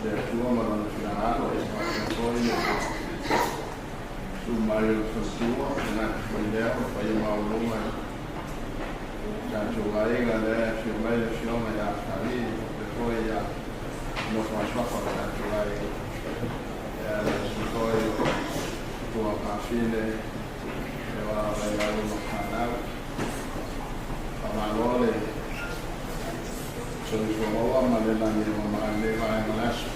Le Atua ma Lona finagalo, e faapea foi le susu mai o le faletua, tagata foi lea o le paia maualuga i tatou aiga lea e afio mai le afioga ia Faataalii, faapea foi ia nofo a suafa o le tatou aiga. Ia aemaise foi o tuafafine e o Laiau ma fanau. Faamalo le soifua maua ma le lagi e mama i lenei vaega o le aso.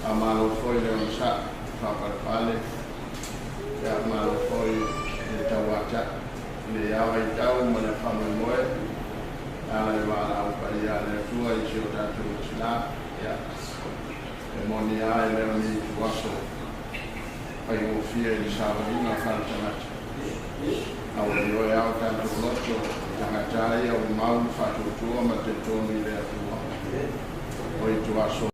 Faamalo foi le onosai, faapalepale, ia malo foi le tauatai i le vaitau ma le faamoemoe e ala i valaau paia a le Atua i si o tatou tina. Ia, e moni lava e le o ni ituaso faigofie i le savaliga faale-tagata. A ua ioe lava o tatou loto i tagata ia ua mau le faatuatua ma le talitonu i le Atua o ituaso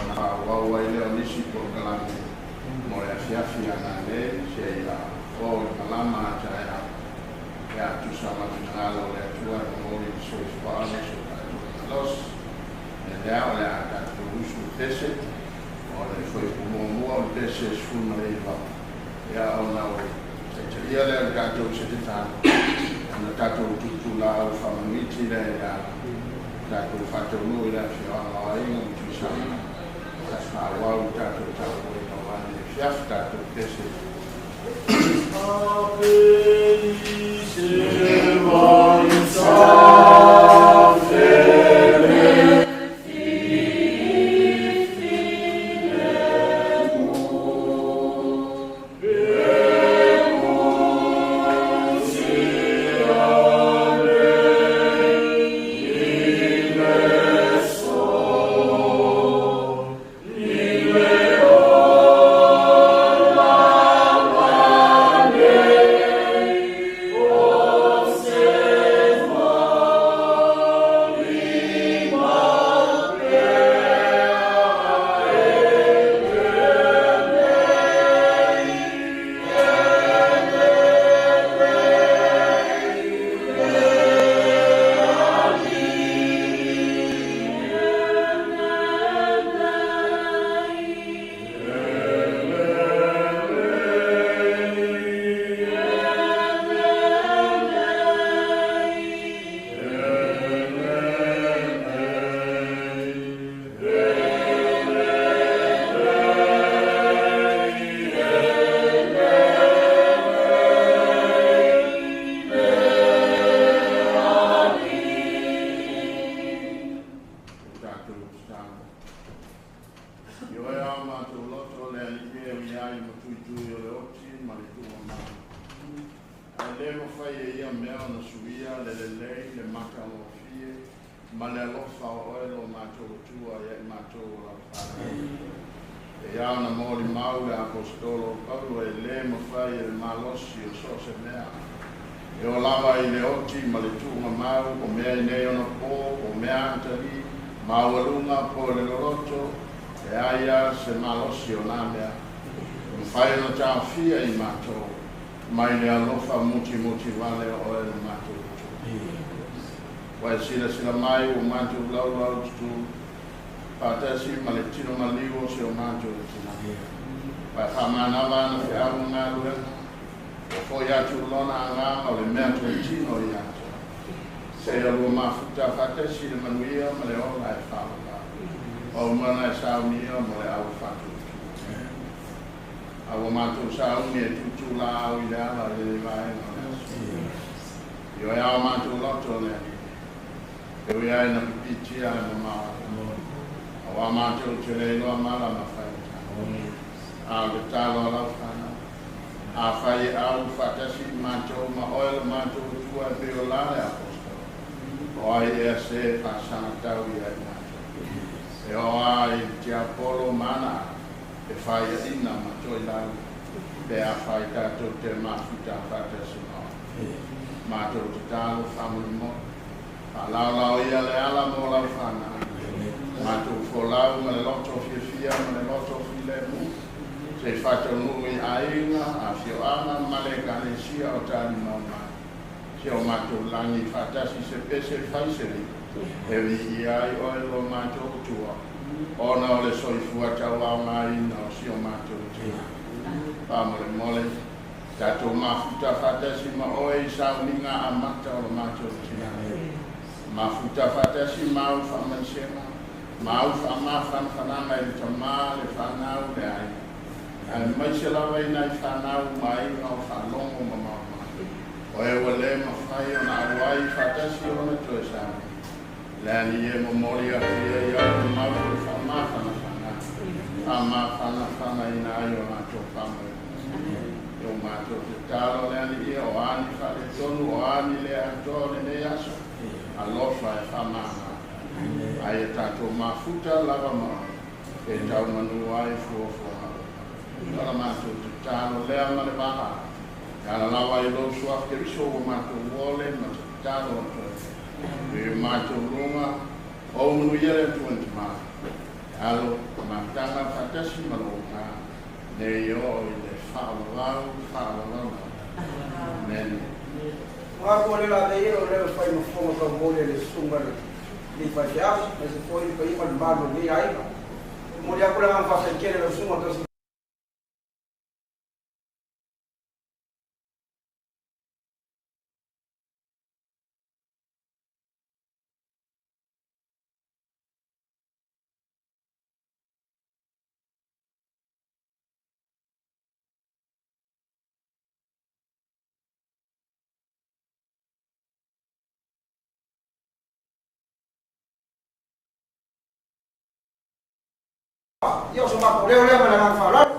ona faaauau ai lea o nisi polokalame mo le afiafi a nanei seia oo i le malama a taeao pe a tusa ma le finagalo o le Atua e momoli le soifuaga o so tatou malosi. O lea o le a tatou usu i pese, o le fuaiupu muamua o le pese 19, ia ona o taitaia lea o le tatou seketano, ona tatou tutulaau faamanuiti lea i le ala, tatou faataunuu i le afioaga o Aiga ma Tuisaga, ae faaauau le tatou tapuaiga o le afiafi tatou pese. Tatou tatalo. Ioe a matou loto le Alii e ui ai ma tuitui o le oti ma le tuugamau. Ae le mafai e ia mea ona suia le lelei, le matagofie ma le alofa o oe lo matou Atua ia i matou o lau fanau. E ia ona molimau le aposetolo o Paulo e le mafai e le malosi o so o se mea e o lava i le oti ma le tuugamau o mea i nei ona po, o mea agatali, maualuga po o le loloto, e ai a se malosi o na mea. E mafai ona taofia i matou mai le alofa mutimuti vale o oe le matou Atua. Ua e silasila mai ua matou laulau tutu faatasi ma le tino maliu o se o matou tina. Ua e faamanava ana feau ma galuega, ua foi atu lona agaga o le mea totino ia te oe. Seia lua mafuta faatasi le manuia ma le ola e faalova. O mana e saunia mo le au faatuatua. A ua matou sauni e tutulaau i le ala i le vaega o le aso. Ioe a o matou loto le Alii. E ui ai na pipitia e mamao. Auā matou te le iloa mala ma faigata. A o le tatalo a lau fanau. Afai e au faatasi i matou ma oe lo matou Atua e pei o la le aposetolo. O ai ea se e faasagatau ia i matou. E oo lava i le tiapolo ma ana aa e faiaʻina ma toilalo pe afai tatou te mafuta faatasi ma oe. Matou tatalo faamolemole, faalaolao ia le ala mo lau fanau. Matou folau ma le loto fiafia ma le loto filemu se i faataunuu i aiga, afioaga ma le ekalesia o talimau mai si o matou lagi faatasi se pese fai se lima e viia ai oe lo matou Atua ona o le soifua tauaogaina o si o matou tina. Faamolemole, tatou mafuta faatasi ma oe i sauniga amata o lo matou tina. Mafuta faatasi ma au faamaisega ma au faamafanafanaga i le tamā, le fanau, le aiga, aemaise lava i nai fanau ma aiga o faalogo mamao mai. O e ua le mafai ona auai faatasi ona toe sauni. Le Alii e, momoli atu ia i ai le mau o le faamafanafanaga, faamafanafanaina ai o latou faamoemoe. E o matou tatalo le Alii, o a ni faaletonu, o a ni le atoa o lenei aso, alofa e faamagalo. Ae ia tatou mafuta lava ma oe e taumanu ai fuafuaga uma. O la matou tatalo lea ma le valaau e ala lava i lou Suafa Keriso ua matou ole ma tatalo atu ai nei. I matou luga o manuia le Atua i Tamā, le Alo, mafutaga faatasi ma lou Agaga, nei oo i le faavavau faavavau lava. Amene. Ua le la nei o le fai ma fofoga taumoli a le susuga le faifeau, aemaise foi le paia ma le mamalu o lenei aiga. E momoli atu le agaga faafetai tele i lau susuga tausi Ia, o so matou leo lea ma le agaga faaaloalo.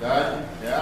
Dai, ia.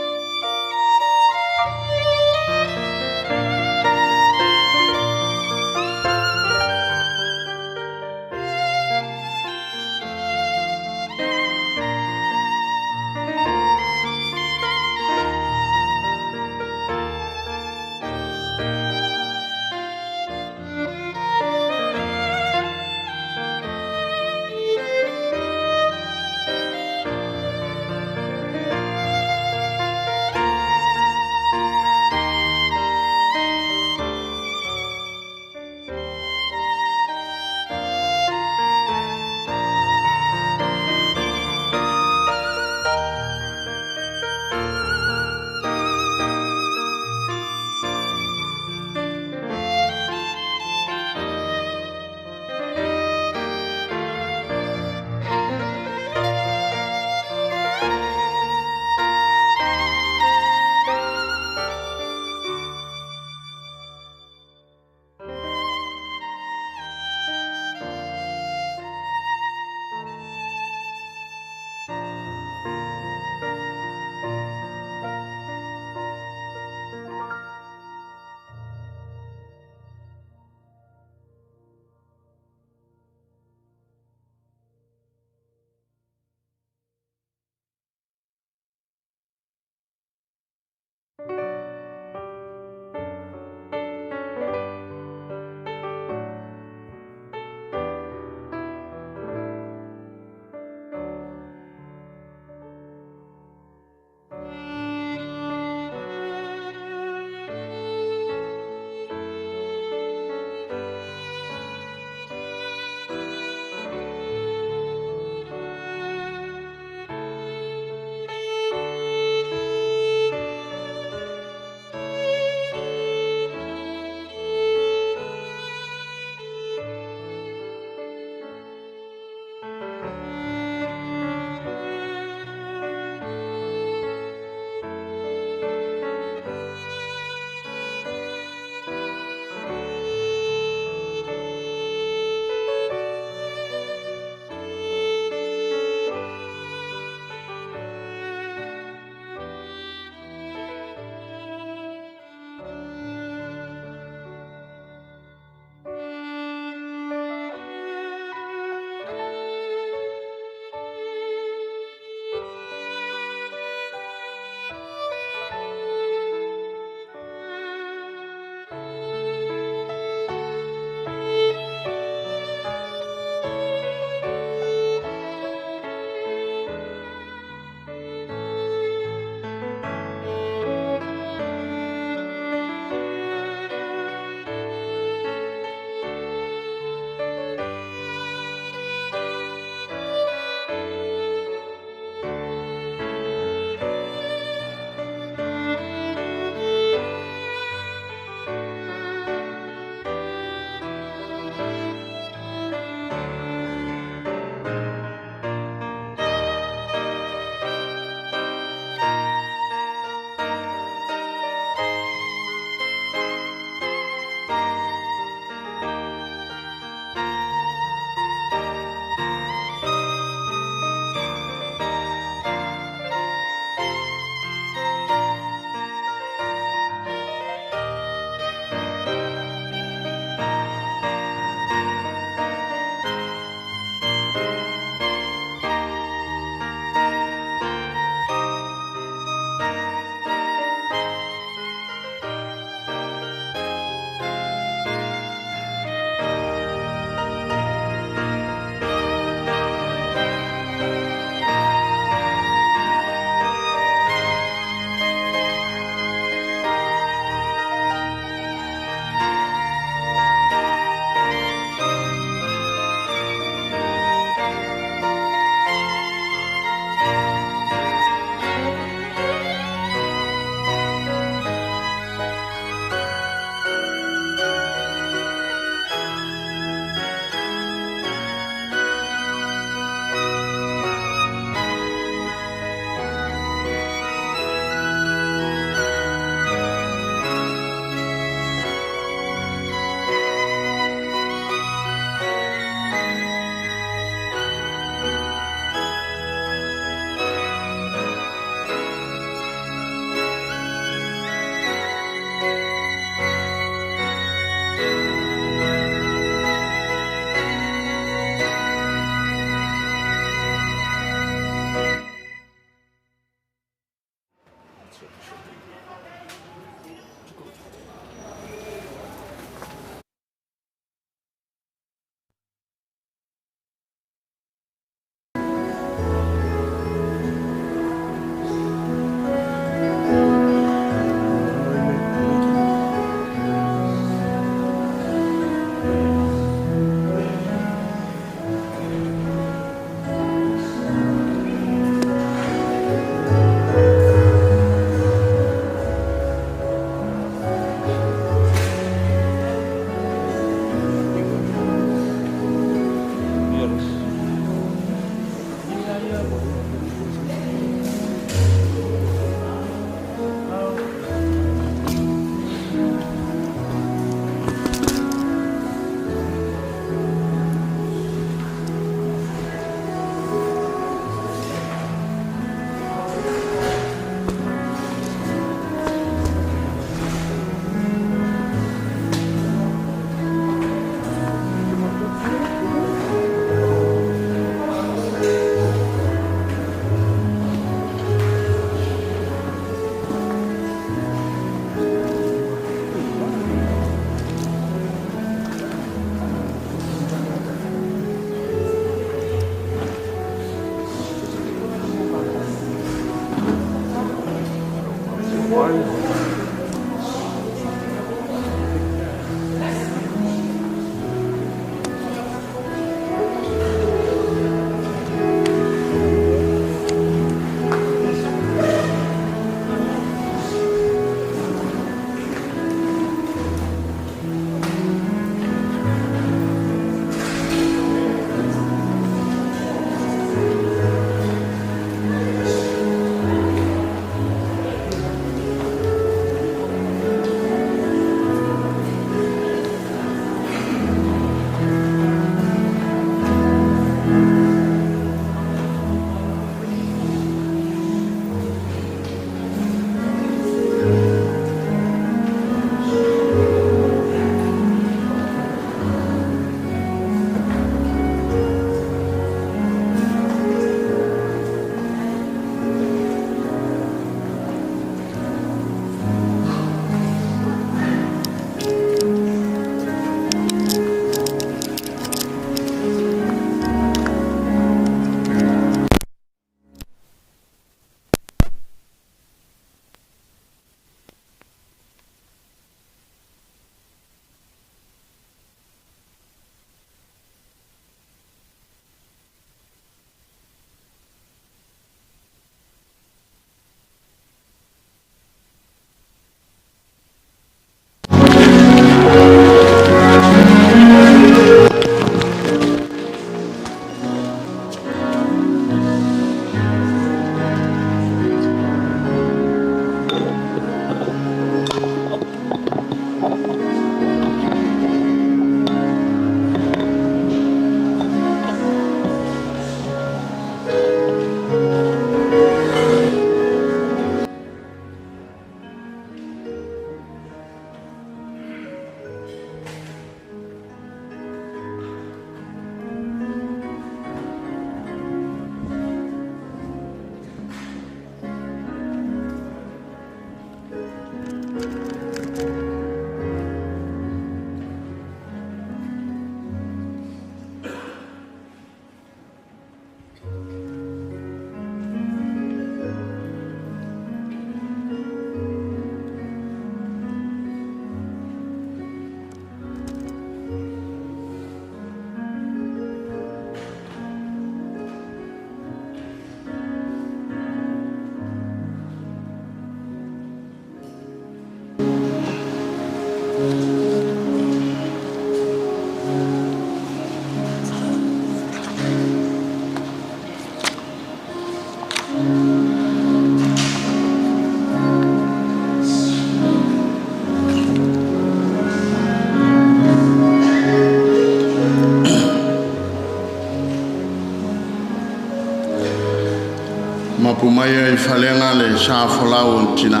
Mapu mai ai falega le sa folau o le tina.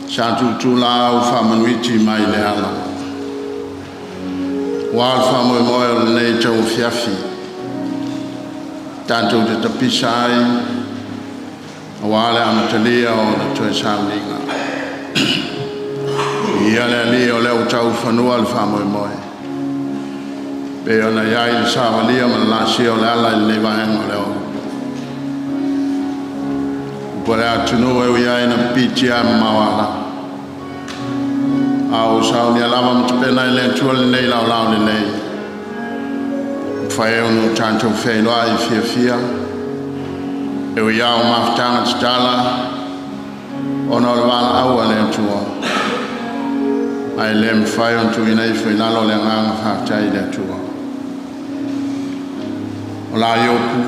Sa tutula au faamanuiti mai le ala. Ua le faamoemoe o lenei tauafiafi. Tatou te tapisa ai, aua le amatalia o le toe sauniga. Ia le Alii o lea ua taufanua le faamoemoe. Pe ona iai le savalia ma le laasia o le ala i lenei vaega o le o. Upu le atunuu e ui ai na pitia mamao ala. A o saunia lava ma tapena i le Atua lenei laolao lenei. Mafai ona tatou feiloai fiafia. E ui ao mafutaga tatala ona o le valaau a le Atua. Ae le mafai ona tuuina ifo i lalo le agaga faafetai i le Atua. O la iopu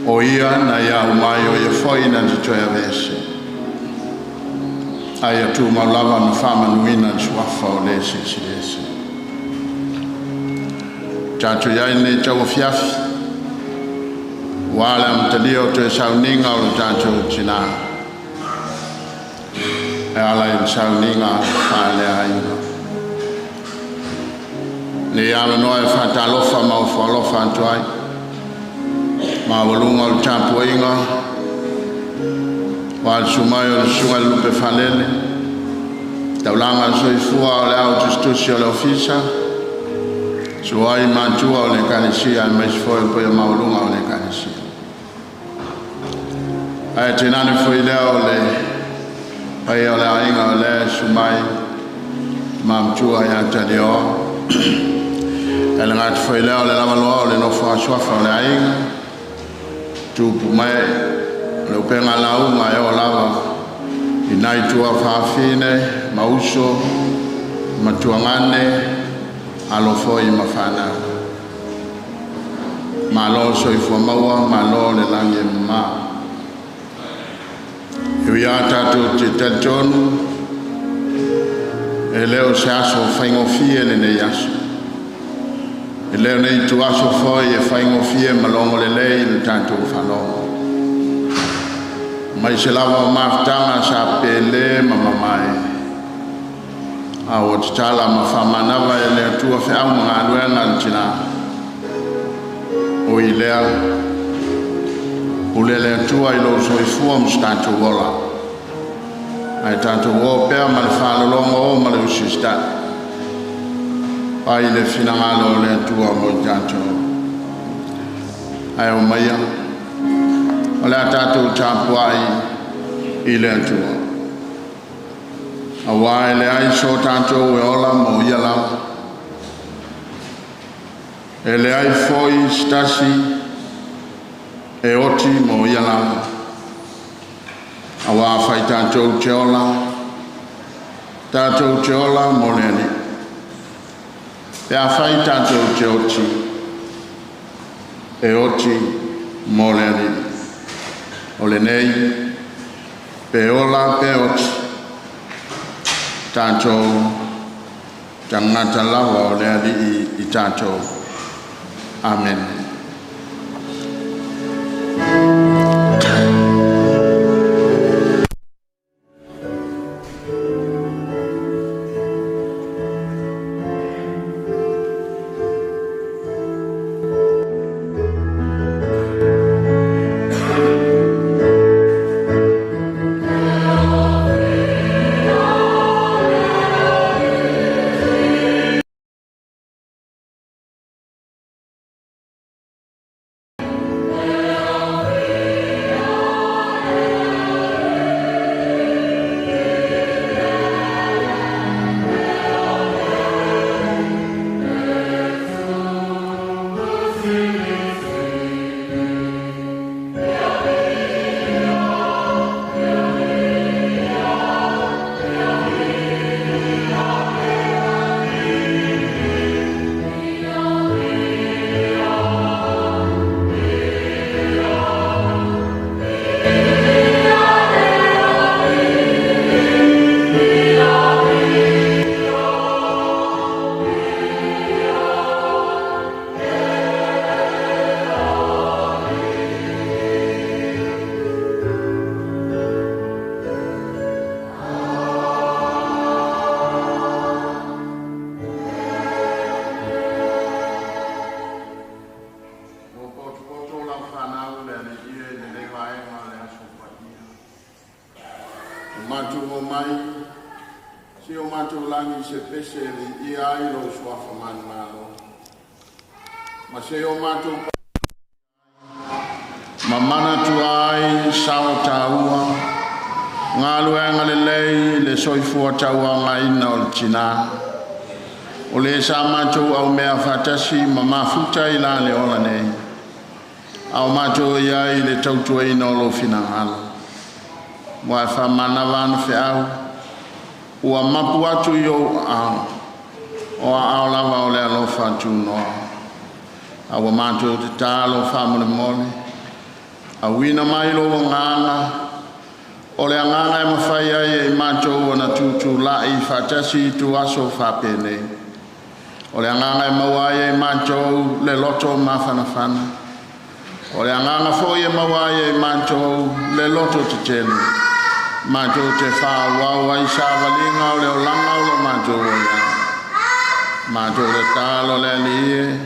o ia na ia umai o ia foi na te toe avese. Ai atu mau lava na whamanuina le suafa o le se se se. Tātou iai nei tau fiafi. Ua le amatalia o toe sauniga o le tātou tinā. E ala i le sauniga faaleaiga. Nei avanoa e faatalofa ma ofo alofa atu ai. Maualuga o le tapuaiga wa le susu mai o le susuga i le Lupe Falele, taulaga soifua o le au tusitusi o le ofisa, suai matua o le ekalesia aemaise foi o le paia maualuga o le ekalesia. Ae tainane foi lea o le paia o le aiga o le susu mai mamatua ia Talioa. E le gata foi lea o le lavaloa o le nofo a suafa o le aiga, tupu mai o le upega lauga e oo lava i nai tua faafine ma uso matuagane alo foi ma fanau. Malo soifua maua, malo le lagi e mama. E ui lava tatou te talitonu e le o se aso faigofie lenei aso. E le o le ituaso foi e faigofie ma logo lelei le tatou faalogo. Mai se lava o mafutaga sa pele ma mamae. A ua tatala ma faamanava e le Atua feau ma galuega a le tinā. O i lea, pule le Atua i lou soifua ma so tatou ola. Ae tatou o pea ma le faalologo o ma le usiusitai. Fai le finagalo o le Atua mo i tatou. Ae omaia, o le a tatou tapuai i le Atua. Auā e leai so tatou e ola mo ia lava. E leai foi se tasi e oti mo ia lava. Auā afai tatou te ola, tatou te ola mo le Alii. Pe afai tatou te oti, e oti mo le Alii. O lenei, pe ola pe oti, tatou tagata lava o le Alii i tatou. Amen. Ua potopoto lau fanau le Alii e lenei vaega o le aso paia. O matou omai, seia o matou lagi se pese e viia ai lou suafa manumalo. Ma seia o matou ma manatua ai sao taua, galuega lelei le soifua tauaogaina o le tinā. O le sa matou aumea faatasi ma mafuta i la le ola nei. A o matou i ai le tautuaina o lou finagalo. Ua e faamanava ana feau, ua mapu atu i ou aao, o aao lava o le alofa tunoa. A ua matou tatalo faamolemole, auina mai lou Agaga, o le Agaga e mafai ai e i matou ona tutulai faatasi i ituaso faapenei. O le Agaga e maua ai e i matou le loto mafanafana. O le Agaga foi e maua ai e i matou le loto tetele, matou te faaauau ai savaliga o le olaga o lo o matou ai. Matou tatalo le Alii e,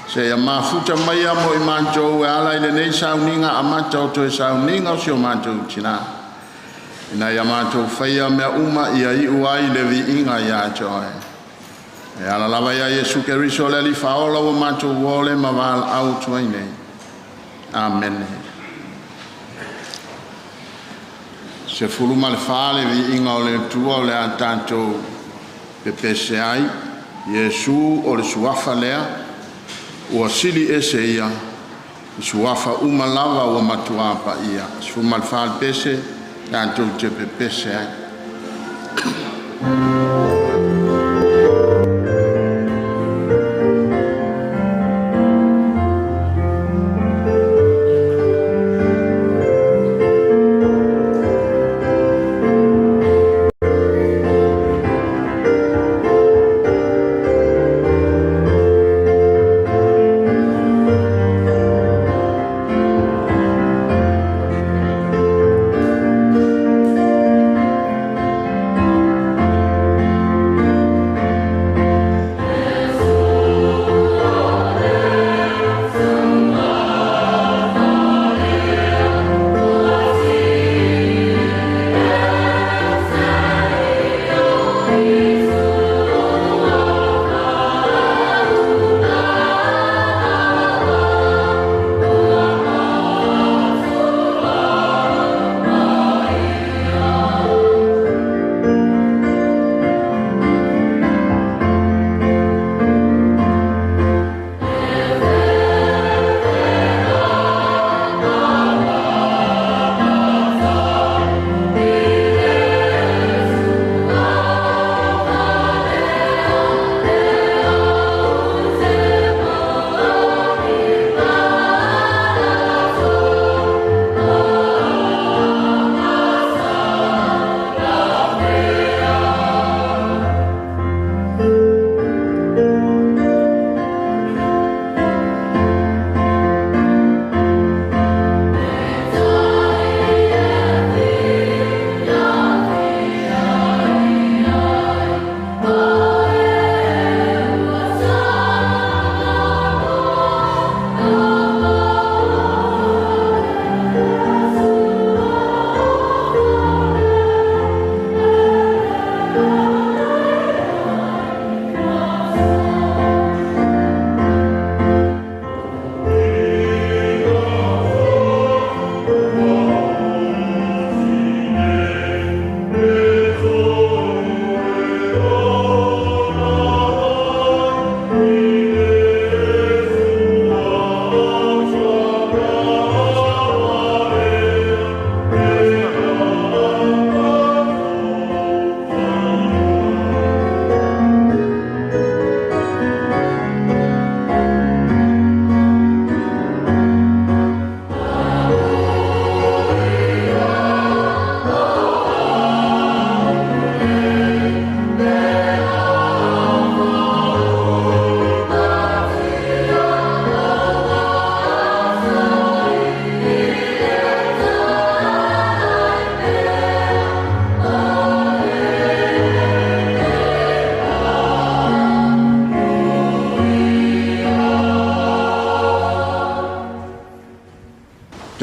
seia mafuta maia mo i matou e ala i lenei sauniga amata o toe sauniga o si o matou tina. Ina ia matou faia mea uma ia iu ai le viiga ia te oe. E ala lava ia Iesu Keriso le Alii Faaola ua matou ole ma valaau atu ai nei. Amene. 14 le viiga o le Atua o le a tatou pepese ai. Iesu o le suafa lea, ua sili ese ia, i suafa uma lava ua matua paia. 14 le pese, tatou te pepese ai.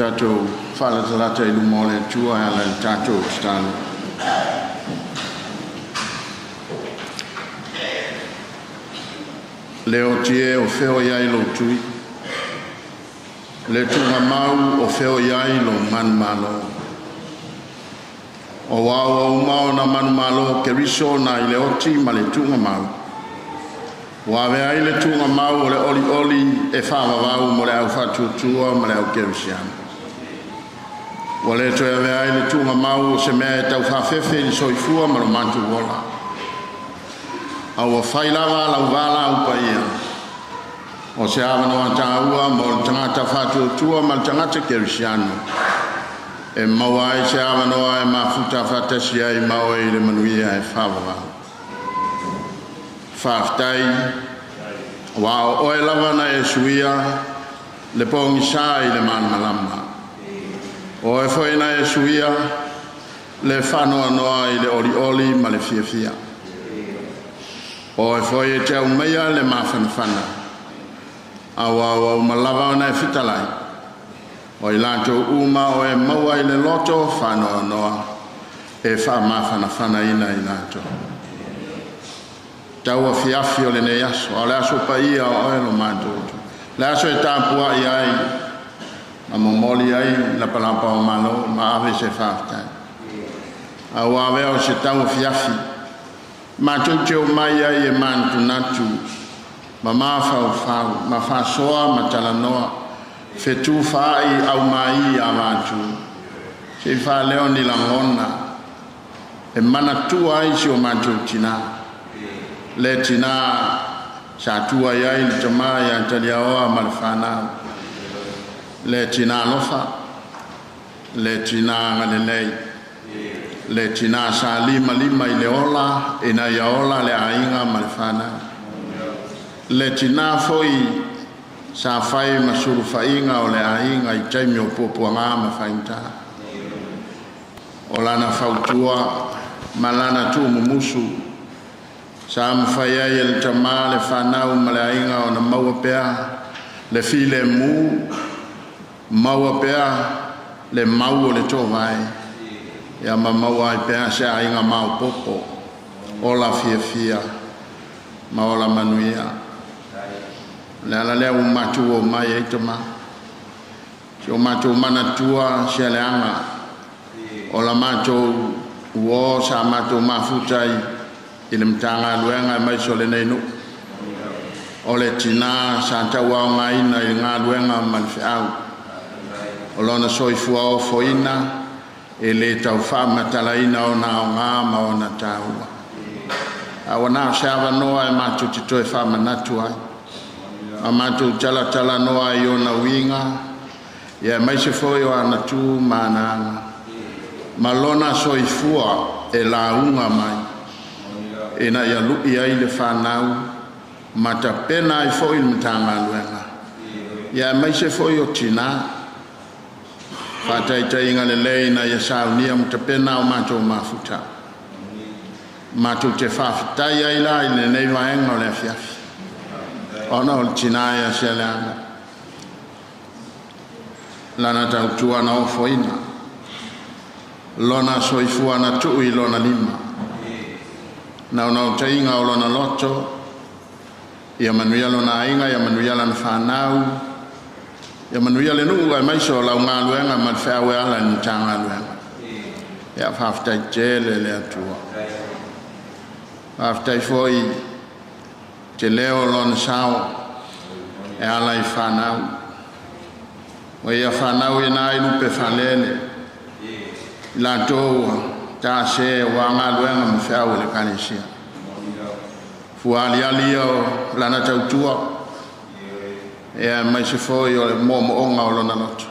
Tatou faalatalata i luma o le Atua e ala i le tatou tatalo. Le oti e o fea o i ai lou tui, le tuugamau o fea o i ai lou manumalo. O ua uma ona manumalo Keriso na i le oti ma le tuugamau. Ua avea ai le tuugamau o le olioli e faavavau mo le au faatuatua ma le au kerisiano. Ua le toe avea ai le tuugamau o se mea e taufaafefe i le soifua ma lo matou ola. A ua fai lava lau valaau paia. O se avanoa tāua mo le tagata faatuatua ma le tagata kerisiano. E maua ai se avanoa e mafuta faatasi ai ma oe i le manuia e faavavau. Faafetai, ua o oe lava na e suia le pogisa i le malamalama. O oe foi na e suia le faanoanoa i le olioli ma le fiafia. O oe foi e te aumaia le mafanafana. Auā ua uma lava ona e fetalai. O i latou uma o e maua i le loto faanoanoa e faamafanafanaina i latou. Tau afiafi o lenei aso, a o le aso paia o oe lo matou Atua. Le aso e tapuai ai, ma momoli ai lapalapa o malo, ma ave se faafetai. A ua avea o se tau afiafi, matou te omai ai e manatunatu, ma mafaufau, ma faasoa ma talanoa, fetufaai aumai avatu, se i faaleo ni lagona, e manatua ai si o matou tinā. Le tinā sa tua i ai le tamā ia Taliaoa ma le fanau. Le tinā alofa, le tinā agalelei, le tinā sa limalima i le ola, ina ia ola le aiga ma le fanau. Le tinā foi sa fai ma sulufaiga o le aiga i taimi o puapuaga ma faigata. O lana fautua ma lana tuumumusu sa mafai ai e le tamā le fanau ma le aiga ona maua pea le filemu, maua pea le mau o le tovae, ia ma maua ai pea se aiga maopoopo, ola fiafia ma ola manuia. Le ala lea ua matou omai ai tamā. Si o matou manatua se leaga o la matou uō sa matou mafuta ai i le Matagaluega aemaise o lenei nuu. O le tinā sa tauaogaina i le galuega ma le feau. O lona soifua ofoina e lē tau faamatalaina ona aoga ma ona taua. A ua na o se avanoa e matou te toe faamanatu ai. Ma matou talatalanoa ai i ona uiga, ia aemaise foi o ana tu ma ana aga. Ma lona soifua e lauga mai ina ia lui ai le fanau ma tapena ai foi le Matagaluega. Ia aemaise foi o tinā. Faataitaiga lelei ina ia saunia ma tapena o matou mafuta. Matou te faafetai ai la i lenei vaega o le afiafi. Ona o le tinā ia Sialeaga. Lana tautua na ofoina. Lona soifua na tuu i lona lima. Naunautaiga o lona loto, ia manuia lona aiga, ia manuia lana fanau, ia manuia le nuu aemaise o lau galuega ma le feau e ala i le Matagaluega. Ia faafetai tele le Atua. Faafetai foi te leo o lona sao e ala i fanau. Ua ia fanau ina i lupe faalele, i latou ua tase ua galuega ma feau i le Ekalesia. Fua aliali ia o lana tautua, ia aemaise foi o le moomooga o lona loto.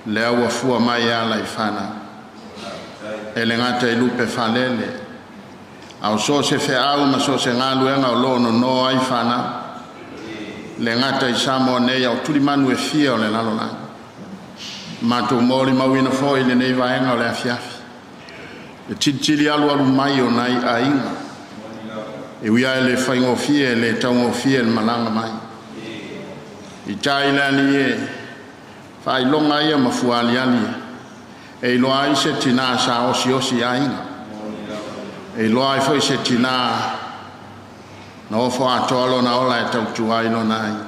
Lea ua fua mai e ala i fanau. E le gata i lupe faalele, a o so o se feau ma so o se galuega o lo o nono ai fanau. Le gata i Samoa nei, a o tulimanu e fia o le lalolagi. Matou molimauina foi i lenei vaega o le afiafi. Le tilitili alualu mai o nai aiga. E ui lava e le faigofie, e le taugofie le malaga mai. I tai le alii e, faailoga ia ma fuaaliali e iloa ai se tinā sa osiosi aiga. E iloa ai foi se tinā na ofo atoa lona ola e tautua ai lona aiga.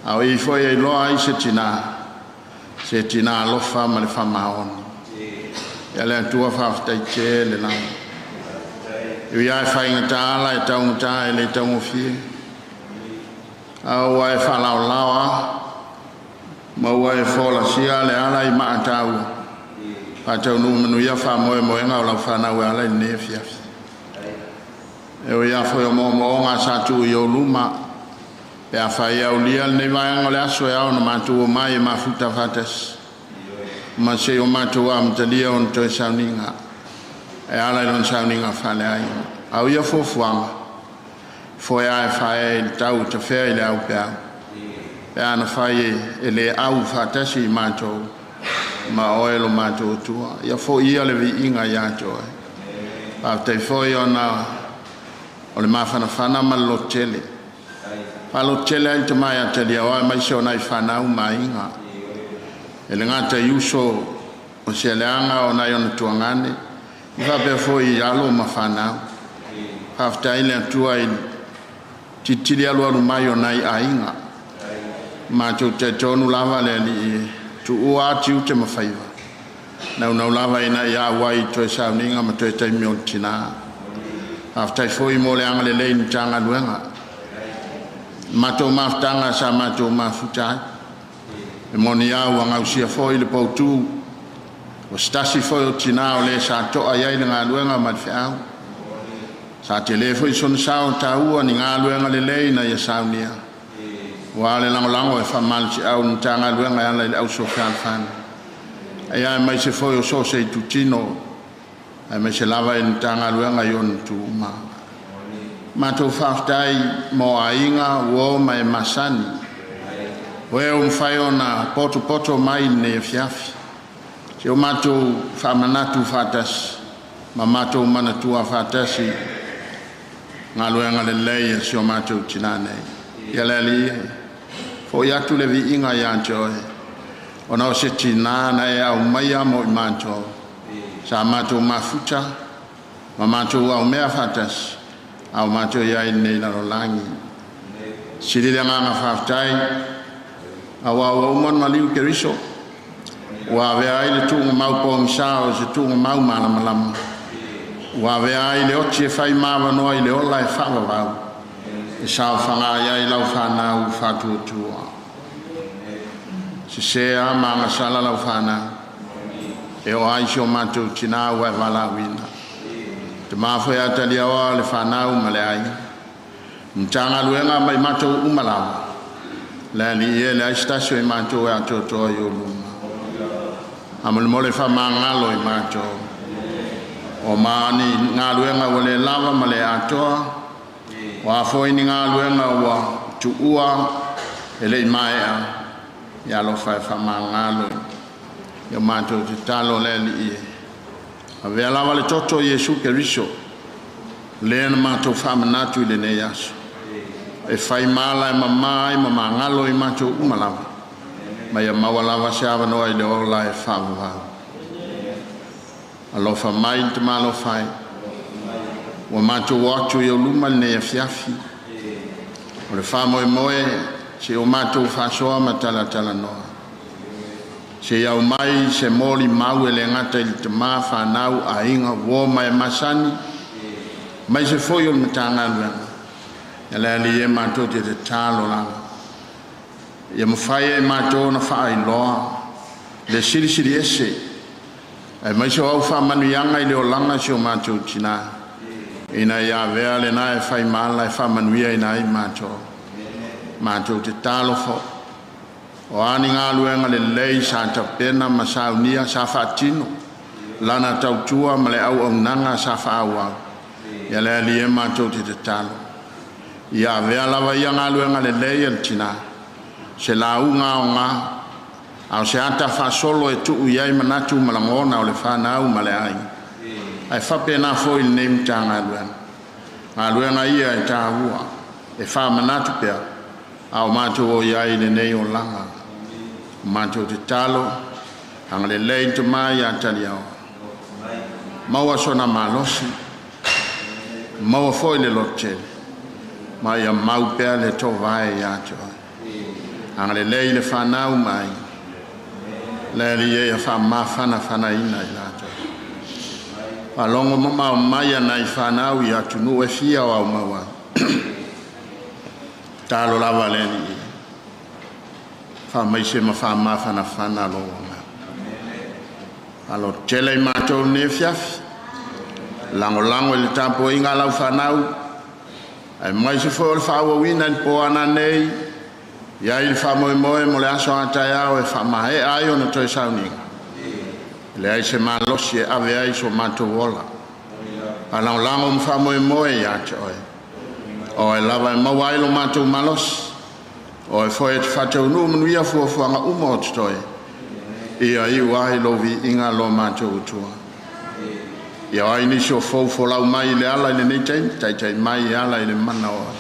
A o i foi e iloa ai se tinā, se tinā alofa ma le faamaoni. Ia le Atua faafetai tele lava. E ui lava e faigata ala e taugata e le taugofie. A ua e faalaolao lava ma ua e folasia le ala i maataua. Faataunuu manuia faamoemoega o lau fanau e ala i lenei afiafi. E ui lava foi o moomooga sa tuu i ou luma. Pe afai aulia lenei vaega o le aso e ao ona matou omai e mafuta faatasi ma se i o matou amatalia ona toe sauniga e ala i lona sauniga faaleaiga. A o ia fuafuaga, foea e faaea i le tau e tafea i le aupeau, pe a na fai e le au faatasi i matou ma oe lo matou Atua. Ia foia le viiga ia te oe. Faafetai foi ona o le mafanafana ma le lototele. Faalototele ai le tama ia Taliaoa aemaise o nai fanau ma aiga. E le gata i uso o Sialeaga o nai ona tuagane, i faapea foi i alo ma fanau. Faafetai le Atua i tilitili alualu mai o nai aiga. Matou talitonu lava le Alii e tuua lava tiute ma faiva, naunau lava ina ia auai i toe sauniga ma toe taimi o le tina. Faafetai foi mo le agalelei i le Matagaluega. Matou mafutaga sa matou mafuta ai, e moni lava ua gausia foi le poutu o se tasi foi o tina o le sa toa i ai le galuega ma le feau. Sa tele foi sona sao taua ni galuega lelei na ia saunia, ua le lagolago e faamalosiau i le Matagaluega e ala i le auso fealofani. Ia aemaise foi o so o se itutino, aemaise lava i le Matagaluega i ona itu uma. Matou faafetai mo aiga, uo ma e masani, o e ua mafai ona potopoto mai i lenei afiafi, si o matou faamanatu faatasi ma matou manatua faatasi galuega lelei a si o matou tinā nei. Ia le Alii, fo'i atu le viiga ia te oe, ona o se tinā na e aumaia mo i matou, sa matou mafuta ma matou aumea faatasi, a o matou i ai nei lalolagi. Sili le agaga faafetai, aua ua uma ona maliu Keriso, ua avea ai le tuugamau pogisa o se tuugamau malamalama, ua avea ai le oti e fai ma avanoa i le ola e faavavau, e saofaga ai lau fanau faatuatua. Sese a ma agasala lau fanau, e o ai si o matou tinā ua e valaauina. Te mafua ia Taliaoa le fanau ma le aiga. Matagaluega mai matou uma lava. Le Alii e leai se tasi o i matou e atoatoa i ou luma. Faamolemole faamagalo i matou. O maani galuega ua le lava ma le atoa, o a foi ni galuega ua tuua e le i maea, ia alofa e faamagalo i o matou tatalo le Alii e. Avea lava le toto o Iesu Keriso, lea na matou faamanatu i lenei aso, e fai mala e mamā ai ma magalo i matou uma lava, ma ia maua lava se avanoa i le ola e faavavau. Alofa mai le tamalofa e, ua matou o atu i ou luma lenei afiafi. O le faamoemoe se o matou faasoa ma talatalanoa, se i aumai se molimau e le gata i le tama, fanau, aiga, uo ma e masani, mai se foi o le Matagaluega. Ia le Alii e matou te tatalo lava, ia mafai e matou ona faailoa le silisili ese aemaise o au faamanuiaga i le olaga si o matou tinā, ina ia avea lena e fai mala e faamanuia ai matou. Matou tatalo foi, o a ni galuega lelei sa tapena ma saunia sa faatino lana tautua ma le auaunaga sa faaauau, ia le Alii e matou te tatalo, ia avea lava ia galuega lelei a le tinā se lauga aoga, a o se ata faasolo e tuu i ai manatu ma lagona o le fanau ma le aiga, ae faapena foi i lenei Matagaluega. Galuega ia e taua e faamanatu pea a o matou o i ai i lenei olaga. O matou tatalo, agalelei le tama ia Taliaoa, maua sona malosi, maua foi le lototele, ma ia mau pea le toovae ia te oe. Agalelei le fanau ma aiga, le Alii e ia faamafanafanaina i latou. Faalogo mamao mai a nai fanau i atunuu e fia o aumau ai. Talo lava le Alii, faamaise ma faamafanafana lou agaga. Alototele i matou lenei afiafi, lagolago i le tapuaiga a lau fanau, Aemaise foi o le faaauauina i le po a nanei, i ai le faamoemoe mo le aso a taeao e faamaea ai ona toe sauniga. E leai se malosi e ave ai so matou ola. Faalagolago ma faamoemoe ia te oe. O oe lava e maua ai lo matou malosi. O oe foi e te faataunuu manuia fuafuaga uma o totoe. Ia iu ai lou viiga lo matou Atua. Ia o ai nisi o fou folau mai i le ala i lenei taimi, taitai mai e ala i le mana o oe.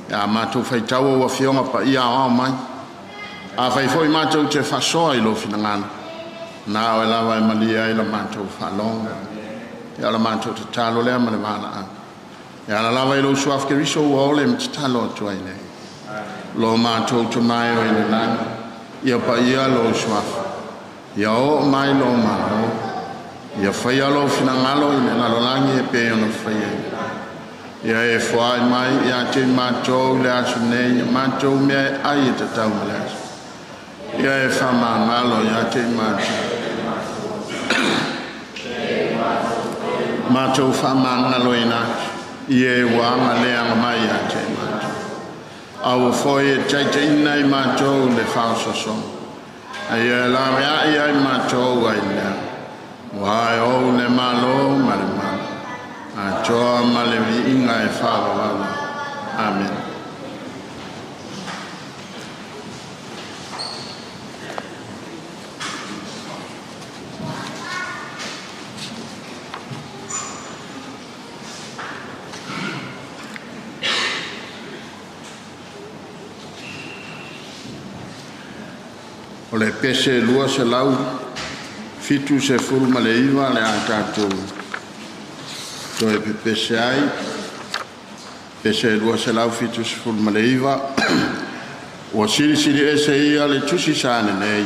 Ia matou faitau ou Afioga Paia aoao mai. Afai foi matou te faasoa i lou finagalo, na oe lava e malie ai la matou faalogo. Ia o la matou tatalo lea ma le valaau. E ala lava i lou Suafa Keriso ua ole ma tatalo atu ai nei. Lo matou Tama e o i le lagi, ia paia lou Suafa. Ia oo mai lou Malo. Ia faia lou finagalo i le lalolagi e pei ona faia i lagi. Ia e foai mai ia te matou le aso nei, ia matou mea e ai e tatau ma le aso. Ia e faamagalo ia te matou. Matou faamagaloina atu, i e ua agaleaga mai ia te matou. Aua foi e taitaiina i matou i le faaosoosoga, a ia e laveai ai matou ai lea. Ua e ou le Malo ma le mana, atoa ma le viiga e faavavau. Amene. O le pese 279 le a tatou toe pepese ai. Pese 279, ua silisili ese ia le tusi sa lenei,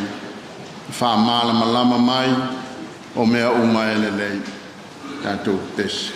faamalamalama mai o mea uma e lelei. Tatou pepese.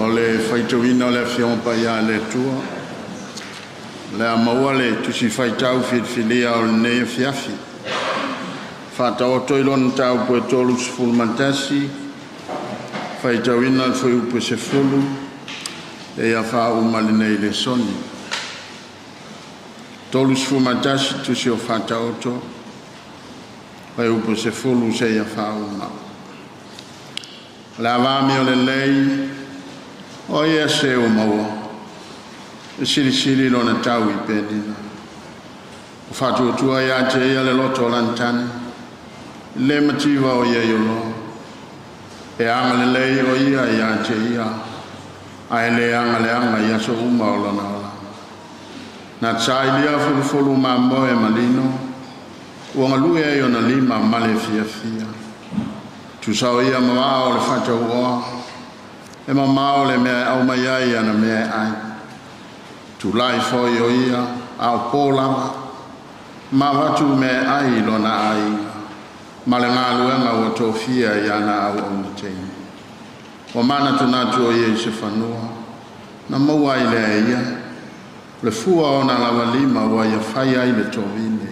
O le faitauina o le Afioga Paia a le Atua, le a maua le tusi faitau filifilia o lenei afiafi. Faataoto i lona mataupu e 31, faitauina le fuaiupu e 10, e faauma lenei lesoni. 31 tusi o Faataoto, fuaiupu 10 seia faauma. O le a amio lelei, o ia se ua maua, e silisili lona tau i penina. O faatuatua ia te ia le loto o lana tane, le mativa o ia i oloa. E aga lelei o ia ia te ia, ae le aga leaga i aso uma o lona olaga. Na tsailia fulufulu mamoe malino, ua galue ai ona lima ma le fiafia. Tusa o ia ma vaa o le faatauoa, e mamao le mea e aumai ai ana mea e ai. Tulai foi o ia, a o pō lava, ma avatu mea e ai i lona aiga, ma le galuega ua tofia i ana auauna teine. Ua manatunatu o ia i se fanua, na maua ai lea e ia, le fua ona lava lima ua ia fai ai le tovine.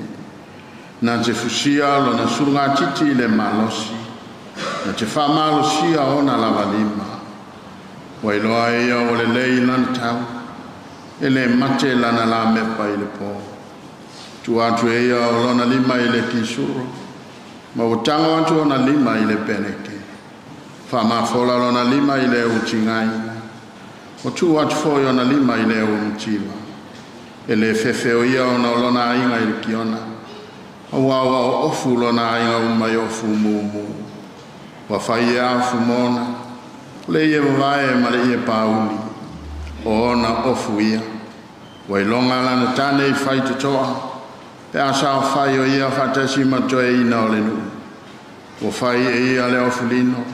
Na te fusia lona sulugatiti i le malosi, na te faamalosia ona lava lima. Ua iloa e ia ua lelei lana tau, e le mate lana lamepa i le pō. Tuu atu e ia o lona lima i le kisuro, ma ua tago atu ona lima i le peleke. Faamafola lona lima i le utigaina, ua tuu atu foi ona lima i le ua mativa. E le fefe o ia ona o lona aiga i le kiona, auā ua oofu lona aiga uma i ofu mumu. Ua fai e afu mona, o le ie vavae ma le ie pauli, o ona ofu ia. Ua iloga lana tane i faitotoa, pe a saofai o ia faatasi ma toeaina o le nuu. Ua fai e ia le ofulino,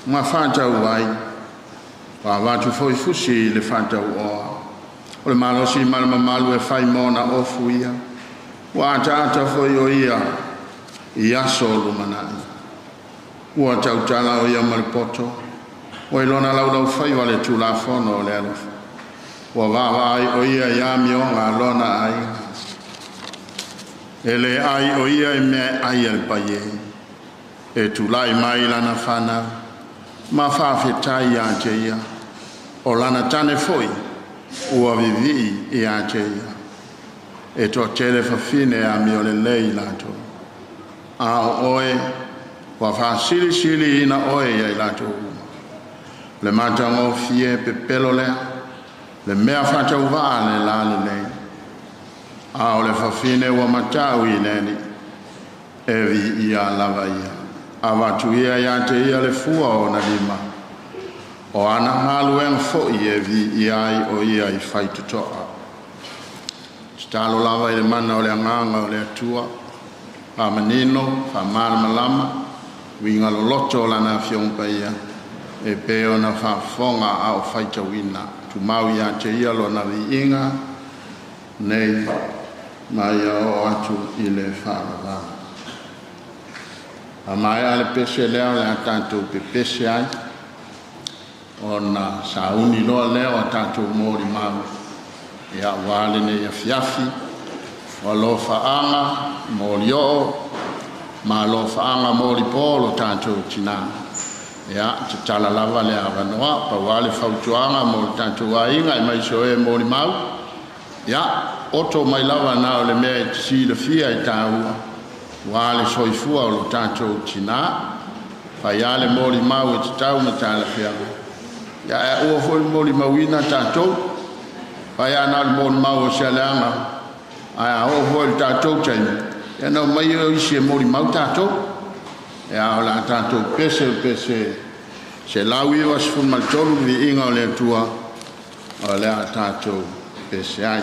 ma faatau ai, ua avatu foi fusi i le faatauoa. O le malosi ma le mamalu e fai ma ona ofu ia, ua ataata foi o ia i aso o lumanai. Ua tautala o ia ma le poto, ua i lona laulaufaiva le tulafono o le alofa. Ua vaavaai o ia i amioga a lona aiga. E le ai o ia i mea ai a le paie. E tulai mai lana fanau, ma faafetai ia te ia. O lana tane foi, ua vivii ia te ia. E toatele fafine amio lelei latou. A o oe, ua faasilisiliina oe ia i latou uma. Le matagofie pepelo lea, le mea faatauvaa le lalelei. A o le fafine ua matau i le Alii, e viia lava ia. Avatu ia ia te ia le fua o ona lima. O ana galuega foi e viia ai o ia i faitotoa. Tatalo lava i le mana o le agaga o le Atua, faamanino, faamalamalama, uiga loloto o lana Afioga Paia, e pei ona faafofoga a o faitauina. Tumau ia te ia lona viiga, nei ma ia oo atu i le faavavau. A maea le pese lea o le a tatou pepese ai, ona sauni loa lea o tatou molimau. Ia ua lenei afiafi, o alofaaga molioo, ma alofaaga molipo lo tatou tinā. Ia, tatala lava le avanoa, pau lava le fautuaga mo le tatou aiga e mai so e molimau. Ia, oto mai lava na o le mea e te silafia e tāua, ua le soifua o lo tatou tinā, fai lava le molimau e tatau ma talafeaga. Ia, e ua foi le molimauina tatou, fai lava na o le molimau o se aleaga, ae a oo foi i le tatou taimi, ia na omai o isi e molimau tatou. Ia, o le a tatou pese o pese 193 le viiga o le Atua, o le a tatou pese ai.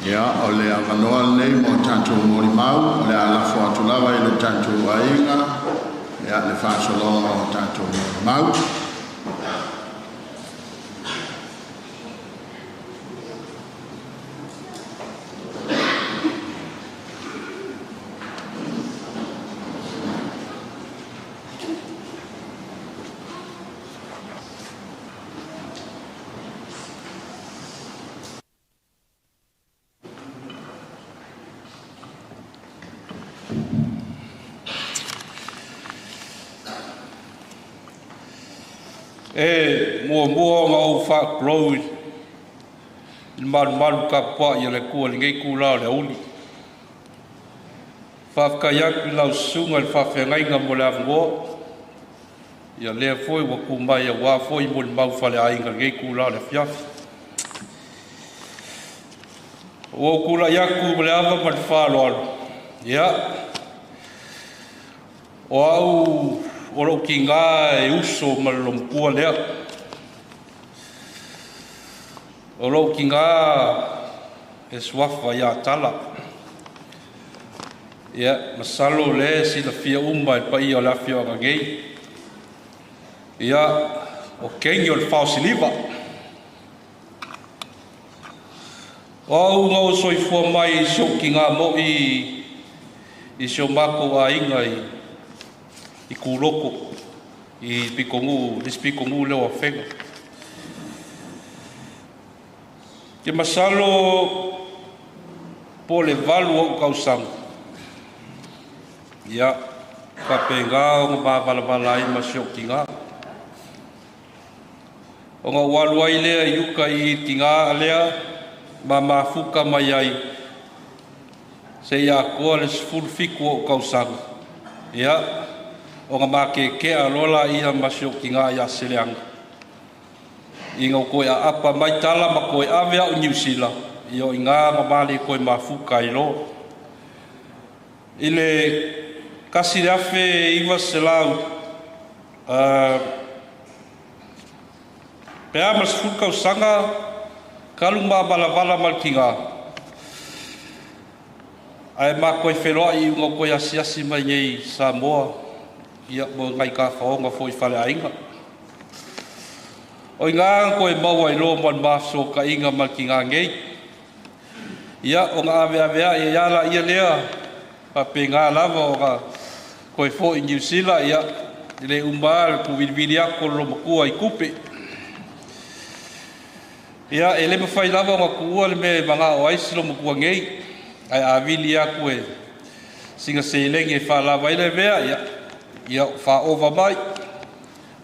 Ia, o le avanoa lenei mo tatou molimau, o le a lafo atu lava i lo tatou aiga, ia, le faasologa o tatou molimau. E muamua ona ou faatulou i le malumalu tapuai a le Atua i lenei itula o le aoauli. Faafetai atu i lau susuga i le faafeagaiga mo le avanoa, ia lea foi ua tu mai aua foi molimau faaleaiga i lenei itula o le afiafi. Ua ou tulai atu ma le ava ma le faaaloalo, ia, o au o lou tiga e uso ma le loomatua lea. O lou tiga e suafa ia Tala. Ia, masalo o lea e silafia uma e le paia o le afioaga nei. Ia, o keini o le fao siliva. O au na ou soifua mai i si ou tiga moi i si o matou aiga i Kuloko, i pitonuu, le isi pitonuu lea o Afega. Ke masalo po o le 8 ou tausaga, ia, faapena ona mavalavala ai ma si ou tiga. Ona ou alu ai lea i uka i tiga lea, ma mafuka mai ai, seia atoa le 17 ou tausaga. Ia, ona makekea loa laia ma si ou tiga ia Seleaga. Ina ua toe aapa mai tala ma toe ave au i Niu Sila, ia o i ina na ma le toe mafuta ai loa. I le 1900, pe a ma le 10 tausaga, talu ma valavala ma le tiga, ae ma toe feloai ina ua toe asiasi mai nei i Samoa, ia, mo nai tafaoga foi faaleaiga. O ina na toe maua ai loa ma le ma fesootaiga ma le tiga nei. Ia, ona aveaveai ai lava laia lea, faapena lava ona toe foi i Niu Sila, ia, e le uma lava le tuuvilivili atu o le loomatua i tupe. Ia, e le mafai lava ona tuua le mea e manao ai si loomatua nei, ae a vili atu e sina seleni e faalava ai le mea, ia, faaova mai.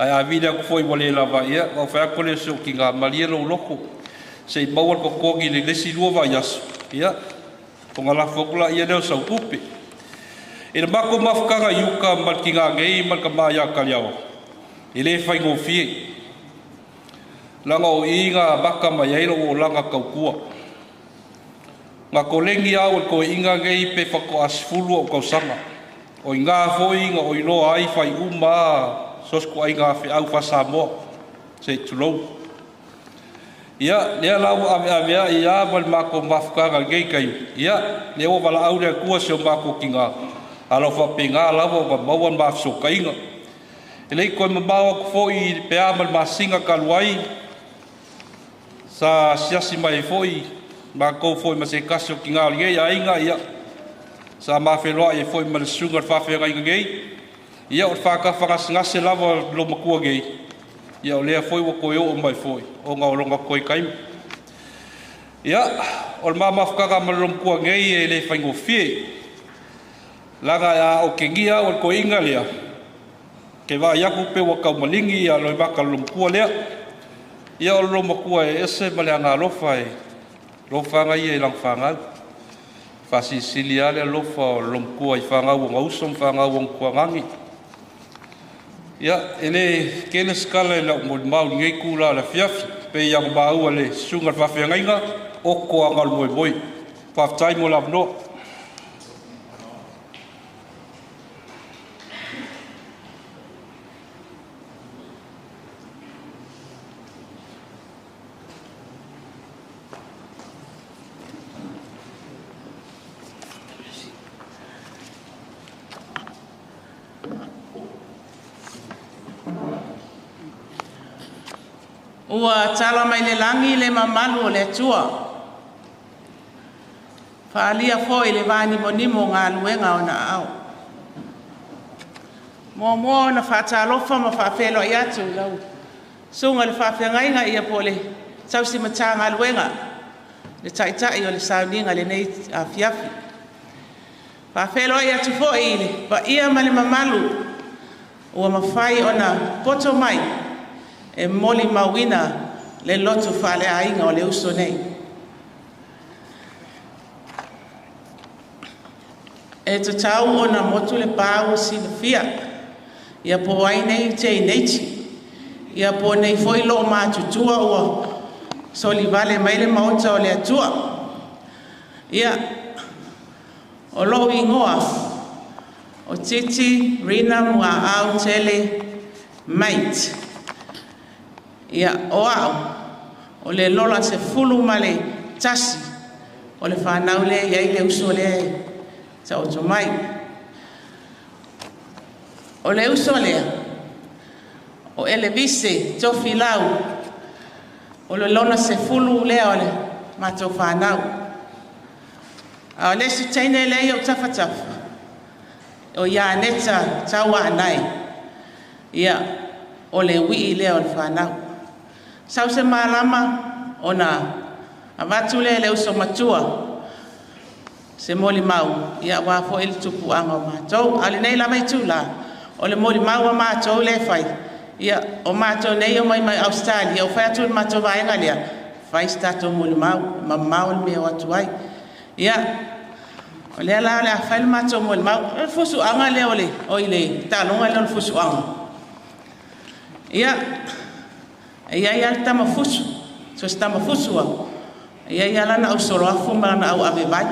Ae a vili atu foi ua le lava, ia, ona fai atu lea o si ou tiga, malie lou loto, se i maua le totogi i le isi 2 vaiaso, ia, ona lafo atu laia lea o sau tupe. I le matou mafutaga i uka ma le tiga nei ma le tama ia Kaliawa, e le faigofie. Laga o i na amata mai ai lou olaga tautua. Na kolegi au e le toeaiina nei pe faatoa 10 ou tausaga. O i ina foi na ou iloa ai faaiuma a so o se ituaiga feau faa-Samoa, se i tulou. Ia, lea la ua aveaveai lava ma le matou mafutaga i lenei taimi, ia, lea ua valaau le Atua i si o matou tiga, a o lo o faapena lava ona maua le ma fesootaiga. E le i toe mamao atu foi pe a ma le masina talu ai, sa asiasi mai ai foi matou foi ma se tasi o tiga o lenei aiga, ia, sa mafeloai ai foi ma le susuga i le faafeagaiga nei, ia, o le faatafagasegase lava o loomatua nei, ia, o lea foi ua toe oo mai foi ona o lona toe taimi. Ia, o le ma mafutaga ma le loomatua nei e le faigofie. Laga a okegia au e le toeaina lea, ke vaai atu pe ua taumaligi ia loimata o le loomatua lea. Ia, o le loomatua e ese ma le agalofa e lofaga ia i lana fanau. Faasilisili lava le alofa o le loomatua i fanau ona uso ma fanau ona tuagagi. Ia, e le tele se tala i lau molimau i lenei itula o le afiafi, pei ona maua e le susuga i le faafeagaiga, oko aga o le moemoe. Faafetai mo le avanoa. Ua tala mai le lagi le mamalu o le Atua. Faalia foi le vanimonimo o galuega o ona aao. Muamua ona faatalofa ma faafeiloai atu i lau Susuga i le Faafeagaiga ia po o le Tausi Matagaluega, le Taitai o le sauniga i lenei afiafi. Faafeiloai atu foi i le paia ma le mamalu ua mafai ona poto mai e molimauina le lotu faaleaiga o le uso nei. E tatau ona motu le pa ua silafia, ia po o ai nei teineiti, ia po o nei foi loomatutua ua solivale mai le maota o le Atua. Ia, o lou igoa o Titi Rina Muaau Tele Mate. Ia, o au, o le lola 11 o le whanau lea i ai le uso lea e taoto mai. O le uso lea, o Elevise Tofilau, o le lona 10 lea o le matou whanau. A o le isi teine lea i ou tafatafa, o Ianeta Tauaanai, ia, o le uii lea o le whanau. Sau se malama ona avatu lea i le uso matua, se molimau, ia ua foi le tupuaga o matou. A o lenei lava itula, o le molimau a matou lea e fai, ia, o matou nei o mai mai Australia, o fai atu le matou vaega lea, fai se tatou molimau, mamao le mea o atu ai. Ia, o lea la o le a fai le matou molimau, o le fusuaga lea o le, o i le taaloga lea o le fusuaga. Ia, e iai lava le tamafusu, so se tamafusu a, e iai lava lana ausoloafu ma lana auavevai.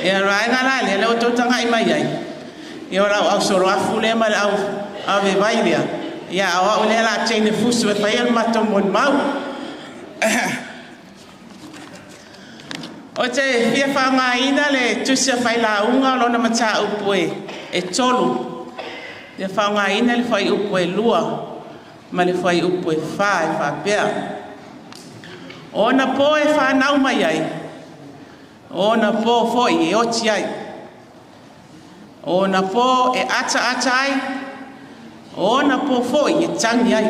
Ia, o le vaega la lea, lea ua outou tagai mai ai, ia o lau ausoloafu lea ma le auavevai lea, ia o au lea la teine fusu e fai le matou molimau. O te fia faaaogaina le tusi a failauga o lona mataupu e 3. Fia faaaogaina le fuaiupu e 2 ma le fuaiupu e 4 e faapea. O ona po e whanau mai ai, o ona po foi e oti ai. O ona po e ata ata ai, o ona po foi e tangi ai.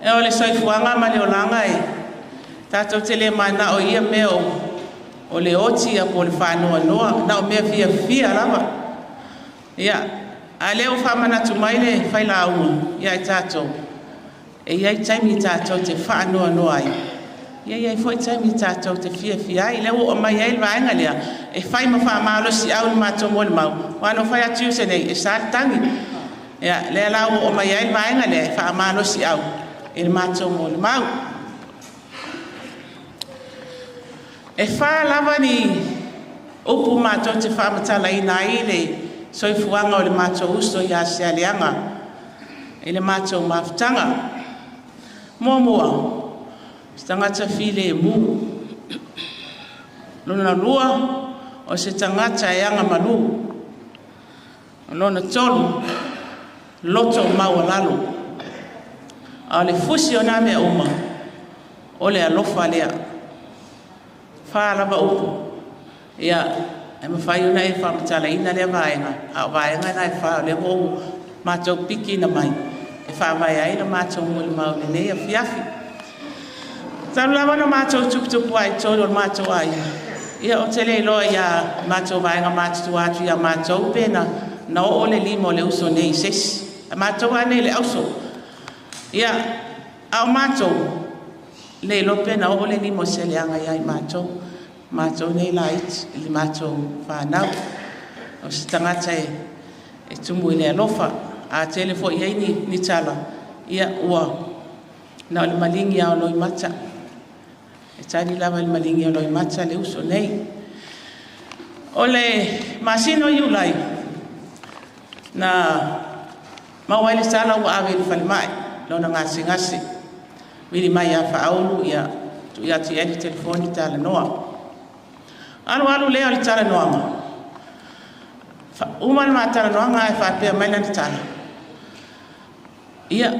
E o le soifuaga ma le olaga e tatou te le manao i ia mea o le oti ia po o le faanoanoa, na o mea fiafia lava. Ia, a lea ua faamanatu mai le failauga ia i tatou, e iai taimi tatou te faanoanoa ai, ia iai foi taimi tatou te fiafia ai. Lea ua oo mai ai le vaega lea e fai ma faamalosiau le matou molimau, aua na fai atu i uso nei e sa le tagi. Ia, lea la ua oo mai ai le vaega lea e faamalosiau i le matou molimau. E wha lava ni upu matou te faamatalaina ai le soifuaga o le matou uso ia Sealeaga i le matou mafutaga. Muamua, se tagata filemu. Lona lua, o se tagata e agamalu. Lona tolu, loto maualalo. A o le fusi o nā mea uma, o le alofa lea. Wha lava upu. Ia, e mawhai ona e whamatalaina lea vaega. A o vaega na e wha o lea ua mātou piki na mai. E whaavae ai na mātou molimau lenei afiafi. Talu lava na mātou tuputupu ai tolu o le mātou aiga. Ia, o te le iloa ia mātou vaega matutua atu ia mātou pe na oo le lima o le uso nei i sesi. A mātou a nei le auso. Ia, a o mātou, le iloa pe na oo le lima o se leaga ia i mātou. Mātou nei laiti, i le mātou whanau. O se tagata e tumu i le alofa. A tele foi ai ni tala. Ia, ua na o le malingi a o loimata. E tali lava le malingi o loimata le uso nei. O le masino Iulai, na maua ai le tala ua ave i le falemai, lona gasegase. Vili mai ia Faaulu, ia tuu atu i ai le telefoni talanoa. Alu alu lea o le talanoaga. Uma le matalanoaga ae faapea mai lana tala. Ia,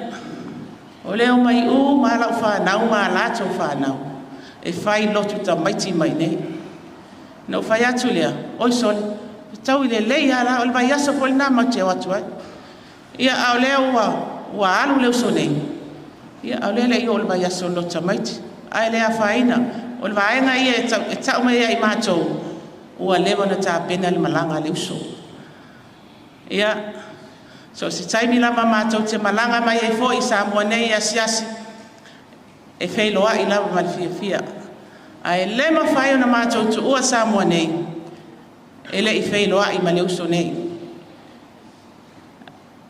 O le o mai u ma lau whanau ma latou whanau. E fai lotu tamaiti mai nei. Na o fai atu lea, oi sole, tau i le lei ala, o le vai aso fo le nā mau te o atu ai. Ia au lea ua alu leo so nei. Ia au lea le i o le vai aso lotu tamaiti. Ai lea whaina, o le vaenga ia e tau mai ai mātou, ua lewa na tāpena le malanga le uso. Ia, so se taimi lava mātou te malanga mai e fo i Samoa nei asiasi, e wheiloa i lava ma le fiafia. Ae le mawhai o na mātou tuua Samoa nei, e le i wheiloa i ma le uso nei.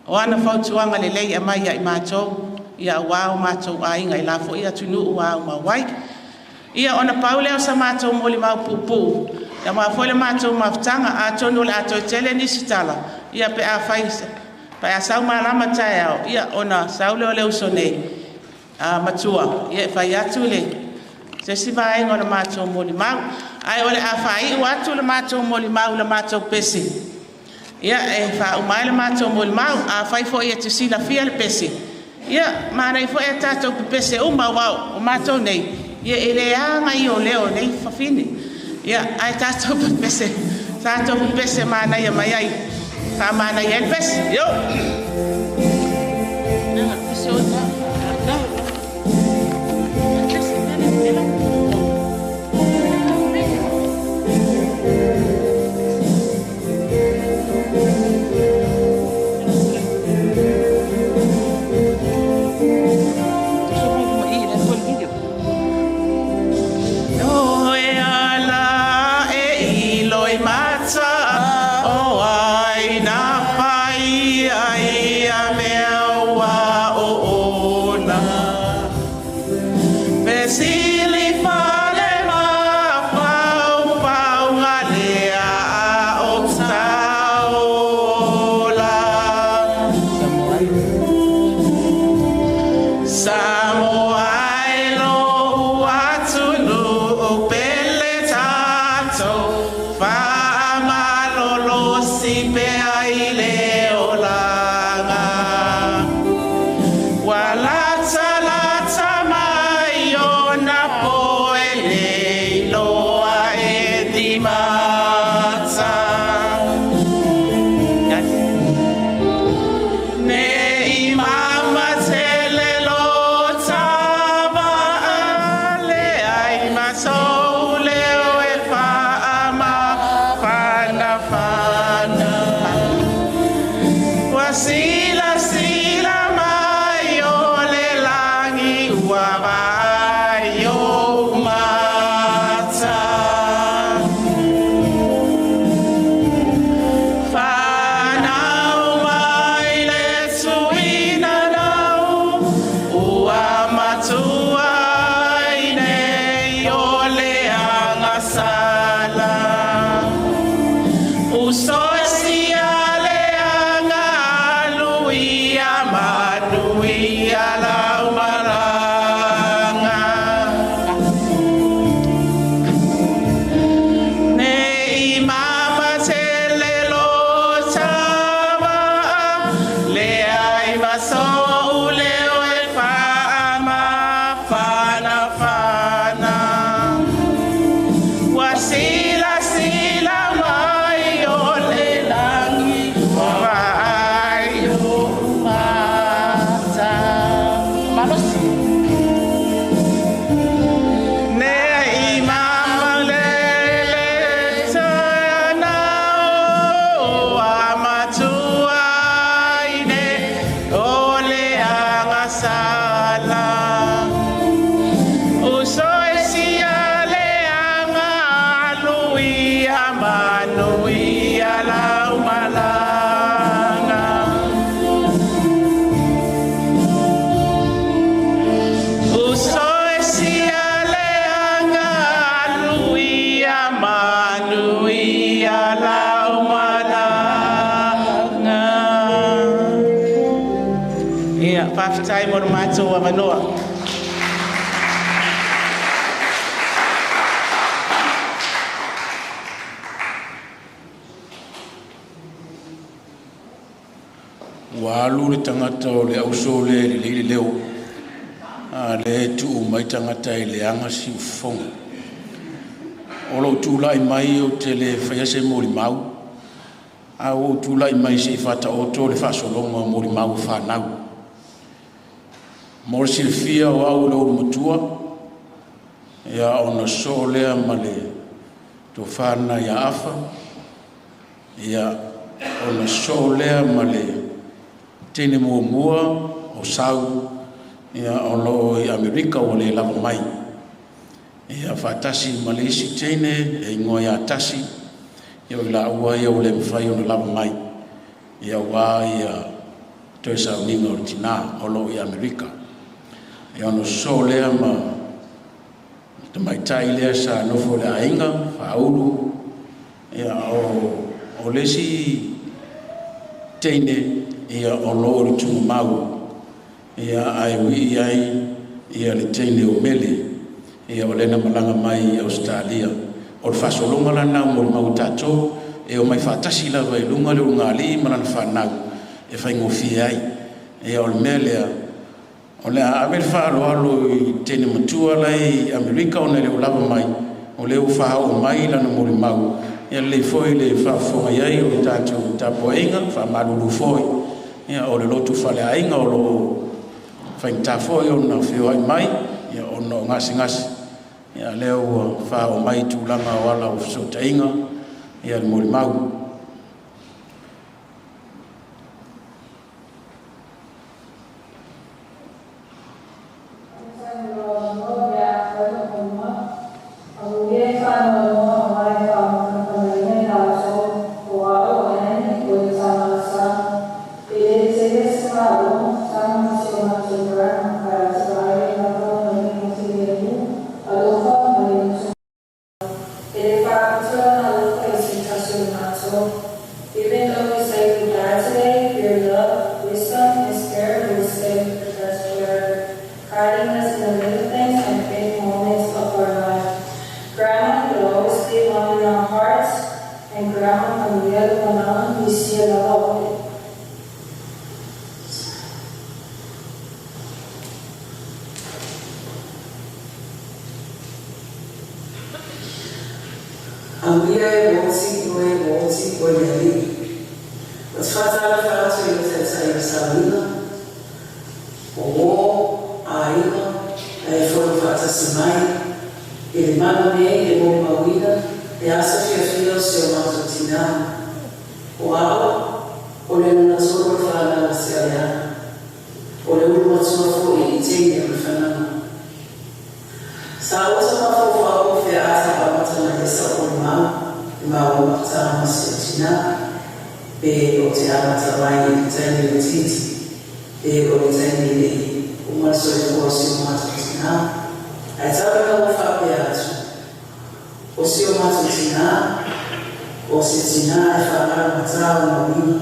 O ana fautuanga le lei a mai ai mātou, ia wao mātou ainga i la fo ia tunu ua au mawai. Ia ona paule o sa mātou moli mau pupu, ia maa foi le mātou mafutanga, a tonu le ato tele nisi tala, ia pe a whai, pe a sau malama tae ao, ia ona saule o le uso nei, a matua, ia e whai atu le, se si vaenga o le mātou moli mau, ai o le a whai u atu le mātou moli mau le mātou pesi. Ia e wha umai le mātou moli mau, a whai fo ia te sila fia le pesi. Ia mānei fo e tātou pe pese uma wau, o mātou nei, ia e le anga i o leo nei whawhine. Ia ai tātou pe pese mānei mai ai, wha mānei e le pese, yo! Nanga, pese o tā, nā. Pese, nana, nana. Whawhitai mo mātou a manoa. Ua alu le tagata o le auso lea i le lei le leo. A lea e tuu mai tagata e leaga siufofoga. O lou tulai mai ou te le faia se molimau, a ua ou tulai mai se i faataoto le faasologa o molimau a fanau. Mo le silafia o au o le ulu matua, ia ona sosoo lea ma le tofa lena ia Afa, ia ona sosoo lea ma le teine muamua o Sau, ia o lo o i Amerika ua le lava mai. Ia faatasi ma le isi teine e igoa ia Tasi, ia o i laua ia ua le mafai ona lava mai, ia aua ia toe sauniga o le tina o lo o i Amerika. Ia ona sosoo lea ma tamaitai lea sa nofo i le aiga, Faaulu, ia o le isi teine ia o lo o i le tuumau, ia ae ui ai ia le teine o Mele, ia o lea na malaga mai i Ausetalia. O le faasologa lana o molimau a tatou, e omai faatasi lava i luga le ulugalii ma lana fanau e faigofie ai. Ia o le mea lea, o le a ave le faaaloalo i teine matua la i Amerika ona e le o lava mai, o lea ua faaoo mai lana molimau, ia lelei foi le faafofoga i ai o le tatou tapuaiga, faamalulu foi, ia o le lotu faleaiga o lo o faigata foi ona feoai mai, ia ona o gasegase, ia lea ua faaoo mai tulaga o ala o fesootaiga, ia le molimau. Even though we say goodbye today, your love, wisdom, and spirit will stay with us forever, guiding us in the little things and big moments of our life. Grandma will always live on in our hearts, and Grandma Manuel Manan, we see a lot of it. Amuia e oti o e oti o le alii. O te whaatala whaatu i o taitai o sauniga, o o, aiga, ae fono faatasi mai, i le mana nei e molimauina le aso fiafia o si o matou tinā. O au, o le lona tolu o le fanau a Sealeana. O le ulu matua foi i teine o le fanau. Sa ota mafaufau o fea ata amata mai ai sau molimau i maua mataa ma si o tinā, pe o te amata mai i le taimi itiiti, pe o le taimi le i uma le soifua o si o matou tinā. Ae tau ina ua faapea atu, o si o matou tinā, o se tinā e whanau matā ona uiga,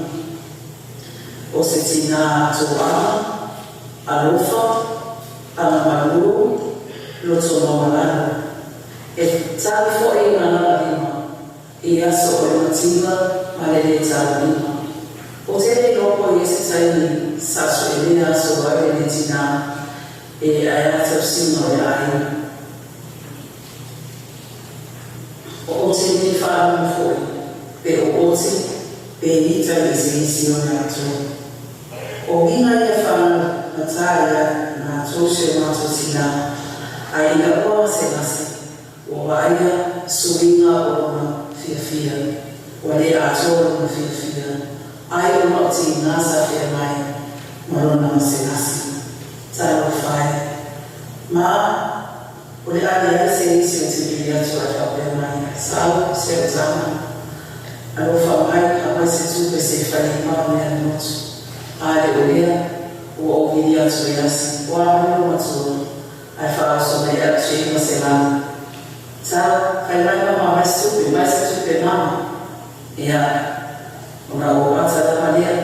o se tinā toaga, alofa, agamalu, loto maualalo. E tali foi i ngā lima i aso o le mativa ma le le taulima. O tēnei loko i ese taimi sa so e lea aso au e le tinā e ae ata usinga o le aiga. O tēnei whānau foi, pe o oti, pe ita i se isi o ngā tō. O inga ia whānau na tāia ngā tō se o mātou tinā, a ina ua masemase, ua vaaia suiga o lona fiafia, ua le atoa lona fiafia, ai ona o tigā sa fea mai ma lona gasegase. Talofa e. Ma, o le a leai se isi o te vili atu ae faapea mai, Sau, se o tama, alofa mai, aumai se tupe se i fai ai mau mea le motu. A le o lea, ua ou vili atu e asi, ua a mai lou matua, ae faaoso mai atu i 900. Sau, fai mai mama, aumai se tupe, mai se tupe mama. Ia, ona ou ata lava lea.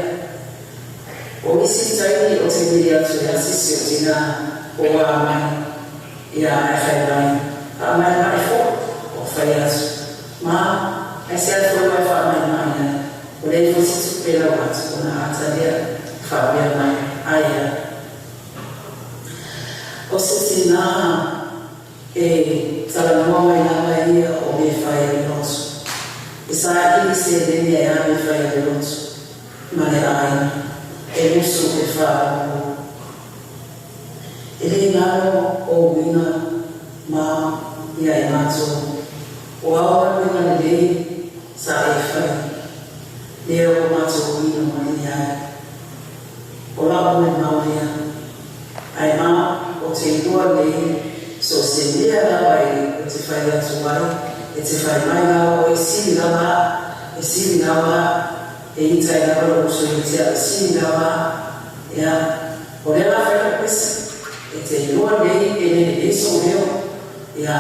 O isi taimi o te vili atu e asi si o tinā, o a mai, ia ae fai mai, faamaemae foi, o fai atu, ma, aisea foi mai faamaemae ai, o leai foi se tupe lau atu, ona ata lea, faapea mai, aia. O tinā e talanoa mai lava ia o mea fai a le lotu. E saili seleni e a mea fai a le lotu ma le aiga e musu e faalogologo. E le galo o uiga ma ia i matou. O au galuega lelei sa e fai, lea ua matou uiga malie ai. O lau molimau lea. Ae ma ou te iloa lelei so o se mea lava e ou te fai atu ai, e te fai mai lava oe, sili lava aa, e sili lava aa, e ita ai lava lou uso ia te au, e sili lava aa. Ea, o lea la fai lau pese, e te iloa lelei e le lelei sou leo, ea,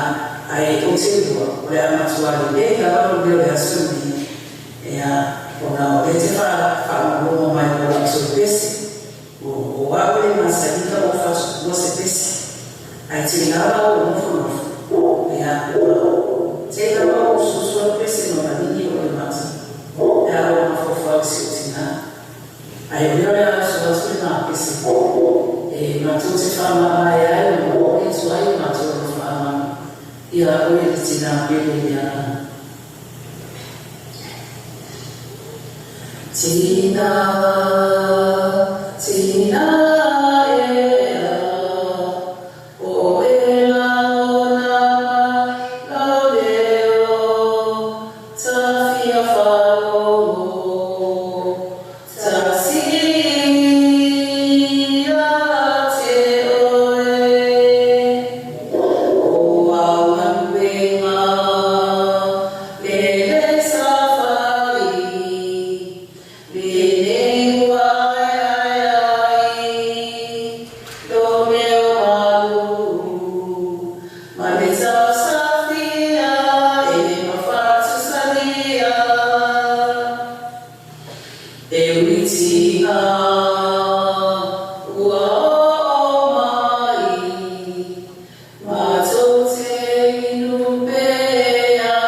ae ou te iloa, o le a matua lelei lava lou leo i le aso lenei, ea, ona o lea e te faalogologo mai mo lau toe pese. O au e le masani ona ou faatupua se pese, ae tei lava ou nofonofo, ia, tei lava ou usuusu atu pese ma maligi o le mata pe a ou mafaufau i si ou tinā. Ae o lea o le a usu atu le ma pese e matou te faamavae ai ma momoli atu ai o matou alofa ia oe le tinā pele i le agaga. Tinā, tinā ea, o e lagona mai lau leo, tafia faalogo, tasi ia te oe. O au galuega lele safari, lenei ua aeae ai lo leo malu, ma le tausafia e le mafatusalia. E ui tinā ua oo mai, matou te inu pea,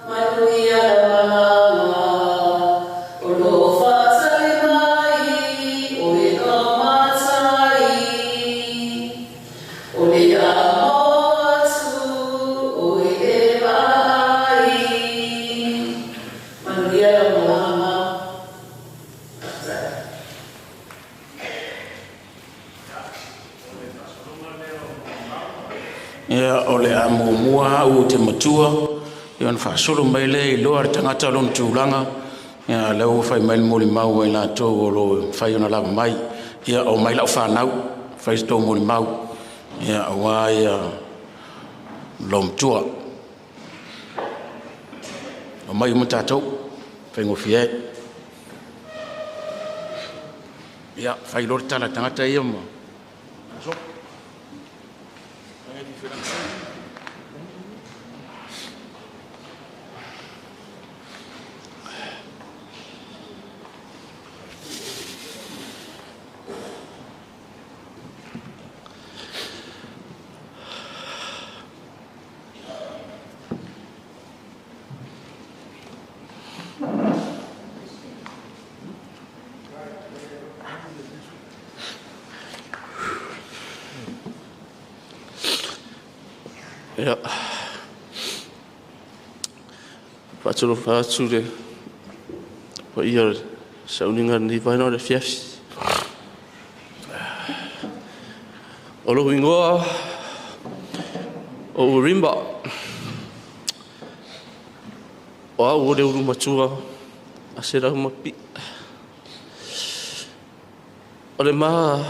manuia le malaga, o lo o faatali mai o e nō matai. O le amo atu o i le vaai. Manuia lau malaga ma. Faafetai. Ia, o le a muamua au ou te matua, ia ona faasolo mai lea i loa le tagata lona tulaga, ia lea ua fai mai le molimau a i latou o lo o mafai ona lava mai. Ia, omai lau fanau, fai se tou molimau, ia aua ia lou matua. Omai uma tatou, faigofie ai. Ia, fai loa le tala a le tagata ia ma... Ia, faatalofa atu le paia o le sauniga lenei vaega o le afiafi. O lou ingoa o Urimba, o au o le ulu matua a se lau mapi. O le ma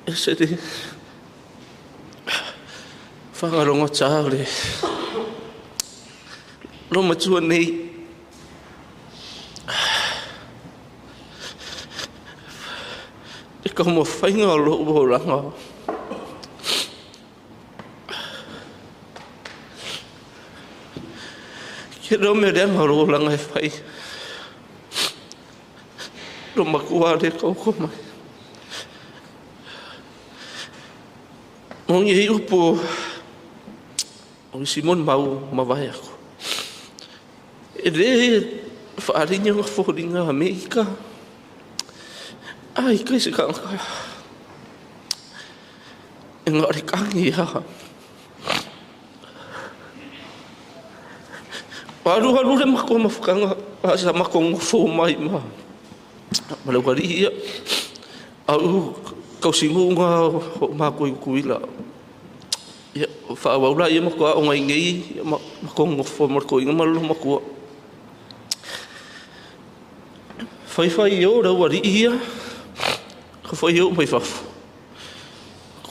ese le faagalogata o le lou matua nei. I ka mafaiga o lou olaga. Ke leo mea leaga o lou olaga e fai. Lo matua le kaoko mai. O ngei upu o isi molimau mavae aku. E lē faaaliga ga foliga Amerika. Ai kai se tagata e na o le kagi ia. Alu alu le makou mafutaga a sa makou gofo mai ma ma le ualii ia. Au tausiguga o makou i Tutuila. Ia faaauau laia matou aoga i inei matou nonofo ma le toeaina ma le loomatua. Faifai o le aualii ia, ka fai oo mai fafo.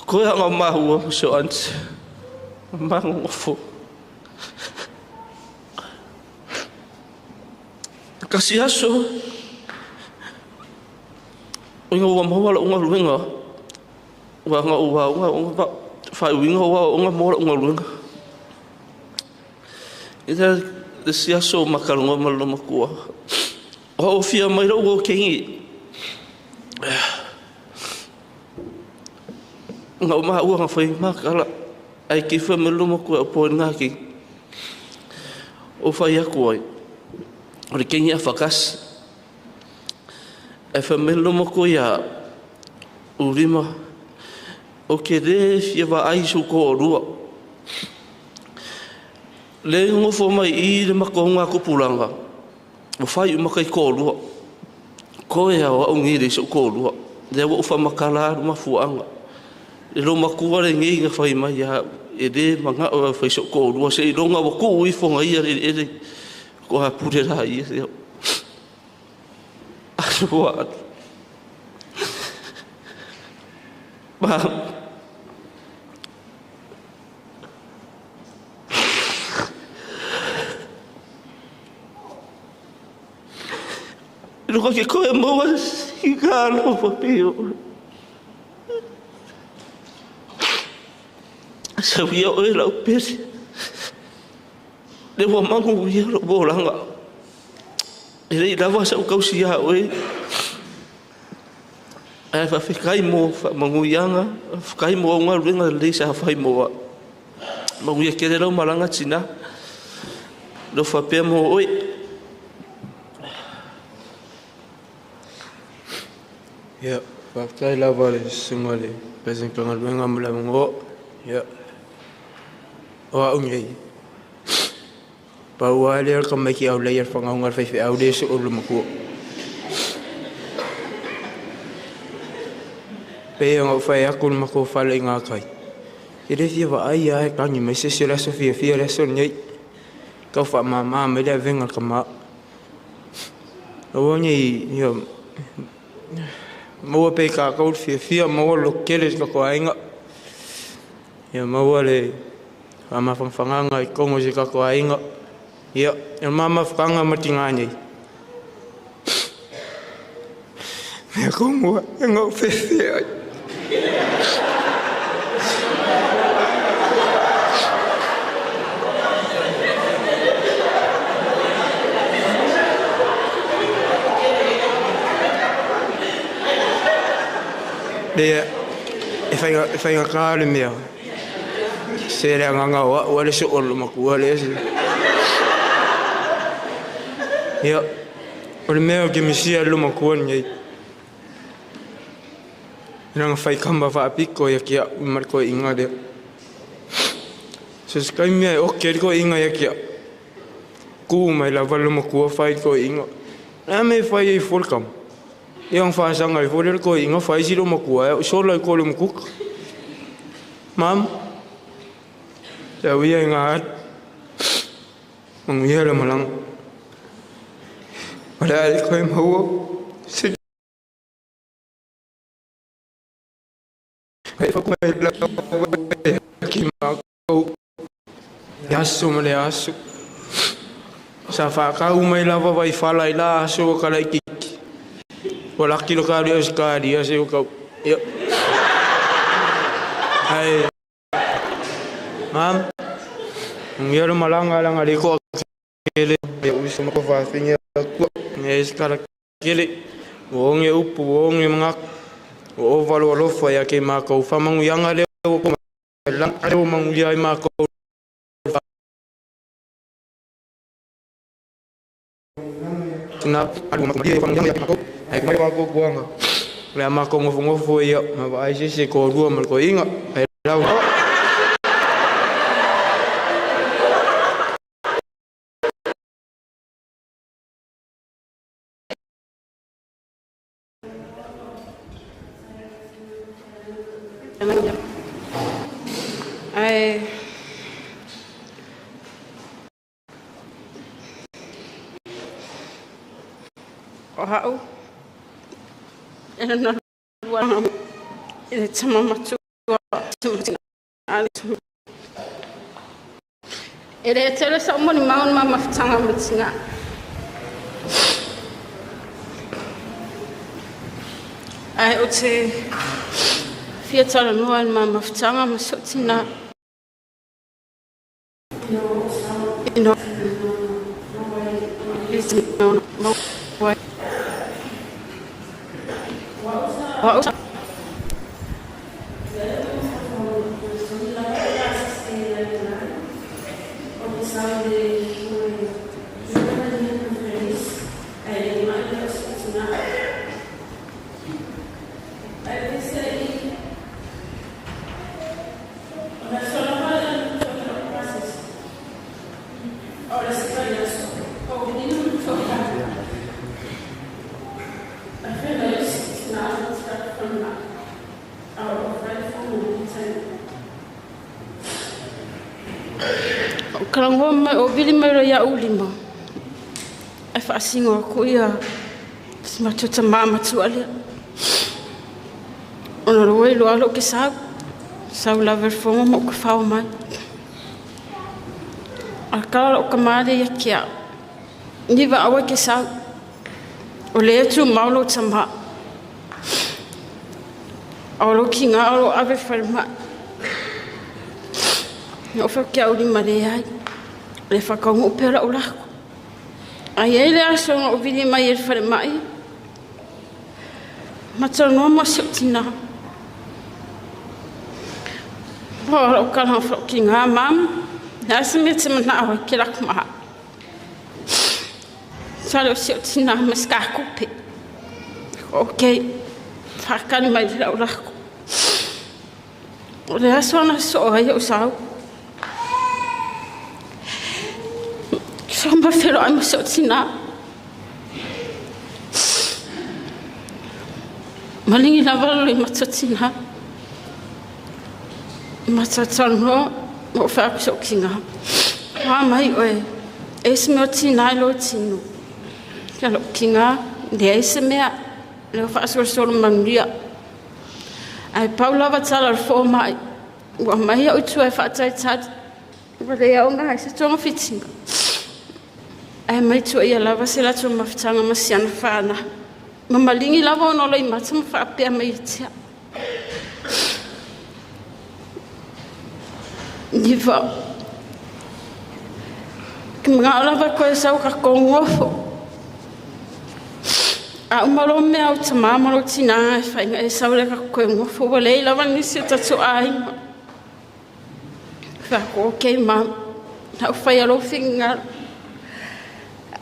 Toe aga maua ma si o aunty. Ma nonofo. Tasi aso, ina ua maua la'u galuega, ua aga ou aoga aoga faaiuina ou aoaoga maua la'u galuega. I le isi aso ma talanoa ma le loomatua, o aofia mai la'u okegi. Na o maua na fai makala, ae kei fai mai le loomatua e apo ai lena kegi. Ou fai atu ai, o le kegi afatasi. Ae fai mai le loomatua ia Urima, ou te lē fia vaai i sou toalua. Le nonofo mai i i le matou gatupulaga, ua fai uma taitoalua. Toe a o a'u nei e leai so'u toalua. Lea ua ou faamatala alu mafuaaga. Le loomatua lenei na fai mai ia a'u, e lē mana'o e fai so'u toalua seiloga ua tuu ifo na ia le eleele faatoa pule laia. Alu alu. Ma luga ke koe maua i ka alofa pe o. Sau ia oe lau pele. Le ua magu ia lou olaga. E lei lava sa'u tausi iā oe. Ae faafetai mo faamanuiaga, faafetai mo au galuega lelei sa fai mo a'u. Manuia tele lau malaga tinā. Alofa pea mo oe. Ia, faafetai lava i le susuga i le President Matagaluega mo le avanoa. Ia, o a'u nei, pau lava lea o le tamaiti aulai a le fagauga a le faifeau lea e soo i le matua. Pei ona ou fai atu i le matou fale i gatai, e le fia vaai lava e tagi mai se isi o le aso fiafia le aso lenei. Tau faamama mai le avega a le tama. Aua nei ia maua pea i tatou le fiafia, maua le lototele i si o tatou aiga. Ia maua le faamafanafanaga i totonu o si o tatou aiga. Ia, o le ma mafutaga ma tina nei. Mea tomua e na ou fefe ai. Lea e faigata le mea se le agaga o a'u a le soo o le matua lea se. Ia, o le mea ou te misia i le matua lenei, lana faikama faapito ia te a'u ma le toeaina lea. So se taimi e oke ai le toeaina ia te a'u, tu mai lava le matua fai le toeaina. O le a mea e fai ai fua le tama? Ia ona faasaga ai foi lea le toeaina fai si loomatua e a'u sola i tua o le umukuka. Mama, sau ia i gā atu, manuia le malaga. O le a le toe maua se ki matou i aso ma le aso. Sa faakau mai lava vaifala i la aso ua kalaititi. Ua laki lo ka lea Ausetalia se ua kau. Ia. Ae, mam, manuia le malaga leaga le toatele ia uso ma fafine atua. E se kala kele, ua oge upu, ua oge manatu, ua ova lou alofa ia te matou. Faamanuiaga lea ua. Lagi o manuia ai makou tina alu ma ia ma ia makou ai mai wa ko kuanga le makou ngofo ia ma vai se se ko rua ma ko inga ai lau. Ai o hau e na lua i le tama matua e le tele sa mo ni maun ma mafutanga matinga. Ai o te fia tala noa ma mafutanga ma sotina. Ino Kalangoa mai o vili mai ro ia ulima. E whaasingo aku ia si matuta maa matua lea. Ona roa i loa lo ke sau. Sau lava e whonga mo ka whao mai. A kala o ka maare ia kia. Niwa awa ke sau. O le atu maulo tama. O lo ki ngā aro ave whalma. O wha kia uri mare ai. Le whakaungu pera o lako. Ai e le aso o vili mai e whare mai. Matau noa mo se o tina. Hoa o kala whao ki ngā mam. Nā se mea te mana awa ki lako maha. Tale o se o tina ma ska kupe. Ok. Whakani mai te lau lako. O le aso ana so ai o sau. So ma whero ai mo se o tina. Malingi lava lo i matatina. Matatano mo whaku so ki ngā. Wā mai oe. E se mea tina ai lo tino. Kia lo ki ngā. Le e se mea. Le whaasorosoro manuia. Ai pau lava tala le fō mai. Ua mai au tua e whaataitari. Ua le au ngā se tonga whitinga. Ai mai tua ia lava se lato mafutanga ma siana whāna. Ma malingi lava ono loi mata ma whaapea mai e tea. Niwa. Ki mga lava koe sau ka kongofo. A umalo mea o ta māmalo tina e whainga e sau le ka koe ngofo. Wa lei lava nisi o tatu āinga. Whako, okay, ma. Nau whai alo whinga.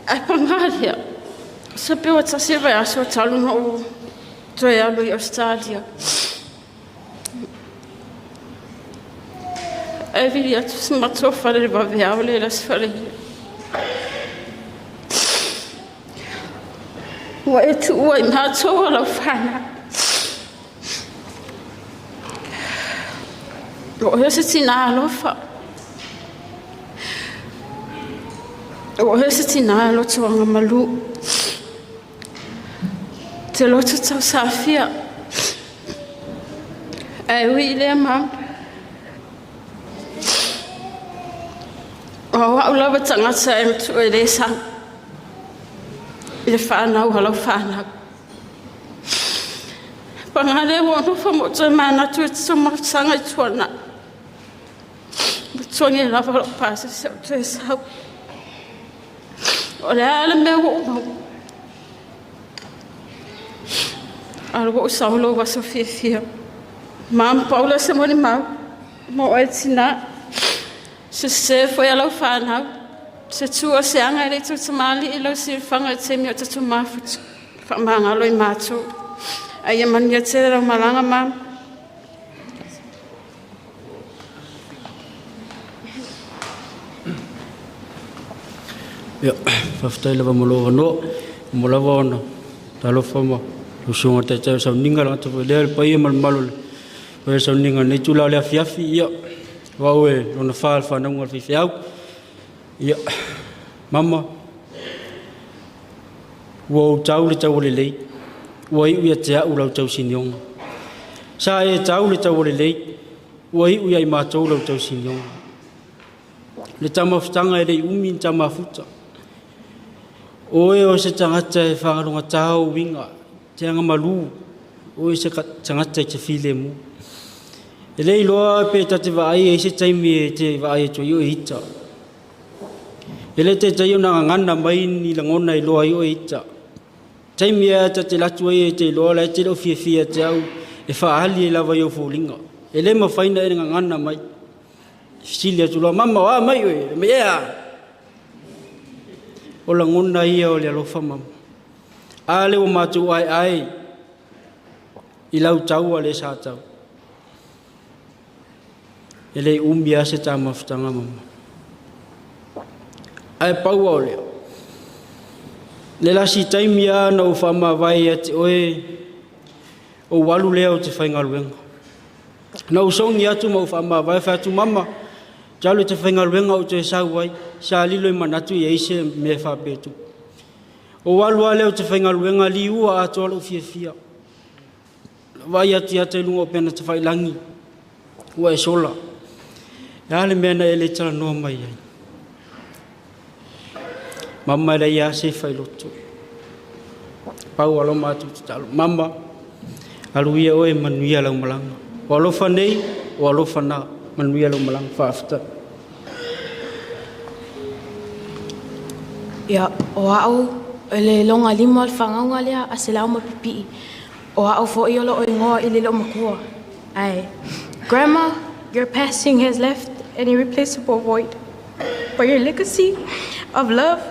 Ai pangaria. Sa peo tasi vai aso taluna o toe alu i Australia. Ai vili atu se matua whare le wawe au le las whare. Ua e tu ua i mātua lau whana. O hea se tina alofa. O hea se tina alofa anga malu. Te loto tau sāfia. Ai ui lea mam. O au lava tangata e matu e le sa. I le whanau halau whanau. Pangale o no fa mo te mana tu e tso mafutanga i tuana. Tuangi lava lo pasa se o te sau. O le ala mea o mau. Ala o sau lo waso fia fia. Mam Paula se moni mau. Mo oe tinā. Sese foi a lau fanau. Se tu o se anga e le tautamali i lau siufaga i taimi o tatou mafuta. Faamagalo i matou. A ia manuia tele lau malaga mama. Ia, faafetai lava mo lou avanoa. Mo lava ona talofa ma lau susuga taitai o sauniga le gata foi lea le paia ma le mamalu o le paia o sauniga i lenei itula o le afiafi. Ia, o au e lona fa le fanauga a le faifeau. Ia, mama, ua ou tau le taualelei, ua iu ia te au lau tausinioga. Sa e tau le taualelei, ua iu ia i matou lau tausinioga. Le taumafataga e le i umi ni taumafuta. O oe o se tagata e faagalogata ou uiga, te agamalu, o oe se tagata e te filemu. E le iloa pe ta te vaai ai se taimi e te vaai atu ai oe ita. E le taitai ona gagana mai ni lagona e iloa ai oe ita. Taimi e ta te latu ai e te iloa la e te le o fiafia te au e faaali ai lava i ou foliga. E le mafai na e gagana mai. Fesili atu loa, mama o a mai oe? Mai ea? O lagona ia o le alofa mama. A le ua matou aeae i lau taua le sa tau. E le umi lava se taumafataga mama. Ae pau o lea, le lasi taimi lava na ou faamavae ia te oe, ou alu lea ou te faigaluega. Na ou sogi atu ma ou faamavae fai atu, mama, te alu te faigaluega ou te sau ai, sa lilo i manatu i ai se mea faapea tupu. Ou alu lava lea ou te faigaluega, liua atoa lou fiafia. Vaai atu ia te luga o pena tafailangi, ua e sola. E a le mea na e le talanoa mai ai? Mama e leai lava se failoto. Pau alo matou tatalo. Mama, alu ia oe manuia lau malaga. O alofa nei, o alofa na, manuia lau malaga. Faafetai. Ia, o au, e le loga lima o le whangauga lea a se lau ma pipii. O au foi o loo igoa i le loomatua. Ae, Grandma, your passing has left an irreplaceable void. But your legacy of love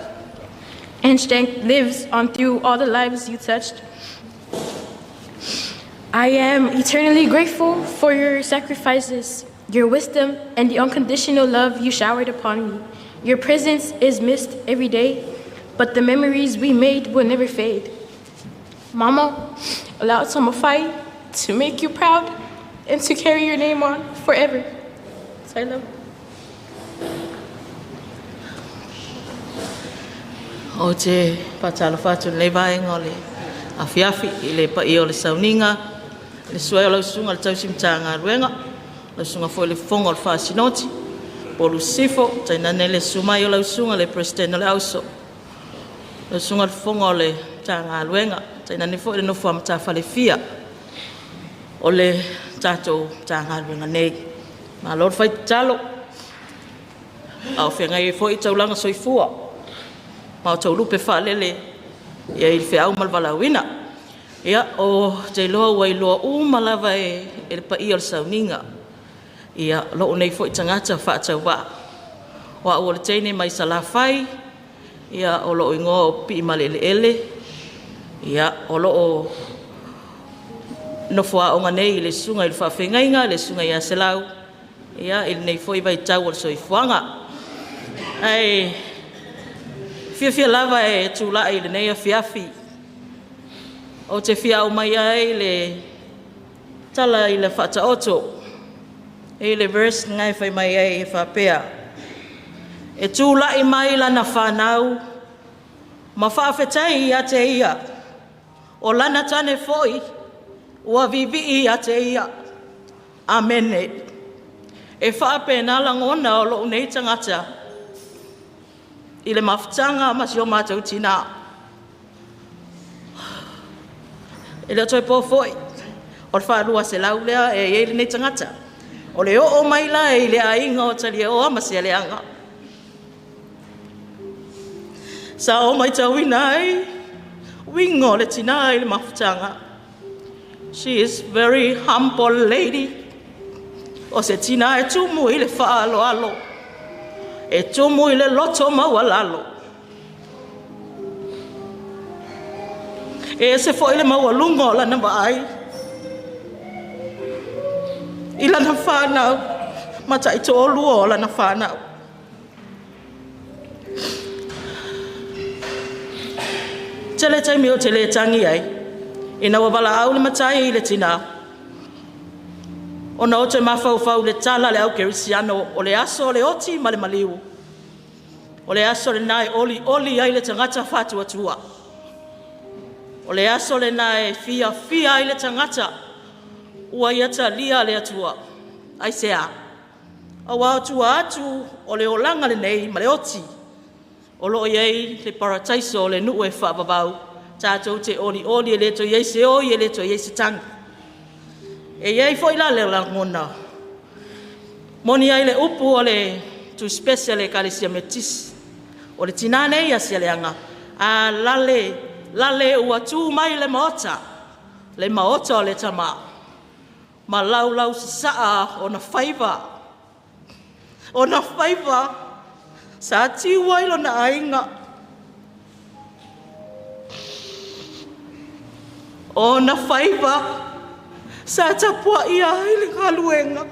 and strength lives on through all the lives you touched. I am eternally grateful for your sacrifices, your wisdom, and the unconditional love you showered upon me. Your presence is missed every day, but the memories we made will never fade. Mama, allow Tomafai to make you proud and to carry your name on forever. So I love O te whātalofa atu lenei vaega o le afiafi i le paia o le sauniga, le susu ai o lau susuga i le tausi Matagaluega, lau susuga foi i le Fofoga o le Faasinoti, Polu Sisifo, tainane le susu mai o lau susuga i le Peresetene o le Auso, lau susuga i le Fofoga o le Matagaluega, tainane foi le nofo a matafale fia o le tatou Matagaluega nei. Malo le fai tatalo, a o feagai ai foi taulaga soifua ma o taulupe faalele ia i le feau ma le valaauina. Ia, o te iloa ua iloa uma lava e le paia o le sauniga ia lou nei foi tagata faatauvaa. O au o le teine mai Salafai, ia o lou igoa o Piimaleleele, ia o loo nofo aoga nei i le susuga i le faafeagaiga, le susuga ia Selau, ia i lenei foi vaitau o le soifuaga. Ae fiafia lava e tulai i lenei afiafi, ou te fia aumaia ai le tala i le faataoto i le verse na e fai mai ai e faapea, e tulai mai lana whanau ma faafetai ia te ia, o lana tane foi ua viivii ia te ia. Amene. E faapena lagona o lou nei tagata i le mafutaga ma si o matou tinā. E le o toe po foi, o le 200 lea e i ai lenei tagata. O le oo mai la i le aiga o Taliaoa ma Sialeaga. Sa o matauina ai uiga o le tinā i le mafutaga. She is very humble lady. O se tinā e tumu i le faaaloalo, e tumu i le loto maualalo. E ese foi le maualuga o lana vaai i lana whānau, ma taitoalua o lana whānau. Tele taimi o te le tangi ai, ina ua valaau le matai i le tinā, ona o te mafaufau le tala le au kerisiano o le aso o le oti ma le maliu, o le aso lena e olioli ai le tagata faatuatua. O le aso lena e fiafia ai le tagata ua ia talia le Atua. Aisea? Aua o tua atu o le olaga lenei ma le oti, o lo o i ai le parataiso o le nuu e faavavau, tatou te olioli e le toe i ai se oi e le toe i ai se tagi. E i ai foi la le lagona, moni ai le upu o le tusipese a le Ekalesia Metotisi, o le tinā nei a Sialeaga, a lale, lale ua tu mai le maota, le maota o le tama, ma laulau sasaa ona faiva, ona faiva sa tiu ai lona aiga, ona faiva sa tapuaia ai le galuega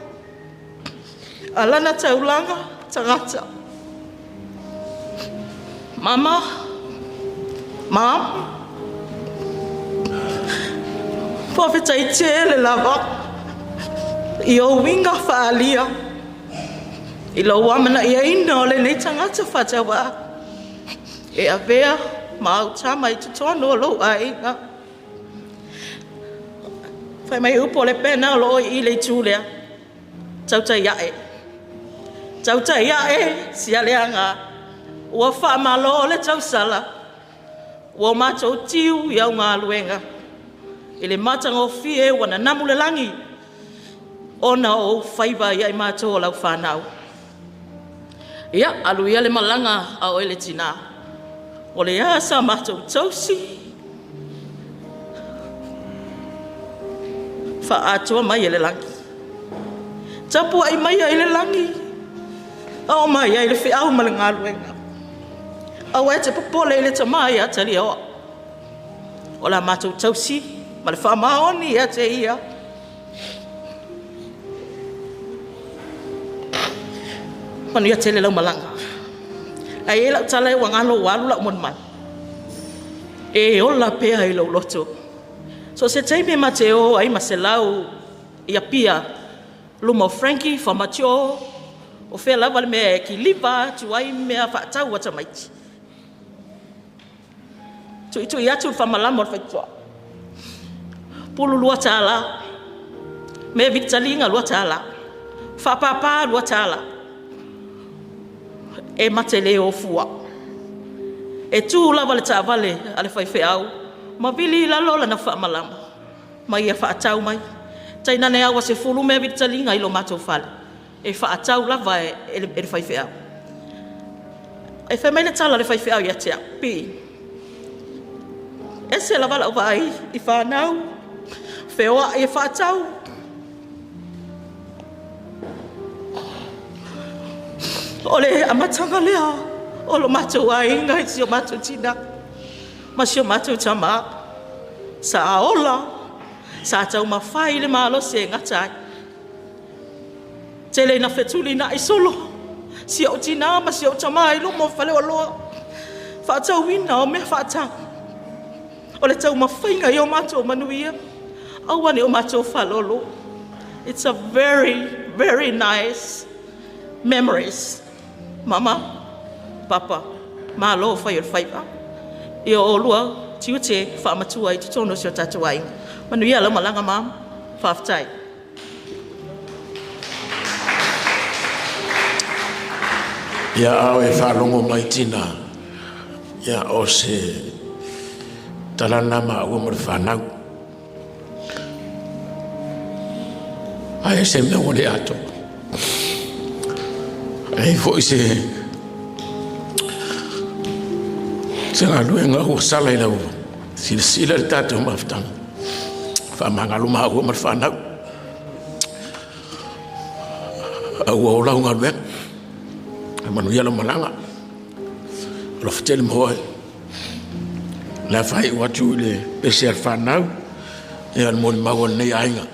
a lana taulaga tagata. Mama, Mom, faafetai tele lava i ou uiga faaalia i lou amanaiaina o lenei tagata faatauvaa e avea ma autama i totonu o lou aiga. Fai mai upu o le pena o lo o i le itu lea. Tautai ae. Tautai ae, Sialeaga. Ua faamalo le tausala. Ua matou tiu i au galuega. I le matagofie ua nanamu le lagi ona o ou faiva ia i matou o lau whanau. Ia, alu ia le malaga a oe le tinā. O le a sa matou tausi. Faaatoa mai e le lagi. Tapuai mai ai le lagi. Ao mai ai le feau ma le galuega. Aua e te popole i le tama ia Taliaoa. O la matou tausi ma le faamaoni ia te ia. Manuia tele lau malaga. Ai e lau tala e ua ngalo ua alu lau moni mai. E ola pea i lou loto. So se taimi ma te o ai ma se lau ia pia luma o Frankie, whamatio, o fea lava le mea e kiliva atu ai mea faatau a tamaiti. Tuitui atu le faamalama o le faitotoa. Pulu $2. Mea vilitaliga $2. Faapapa $2. E mate le o fua. E tū lava le taavale a le faifeau ma vili i lalo lana faamalama ma ia faatau mai. Tainane lava ua 10 mea vilitaliga i lo matou fale. E faatau lava e le faifeau. E fai mai le tala a le faifeau ia te au, Pi, ese lava lau vaai i whanau, feoai e faatau. O le amataga lea o lo matou aiga i si o matou tina ma si o matou tama. Sa ola, sa taumafai le malosi e gata ai. Tele ina fetulinai solo si ou tina ma si ou tama i luma o faleoloa. Faatauina o mea faatau. O le taumafaiga i o matou manuia. Aua ne i o matou faalolo. It's a very, very nice memories. Mama, Papa, malo fai o le faiva. Ia o lua tiute faamatua i totonu o si o tatou aiga. Manuia lau malaga mam. Faafetai. Ia ao e faalogo mai tina, ia o se talana maua ma le whanau. Ai se mea ua le ato. Ai foi se se galuega ua sala i lau silasila le tatou mafutaga. Faamagalo maua ma le whanau. Ua o lau galuega. E manuia lau malaga. Alofa tele mo oe. Le a faaiu atu i le pese a le whanau, ia le molimau a lenei aiga.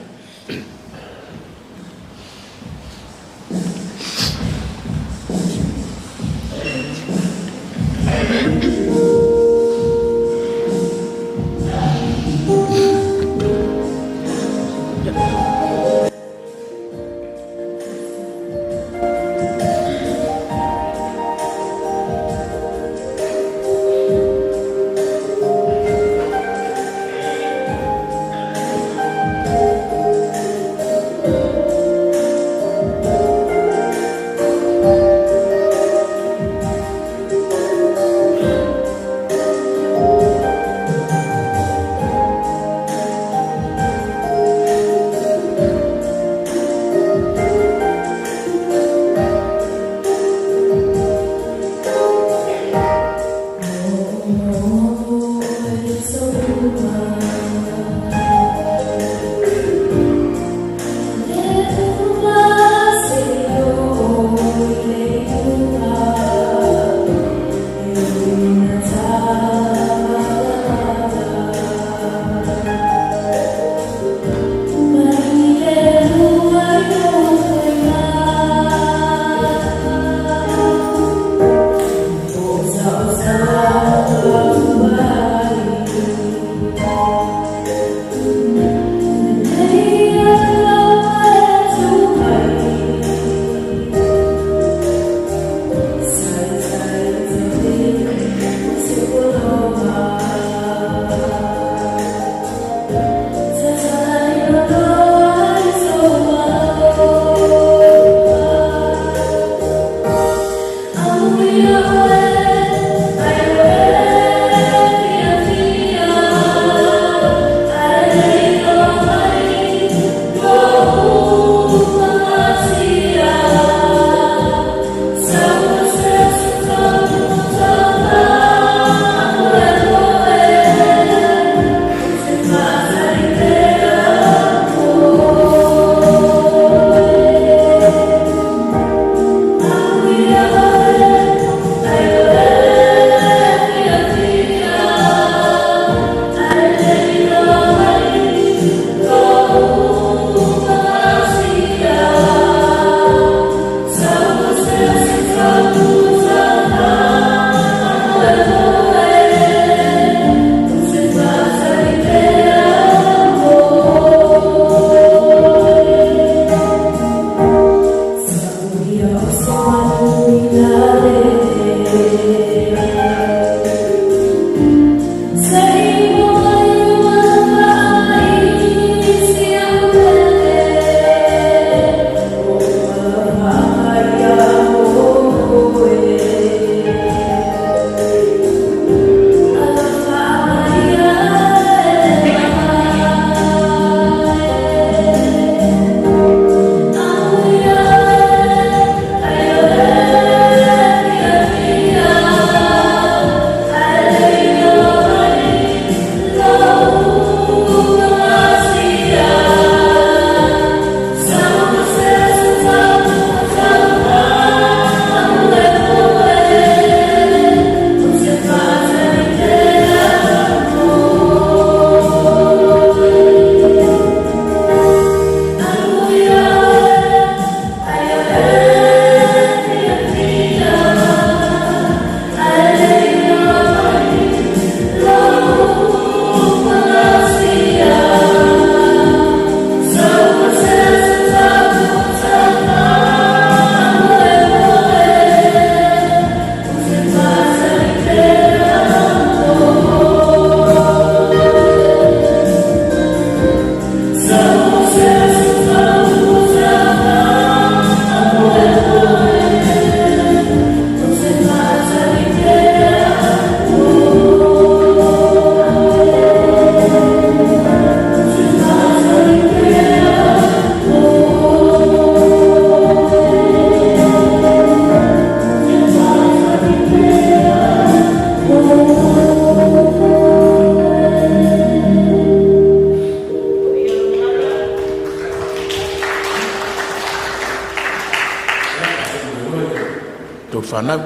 tou fanau.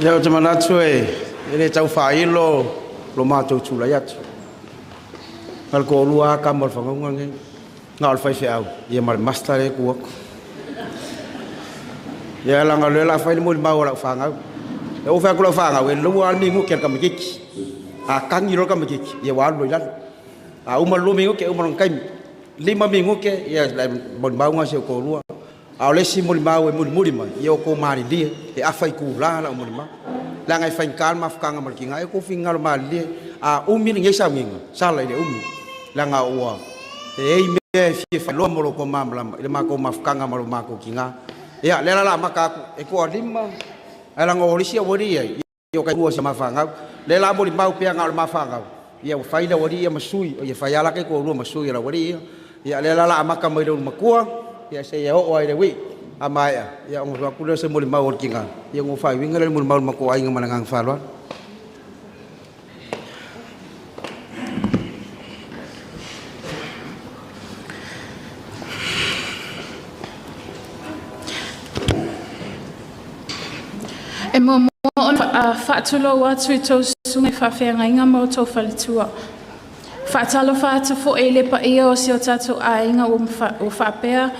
Ia, ou te manatu e le tau faailo lo matou tulai atu. Na o le toalua lava tama o le fagauga lenei, na o le faifeau ia ma le master lea e tu atu. Ia leaga o lea o le a fai le molimau a lau fanau. E ou fai atu i lau fanau, e 2 lava le minute a le tamaitiiti. A tagi loa le tamaitiiti, ia ua alu loa i lalo. A uma le 2 minute, uma lona taimi. 5 minute, ia le molimau lena a si ou toalua. A o le isi molimau e mulimuli mai, ia outou malilie, e afa itula lau molimau. Leaga e faigata le mafutaga ma le tina. Ia outou finagalo malilie, a umi lenei sauniga, sala i le umi, leaga ua e i ai mea e fia faailoa mo lo outou malamalama i le matou mafutaga ma lo matou tina. Ia, o lea la o le a amata atu, e toalima, ae leaga o le isi aualii ia, ia o tailua si a ma fanau. O lea la a molimau pea na o le ma fanau, ia ua fai le aualii ia ma sui, ia fai lava la taitoalua ma sui o le aualii ia. Ia o lea la o le a amata mai le ulumatua, ia seia oo lava i le uii. A maea, ia ona avatu lea o se molimau a le tina, ia ona faaiuina lea o le molimau a le matou aiga ma le agaga faaaloalo. E muamua ona faatulou atu i tou susuga i faafeagaiga ma outou faletua. Faatalofa atu foi i le paia o si o tatou aiga ua faapea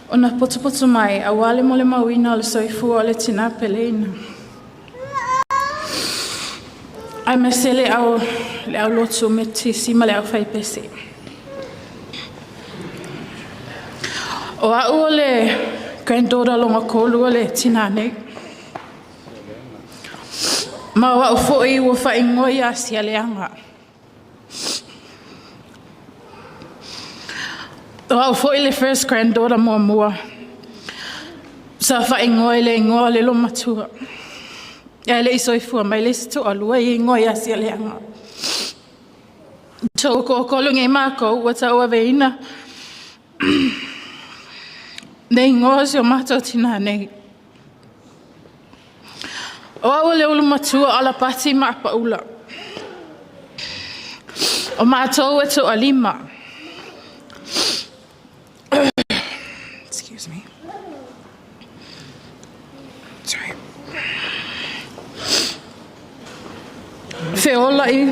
ona potopoto mai aua le molimauina o le soifua o le tina peleina. Aemaise le au, le au lotu metisi ma le au faipese. O au o le granddaughter longa kolu o le tina nei. Ma o au foi ua faaigoa ia Sialeaga. O au foi le first granddaughter muamua. Sa faaigoa i le igoa o le lomatua. Ae le i soifua mai le isi toalua i igoa ia Sialeaga. Tookokolo nei mākou ua tauaveina le igoa o si o matou tinā nei. O au o le ulu matua o Alapati ma Apaula. O mātou e toalima. Excuse me. Sorry. Feola i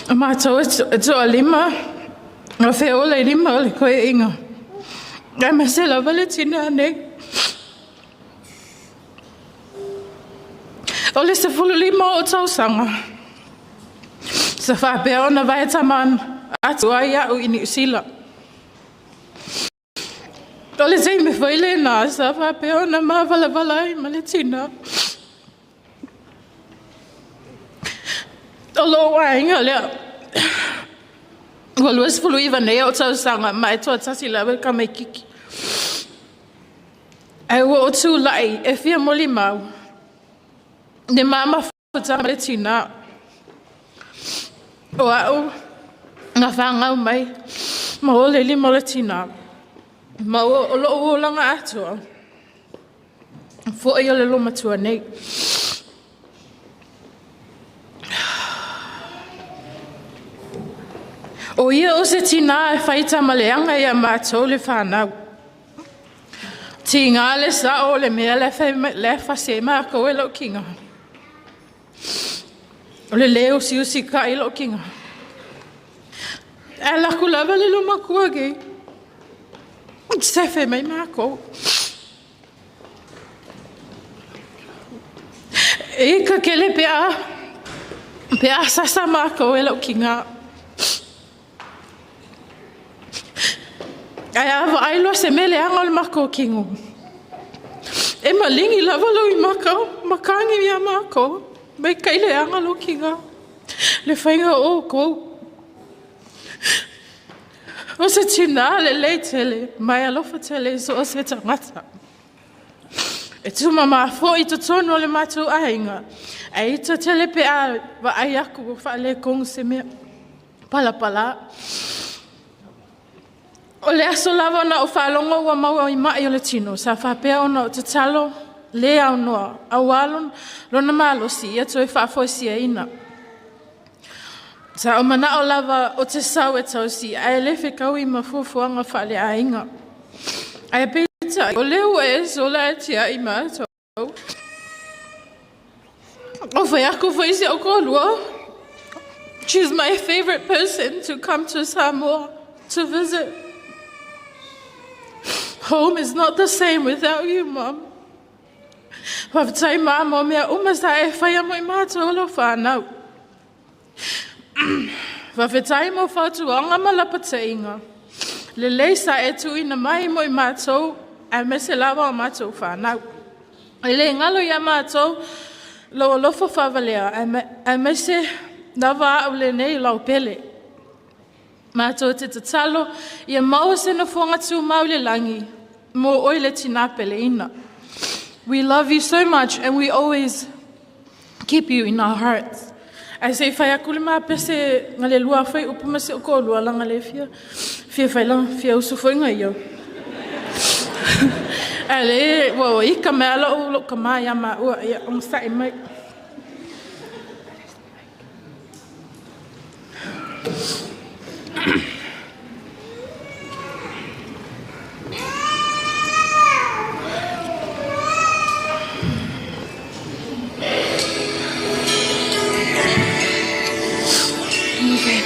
o mātou e toalima. O feola i lima o le koeʻiga. Aemaise lava le tina nei. O le 15 o tausaga, sa faapea ona vae tama atu ai au i Niu Sila. O le taimi foi lena sa faapea ona mavalavala ai ma le tina. O lou aiga lea, ua 29 nei ou tausaga ma e toatasi lava le tamaititi. Ae ua ou tulai e fia molimau le ma mafutaga ma le tina. O au na fanau mai ma o le lima o le tina. Ma o lou olaga atoa foi o le lomatua nei. O ia o se tina e fai tamaleaga ia matou le fanau. Tiga le sao o le mea le fasi ai mākou e lou kiga. O le lē usiusi kai lou kiga. Ae laku lava le lomatua nei. Sefe mai mākou. E ka kele pe a pe a sasa mākou e lou kiga. Ae a vaai loa se mea leaga o le makou kino, e maligi lava lou i maka, makagi ia makou, maikaʻi leaga lou kiga, le faiga o oukou. O se tinā lelei tele, ma e alofa tele i so o se tagata. E tumamā foi i totonu o le matou aiga, ae ita tele pe a vaai aku ua faaletonu se mea. Palapala. O le aso lava na ou faalogo ua maua i maʻi o le tino, sa faapea ona ou tatalo. lē aunoa auā lona malosi ia toe faafoisiaina. Sa ou manao lava o te sau e tausi ae le fekaui ma fuafuaga faaleaiga. Ae peitai o lea ua e sola e tiai matou. O fai aku foi si au toalua. She's my favorite person to come to Samoa to visit. Home is not the same without you, Mom. Faafetai ma mo mea uma sa e faia mo i mātou lau whānau. Faafetai mo fautuaga ma lapataiga. Lelei sa e tuuina mai mo i mātou aemaise lava o matou whānau. E le galo ia mātou lou alofa faavalea aemaise lava au lenei lau pele. Matou te tatalo ia maua se nofoaga tumau i le lagi mo oe le tinā peleina. We love you so much and we always keep you in our hearts. Ae se i fai aku le mapese nga le lua fai upu ma si o ko lua langa le fia fia fai la fia usu foi nga ia. Ale ua i ka mea lo lo ka ma ia ma ua ia ong sa mai. Is it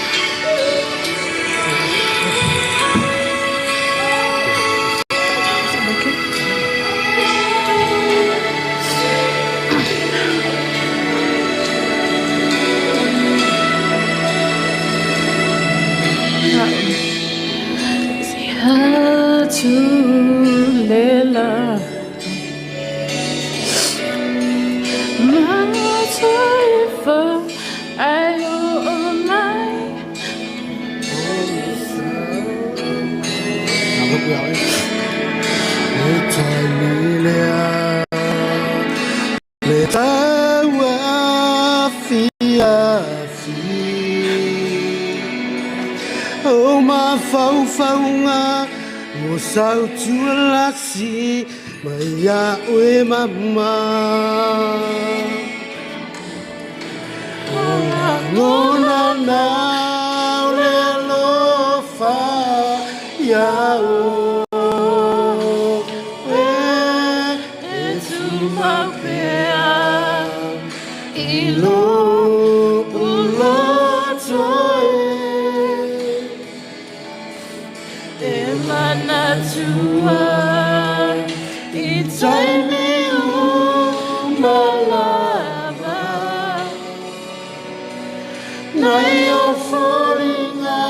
working? Lela Mataifa ai o mai. E taimi lea le tau afiafi o mafaufauga o sautualasi mai ia oe mama. O lagona na o le alofa ia oe e tumau pea i lou loto e manatua i taimi uma lava nai o foliga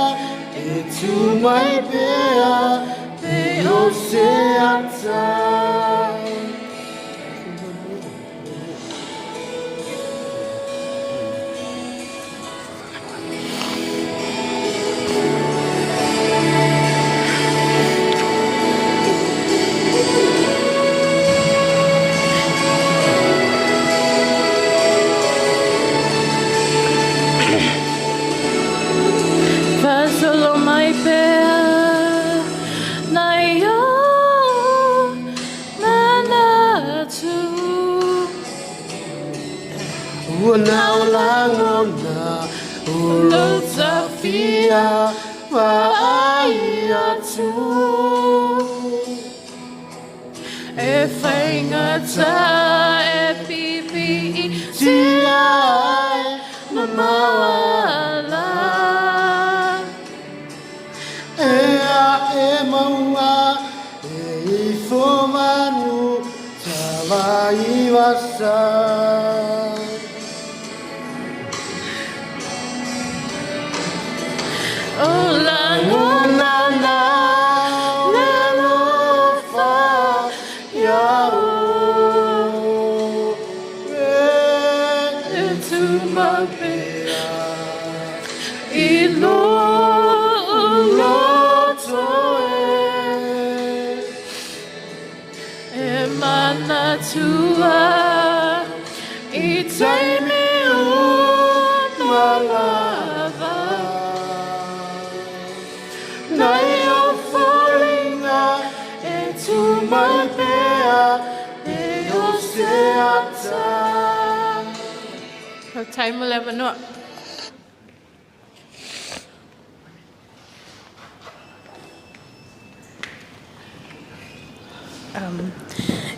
e tu mai pea pe o se ata. Faasolo mai pea nai o manatu. Ua nao lagona o lou tafia vaai atu. E faigata e pipiitia ai mamao ala. E a e mauga e ifo manu tavai vasa. O lagona na le alofa ia oe e tumau pea i lou loto e manatua i taimi uma lava nai o foliga e tu mai pea e o ata. Faafetai mo le avanoa.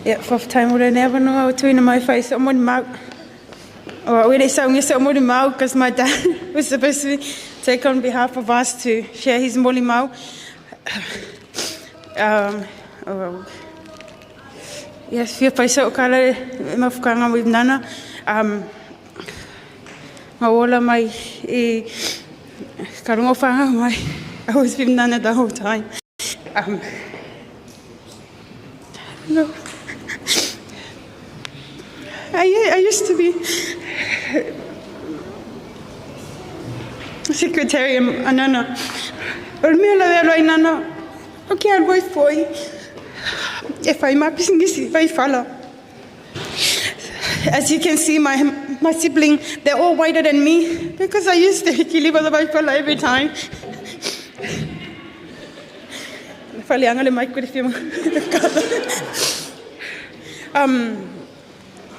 Ia, faafetai mo lenei avanoa ua tuuina mai e fai so'o molimau. O a'u e le i saugia so'o molimau because my dad was supposed to take on behalf of us to share his molimau. Oh, yes, fia fai so'o kala e mafukaga with Nana. Ma ola mai i ka luga o whangau mai. I was with Nana the whole time. No. I used to be secretary a Nana. O le mea lawe alo ai Nana, o ke alu ai foi e fai ma pisinisi, fai fala. As you can see, my sibling, they're all whiter than me because I used to hikiliwa the vaifala every time. Faleanga le mic kore whima.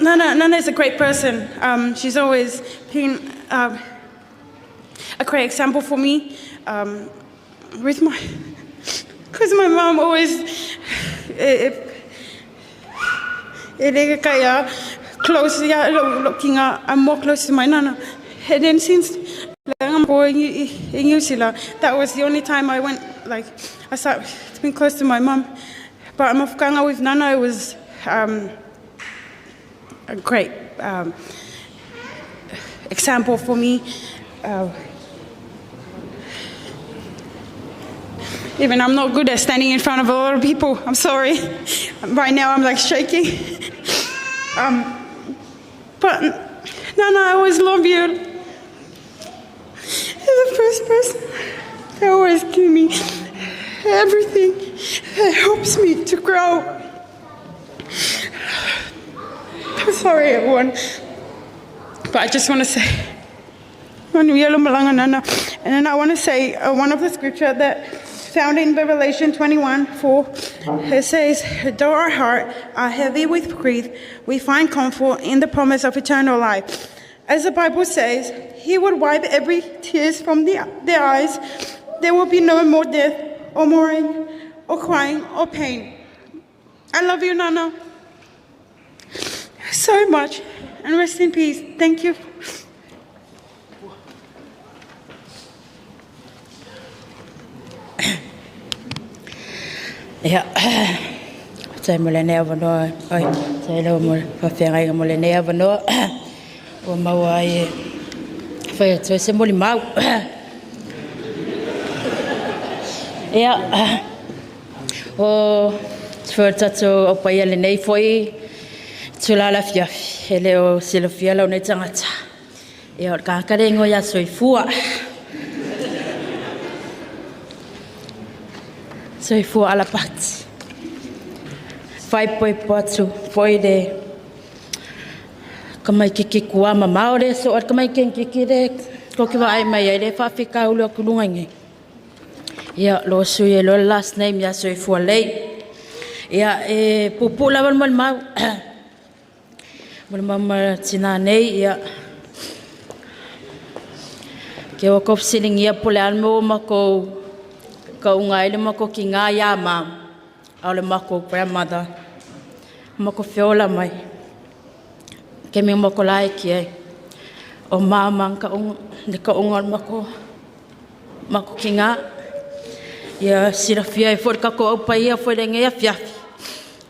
Nana is a great person. She's always been a great example for me. With my, because my mom always, e le kaya close ya looking, I'm more close to my nana. And then since I'm going in New Zealand, that was the only time I went, like, I started being close to my mom. But mafukanga with Nana was a great example for me. Even I'm not good at standing in front of a lot of people. I'm sorry. Right now I'm like shaking. But Nana, I always love you. You're the first person that always give me everything that helps me to grow. I'm sorry, everyone. But I just want to say, Manuia lo malanga nana. And then I want to say one of the scripture that found in Revelation 21:4, it says, though our heart are heavy with grief, we find comfort in the promise of eternal life. As the Bible says, he would wipe every tears from their eyes. There will be no more death or mourning or crying or pain. I love you, Nana, so much. And rest in peace. Thank you. Ia, faafetai mo lenei avanoa, oi, faafetai lava mo le faafeagaiga mo lenei avanoa ua maua ai e fai atu ai se molimau. Ia, o se foi o le tatou au paia lenei foi itula o le afiafi, e le o silafia lou nei tagata. Ia, o le tagata le igoa ia Soifua. Soifua Alapati. Faaipoipo atu foi le kamaikiki kua mamao le so o le kamaikikiki le ko ke vaai mai ai le faafikaulu atu luga i nei. Ia, lo sui e lo le last name ia Soifua lei. Ia, e puupuu lava le molimau. Molimau ma tinā nei, ia. Ke ua kou fesiligia po o le a le mea ua makou kauga ai le makou kigā iā mama, a o le makou grandmother, makou feola mai. Kemi o makou laiki ai. O mama ang kauga, le kauga o le makou, makou kigā. Ia silafia ai foi le tatou au paia foi lenei afiafi.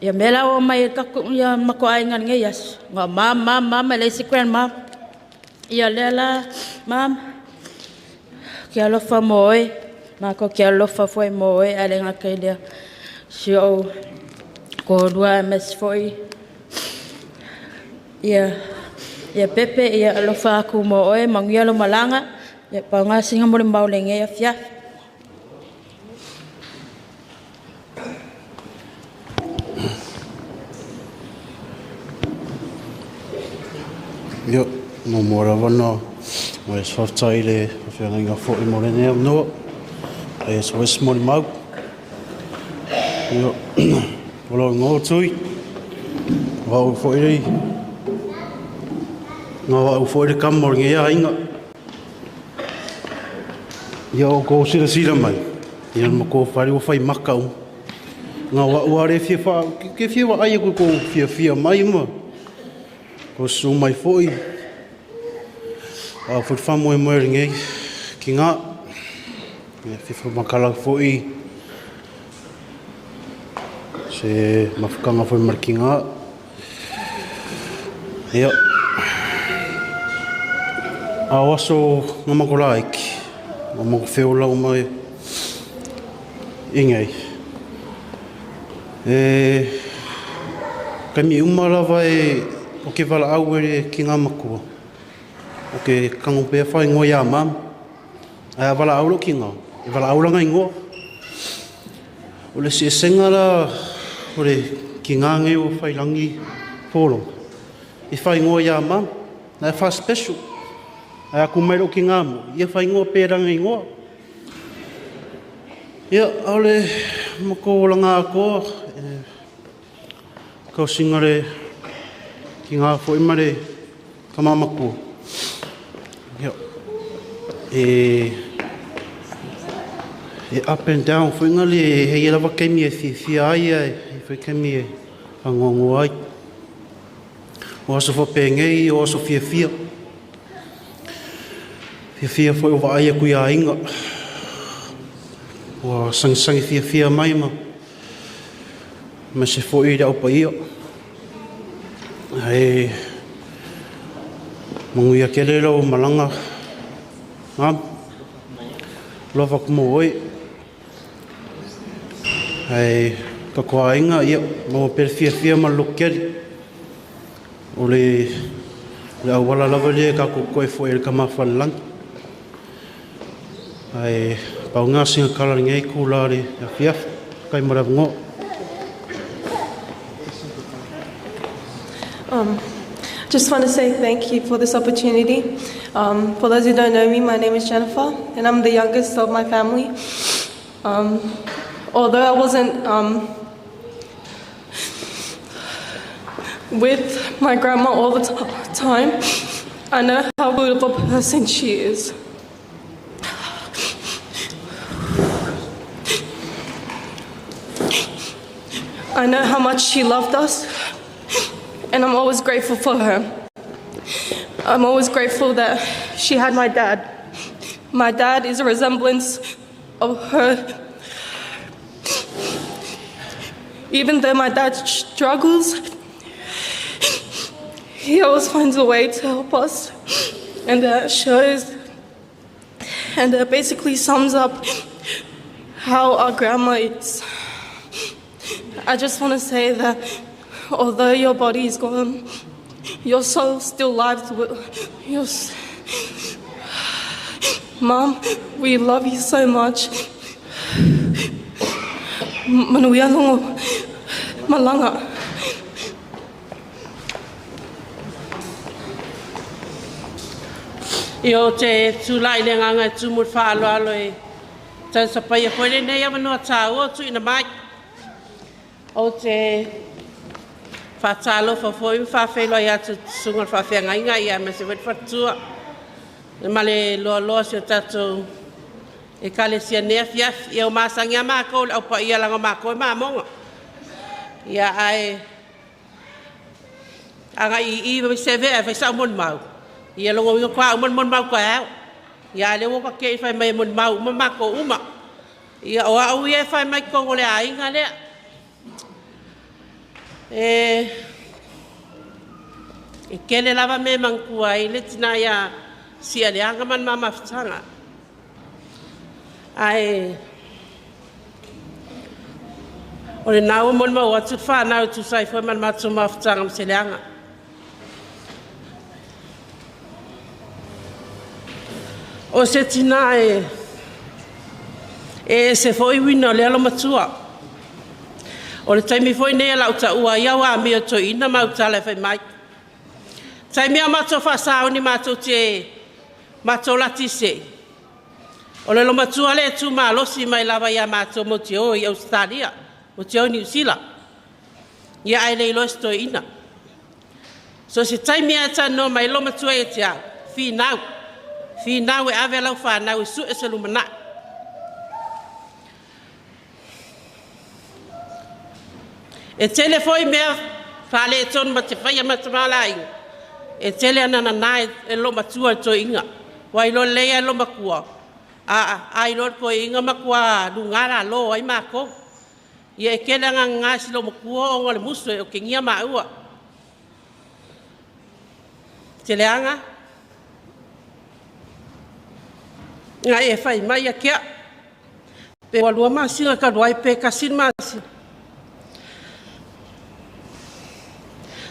Ia mea la ua mai e le tatou, ia matou aiga i lenei aso. Na o mama, mama, mama, e leai se grandma. Ia lea la, mama, ke alofa mo oe, matou te alofa foi mo oe, ae le gata i lea, si ou toalua aemaise foi ia ia Pepe, ia alofa atu mo oe, manuia lou malaga, ia pau lena sina molimau i lenei afiafi. Io, muamua lava ona momoli atu faafetai i le faafeagaiga foi mo lenei avanoa. E so ese molimau. Io, o lou igoa o Tui. O au foi le Ngā au foi le kama o le aiga. Ia o kou sila sila mai. Ia ma kou whare o whai maka u. Ngā wa ua re fia wha, ke fia wa ai ko kou fia fia mai ma. Ko su mai foi. A foi wha moe moe ngei ki ngā. Ia fia wha makala foi. Se mafukanga foi mar ki ngā. Ia. A o aso ngā mako laiki. Ngā mako whiola o mai ingei. E kai mi uma lava e o ke wala au e ki ngā makua. O ke kango pea whai ngoa ia mam. Ai a wala au ki ngā. E wala au langa ingoa. O le se senga la o le ki ngā ngei o whai langi pōronga. I whai ngoa ia mam. Na e wha special. Ai aku mai ki ngā mo. Ia whai ngoa pēranga ingoa. Ia, aole mako langa akoa. Kau singare ki ngā fo imare ka mamakua. Ia. E up and down fo inga le hei e lava keimi e whiwhia ai e fo keimi e whangongo ai. O aso fo pēngei, o aso whiawhia. Whiawhia fo o vaai aku ia inga. O sangisangi whiawhia mai ma. Ma se fo i au pa ia. Hei manguia kele lau malanga. Ngam. Lova kumo oi. Hei ka koa inga ia. Mo per whiawhia ma lukeri. O le awala lava le ka ko koe fo e le kama whanalangi. Ai pau ngā singa kala ngei kula le afiafi. Kai marav ngō. Just want to say thank you for this opportunity. For those who don't know me, my name is Jennifer, and I'm the youngest of my family. Although I wasn't with my grandma all the time, I know how good of a person she is. I know how much she loved us, and I'm always grateful for her. I'm always grateful that she had my dad. My dad is a resemblance of her. Even though my dad struggles, he always finds a way to help us, and that shows, and that basically sums up how our grandma is. I just want to say that although your body is gone, your soul still lives with your. Mom, we love you so much. Manuia longo malanga. I o te tūlai le nganga e tūmur whaalo alo e tau sapai e koe nei awa noa tāua tu ina mai. O te whātālo whawhoi whawheloa i atu sunga whawhea ngainga ia me se wet whatua. Le male loa loa se o tātou e kale sia nea fiafi ia o māsangi a mākou le au pa ia langa mākou e māmonga. Ia ae anga i i se vea whai sa mon mau. Ia longo inga kwa mon mon mau kwa au. Ia le woka ke i whai mai mon mau uma mākou uma. Ia o au ia whai mai kongo le a inga lea. E kele lava me mangkua i le tina ia sia le anga man mama futanga. Ai o le nau mon mau atu whanau tu sai fo man matu mafutanga mse le anga. O se tina e se foi wina le alo matua. O le taimi foi nei lau ta ua ia wa mi o toi ina mau tala fai mai. Taimi a mato whasao ni mato te mato lati se. O le matua le tu malosi mai lava ia mato mo te o i Australia, mo te o New Zealand. Ia ae le iloa se toeaina. So se taimi lava e talanoa mai ai le loomatua ia te au, finau, finau e ave lau fanau e sue se lumanai. E tele foi mea faaletonu ma te faia ma tamaoaiga, e tele ana nana e loomatua i le toeaina. Ua iloa lelei lava e le loomatua, a iloa e le toeaina matua luga lalo ai matou. Ia e tele ina nana e si loomatua ona o le musu e otegia maua. Teleaga, na e fai mai ia te au, pe ua 2 masina talu ai pe 1 le masina.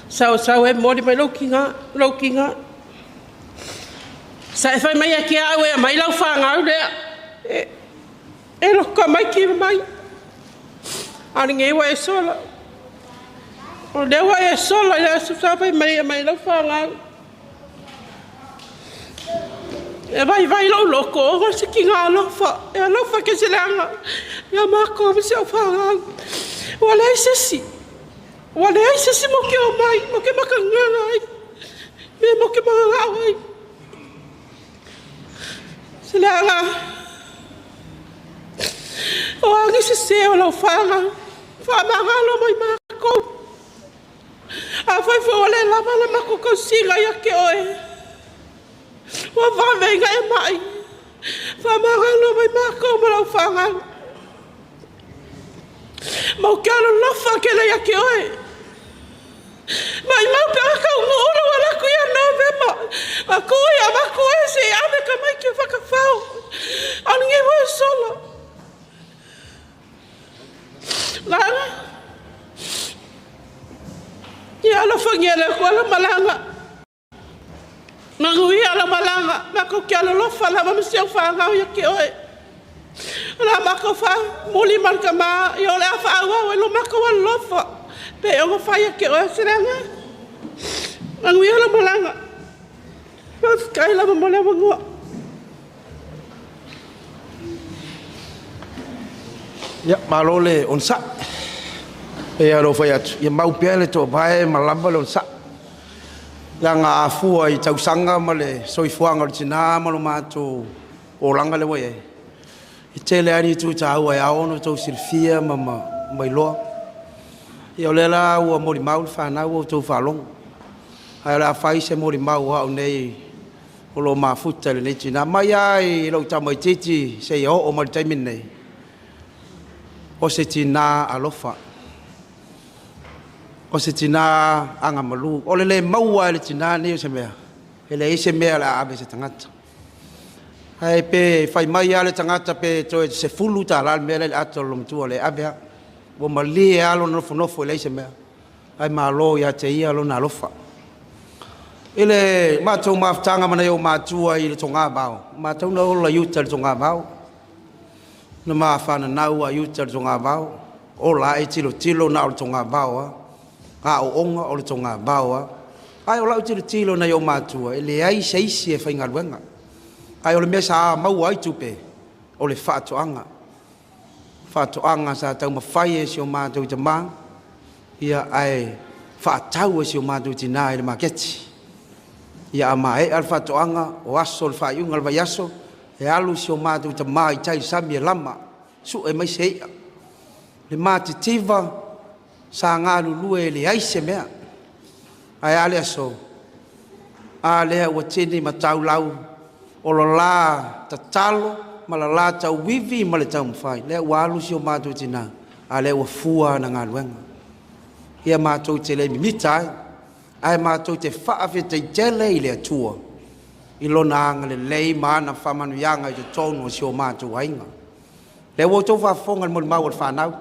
Sau sau e momoli mai lou tina, lou tina. Sa e fai mai ia te au e aumai lau fanau lea. E loko mai ki mai. A o lenei ua e sola. O lea ua e sola i le aso sa fai mai e aumai lau fanau. E vaivai lou loto ona o se tina alofa. E alofa ke se leaga ia matou ma si au fanau. Ua leai se isi. Ua leai se isi mo ke o mai, mo ke makagaga ai. Me mo ke magagao ai. Se leaga. O agi se se o lau fanau. Faamagalo mai matou. A fai foi ua le lava le matou tausiga ia te oe. Ua vave ina e mai. Faamagalo mai matou ma lau fanau. Mau ke alolofa ke le ia te oe. Mai mau pe a kaunuu lau alatu ia Novema. A kui a maku e se i ave ka mai ke whakawhao. A o lenei ua e sola. Lana. Ia alofagia le Atua lau malaga. Manuia lau malaga. Matou te alolofa lava ma si au fanau ia te oe. O le a matou faamuli ma le tama, ia o le a faaauau ai lo matou alolofa. Pe ona fai ia te oe se leaga. Manuia lau malaga. Faafetai lava mo le avanoa. Ia, malo le onosai. E pei lava ona ou fai atu, ia mau pea le toovae ma lava le onosai. Leaga a fua i tausaga ma le soifuaga o le tina ma lo matou olaga lea ua i ai, e tele lava ni itu taua e ao ona outou silafia ma iloa. Ia o lea la ua molimau le fanau ua outou faalogo, ae o le a fai se molimau a au nei o lo o mafuta i lenei tina. Mai lava i lou tamaitiiti seia oo mai i le taimi lenei, o se tina alofa, o se tina agamalu. O le le maua e le tina lenei o se mea, e leai se mea o le a ave i se tagata. Ae pe fai mai lava le tagata pe toe $10 le mea la e i le ato a le loomatua, e ave lava. Ua malie lava lona nofonofo e leai se mea, ae malo ia te ia lona alofa. I le matou mafutaga ma nai ou matua i le togavao, matou na ola i uta i le togavao, na mafananau lava i uta i le togavao, ola ae tilotilo na o le togavao lava, aooga o le togavao lava. Ae o lau tilotilo i nai ou matua, e leai se isi e faigaluega. Ae o le mea sa maua ai tupe, o le faatoaga. Faatoaga sa taumafai e si o matou tama, ia ae faatau e si o matou tina i le maketi. Ia a maea le faatoaga, o aso o le faaiuga o le vaiaso, e alu si o matou tama i tai i le sami e lama, sue mai se i'a. Le matitiva sa galulue e leai se mea. Ae a le aso? A lea ua tini ma taulau o le la tatalo ma le la tauivi ma le taumafai. Lea ua alu si o matou tina, a lea ua fua ana galuega. Ia matou te le mimita ai, ae matou te faafetai tele i le Atua i Lona agalelei ma ana faamanuiaga i totonu o si o matou aiga. Lea ua outou faafofoga i le molimau a le fanau.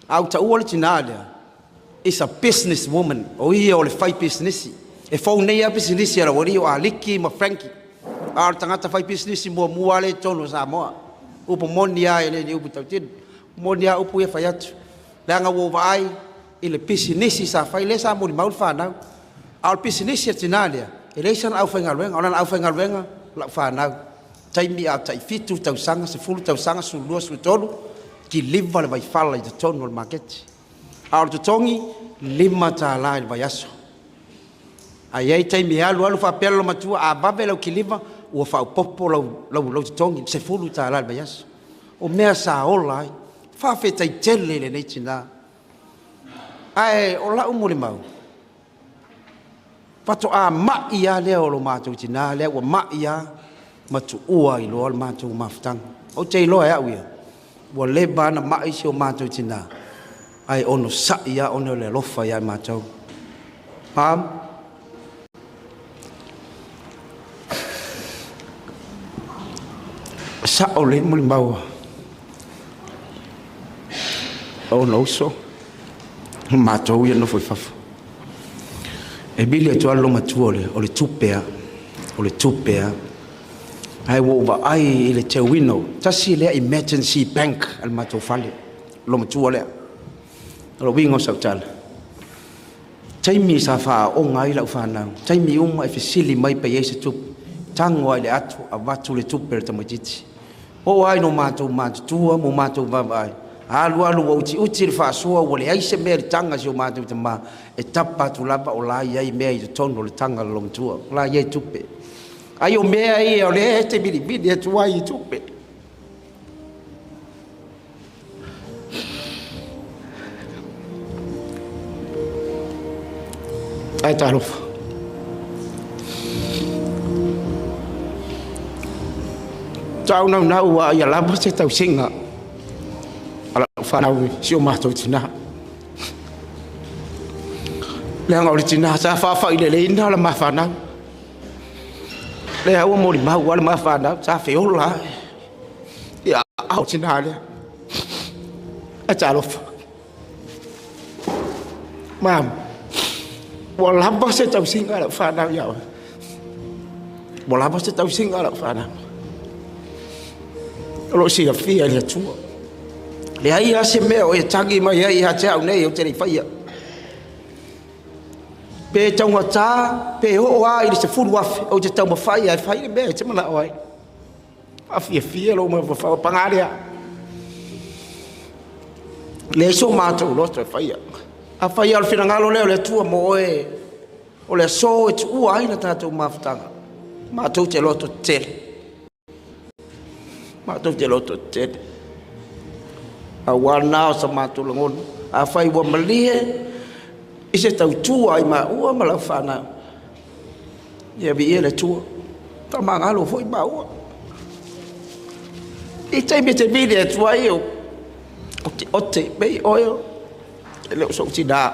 A ou taua le tina lea, is a business woman, o ia o le faipisinisi. E fou nei lava pisinisi a le aualii o Ah Liki ma Frankie, a o le tagata faipisinisi muamua lava lea i totonu o Samoa. O upu moni lava e le o ni upu tautino. E moni lava upu ia e fai atu, leaga ua ou vaai i le pisinisi sa fai, lea sa molimau le fanau. A o le pisinisi a le tina lea, e leai sana aufaigaluega, o lana aufaigaluega, o lau fanau. Taimi a o tai 7 tausaga, 10 tausaga, 12, 13, kiliva le vaifala i totonu o le maketi. A o le totogi, $5 i le vaiaso. Ae i ai taimi e alu alu faapea le loomatua, a vave lau kiliva, ua faaopoopo lau, lau, lau totogi, $10 i le vaiaso. O mea sa ola ai. Faafetai tele i lenei tinā. Ae o lau molimau, faatoa mai lava lea o lo matou tinā lea ua mai lava ma tuua ai loa le matou mafutaga. Ou te iloa e au ia, ua leva lava na mai si o matou tinā, ae onosai lava ona o le alofa ia matou. Mom, sa'o le molimau a ona uso ma matou ia nofo i fafo. E vili atu lava le loomatua o le tupe a, o le tupe a. Ae ua ou vaai i le teuina, tasi lea emergency bank a le matou fale, loomatua lea. O le uiga o sau tala, taimi sa faaaooga ai lau fanau, taimi uma e fesili mai pe i ai se tupe, tago lava i le ato, avatu le tupe a le tamaitiiti. Oo lava ina matou matutua ma matou vaavaai, alu alu ua utiuti le faasoa, ua leai se mea i le taga a si o matou tama, e tapa atu lava o la e i ai mea i totonu o le taga a le loomatua, o la e i ai tupe. Ai o mea ia o lea e te vilivili atu ai i tupe. Ae talofa. Taunaunau a ia lava se tausiga a lau fanau i si o matou tinā. Leaga o le tinā sa faafaileleina la ma fanau. Lea ua molimau a le ma fanau sa feola ai. Ia ao tinā lea. Ae talofa. Mam, ua lava se tausiga a lau fanau ia oe. Ua lava se tausiga a lau fanau. O lo o silafia e le Atua. Leai lava se mea o e tagi mai ai ia te au nei ou te le i faia. Pe taugata, pe oo lava i le 10,000, ou te taumafai lava e fai le mea e te manao ai. Faafiafia lou mafaufau, paga lea. Leai so matou loto e faia. A faia o le finagalo lea o le Atua mo oe, o le aso e tuua ai le tatou mafutaga, matou te loto tetele. Matou te loto tetele. Aua na o sa matou lagona. Afai ua malie i se tautua i maua ma lau fanau, ia viia le Atua. Faamagalo foi maua. I taimi e te vili atu ai o te ote pei oe e le o sou tinā.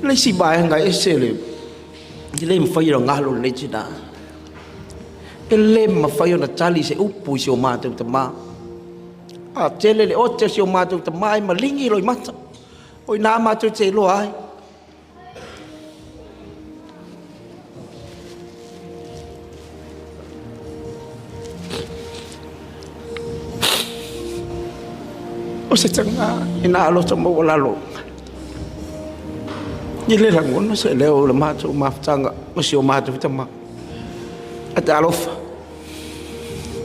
Le isi vaega ese le e le mafai ona galo lenei tinā. E le mafai ona tali se upu i si o matou tamā. A tele le ote o si o matou tamā e maligi loimata. O i nā matou te iloa ai. O se taga i nā loto maualalo. I le lagona se leo o le matou mafutaga ma si o matou tama. Ae talofa.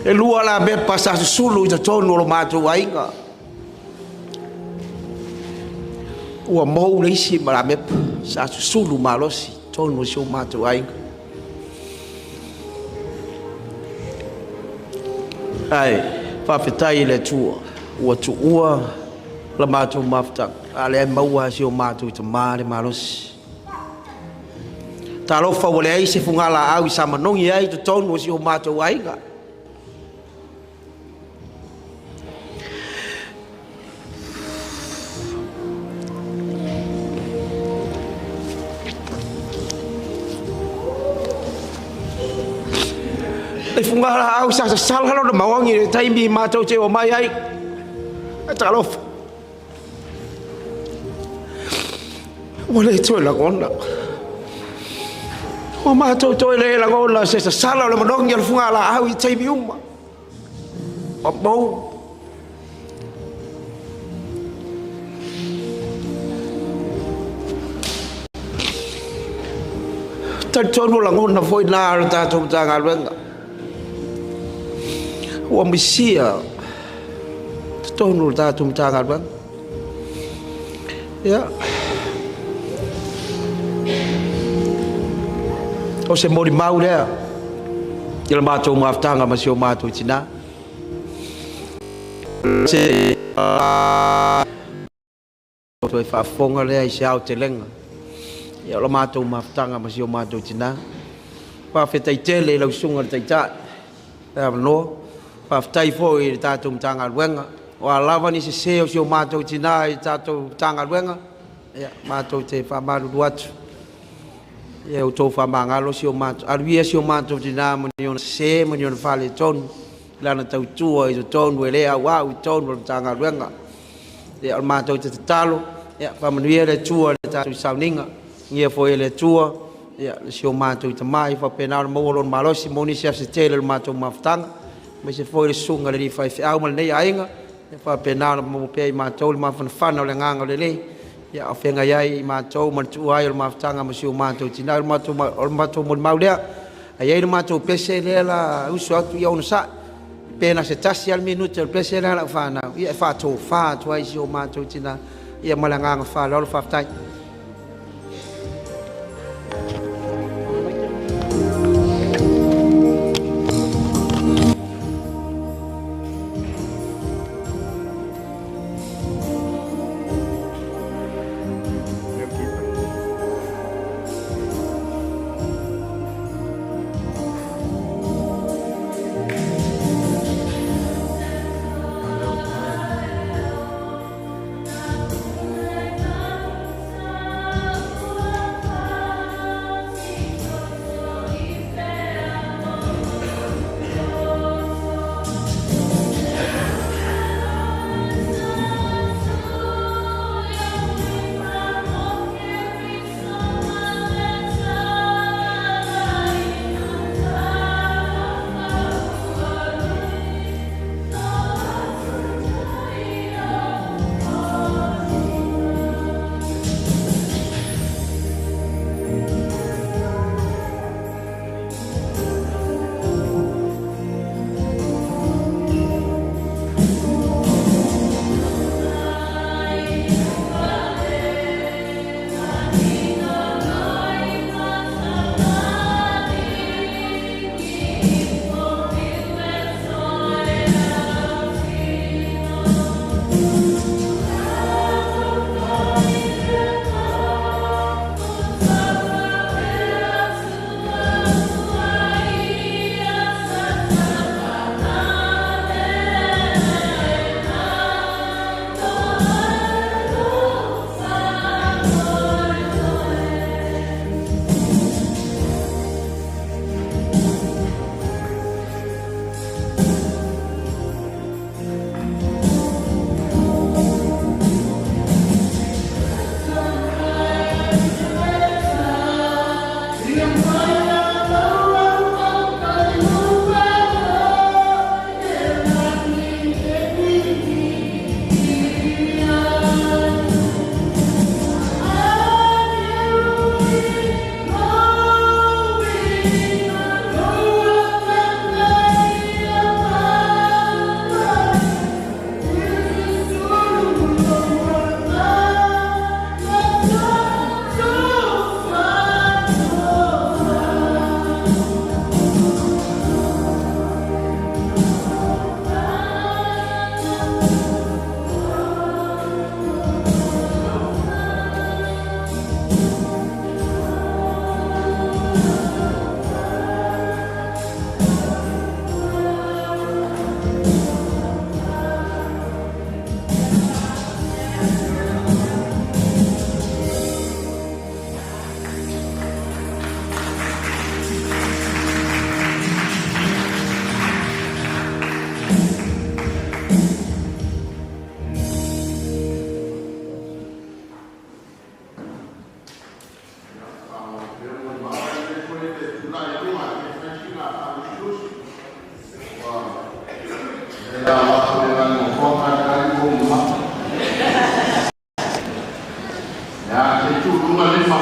E lua la pepa sa susulu i totonu o lo matou aiga. Ua mou le isi ma la mepa sa susulu malosi totonu o si o matou aiga. Ae faafetai i le Atua ua tuua la matou mafutaga, a lea e maua si o matou tama le malosi. Talofa ua leai se fugalaau i sa manogi ai totonu o si o matou aiga. Le fugalaau sa sasala lona maogi i le taimi matou te o mai ai. Ae talofa. Ua le toe lagona. Ua matou toe le lagona se sasala o le manogi o le fugalaau i taimi uma. Ua mou. Talitonu lagona foi na o le tatou Matagaluega. Ua misia totonu o le tatou Matagaluega. Ia. O se molimau lea i le matou mafutaga ma si o matou tinā. Se toe faafofoga lea i se aotelega ia o le matou mafutaga ma si o matou tinā. Faafetai tele i lau susuga i le Taitai le avanoa. Faafetai foi i le tatou Matagaluega. O a lava ni sese o si o matou tinā i le tatou Matagaluega, ia, matou te faamalulu atu. Ia outou faamagalo si o matou, alu ia si o matou tinā ma ni ona sese ma ni ona faaletonu i lana tautua i totonu e le auau i totonu o le Matagaluega. Ia, o le matou te tatalo, ia, faamanuia le Atua i le tatou sauniga. Ia foi e le Atua, ia, le si o matou tama ia faapena ona maua lona malosi mo nisi aso se tele o le matou mafutaga, aemaise foi le susuga i le alii faifeau ma lenei aiga, ia faapena ona maua pea e i matou le mafanafana o le agaga o le Alii, ia a o feagai ai i matou ma le tuua ai o le mafutaga ma si o matou tina. O le matou molimau lea. Ae i ai le matou pese lea o le a usu atu, ia onosai, pe na o se tasi lava le minute o le pese lea a lau fanau, ia e faatofa atu ai i si o matou tina. Ia ma le agaga faaaloalo, faafetai.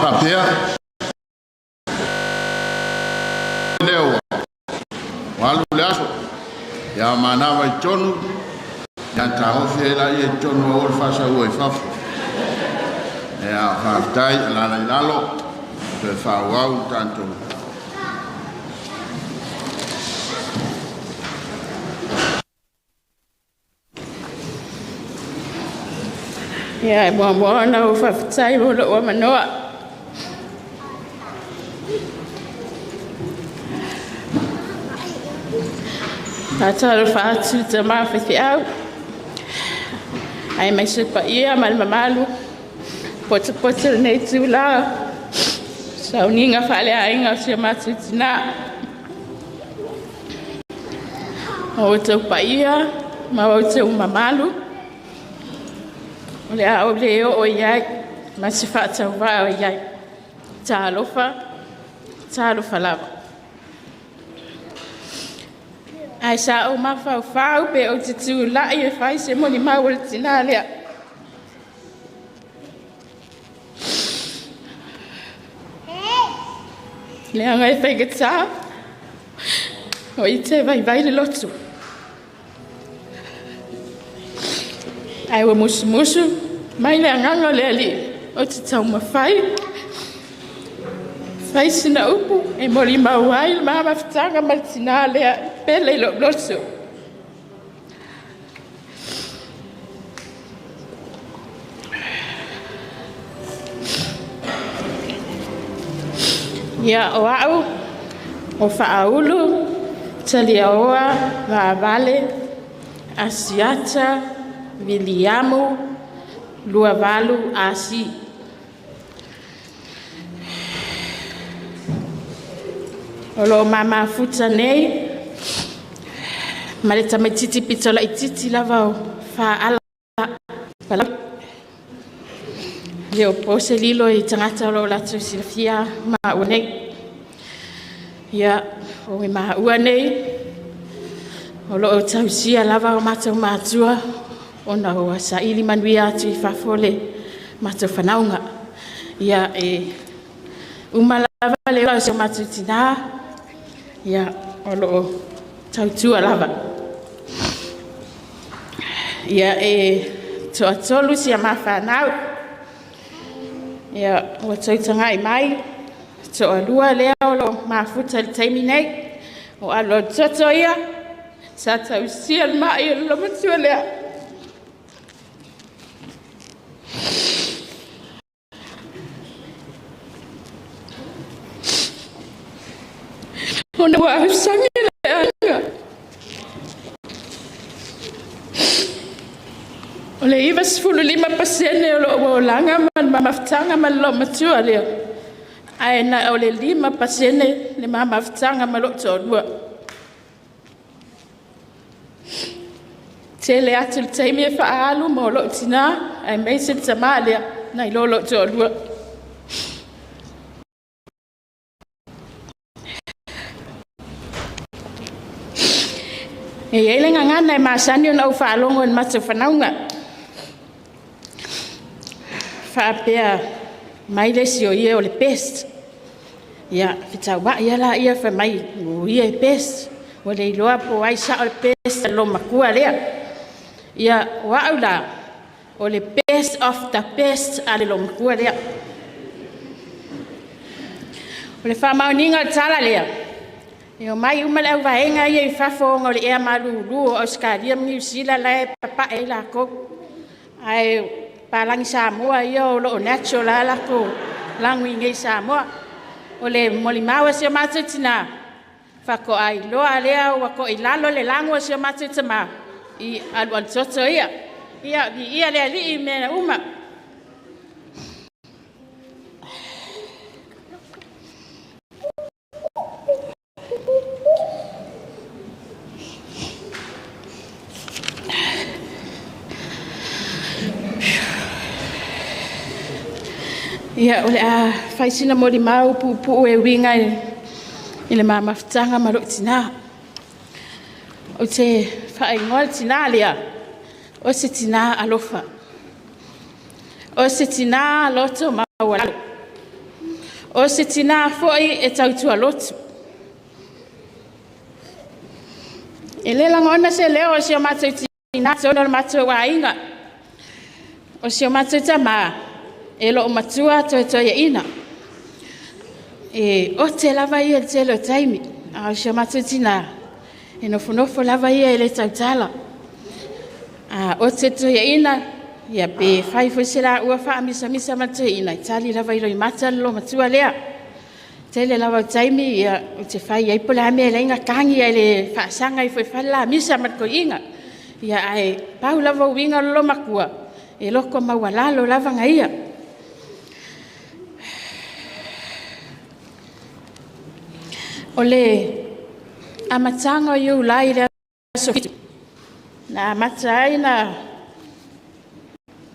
Faapea lea ua alu le aso ia manava i totonu ia taofi ai laia i totonu aua le faasaua i fafo. Ia, faafetai, alaala i lalo, toe faaauau le tatou. Ia, e muamua ona ou faafetai mo lou avanoa. Faatalofa atu i tama faifeau, aemaise le paia ma le mamalu potopoto i lenei itula, sauniga faaleaiga o si o matou tina. O outou paia ma outou mamalu, o le a ou le oo i ai ma se faatauvaa o i ai. Talofa, talofa lava. Ae sa ou mafaufau pe ou te tulai e fai se molimau o le tinā lea. Leaga e faigata, o i te vaivai le loto. Ae ua musumusu mai le agaga o le Alii ou te taumafai fai sina upu e molimau ai le ma mafutaga ma le tinā lea e pele i lou loto. Ia, o au, o Faaulu, Taliaoa, Vaavale, Asiata, Viliamu, 28 AC. O lo o mamafuta nei ma le tamaitiiti pito laitiiti lava o Faala Palauli. E le o po se lilo i tagata o lo o latou silafia maua nei. Ia, o maua nei, o lo o tausia lava o matou matua ona ua saili manuia atu i fafo le matou fanauga. Ia, e uma lava le ola o si o matou tinā, ia, o lo o tautua lava. Ia, e toatolu si a ma fanau. Ia, ua tautagai mai, toalua lea o lo o mafuta i le taimi nei. O Alualutoto ia, sa tausia le mai o le loomatua lea. Ona ua ausagi le aiga. O le 95% o loo olaga ma le mafutaga ma le loomatua lea. Ae na o le 5% le ma mafutaga ma loo toalua. Tele atu le taimi e faaalu mo loo tinā aemaise le tamā lea nai lo loo toalua. E i ai le gagana e masani ona ou faalogo i le matou fanauga. Faapea mai le isi o ia o le best. Ia, fetauai lava laia fai mai o ia e best. Ua le iloa po o ai sao le best a le loomatua lea. Ia, o au la, o le best of the best a le loomatua lea. O le faamaoniga o le tala lea, e omai uma le auvaega ia i fafo ona o le ea malulu o Ausetalia ma Niu Sila la e papae ai latou. Ae palagi Samoa ia o lo o natural lava latou lanu i inei i Samoa. O le molimau a si o matou tinā, faatoa iloa lea ua toilalo le lanu a si o matou tamā i alualutoto ia. Ia, viia le Alii i mea uma. Ia, o le a fai sina molimau puupuu e uiga i le ma mafutaga ma lou tinā. Ou te faaigoa le tinā lea, o se tinā alofa. O se tinā loto maualalo. O se tinā foi e tautua lotu. E le lagona se leo o si o matou tinā tonu o le matou aiga. O si o matou tamā, E loo matua toetoeaina. E ote lava ia i le tele o taimi, a o si o matou tinā, e nofonofo lava ia e le tautala. A ote le toeaina, ia pe fai foi se laua faamisamisa ma le toeaina, e tali lava i loimata le loomatua lea. Tele lava o taimi ia ou te fai ai po o le a le mea e ala ai ona tagi ae le faasaga ifo e fai le lamisa ma le toeaina. Ia ae pau lava uiga o le loomatua, e loto maualalo lava na ia. O le amataga o Iulai i le aso 7, na amata ai ona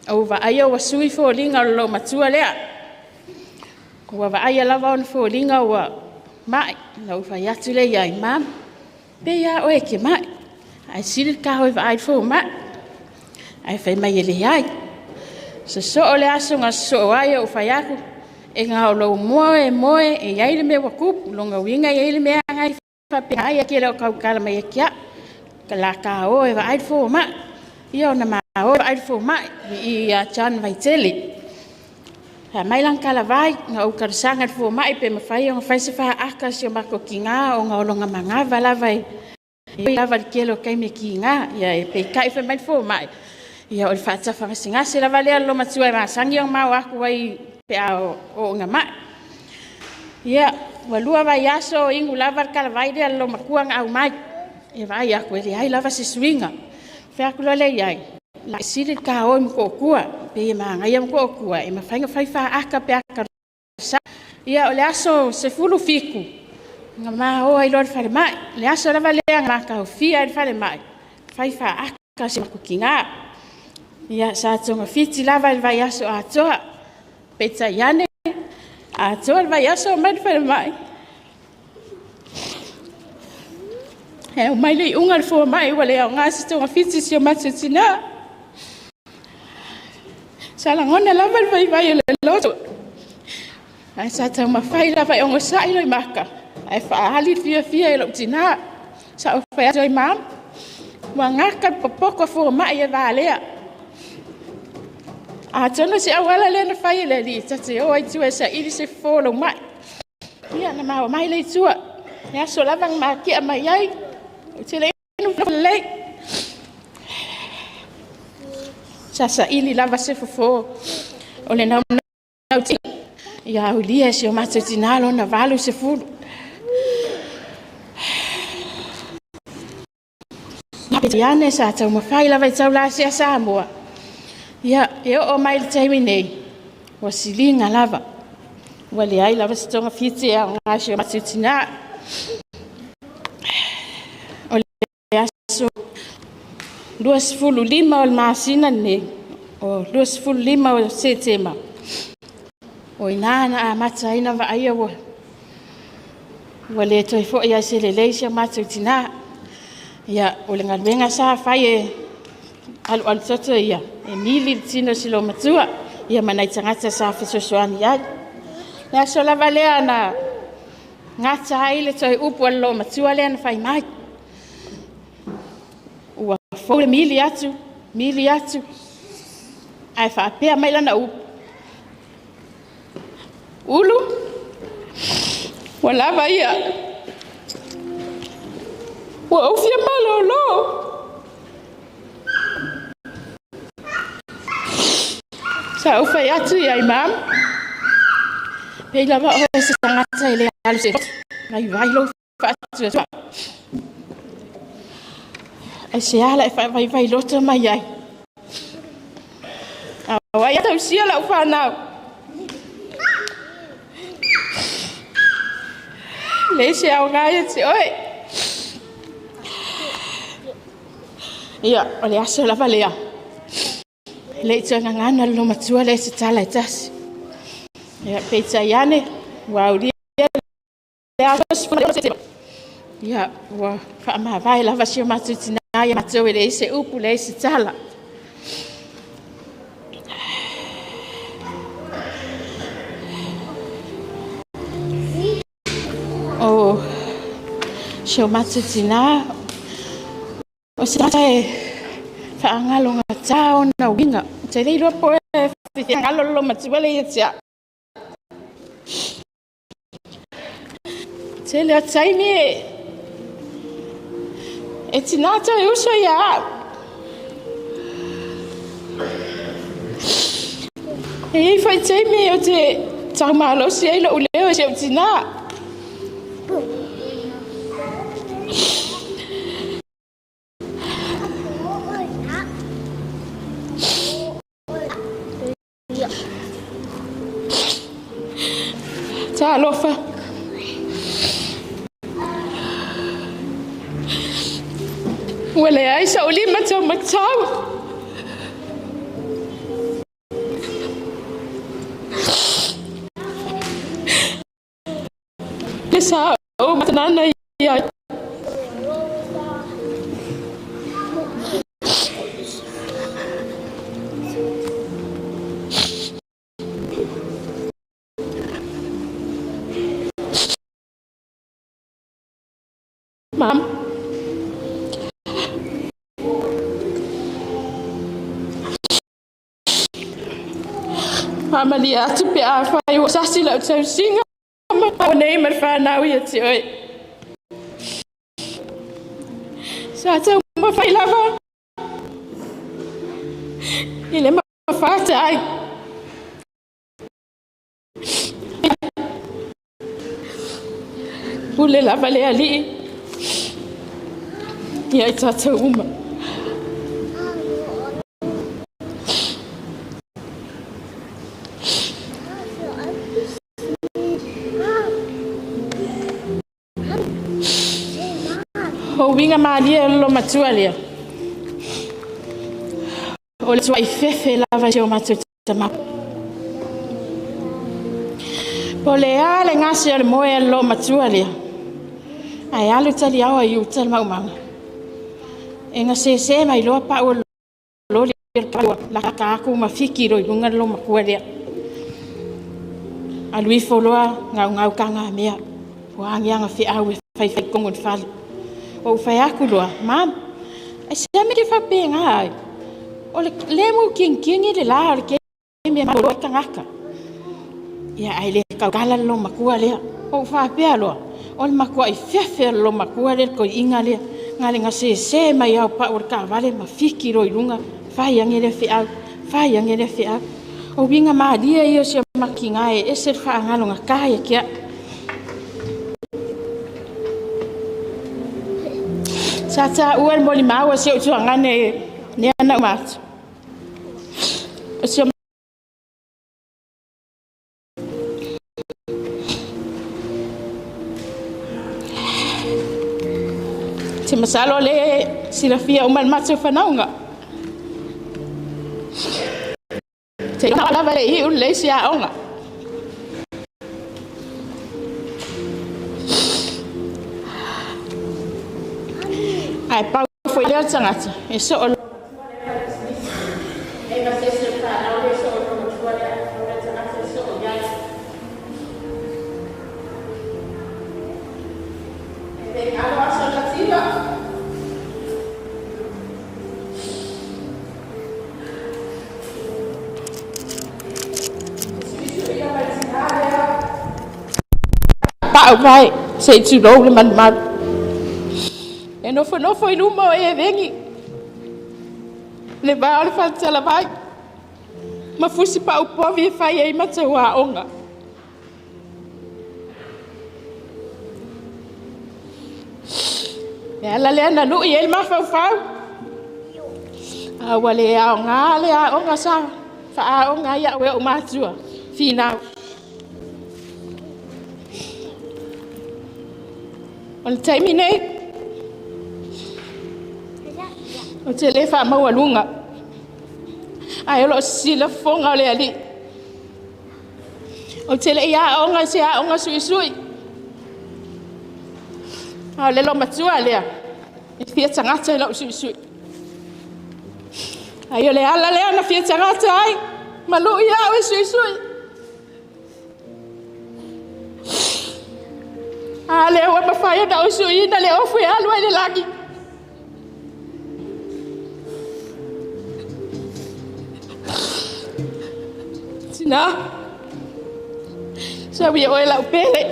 ou vaaia ua sui foliga o le loomatua lea. Ua vaaia lava ona foliga ua mai, ona ou fai atu lea i ai, "Mom, pei lava oe e te mai, ae sili le ta o e vaai i le fomai." Ae fai mai e leai. Sosoo le aso na sosoo ai ou fai atu, e na o lou moe moe e i ai le mea ua tupu, lona uiga e i ai le mea na e faapena ai e le o tautala mai ia te au. O le a ta o e vaai le fomai. Ia ona ma o vaai le fomai i ia John Vaitele. Fai mai lana talavai, na ou talosaga i le fomai pe mafai ona fai se faata a si o matou tinā ona o lona manava lava e oi lava i le tele o taimi e kiga. Ia peitai fai mai le fomai, ia o le faatafagasegase lava lea a le loomatua e masani ona ma o atu ai pe a oo ina mai. Ia, ua 2 vaiaso o inu lava le talavai lea a le loomatua na aumai. E vaai atu e leai lava se suiga. Fai atu loa lea i ai, e sili le ta o i Motootua, pei e manaia Motootua e mafai ona fai faata pe a talosaga. Ia o le aso 17, na ma o ai loa i le falemai. O le aso lava lea na ma taofia ai le falemai, fai faata si o matou tinā. Ia sa togafiti lava i le vaiaso atoa, peitai ane, atoa le vaiaso o omai le falemai, e aumai le iuga a le fomai ua le aoga se togafiti i si o matou tinā. Sa lagona lava le vaivai o le loto, ae sa taumafai lava e onosai loimata ae faaali le fiafia i lou tinā. Sa ou fai atu ai, Mom, ua gata le popoto a fomai e valea. Atonu o se auala lea na fai e le Alii ta te o ai i tua e saili se fofo o lou mai. Ia na ma omai lea i tua. Le aso lava na matea mai ai, ou te le nofo lelei. Sa saili lava se fofo o le naunautaiga ia aulia e si o matou tinā lona 80. Peitai ane sa taumafai lava e taulasea Samoa. Ia, e oo mai i le taimi nei, ua siliga lava. Ua leai lava se togafiti e aoga i si o matou tinā. O le aso 25 o le masina lenei, o 25 o Setema, o i ina na amata ai ona vaaia ua le toe foi lava i se lelei si o matou tinā. Ia, o le galuega sa fai e alualu toto ia, e mili le tino o si loomatua, ia ma nai tagata sa fesoasoani ai. O le aso lava lea na gata ai le toe upu a le loomatua lea na fai mai. Ua fou le mili atu, mili atu, ae faapea mai lana upu, Ulu, ua lava ia, ua ou fia malolo. Sa ou fai atu i ai, Mom, pei lava oe se tagata e le alu se loto, vaivai lou faatuatua. Ai se ala e faavaivai loto mai ai. A o ai a tausia lau fanau? Leai se aoga ia te oe. Ia, o le aso lava lea. E le i toe gagana le loomatua lea i se tala e tasi. Ia, peitai ane, ua aulia le aso 10. Ia, ua faamavae lava si o matou tinā ia matou e leai se upu, leai se tala. O si o matou tinā, o se tagata e faagalogatā ona uiga. Ou te le iloa po o e Finagalo le loomatua lea ia te a'u. Tele o taimi e tinā toe uso ia a'u. E iai foi taimi o te taumalosi ai lo'u leo i si o'u tinā. Talofa. Ua leai sa'u lima taumatau. Le sa ou matanana ia. Mom. Faamalie atu pe afai ua sasi lau tausiga ma nei ma le fanau ia te oe. Sa taumafai lava i le mafata ai. Pule lava le Alii ia i tatou uma. O uiga malie o le loomatua lea. O le tuai fefe lava i si o matou tama. Po o le a le gase o le moe a le loomatua lea. Ae alu taliaoa i uta le maumaga. E gasese mai loa pau o loli la ka aku ma fiki lo i luga le loomatua lea. Alu ifo loa gaugau ka mea. Ua agiaga feau e faifai tonu i le fale. Ua ou fai atu loa, Mam, ai se mea ke faapega ai. O le le mu kingingi le la o le ke mea malo ai tagata. Ia ai le kaukala le loomatua lea. O ou faapea loa, o le matuai fefe o le loomatua lea le toeaina lea. Na le gasese mai au pau o le taavale ma fiki loa i luga, fai age lea feau, fai age lea feau. O uiga malie ia o si o matou e ese le faagalogata ia te a'u. Sa tāua le molimau a si ou tuagane lea na uma atu. O si o Te masalo le silafia uma le matou fanauga. Te lava le iu le isi aoga. Ae pau foi lea o le tagata e soo e gasese le fanau le soo le matua lea o le tagata e soo i ai. E le galo aso tativa. Pa'u mai se i tulou le malumalu. E nofonofo i luma o e vegi. Le va o le faletalavai. Ma fusi pa'u povi e fai ai matou aoga. E ala lea na lu'i ai le mafaufau. A ua le aoga le aoga sa faaaoga ai a'u e o'u matua. Finau. O le taimi nei, o te le faamaualuga. Ae o loo sisila fofoga o le Alii. O te le i aoga i se aoga suisui. A o le loomatua lea, e fia tagata i la'u suisui. Ai o le ala lea na fia tagata ai, ma lu'i a'u e suisui. A lea ua mafai ona ou suiina le ofu e alu ai le lagi. Tinā, sau ia oe lau pele.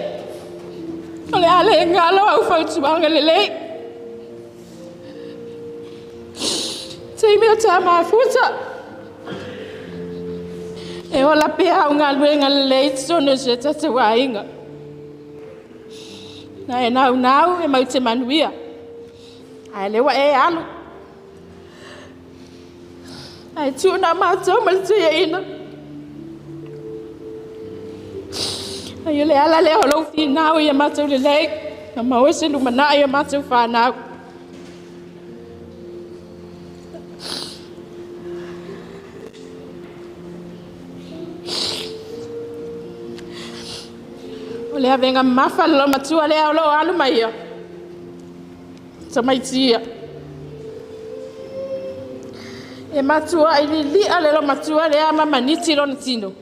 O le a le ngalo au fautuaga lelei. Taimi o tā mafuta. E ola pea au galuega lelei i totonu o si o tatou aiga. Na e naunau e mau te manuia. Ae lea ua e alu. Ae tuu na matou ma le tuiaina. Ai o le ala lea o lou finau ia matou lelei. Na maua se lumanai ia matou whanau. O le avenga mafa le matua lea o loo alu mai ia. Tamaitia. E matua i lilia le lo matua lea ma maniti lona tino.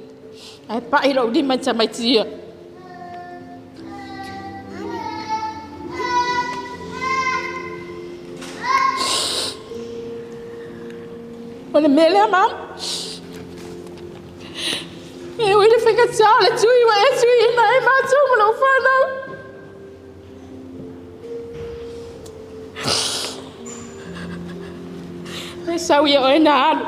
Ae pai lou lima i tamaitia. O le mea lea, mam. E ui le whaikataa le tui wa e tui ina e mātou ma lou whanau. E sau ia oe na alu.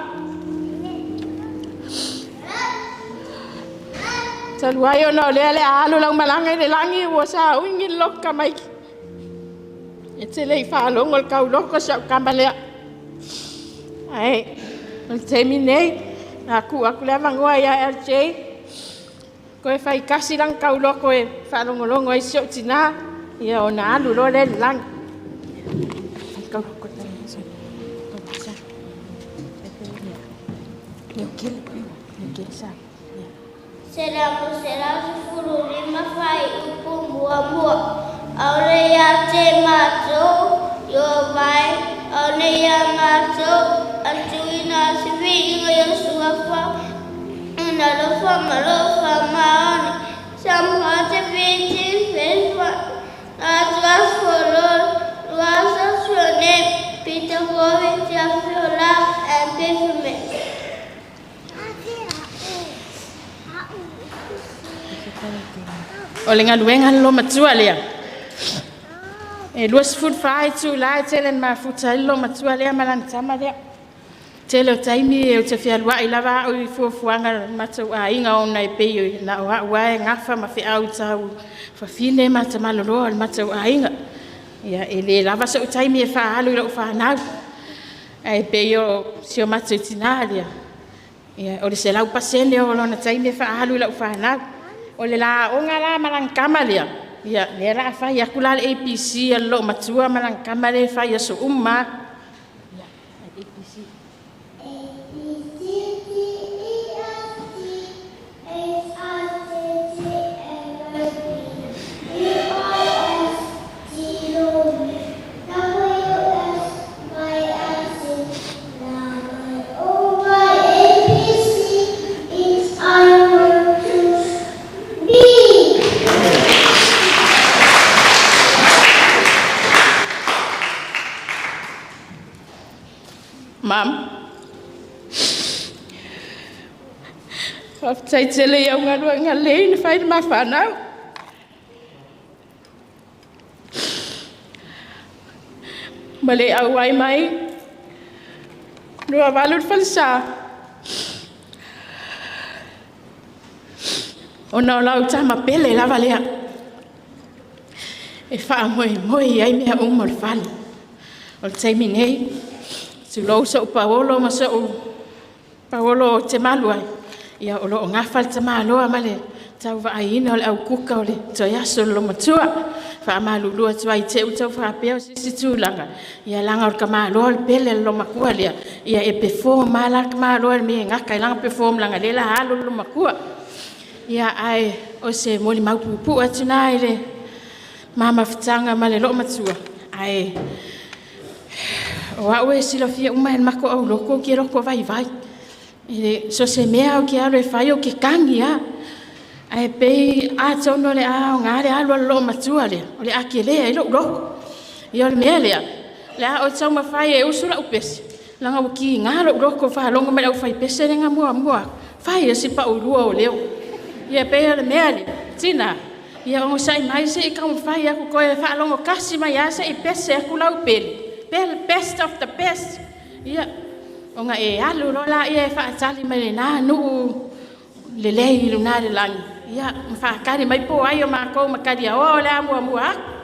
Talu ai ona o lea le a alu lau malaga i le lagi ua sa uigi le loko kamaiki. E te le i faalogo le kauloko si au kama lea. Ae, o le taimi nei, na ku aku le avangoa ia LJ. Koe fai kasi lang kauloko e whaalongolongo ai si au tina. Ia o na alu lo le lagi. Fai kauloko tani. Leo kele, leo kele sa. 115 fai upu mua mua. Aole ia te mātou, yo mai, aole ia mātou, atuina sivi inga ia suafa, na lofa ma lofa maoni. Psalm 115, verse 1. Ask for Lord, to ask us your name, Peter Govin, of your love and faithfulness. O le galuega le lo matua lea. E 24 itu la e tele na mafuta ai le lo matua lea ma lana tama lea. Tele o taimi e o te fealuai lava au i fuafuaga matou aiga ona e pei na o au ae gafa ma feau i tau fafine ma tamaloloa o le matou aiga. Ia e lē lava so'u taimi e faaalu i lo'u fanau. Ae pei o si o matou tinā lea. Ia o le 100% o lona taimi e faaalu i la'u fanau. O le laoga la ma lana kama lea. Ia lea la fai aku la le ABC a le loo matua ma lana kama le fai aso uma. Ia, ABC. A, B, C, D, E, F, G, H, I, J, K, L, M, P, Q, R, S, T, U, V, W, X, Y, and Z. Now I know my A, B, C, it's I want to be. Mam. Faafetai tele i au galuega lelei na fai le mafanau. Ma le auai mai. 28 le falesa. Ona o lau tama pele lava lea. E faamoemoe ai mea uma o le fale. O le taimi nei, tulou so'u pauolo ma so'u pauolo o te malu ai. Ia o loo gafa le tamāloa ma le tauvaaina o le aukuka o le toe aso o le lomatua. Faamalulu atu ai te u tau faapea o sisi tulaga. Ia laga o le tamāloa o le pele le lomakua lea. Ia e perform ma la tamāloa le mea e gaka i laga perform laga lea la alu le lomakua. Ia ae o se moli mau puupuu atu na i le mamafutaga ma le loo matua. Ae o au e silafia uma e le mako auloko ke loko vaivai. I so se mea o ke alo e fai o ke kangi a. Ae pei a tono le a o ngā le alu a loo matua lea. O le a ke lea i lou loko. Ia o le mea lea. Le a o tau mawhai e usu la upesi. Langa o ki ngā lou loko whalongo mai au whai pese le ngā mua mua. Fai e si pa ulua o leo. Ia pe le mea le tina. Ia o sai mai se i ka fai aku koe whaalongo kasi mai a se i pese aku lau pele. Pele best of the best. Ia o nga e alu lola ia e whaatali mai le nā nuu le lei luna le langi. Ia mwhaakari mai po ai o mākou makari a o le amua mua aku.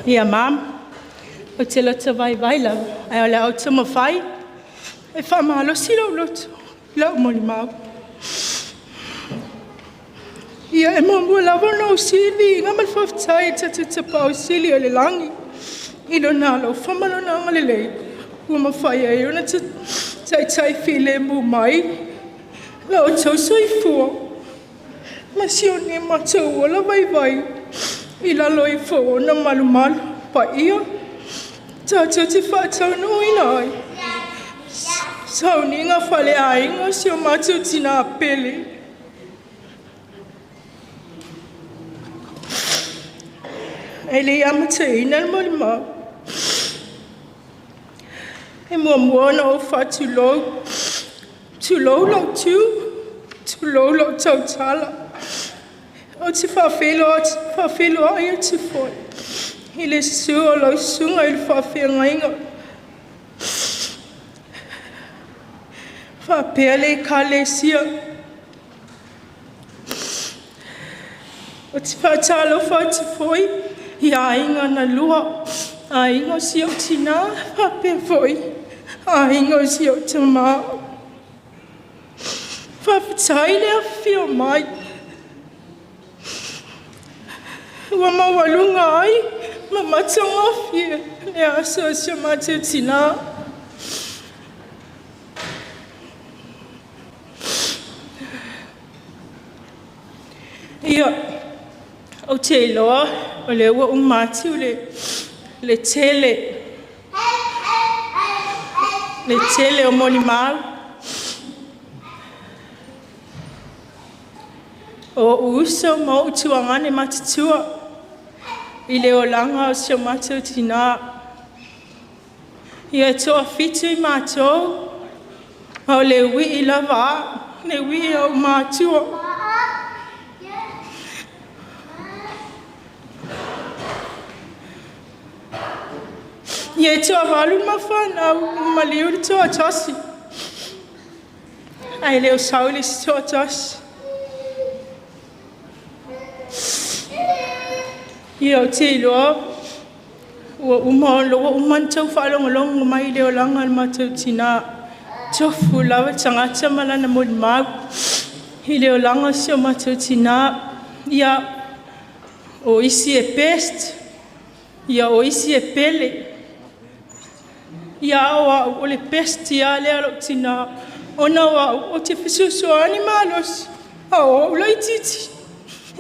Ia mam, o te loto vai vai lava, ai o le au taumafai, e faamalosi lou loto, lau molimau. Ia e muamua lava ona ou sili ma le faafetai i tatou Tapaau Sili o le lagi i lona alofa ma lona agalelei ua mafai ai ona taitai filemu mai la outou soifua ma si o matou ola vaivai i lalo ifo o ona malumalu paia tatou te faataunuuina ai sauniga faleaiga o si o matou tinā pele. E le i amataina le molimau, e muamua ona ou faatulou, tulou lou tu, tulou lou tautala. Ou te faafeiloai atu foi i le susu o lau susuga i le faafeagaiga. Faapea le Ekalesia. Ou te faatalofa atu foi i aiga na lua, aiga o si ou tinā, faapea foi aiga o si ou tamā. Faafetai le afifio mai. Ua maualuga ai ma matagofie le aso o si o matou tinā. Ia, ou te iloa o lea ua uma atu le tele o molimau. O ou uso ma ou tuagane matutua i le olaga o si o matou tinā. Ia e toafitu i matou, a o le ui lava au, le ui o matua. Ia e toavalu ma whanau, ma liu le toatasi. Ai leo sau le si toatasi. Ia o te iloa, ua uma ua uma ona tau faalogologo mai i le olaga o le matou tinā. Tofu lava tagata ma lana molimau i le olaga o si o matou tinā. Ia, o isi e best, ia o isi e pele. Ia o au o le best ia lea lou tinā. Ona o au o te fesoasoani malosi a o au laitiiti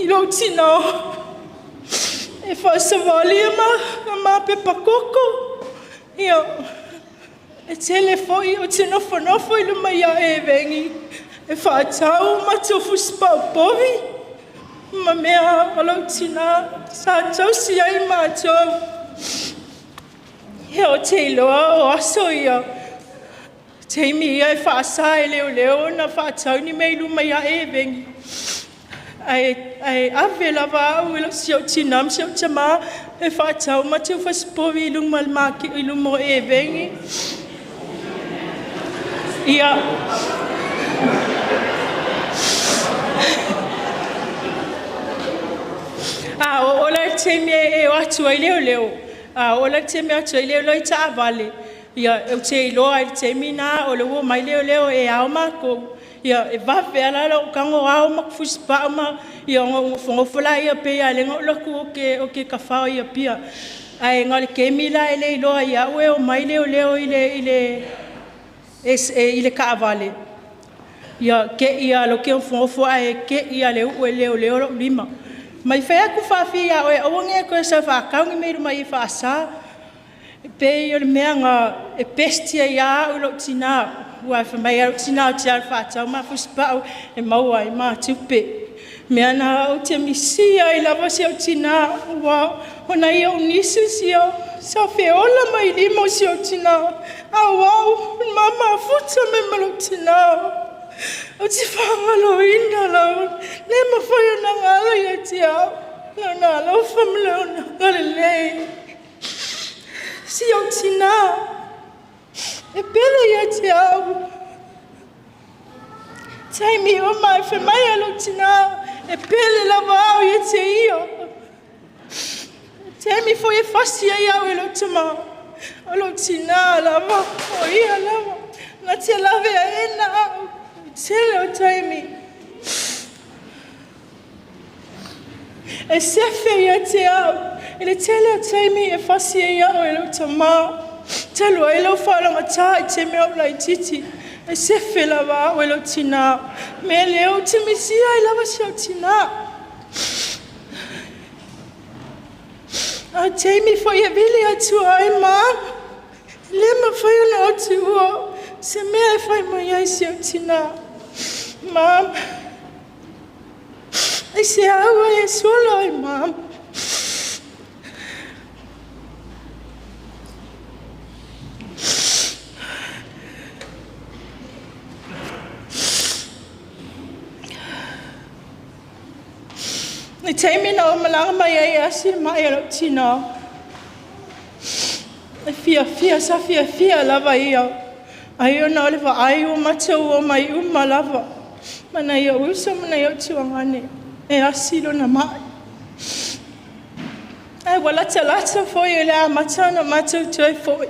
i lou tinā. E faasavali ma mapepa koko. Ia, e tele foi o te nofonofo i luma ia e vengi. E whaatau ma tofu spaupovi. Ma mea o lou tinā sa tausi ai mātou. Ia o te iloa o aso ia. Teimi ia e whaasa e leo leo na whaatau ni mei luma ia e vengi. Ai ave lava au i lau si au tinā ma si au tamā e whaatau ma te ufasipovi i luma le maki i luma o e vengi. Ia. A o ola le teimi e o atu ai leo leo. A o ola le teimi atu ai leo leo i taavale. Ia e te iloa i le teimi nā o le ua mai leo leo e ao mākou. Ia e vave ala lau kango ao ma kufusi ma ia ngofo la ia pe ia le ngo loku o ke kawhao ia pia. Ai ngā le kemi la e le iloa ia ue o mai leo leo i le i le es e i le kaavale. Ia ke ia lo ke ngofo ai ke ia le ue leo leo lo lima. Mai whea ku whawhi ia oe awange koe sa whakaungi me ruma i whaasa. Pe i o le mea ngā e pestia ia au lo tina. Ua wha mai au tina o te au whātau ma fusipau e maua i mā tupe. Mea nā o te misia i lava si au tina. Ua ona i au nisu si au. Sa wheola mai lima o si au tina. Au au, mama futa me malo tina. O te whangaloina lau. Le mawhai o nā ngalo ia te au. Lau nā lau whamle o nā ngale lei. Si au tina. E pele ia te au. Taimi o mai wha mai a lau tina. E pele lava au ia te ia. Taimi foi e fasi ai au e lou tamā, o lou tinā lava, o ia lava, na te laveaina au, i le tele o taimi. E sefe ia te au, i le tele o taimi e fasi ai au e lou tamā. Talu ai lou faalogotā i taimi a ou laitiiti, e sefe lava au e lou tinā. Mea lea ou te misia ai lava si ou tinā. A o taimi foi e vili atu ai ma, e le mafai ona ou tuua se mea e fai mai ai si ou tinā. Mom, aisea ua e solo ai, Mom? I taimi na ou malaga mai ai e asi le ma'i a lou tinā, e fiafia, sa fiafia lava ia. Ai ona o le vaai ua matou omai uma lava, ma nai ou uso ma nai ou tuagane, e asi lona ma'i. Ae ua latalata foi i le amata ona matou toe foi.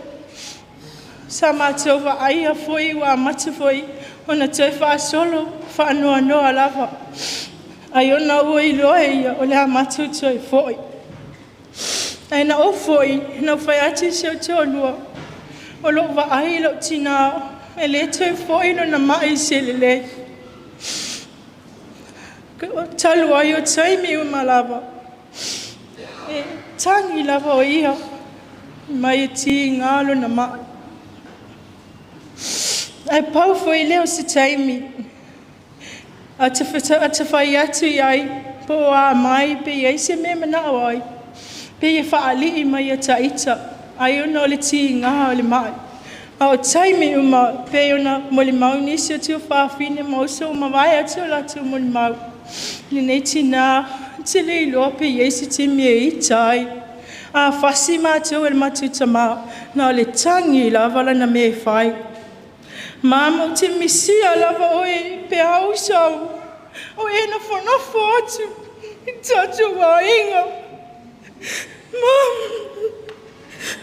Sa matou vaaia foi ua amata foi ona toe faasolo faanoanoa lava, ai ona ua iloa e ia o le a matou toe foi. Ae na ou foi, na ou fai atu i si ou toalua, o lou vaai i lou tinā, e le toe foi lona mai i se lelei. Talu ai o taimi uma lava, e tagi lava o ia mai e tiga lona mai. Ae pau foi lea o se taimi a te fai atu i ai, po o a mai pe i ai se mea e manao ai, pei e faalii mai ia ta ita, ai ona o le tiga o le mai. A o taimi uma, pei ona molimau nisi o tuafafine ma uso ua mavae atu o latou molimau, lenei tinā, ou te le iloa pe i ai se taimi e ita ai. A fasi matou e le matou tamā, na o le tagi lava lana mea e fai. Mama, ou te misia lava oe pe a uso, o e nofonofo atu i tatou aiga. Mama,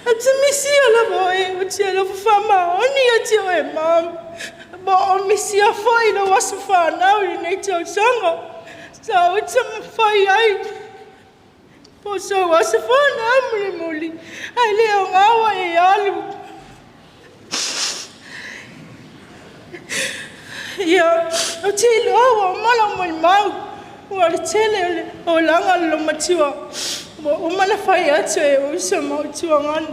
ou te misia lava oe, ou te alofa faamaoni ia te oe, Mama. Ma o misia foi lou aso fanau i lenei tausaga. Sa ou taumafai ai po o sou aso fanau mulimuli, ae le aoga ua e alu. Ia, ou te iloa ua uma lou molimau, ua o le tele o le olaga o le loomatua, ua uma ona fai atu e uso ma ou tuagane.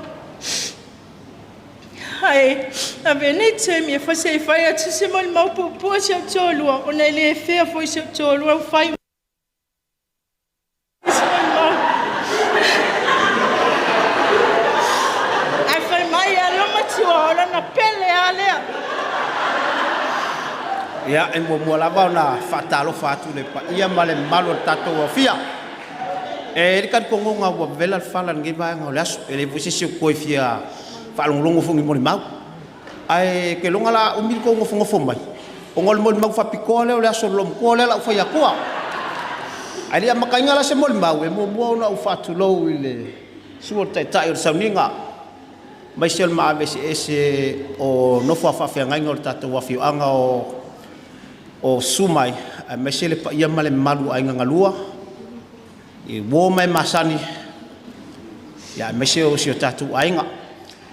Ae avea lenei taimi e se i fai atu se molimau puupuu a si ou toalua, ona e le afea foi e si ou toalua ua fai se molimau. Ae fai mai lava le loomatua, o lana pele lava lea. Ia, e muamua lava ona faatalofa atu i le paia ma le mamalu o le tatou aofia. E i ai le talitonuga ua vevela le fala i lenei vaega o le aso, e leai foi se isi o toe fia faalogologo foi i ni molimau. Ae ou te lagona o le a umi le tou nofonofo mai, ona o le molimau faapitoa lea o le aso o le loomatua lea o le a ou fai atua. Ae le i amataina la se molimau, e muamua ona ou faatulou i le susu o le Taitai o le Sauniga, aemaise o le maave eseese o nofo a faafeagaiga o le tatou afioaga o susu mai, aemaise le paia ma le mamalu o aiga na lua, i uo ma e masani, aemaise o si o tatou aiga.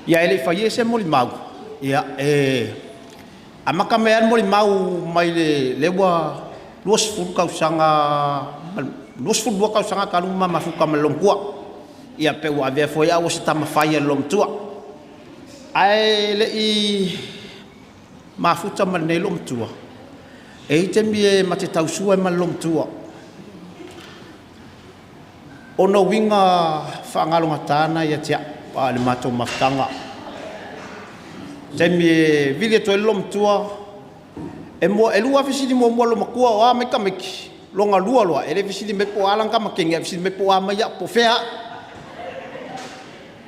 Ia ae le i faia se molimau, ia e amata mai lava le molimau mai lea ua 20 tausaga, 22 tausaga talu ona ma mafuta ma le loomatua. Ia pe ua avea foi au o se tama fai a le loomatua. Ae le i mafuta ma lenei loomatua, e i ai taimi e ma te tausua ai ma le loomatua. Ona o uiga faagalogata na ia te au a o le matou mafutaga. O le taimi e vili atu ai le loomatua, e lua lava fesili muamua a le loomatua, o a mai tamaiti? Lona lua loa, e le fesili mai po o a lana tama teine, ae fesili mai po o a mai au, po o fea au.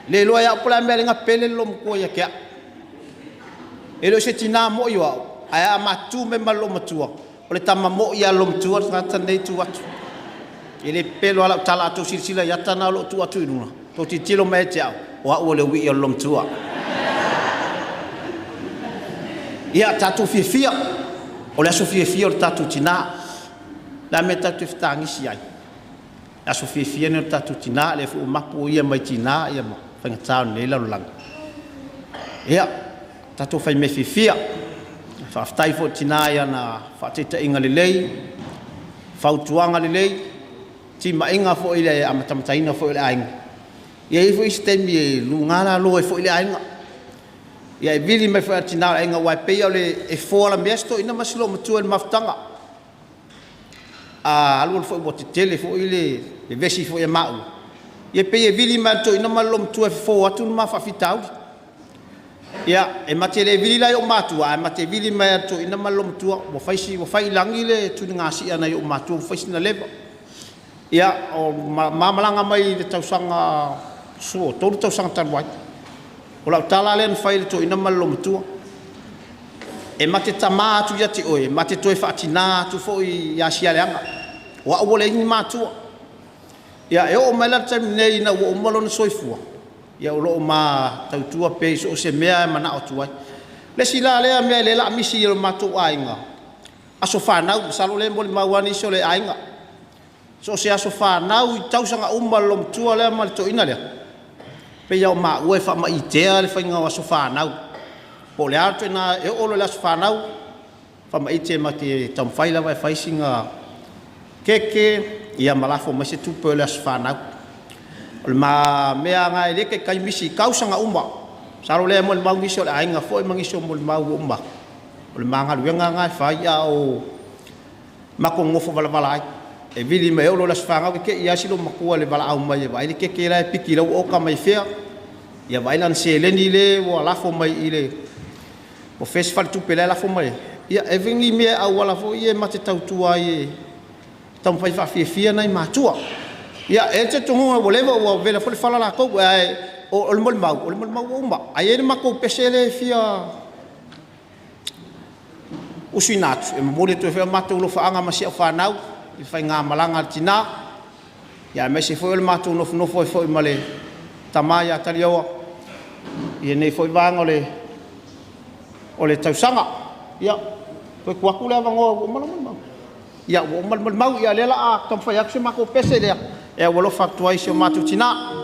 E le iloa e au po o le a le mea e ala ai ona pele le loomatua ia te au. E le o se tina moi o au, ae a ma tutu mai ma le loomatua, o le tama moi lava a le loomatua le tagata lenei e tu atu. E le pepelo lava lau tala, a outou silasila i ata na o lo o tuu atu i luga, Tou tilotilo mai ia te au, o au o le uii o le lomatua. Ia, tatou fiafia, o le aso fiafia o le tatou tinā. O le a le mea tatou te fetagisi ai? Le aso fiafia lenei o le tatou tinā, lea foi ua mapu o ia mai tinā ma faigata o lenei lalolagi. Ia, tatou fai mea fiafia. Faafetai foi i le tinā i ana faataitaiga lelei, fautuaga lelei, timaiga foi i le amatamataina foi o le aiga. Ia e i ai foi isi taimi e luga lalo ai foi le aiga. Ia e vili mai foi lava i le tina o le aiga aua e pei lava e fo alamea si toeaina ma si olomatua i le mafutaga. A alu alu foi ua tetele foi le vevesi foi a maua, ia e pei e vili mai lava e le toeaina ma le olomatua e fofo atu le ma faafitauli. Ia, e ma te le vili la i ou matua, ae ma te vili mai lava i le toeaina ma le olomatua, ua fai i lagi le tuligasia a nai ou matua ua fai sina leva. Ia, ma malaga mai i le tausaga, sua ua 3 tausaga talu ai. O lau tala lea na fai i le toeaina ma le olomatua, e ma te tama atu ia te oe, ma te toe faatina atu foi ia Sialeaga, o au ua leai ni matua. Ia e oo mai la i le taimi nei ina ua uma lona soifua, ia o lo o ma tautua pea i so o se mea lava e manao atu ai. O le isi la lea mea o lea o le a misi i le matou aiga, aso fanau, masalo o lea e molimau lava nisi o le aiga, so o se aso fanau i tausaga uma a le olomatua lea ma le toeaina lea, e pei lava o maua e faamaitea le faiga o aso fanau, po o le a le ituaiga… e oo loa i le aso fanau, faamaite ma te taumafai lava e fai sina keke ma lafo mai se tupe o le aso fanau. O le mea lava lena e le taitai misi i tausaga uma, masalo o lea e molimau nisi o le aiga foi ma nisi o molimau ua uma atu, o le ma galuega lena e fai a o matou nonofo valavala ai. E vili mai e oo loa i le aso fanau e te i lava si olomatua i le valaau mai e vaai le keke la e piki i lau oka mai fea, ia vaai lana seleni lea ua lafo mai i le… po o fea se faletupe la e lafo mai ai. Ia e i ai ni mea auala foi ia ma te tautua ai e taumafai e faafiafia nai matua. Ia, e i ai le talitonuga ua leva ua vela foi le fala latou, ae o le molimau, o le molimau ua uma. Ae i ai le matou pese lea e fia usuina atu, e momoli atu ai foi a matou alofaaga ma si au fanau i le faigamalaga a le tina, aemaise foi o le matou nofonofo ai foi ma le tama ia Taliaoa i lenei foi vaega o le tausaga. Ia, toe tuu atu le avanoa ua uma lau molimau? Ia, ua uma le molimau, ia o lea o le a taumafai atu se matou pese lea e aualofa atu ai i si o matou tina.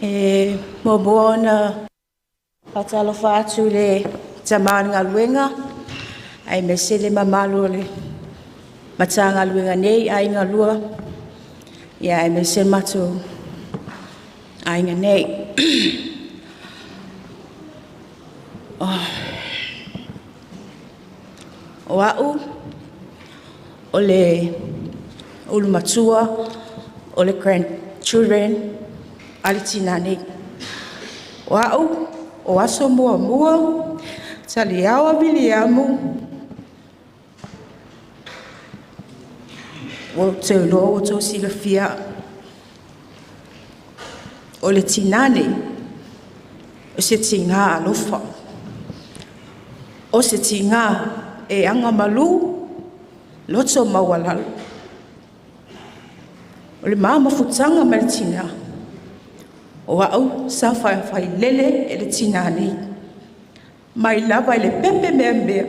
E muamua ona faatalofa atu i le tama o le galuega, aemaise le mamalu o le Matagaluega nei, Aiga Lua, aemaise le matou aiga nei. O au, o le ulumatua o le grandchildren a le tinā nei. O au, o aso muamua, Taliaoa Viliamu, ua ou te iloa ua outou silafia o le tinā nei, o se tinā alofa, o se tinā e agamalu, loto maualalo. O le ma mafutaga ma le tinā, o au sa faafailele e le tinā nei, mai lava i le pepe meamea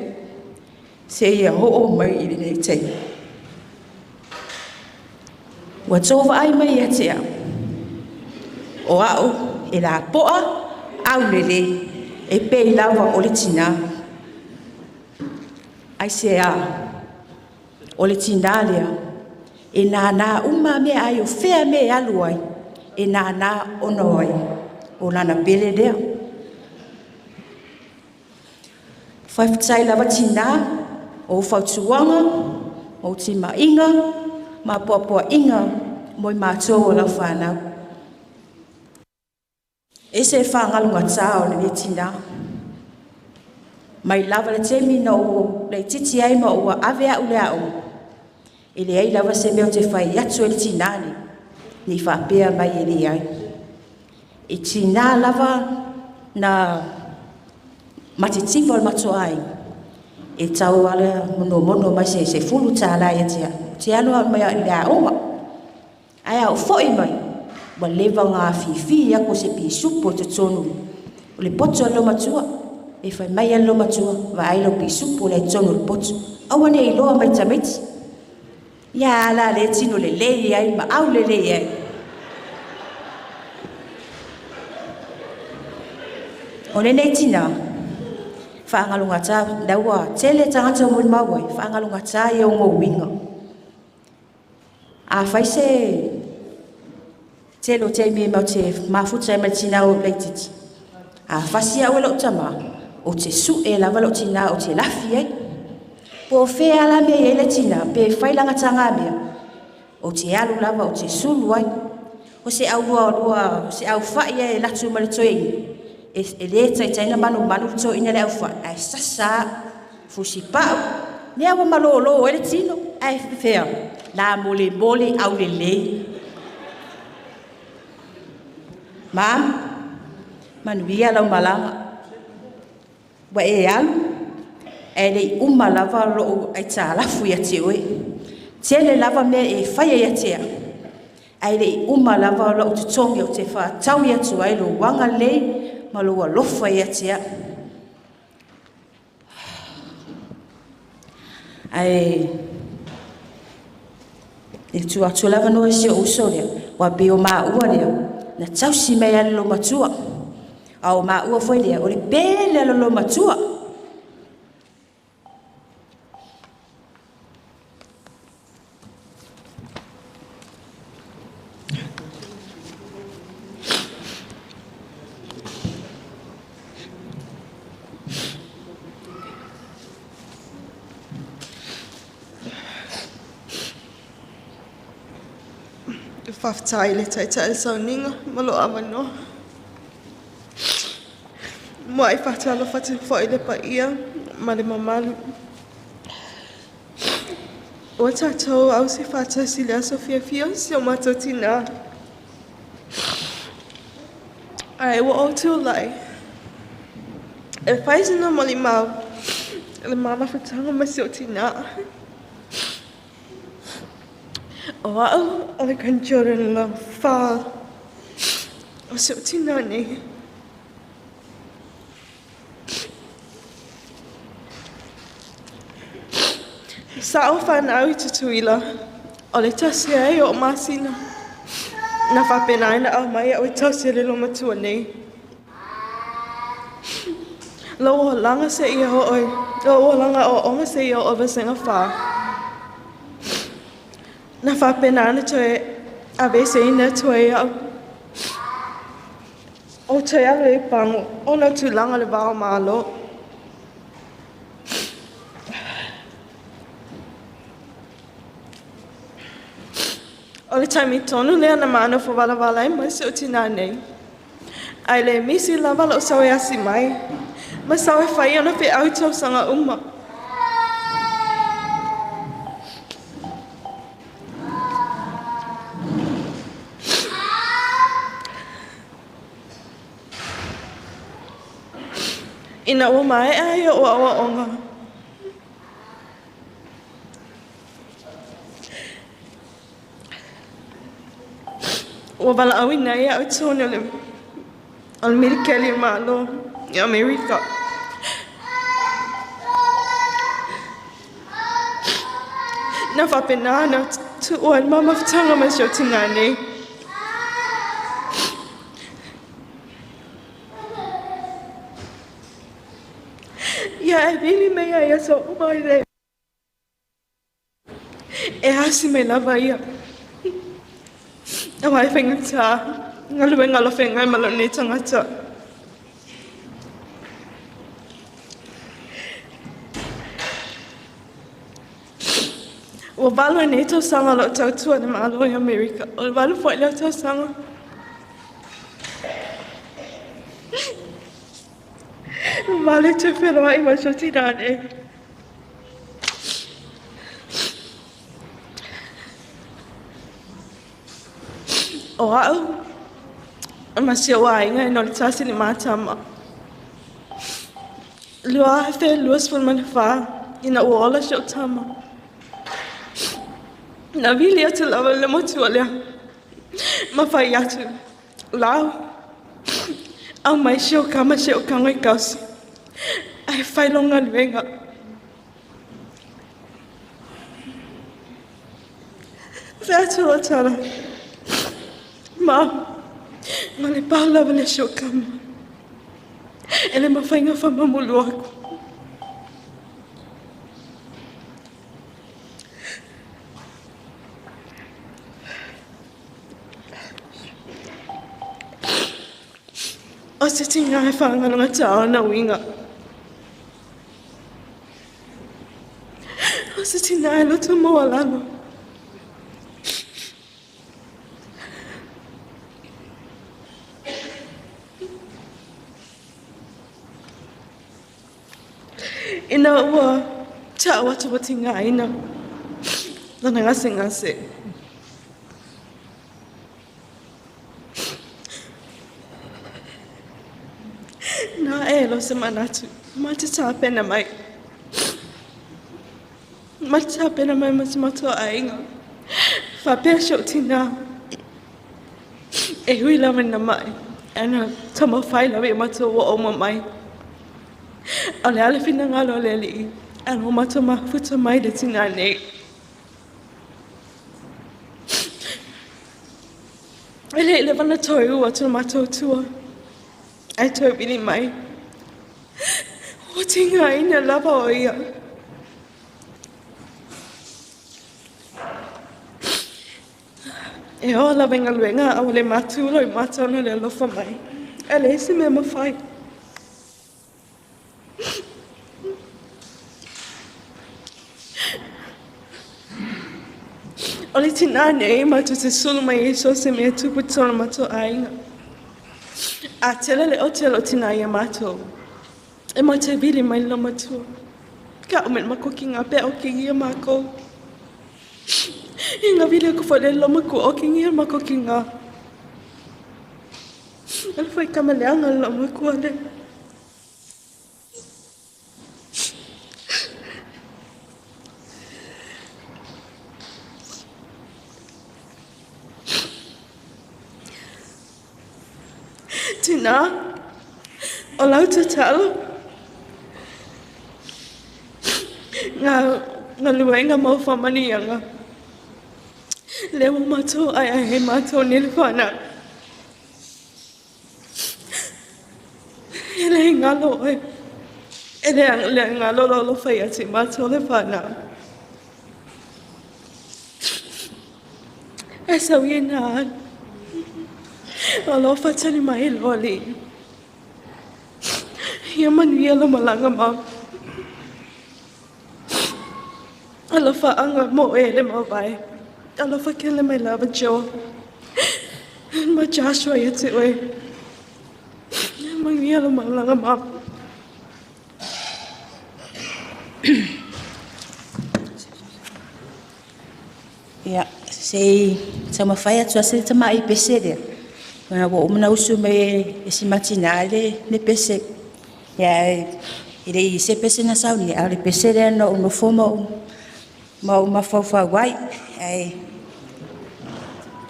seia oo mai i lenei taimi. Ua outou vaai mai ia te au, o au e lapoa aulelei e pei lava o le tinā. Aisea? O le tinā lea, e nānā uma mea ai o fea mea e alu ai, e nānā ona o ai, o lana pele lea. Faafetai lava tinā, o fautuaga, o timaiga, ma puapua'iga mo i mātou o lau whānau. E se whāngalungatā o lenei tinā. Mai lava le taimi na ou laitiiti ai ma ua ave a'u i le aoga, e leai lava se mea ou te fai atu ai i le tinā lenei, ne i faapea mai e leai. E tinā lava na matitiva o le matou aiga, e tau lava monomono mai se $10 ia te au, ou te alu au i le aoga. Ae a ou foi mai, ua leva ona afifi atu o se pisupo i totonu o le poto a le loumatua. E fai mai lava le loumatua, vaai lau pisupo la e i totonu o le poto, aua ne i iloa mai e tamaiti. Ia a la lea e tino lelei ai ma aulelei ai. O lenei tinā, faagalugatā, la ua tele tagata o molimau ai, faagalugatā ia o uiga. A fai se tele o taimi matou te mafuta ai ma le tinā o laitiiti, a fasi au e lou tamā, ou te su'e lava lou tinā ou te lafi ai. Po o fea la mea e i ai le tinā, pe fai lana tagamea, ou te alu lava ou te sulu ai. O se au lualua, o se au fa'i e latu ma le toeaina, e lē taitai ona manumanu le toeaina i le aufa'i, ae sasa a'u, fusipa'u, lea ua malōlō ai le tino, ae fea, lamolemole aulelei. Ma, manuia lau malaga. Ua e alu, ae le i uma lava lou aitalafu ia te oe. Tele lava mea e faia ia te au, ae le i uma lava lou totogi ou te faataui atu ai lou agalelei ma lou alofa ia te au. Ae e tuu atu le avanoa i si ou uso lea, ua pei o maua lea, na tausi mai lava e le loumatua. A o maua foi lea, o le pele a le loumatua. Faafetai i le Taitai o le Sauniga ma lou avanoa. Muai faatalofa atu foi i le paia ma le mamalu. Ua tatou ausi faatasi i le aso fiafia o si o matou tinā. Ae ua ou tulai e fai sina molimau i le ma mafutaga ma si ou tinā. O au o le grandchildren lona whā o si ou tinā nei. Sa ou whanau i Tutuila, o le tasi ai o masina. Na faapena ai na aumai a'u e tausi e le lomatua nei. Lou olaga seia oo i lou olaga aoaoga seia oo i vasega fa. Na faapena ona toe aveeseina atu ai a'u. Ou toe alu ai i Pago ona o tulaga o le va o Malo. O le taimi tonu lea na ma nofo valavala ai ma si ou tinā nei. Ae le misi lava lou sau e asi mai, ma sau e fai ona feau i tausaga uma. Ina ua maea ai o'u aoaoga, Ua valaauina ai a'u i totonu o le milikeli o Malo i Amerika. Na faapena ona tuua ai le ma mafutaga ma si ou tinā nei. Ia e vili mai ai aso uma i le E asi mai lava ia. Aua e faigata galuega o lo feagai ma lou nei tagata. Ua valu ai nei tausaga o lou tautua i le Malo i Amerika. O le valu foi lea tausaga. Ua vale toe feloai ma si ou tinā nei. O a'u ma si ou aiga e no le tasi le ma tama. 2024 ina ua ola si ou tama. Na vili atu lava le matua lea ma fai atu, Lau, aumai si ou kama si ou kago e kausi, ae fai lou galuega. Fai atu lau tala, Ma, ma le pau lava lea si ou kama. E le mafai ona faamamulu aku. O se tinā e whangarangata āna uiga. O se tinā e loto maualalo. Ina ua ta'u atu ua tigaina lona gasegase. Na e lo se manatu, ma te tapena mai. Ma te tapena mai ma te matua aiga. Faapea si ou tinā. E hui lava ina mai, ana taumafai lava ia matou ua uma mai. O le a le finagalo o le Alii, ae ua matou mafuta mai le tinā nei. E le i leva ona toe ū atu le matou tua, ae toe vili mai. Ua tigaina lava o ia. E oo lava i galuega a ua le matu loa i mata ona o le alofa mai. Ae leai se mea mafai. O le tinā nei matou te sulu mai ai so o se mea tupu i totonu o matou aiga. A tele le ote o lou tinā iā matou, e matou vili mai le matua. Ka ume le makoki ngā pea o kingi a mākou. I ngā vili aku foi le loma ku o kingi a makoki ngā. E le whai kama leanga le loma kua le. Tinā, o lau tatalo, ngā galuega ma faamanuiaga, Lea ua matou aeae ai matou nei le fanau. E le galo oe. E le le galo lou alofa ia te matou le fanau. Ae sau ia ina alu. O lo o faatali mai e lou alii. Ia manuia lau malaga ma. Alofaaga mo oe e le mavae. Alofa tele mai lava Joe. Ma Joshua ia te oe. Manuia lau malaga ma. Ia, se i taumafai atu lava se tamai pese lea. Ona ua uma ona usu mai e si matina le pese. Ia, e le i se pese na saunia, a o le pese lea na ou nofo ma ou mafaufau ai. Ae,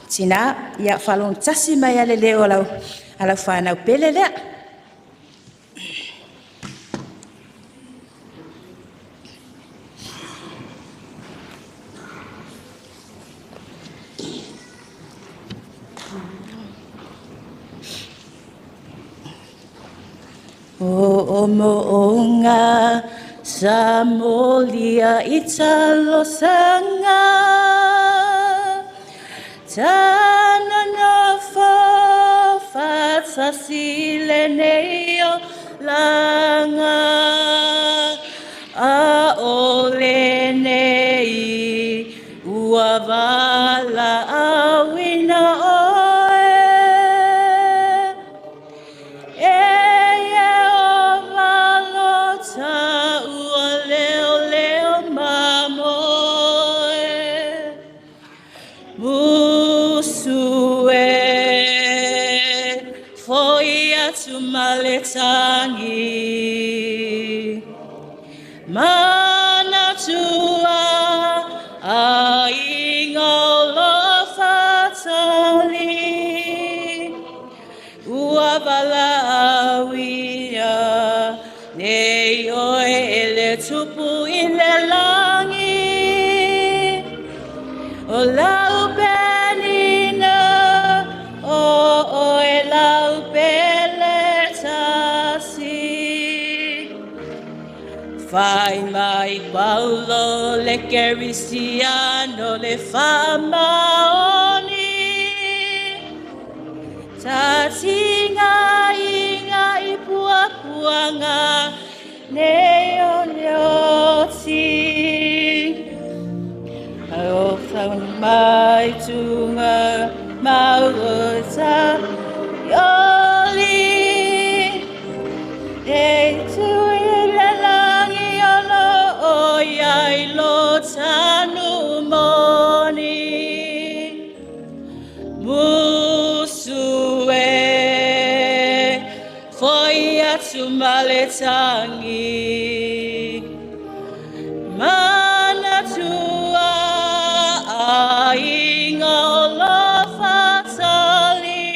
tina, ia faalogo tasi mai lava le leo o lau fanau pele lea. Moomooga sa molia i talosaga Tana nofo faatasi lenei olaga A o lenei ua valaauina oe E Ieova lo ua leoleo mamoe Musu e foi atu ma le tagi Manatua aiga o lo faatali Ua valaauina nei oe e le tupu i le lagi O lau penina o oe lau pele tasi Fai mai Paulo le Kerisiano le faamaoni Tatinga inga i puapuaga nei o le oti O tau mai tunga mau o ta ioli E tu i le langi o lo o iai lo tanu moni Musu e foi atu ma le tagi Manatua aiga o lo faatali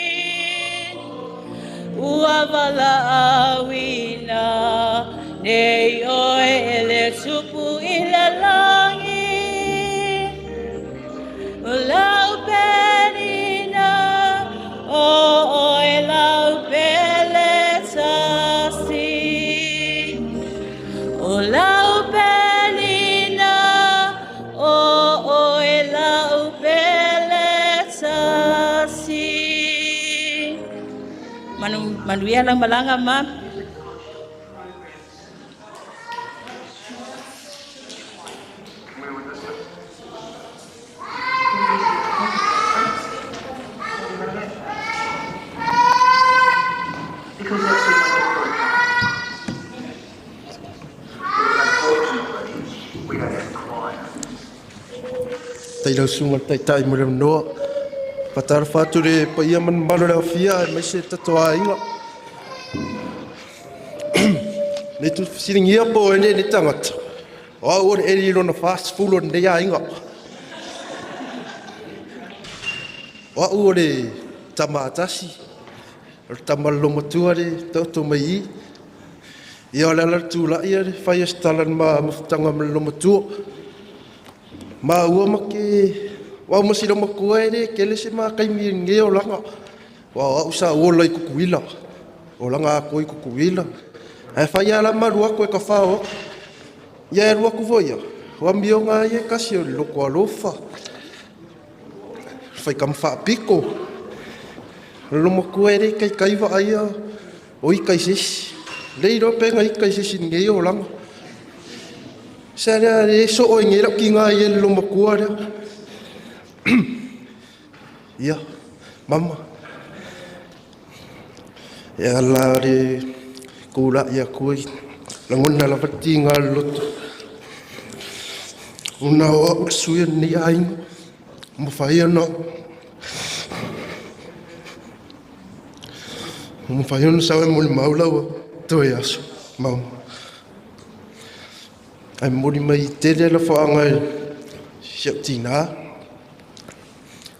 Ua valaauina nei oe e le tupu i le lagi O lau penina o oe lau pele tasi O lau penina o oe lau pele tasi Manu, manuia lau malaga ma. Tai lau susuga i le Taitai mo le avanoa. Faatalofa atu i le paia ma le mamalu o le aofia aemaise le tatou aiga. Ne i tuufesiligia po o ai lenei tagata, o au o le eli lona 40 o lenei aiga. O au o le tama tasi, o le tama lolomatua le taoto mai i i. Ia o le ala o le tulai o le fai o se tala i le mafutaga ma le lolomatua. Maua ma ke Ua au ma si matua e le tele se mataimi e lenei olaga. Ua o au sa ou ola i Tutuila, olaga atoa i Tutuila. Ae fai lava la ma alu atu e tafao atu. Ia e alu atu foi lava, o amioga lava ia e tasi o le loto alofa, faitama faapito. O le loomatua e le taitai vaaia o ita i se isi, le iloa pe na ita i se isi i lenei olaga. Se lea e soo ai nei lau tiga i le loomatua lea. Ia, mama, e ala le tula'i atu ai, lagona lava le tiga o le loto. Ona o au le sui o lenei aiga, ua mafai ona sau e molimau lau toe aso, mama. Ae momoli mai tele alofaga i si au tina,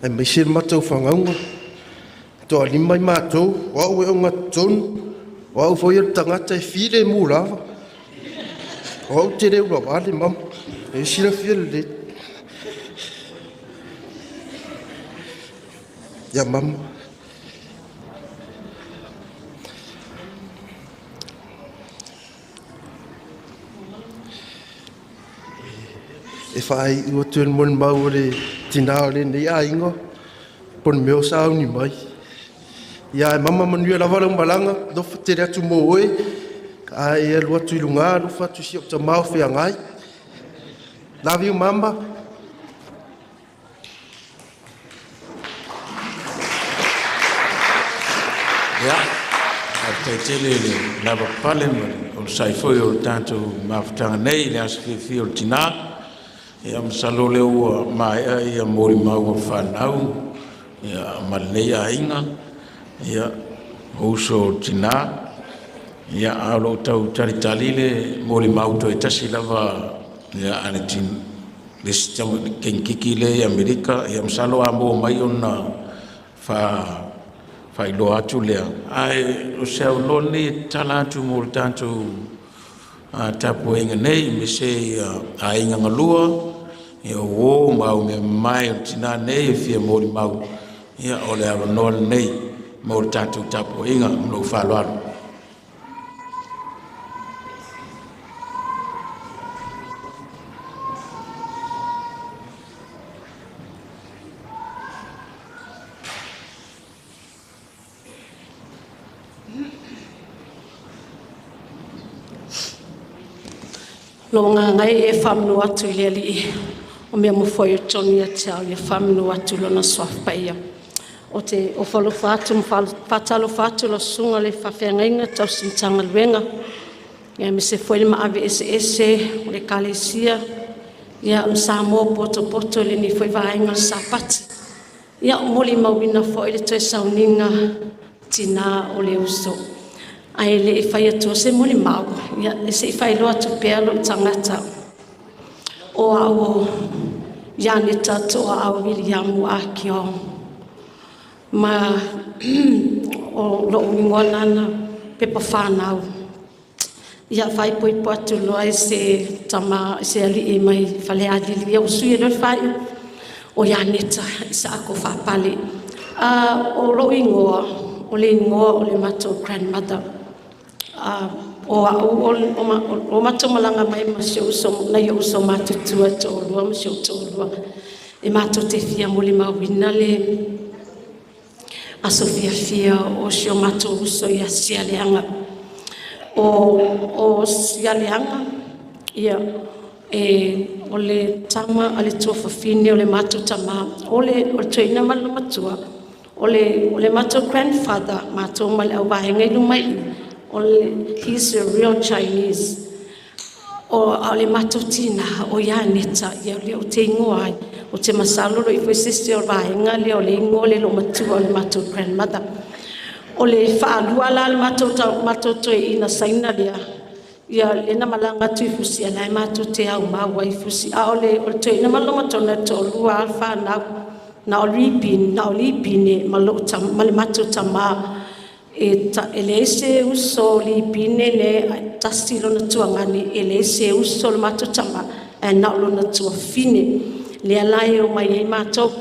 aemaise le matou fanauga. E toalima i matou, o au e ogatotonu, o au foi o le tagata e filemu lava. O au ou te le ulavale mama, e silafia lelei. Ia mama, e faaiu atu e le molimau o le tina o lenei aiga, po o le mea o sauni mai. Ia ae mama manuia lava lau malaga, alofa tele atu mo oe, a e alu atu i luga, alofa atu i si ou tama o feagai. Love you, mama. Ia, faafetai tele i le lavapapale ma le onosai foi o le tatou mafutaga nei i le aso fiafia o le Tina. Ia masalo o lea ua maea ia molimau a fanau ia ma lenei aiga, ia o uso o le tina, ia a o lo o tau talitali le molimau toe tasi lava ia a le le isi tamaitiki lea i Amerika. Ia masalo a maua mai ona faailoa atu lea, ae o se avanoa lenei e tatala atu mo le tatou tapuaiga nei, aemaise aiga galua, ia o uo ma au mea mamae o le tina nei e fia molimau, ia o le avanoa lenei mo le tatou tapuaiga. Ma lou faaaloalo. Lo ngagai e faamanu atu i le Alii o mea mafai o tonu ia te au ia faamanu atu lona suafa paia. O te ofo alofa atu ma faatalofa atu i lau susuga i le faafeagaiga tausi Matagaluega, aemaise foi le maave eseese o le Ekalesia ma Samoa ua potopoto i lenei foi vaega o le Sapati. Ia, e molimauina foi le toe sauniga o tina o le uso. Ae le i fai atua se molimau, ia se i faailoa atu pea lou tagata. O au o Ianeta Tuaau Viliamu Ationg, ma o lou igoa lena pepa fanau. Ia faaipoipo atu loa i se tama se alii mai Falealili, ia ua sui ai loa le faaiuga o Ianeta Isaako Faapale. O lou igoa, o le igoa o le matou grandmother. O au o matou malaga mai ma si ou uso, nai ou uso matutua e toalua ma si ou toalua, e matou te fia molimauina le aso fiafia o si o matou uso ia Sialeaga. O Sialeaga, ia, o le tama a le tuafafine o le matou tama, o le toeaina ma le olomatua, o le matou grandfather, matou ma le auvaega i luma i i, he's a real Chinese. A o le matou tina o Ianeta, ia lea ou te igoa ai, ou te masalo e le o i ai foi se isi o le vaega lea o le igoa le loomatua o le matou grandmother. O le faalua la le matou toeaina Saina lea, ia lea na malaga atu i Fusi, a o la e matou te aumau ai i Fusi. A o le toeaina ma le loomatua, e toalua lava le fanau, na o Lipine ma le matou tama. E leai se uso o Lipine lea e tasi lona tuagane, e leai se uso o le matou tama, ae na o lona tuafafine. Lea la e omai ai matou.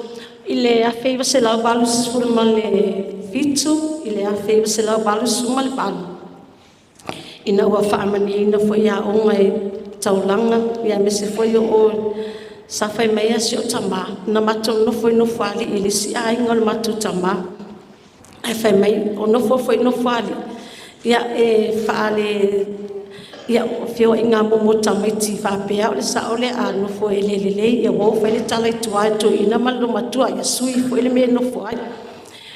I le 1987 i le 1988, ina ua faamanuiaina foi i aoga i taulaga aemaise foi o sa fai mai si ou tama, na matou nonofo i Nofoalii i le isi aiga o le matou tama. Ae fai mai, o nofo foi i Nofoalii, ia e faale… o feoaiga mo tamaiti faapea, o le sao lea, a nofo e le lelei, ia uo, fai le tala i tua i le toeaina ma le olomatua, ia sui foi le mea e nofo ai.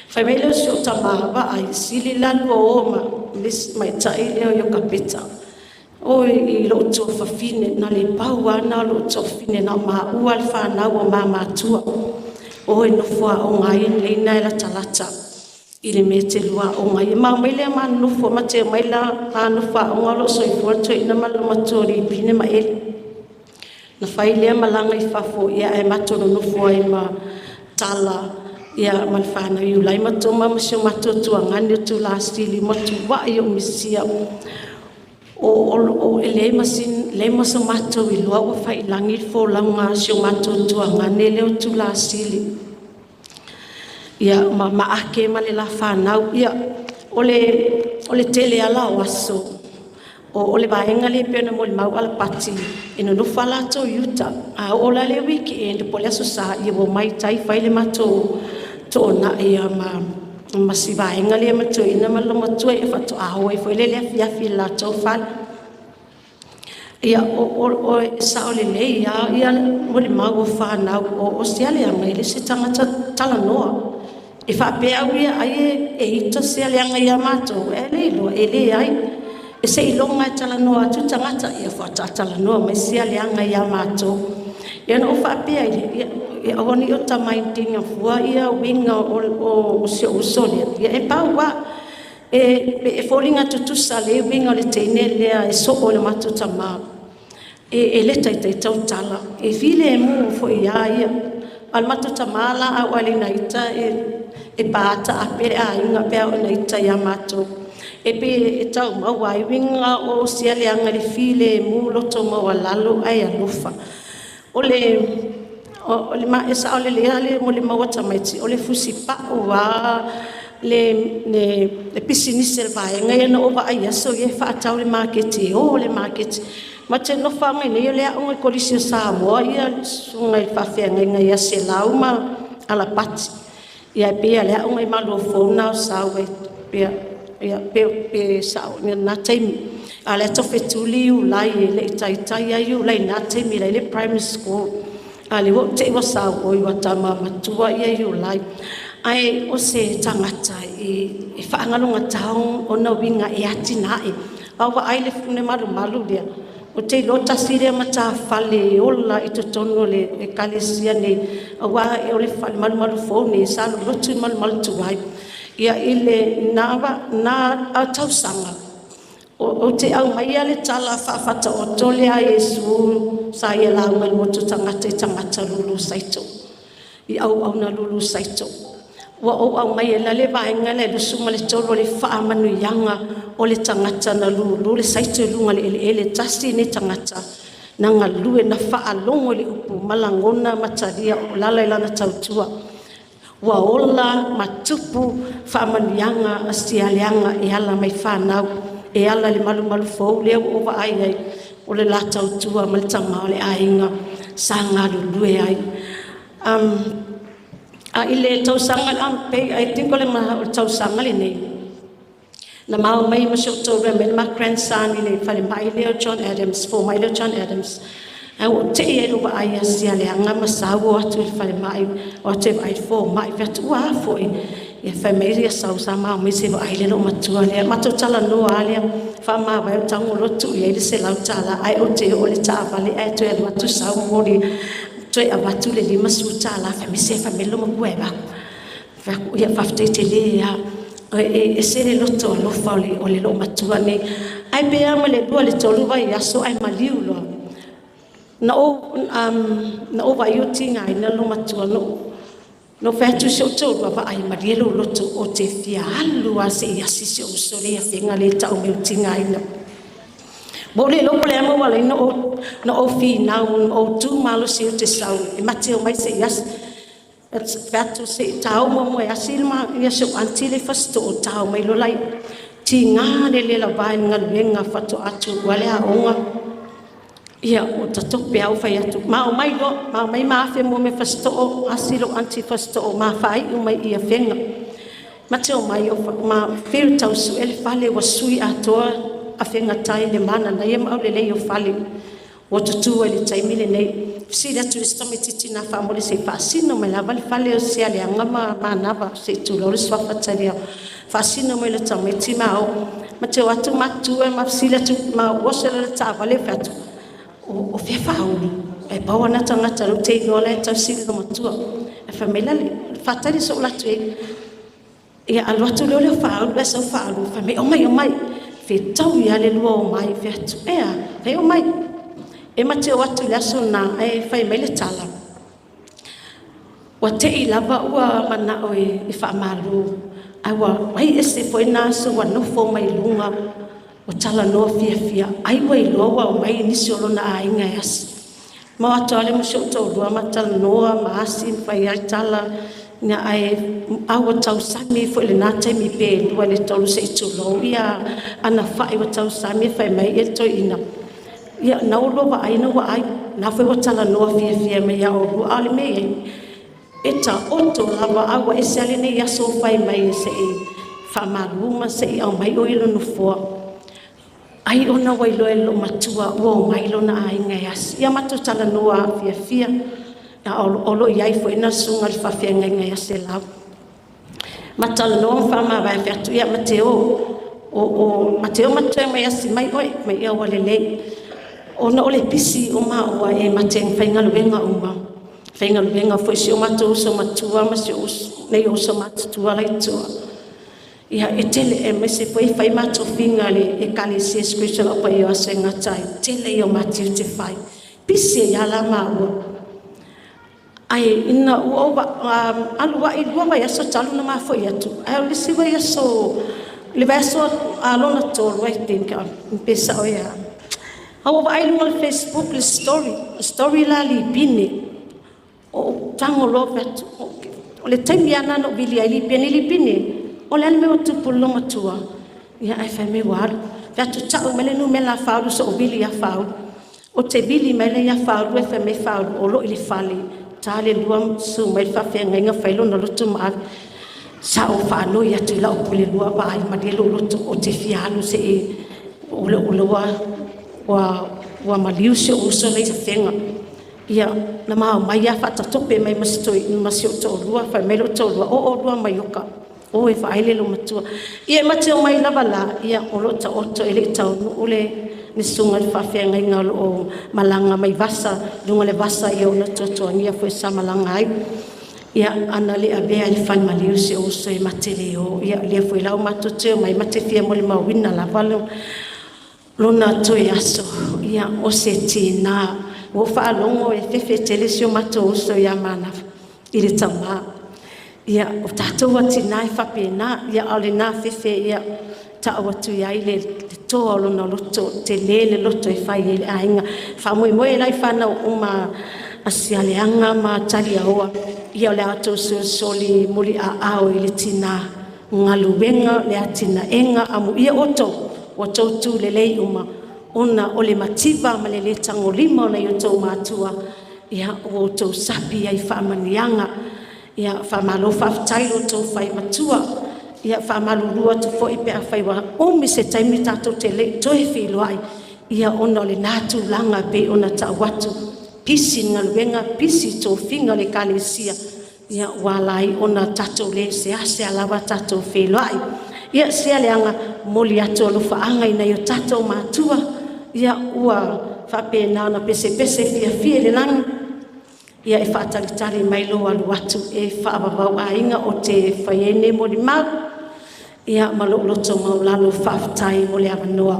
Fai mai lea o si ou tama, vaai, sili la le lua o ma le isi tamaitai lea o Iokapeta, o i lou tuafafine. Na o le pau lava lena o lou tuafafine, na o maua lava le fanau a ma matua. O e nofo aoga ai le la e latalata i le mea e te lua aoga ai. Ma omai lea ma nonofo, ma te omai la ma nofo aoga o lo o soifua le toeaina ma le olomatua o Lipine ma Eli. Na fai lea malaga i fafo ae matou nonofo ai ma Tala ma le fanau ia Iulai ma Toma ma si o matou tuagane o Tulasili, ua matuai ou misia. E leai ma so matou iloa ua faiilagi le folauga a si o matou tuagane lea o Tulasili, ia ma Maake ma le la fanau. Ia, o le tele lava la o aso, o le vaega lea pei ona molimau Alapati, e nonofo lava latou i uta, a oo la i le weekend po o le aso Sa, ia ua omai i tai fai le matou toonai ma si vaega lea ma le toeaina ma le olomatua, ia faatoa o ai foi lea i le afiafi i le latou fale. Ia, e sao lelei lava le molimau a fanau, o Sialeaga, e le o se tagata talanoa. E faapea au ia ai e ita Sialeaga ia matou, ae le iloa, e leai. Seiloga lava e talanoa atu le tagata faatoa talanoa mai Sialeaga ia matou. Ia ona ou faapea ai lea, ia aua ne i ota mind ina fua uiga o si ou uso lea, ae pau lava, e foliga tutusa lelei uiga o le teine lea e soo i le matou tama. E le taitai tautala, e filemu foi lava ia. A o le matou tama la a oo lava ina ita, e pa taape le aiga pe a oo ina ita ia matou. E pei e tau maua ai uiga o Sialeaga i le filemu, loto maualalo ae alofa. E sao lelei lava le molimau a tamaiti, o le fusipau lava le pisinisi a le vaega ia. Na ou vaai i aso ia e faatau i le maketi, e o i le maketi. Ma te nofo lava ma i inei o lea e aoga i le Kolisi o Samoa le susuga i le faafeagaiga ia Selau ma Alapati. Ae pei o le aoga i Maluafou na o Sau pe sao i lena taimi. A o la e taufetuli Iulai, e le i taitai lava Iulai i lena taimi la e i ai le primary school. A o lea ua te i ua sau, oi ua tama matua Iulai. Ae o se tagata e faagalogata ona uiga e atinae. A ou vaai i le malumalu lea, ou te iloa tasi lea matafale e ola i totonu o le Ekalesia lenei, aua o le malumalu fou lenei sa lolotu i le malumalu tuai. Ia, i lena tausaga, ou te aumaia le tala faa-Faataoto lea a Iesu sa ia lauga i le motu tagata i tagata lulu saito, i auauna lulu saito. Ua ou aumaia ai la le vaega lea 23 o le faamanuiaga o le tagata na lulu le saito i luga o le eleele. Tasi lenei tagata na galue, na faalogo i le upu ma lagona ma talia, o le ala i lana tautua. Ua ola ma tupu faamanuiaga a Sialeaga e ala mai i fanau, e ala i le malumalu fou lea ua ou vaai i ai, o le la tautua ma le tama o le aiga sa galulue ai. I le tausaga, I think o le tausaga lenei, na ma omai ai ma si ou toalua e aumai le ma grandson i le falemai lea o John Adams, le fomai lea o John Adams, ae ua ou tei lava i lou vaai ia Sialeaga ma sau o atu i le falemai, o atu e vaai i le fomai. Ou fai atu, ua a foi? Ae fai mai sau sa ma omai se i vaai le loomatua lea. Matou talanoa lava lea, faamavae, ou tago loa tuu i ai le $100 ae ou te oo i le taavale ae toe alu atu sau momoli toe avatu le $50. Fai mai, se fai mai le loomatua e avatu. Ou fai atu, ia faafetai tele lava. E ese le loto alofa o le loomatua lenei. Ae pei lava o le 2 i le 3 vaiaso ae maliu loa. Na ou vaai o tigaina le loomatua, na ou fai atu i si ou toalua, vaai, malie lou loto ou te fia alu lava se i asi si ou uso lea i Afega lea e tau mai ua tigaina. Mo le lo pole mo wala no no o fi na o tu malo si o te sau e mate o mai se ias fatu se tau mo mo asi ma ia so anti le fasto o tau mai lo lai ti ngā le le la vai ngā lenga fato atu wale a onga ia o tatope au fai atu ma o mai lo ma o mai ma afe mo me fasto o asi lo anti fasto o ma fai o mai ia fenga ma te o mai o ma whiu tau su ele fale wa sui atoa a fenga tai le mana na ia mau le lei o fale o tutu le taimi le nei sila tu le titi na fa mo le se fasino mai lava le fale o se ale anga ma manava se tu lo le swafa talia fasino mai le tameti ma o ma te o atu ma tu e ma sila tu ma o se le ta vale fatu o fia faulu e paua na tangata lo te lo le tau sila matua e fa mela le fatali so la tu e ia alu atu le le faulu e so faulu fa me o mai fe tau ia le lua o mai fe atu e a fe o mai e mate o atu le aso na e fai mai le tala. Ua te i lava ua mana o e whaamalu. Ai ua wai e se foe nā so ua nofo mai lunga o tala noa fia fia. Ai ua iloa ua o mai nisi o lona ainga e asi. Ma atu ale mo si o tō ma tala noa ma asi mwhai ai tala. Nga ai aua tausami fo le nā taimi pe lua le tolu se i tūlou ia ana whai ua tausami whai mai e toi ina. Ia na o loa ai na ua ai na fai ua tala noa fia fia mai ia o lua ale me e ta oto lava aua e se ale nei aso fai mai e se i whamaluma se i au mai o ilo nofoa. Ai ona wailoa e lo matua ua o mai lona ainga e asi. Ia matu tala noa fia fia. Ia olo i ai fo ina sunga le whawhia ngai ngai ase lau. Matala noa whamawai whatu ia Mateo. O Mateo matua mai asi mai oi mai ia wale lei. Ona o le pisi o maua e mate ang whaingaluenga uma. Whaingaluenga fo si o matua uso matua ma si uso nei uso matua lai tua. Ia e tele e mai se foi whai matofinga le e kale se spiritual opa i o aso e ngatai. Tele i o matiu te whai. Pisi e ia la maua. Ai ina ua o alu ai lua vai aso talu na mafo i atu. Ai o lisi vai aso le vai aso alona tolu ai tinka. Mpesa o ia. Au vai lunga le Facebook le story la li bine o tango lo atu o le taimi ana no vili ai li bine o le me o tupu lo matua ia ai fa me waru atu tau mele nu mela faulu so vili ia faulu o te vili mele ia faulu e fa me faulu o lo ile fale tale lua su mai fa fe ngai fa lo no lotu ma sa o fa no ia tu la o pule lua va ai ma le lo lotu o te fialu se e o le o ua maliu se uso lei whenga. Ia, na maa mai a whatatope mai masitoi, masi o tō lua, whai mai lo tō lua, o lua mai oka, o e whaele lo matua. Ia, mate o mai lava la, ia, o lo ta oto e le tau nu ule, ni sunga le whawhenga inga o malanga mai vasa, lunga le vasa ia o na tuatuangia fo e sa malanga ai. Ia, ana le avea le whai maliu se uso e mate le o, ia, lea fo i lau matote o mai mate fia mo le mawina lava lo, lona toe aso, ia o se tina, o whaalongo e fefe tele si o mato uso ia mana, i le taumā. Ia o tātou tina e whapena, ia o le nā fefe, ia tau atu ia i le toa o lona loto, te lele loto e whai e le ainga. Wha moe moe lai whanau uma asialeanga ma tali aoa, ia o le ato soli muli a ao i le tina, ngaluwenga le atina enga amu ia oto, o tautu le lei uma, ona o le mativa ma le le tangolima o nei o tau mātua, ia o tau sapi ai whaamanianga, ia whaamalo whaaftai lo tau whai matua, ia whaamalulua tu fo i pea whai wa omi se taimi tātou te le toe whiloai, ia ona o le nātu langa pe ona tau atu, pisi ngaluenga, pisi tō finga le kalesia, ia walai ona tātou le se ase alawa tātou whiloai. Ia sea leanga moli atu o lofaanga ina i o tātou mātua, ia ua whapena na pese pese fia fia le langi, ia e whaatalitali mai lo alu atu e whaawawau ainga o te whaiene moli mau, ia malo loto mau lalo whaaftai mo le awanoa.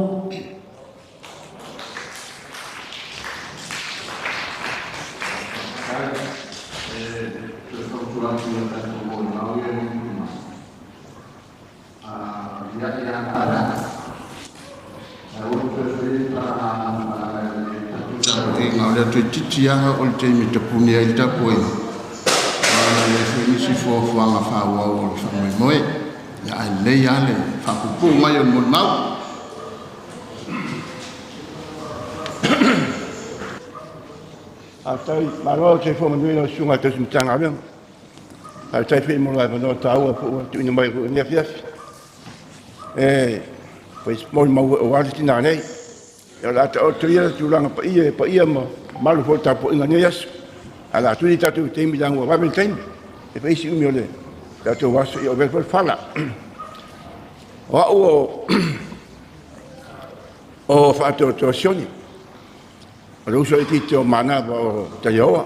Ia Toeitiiti lava o le taimi e tapuni ai le tapuaiga, ona e i ai foi nisi fuafuaga faaauau o le faamoemoe. Ia, ae lelei lava le faapuupuu mai o le molimau. Faafetai, malo le soifua manuia i lau Susuga i le Tausi Matagaluega. Faafetai foi mo le avanoa taua foi ua tuuina mai foi i lenei afiafi. E molimau foi aua le tina nei. Ia o le a taoto ia le tulaga paia e paia ma mamalu foi o le tapuaiga i lenei aso. Ae o le a tuli le tatou taimi leaga ua vave le taimi. E fai si umi o le tatou aso, ia ua avea foi le fala. O au o Faatoatoa Sione. O le uso itiiti o Manava o Taiaoa.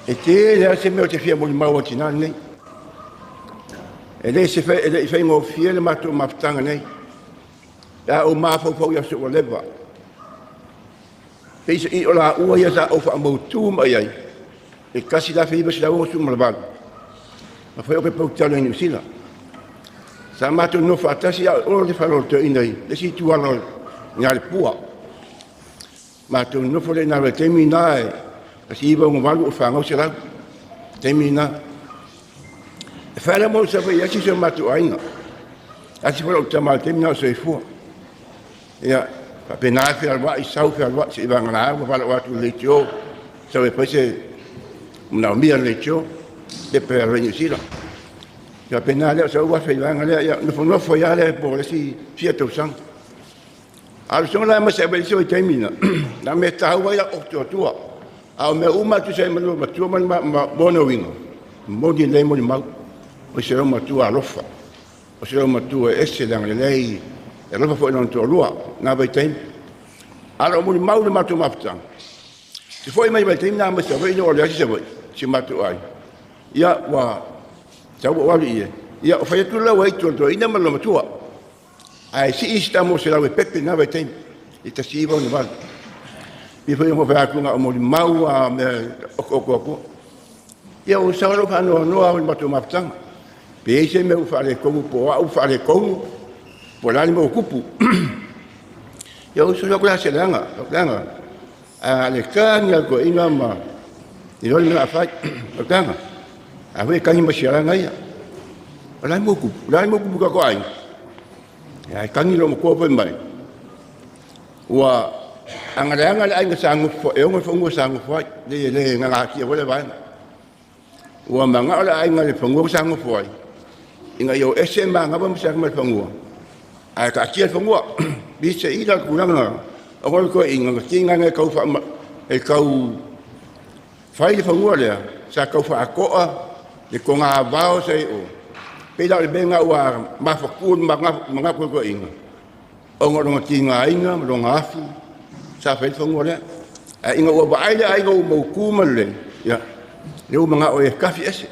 E tele lava se mea ou te fia molimau ai i le tina lenei. E le i faigofie le matou mafutaga nei. Pe a ou mafaufau i aso ua leva, peiseai o laua ia sa ou faamautu mai ai i le 1968, na fai ai ou pepa autalo i Niu Sila. Sa matou nonofo faatasi a o le fale o le toeaina i le isi ituala o i Lepua. Matou nonofo lea i ina i le taimi lena e 1968 o fanau Selau, taimi lena. E fai lava mo sa fai ai si o matou aiga. Asi foi lou tama i le taimi lena o soifua. Ia, faapena e fealuai, sau fealuai, seivagana ua valaau atu i le leitio, sau e fai se manaomia le leitio, pepa e alu ai i Niu Sila. Ia faapena lea, o sau afe i le vaega lea, ia nofonofo ai lava lea po o le isi fia tausaga. A o le soga la ma se ave i se taimi na, na mea taua ai o tuatua. A o mea uma tusa ai ma le matua ma le mona uiga, moni lelei molimau, o se lau matua alofa, o se lau matua e ese le agalelei, e alofa foi i lona toalua, na vaitaimi. A o molimau le matou mafutaga, se foi mai vaitaimi na ma se ave o le asi se vai, si matou ai. Ia ua sau ua alu i e, ia o fai atu lau ai tuatua ina ma le matua. Ae sii isi tamo se lau e pepe na vaitaimi, i 1968. I foi mo fai atu nga o molimau a mea oko oko. Ia o sa lau whaanoa o le matou mafutaga. Pe ei se mea ua faaletonu po o au faaletonu, po o le a le mea ua tupu. Ia o uso aku se leaga, leaga. A le kani a toeaina ma i loa le mea a fai, o leaga. A foi e kani ma sialaga ia. O le a le mea ua tupu, o le a le mea ua tupu i tatou aiga. Ia e kani lo matua foi mai. Ua agaleaga le aiga sa nofo, e ono le fanua sa nofo ai, le le gagatia foi le vaega. Ua manao le aiga le fanua sa nofo ai, ina ia o ese manava ma se mai le fanua. Ae taatia le fanua, pise i la tulaga, o le toeaina, na tiga e kau wha, e kau fai le fanua lea, sa kau whaatoa, le konga vao sa i o. Pei la o le mea ua mafaku le manga koe toeaina. O ngā ronga tinga ainga, ma ronga afu, sa fai le fanua lea. Ae ina ua vaai le aiga ua mautu ma le, ia, le ua manga o e kafi ese.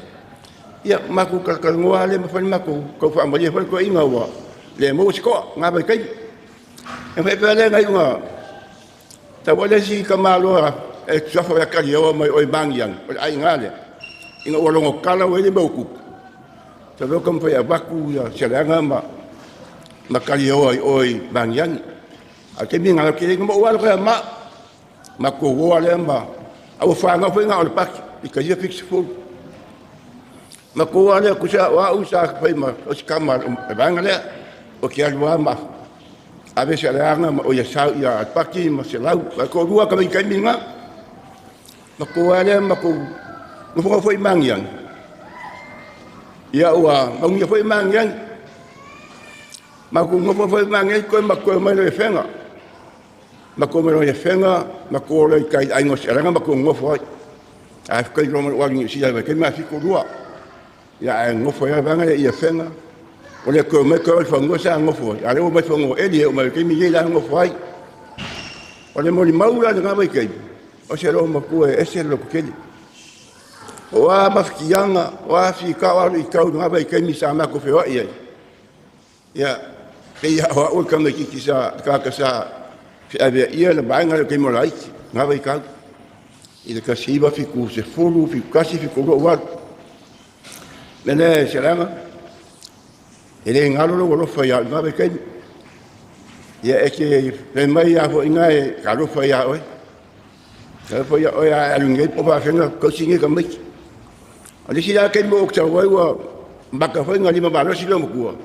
Ia, matou kalakalagoa le ma fai matou, kau whaamalia fai toeaina ua le maua se koa, ngā vai kai. E whai pēr le ngai unga, ta wale si ka maloa e tuafa wea kari awa mai oi mangi ang, o le ai ngā le. Inga ua longo kala ua ele mau kupu. Ta weo ka mwhai a waku ia se leanga ma kari awa i oi mangi ang. A te minga lau kere ngā ua alo ma ko woa le ma awa whaanga whai ngā o le paki, i ka ia fix full. Ma ko woa le kusa wa u sa whai ma o si kama e vanga lea, o ke alua ma ave se leanga ma o ia sau ia paki ma se lau, ma ko rua ka kai minga. Ma ko woa le ma ko ngofonga whai mangi ang. Ia ua maungia whai mangi ang. Ma ko ngofonga whai mangi ang koe ma koe mai lo e whenga. Ma ko mai lo e whenga, ma ko lo i kai aingo se ranga ma ko ngofo ai. A kai ro mai wali si ai kai ma fi ko rua. Ia ai ngofo ia vanga ia whenga. O le ko mai ko whango sa ngofo ai. A le o mai whango e o mai kai mi la ngofo ai. O le moli maura ngā mai kai. O se ro ma ko e ese lo keli. O a mawhikianga, o a whika o aru i kau ngā mai kai mi sa mako whewa i ai. Ia, pei a hoa ua kanga ki sa, kaka sa, whiawea ia le maenga le kai mo laiti, ngā mai kau. I le kasi iwa whiku se fulu, whiku kasi, whiku roa waru. Mene se ranga, e le ngalo lo alofa ia ngā mai kai. Ia e ke pe mai a hoi ngā e ka alofa ia oe. Sa fo ia oe a alu nei po faafega kausi nei tamaiti. O le isi la taimi ua ou tau ai ua maka foi na lima malosi le matua.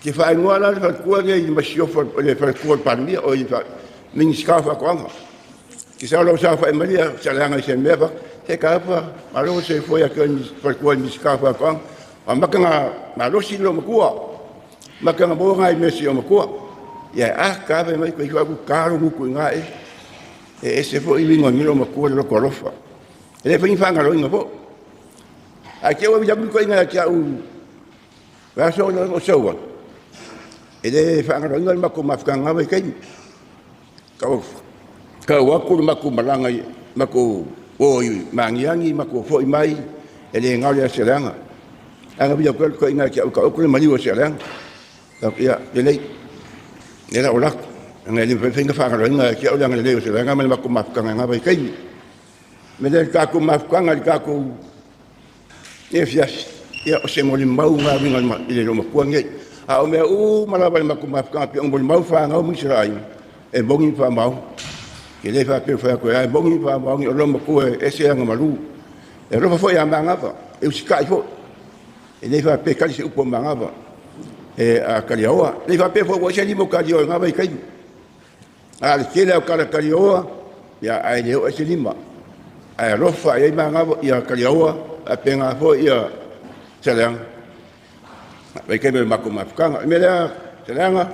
Ke faaigoa la le faletua nei i masiofo le faletua o le Palemia o i Minisita o Faatoaga. Ke sa lau sa fa'i mai ia Saleaga i se mea fa se ka fa malo se foi a ke faletua i Minisita o Faatoaga. A maka na malosi le matua. Maka na mo ngai mesi o matua. Ia a ka fa mai ko i ku ka ro ku nga e. E ese foi wingo ni lo matua le loko alofa. E le fai whanga roinga po. A ke ua jaku ko inga kia u raso no o saua. E le whanga roinga le mako mafukanga vai kai. Ka waku le mako malanga i mako o i mangiangi mako foi mai e le ngau le aselanga. Anga via ko inga kia u ka oku le maliu aselanga. Ia le nei. Ne la olak. Anga le whainga whanga roinga kia u le anga le aselanga ma le mako mafukanga vai kai. Me le kako mafukanga le kako e fiasi ia o se moli mau ngā winga i le roma kua ngei. A o mea u malawa le mako mafukanga pe o moli mau whangau mingi sera ai. E mongi wha mau. Ke le wha pe wha koe ai mongi wha mau ngi o roma kua e se anga malu. E rofa foi a mangapa. E usikai foi. E le wha pe kali se upo mangapa. E a kali aoa. Le wha pe fo wa se limo kali o ngā vai kai. A le kele au kala kali oa. Ia ai le o e se lima. Ai rofa ai mangapa ia kali aoa. A penga fo ia Saleaga. Vai kai me mako mafukanga. Me lea Saleaga.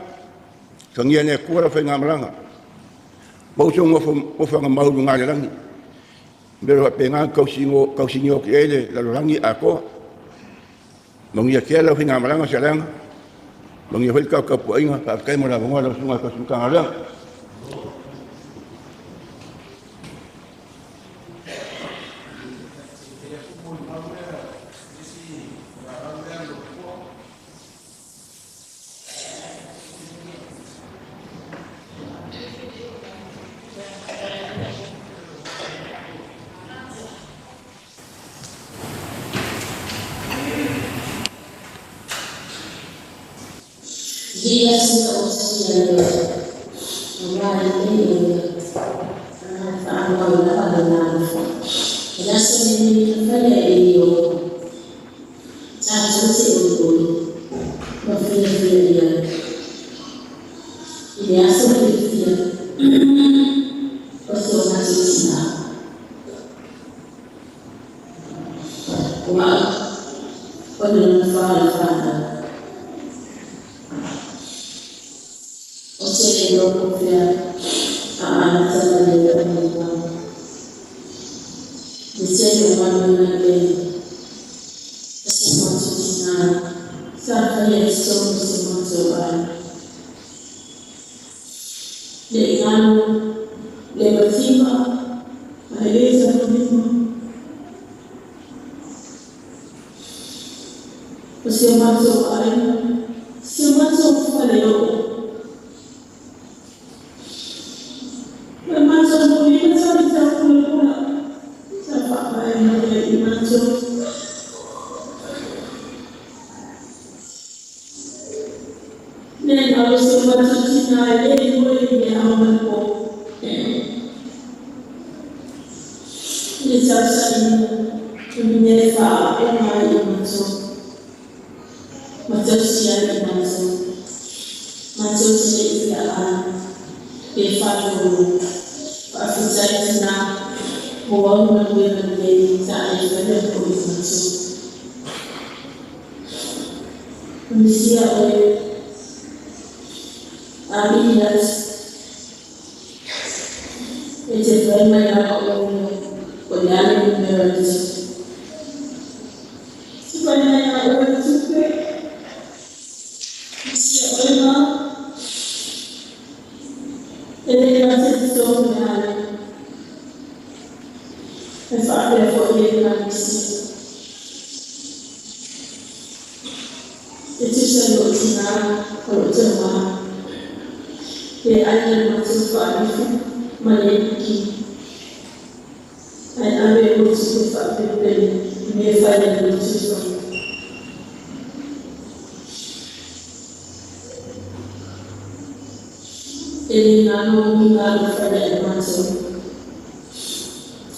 Tangia ne kua la whainga malanga. Mauso ngofo nga maulu ngā le rangi. Mero a penga kausingo ki ele la rangi a koa. Mangia kia la whainga malanga Saleaga. Mangia whai kau kapuainga. Whaakai mo la vongoa la sunga kasumukanga leanga.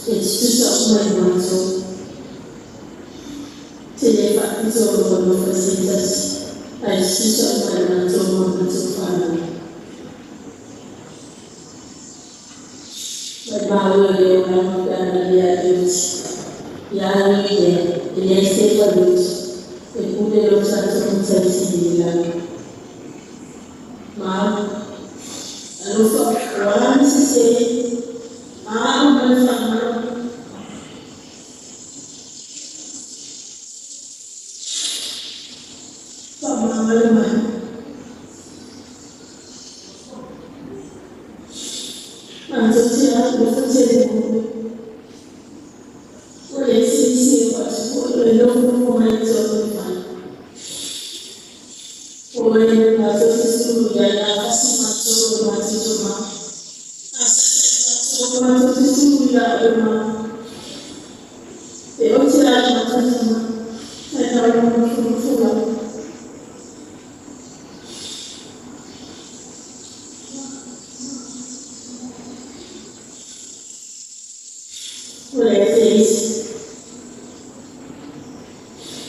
E tutusa uma i matou. Te le faapito o lou alofa i se tasi, ae tutusa uma i matou ma matou fanau. Maimau e le olaga pe ana le alioti. Ia alu i lea, e leai se falotu, e pule lo tatou Matai Sili i lagi. Ma, alofa, o a ni sese, a au ma le fanau. Faamagalo mai. Matou te alofa tele mo oe. Ua le silisili atu foi o le nofonofo mai i totonu o le fale. O oe matou te sulu i ai a fasi matou o le matou tama. A sasae matou, matou te sulu ia oe ma. E oti la le matou tama, ae na o lou nofonofo lava. Ua leai se isi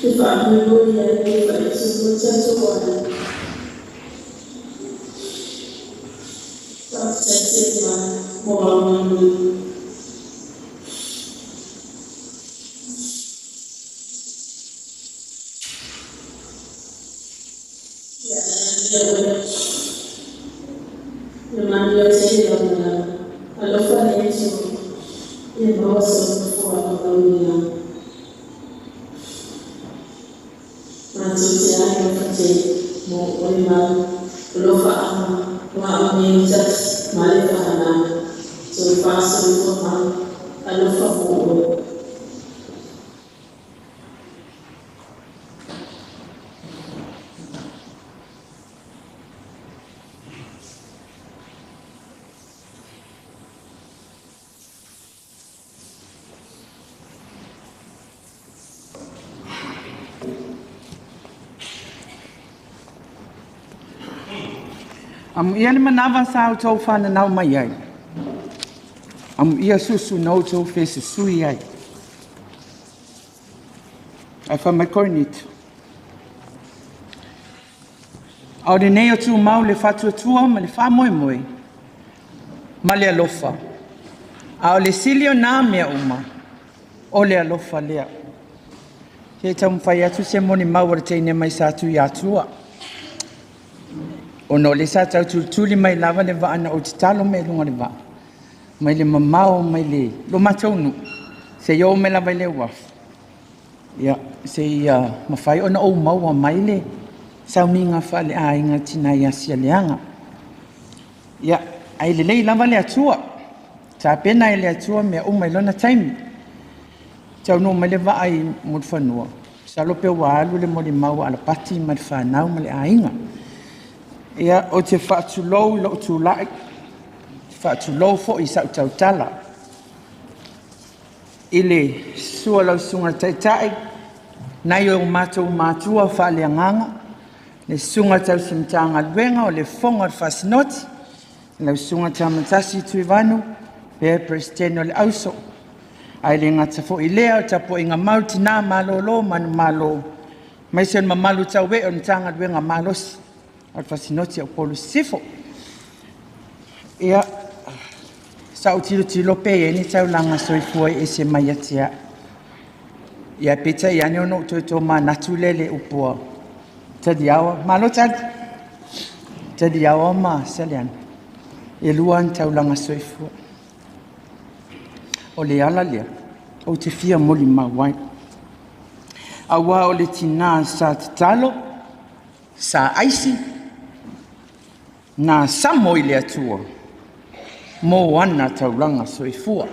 e faamoemoe i ai e faitonu o tatou aiga. Faafetai tele ma mo au manuia. Ia manuia oe. Ia manuia tele lau malaga. Alofa le Atua. Ia maua sou nofoaga mauilau. Matou te alofa tele mo oe mau. Alofaaga o au nei o Tati ma le fanau. Toe faasoifua mau. Alofa mo oe. Amuia le manava sa outou fananau mai ai. Amuia susu na outou fesusui ai. Ae fai mai Korinito. A o lenei o tumau le faatuatua ma le faamoemoe ma le alofa. A o le sili o nā mea uma, o le alofa lea. Se i taumafai atu se molimau a le teine mai Satuiatua. Ona o lea sa tau tulituli mai lava le vaa na ou tatalo mai luga o le vaa, mai le mamao mai le lo matou nuu, seia oo mai lava i le uafu. Ia, seia mafai ona ou maua mai le sauniga faaleaiga Tinai Asia Leaga. Ia, ae lelei lava le Atua. Tapena e le Atua mea uma i lona taimi. Taunuu mai le vaa i Mulifanua, masalo pe ua alu le molimau a Alapati ma le fanau ma le aiga. Ia, ou te faatulou i lou tulai, faatulou foi i sau tautala. I le susu o lau susuga i le Taitai, nai o matou matua faaleagaga, le susuga tausi Matagaluega o le Fofoga o le Faasinoti, lau susuga Tamatasi Tuivanu, le Peresetene o le Auso. Ae le gata foi i lea o le tapuaiga mau a tina malolo manumalo, aemaise o le mamalu tauee o le Matagaluega malosi o le Faasinoti a Upolu Sisifo. Ia, sa ou tilotilo pe i ai ni taulaga soifua e ese mai ia te au. Ia peitai ane ona ou toe tomanatu lea i le upu a Taliaoa. Malo Tali! Taliaoa ma Saleana, e lua ni taulaga soifua. O le ala lea, ou te fia molimau ai. Aua o le tina sa tatalo, sa aisi, na samo i le Atua mo ana taulaga soifua.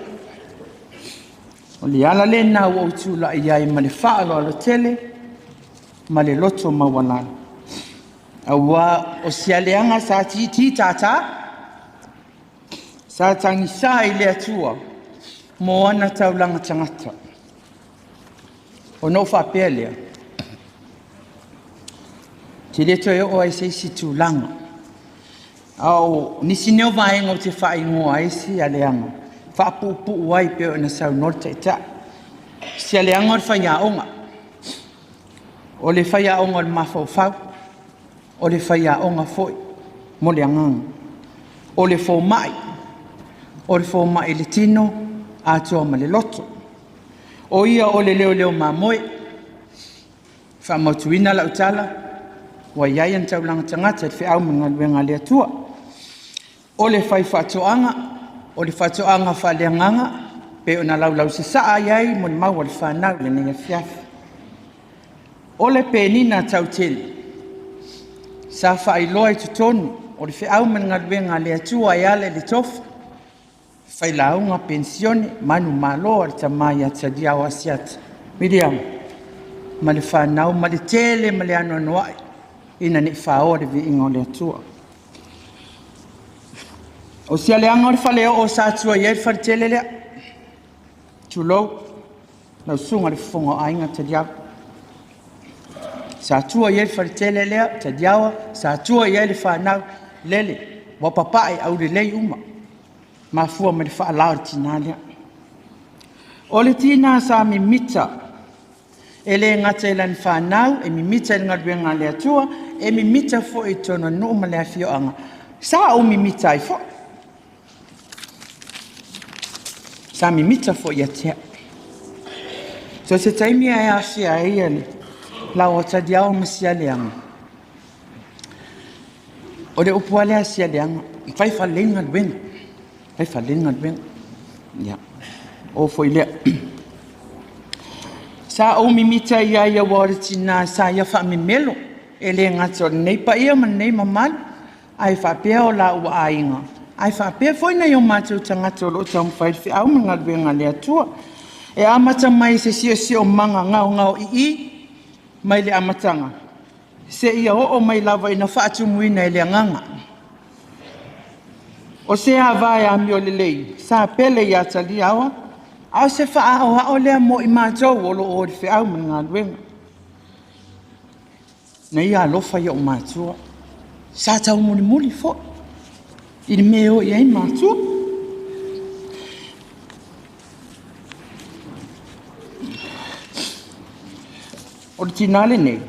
O le ala lena ua ou tulai ai ma le faaaloalo tele ma le loto maualalo. Aua o si aleaga sa titi tātā, sa tagisa i le Atua mo ana taulaga tagata. Ona ou faapea lea, te le toe oo ai i se isi tulaga. A o nisi nei o vaega ou te faaigoa ai si aleaga, Faapuupuu ai pei ona saunoa le Taitai. Sia leaga o le faiaoga. O le faiaoga o le mafaufau. O le faiaoga foi mo le agaga. O le fomai. O le fomai i le tino atoa ma le loto. O ia o le leoleo mamoe. Faamautuina lau tala, ua i ai ana taulaga tagata i le feau ma le galuega a le Atua. O le faifaatoaga, o le faatoaga faaleagaga pei ona laulausasaa i ai molimau a le fanau i lenei afiafi. O le penina tautele, sa faailoa i totonu o le feau ma le galuega a le Atua e ala i le tofi, failauga, penisione, manumalo a le tama ia Tagiao Asiata Miriama ma le fanau ma le tele ma le anoanoai ina ne i faoa le viiga o le Atua. O sia leaga o le faleoo sa tua i ai le faletele lea. Tulou lau susuga i le Fofoga o Aiga Tagiao. Sa tua i ai le faletele lea Tagiao, sa tua i ai le fanau lele ua papae aulelei uma. Mafua mai le faalao o le tina lea. O le tina sa mimita e le gata i lana fanau, e mimita i le galuega a le Atua, e mimita foi i totonu o le nuu ma le afioaga. Sa ou mimita ai foi. Sa mimita foi ia te au. So se taimi e afea ai le lau o Taliao ma Sialeaga, o le upu lava lea a Sialeaga, fai faalelei le galuega, fai faalelei le galuega. Ia, o foi lea. Sa ou mimita i ai aua o le tina sa ia faamemelo, e le gata o lenei paia ma lenei mamalu, ae faapea o laua aiga, ae faapea foi nai o matou tagata o lo o taumafai le feau ma le galuega a le Atua. E amata mai i se siosiomaga gaogaoi'i mai le amataga seia oo mai lava ina faatumuina e le agaga. O se ava e amiolelei sa pele ia Taliaoa, a o se faaoao lea mo i matou o lo o i le feau ma le galuega. Na ia alofa i ou matua, sa taumulimuli foi i le mea e o i ai matua. O le tina lenei,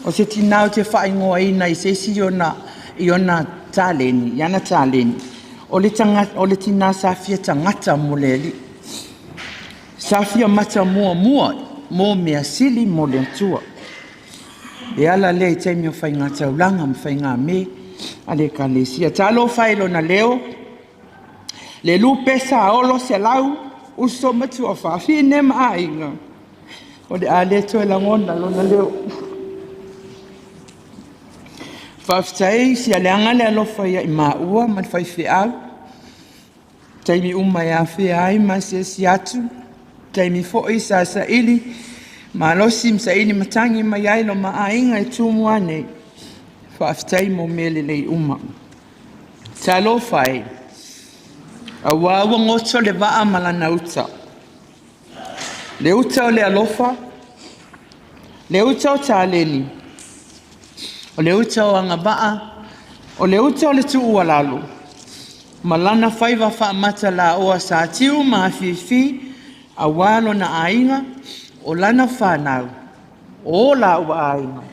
o se tina ou te faaigoaina i se isi ona i ona taleni, i ana taleni, o le, tanga, o le tina sa fia tagata mo le Alii. Sa fia mata muamua mo mea sili mo le Atua. E ala lea i taimi o faigataulaga ma faigamē a le Ekalesia. Talofa e i lona leo, le lupe sa olo selau, uso ma tuafafine ma aiga, o le a le toe lagona lona leo. Faafetai Sialeaga le alofa ia i maua ma le faifeau, taimi uma e afea ai ma asiasi atu, taimi foi sa saili malosi ma saili matagi mai ai lo ma aiga i Tumua nei. Faafetai mo mea lelei uma. Talofa e, auā ua goto le vaa ma lana uta. Le uta o le alofa, le uta o taleni, o le uta o agavaa, o le uta o le tuualalo, ma lana faiva faamatalaoa sa tiu ma afifi, auā lona aiga, o lana fanau, o laua aiga,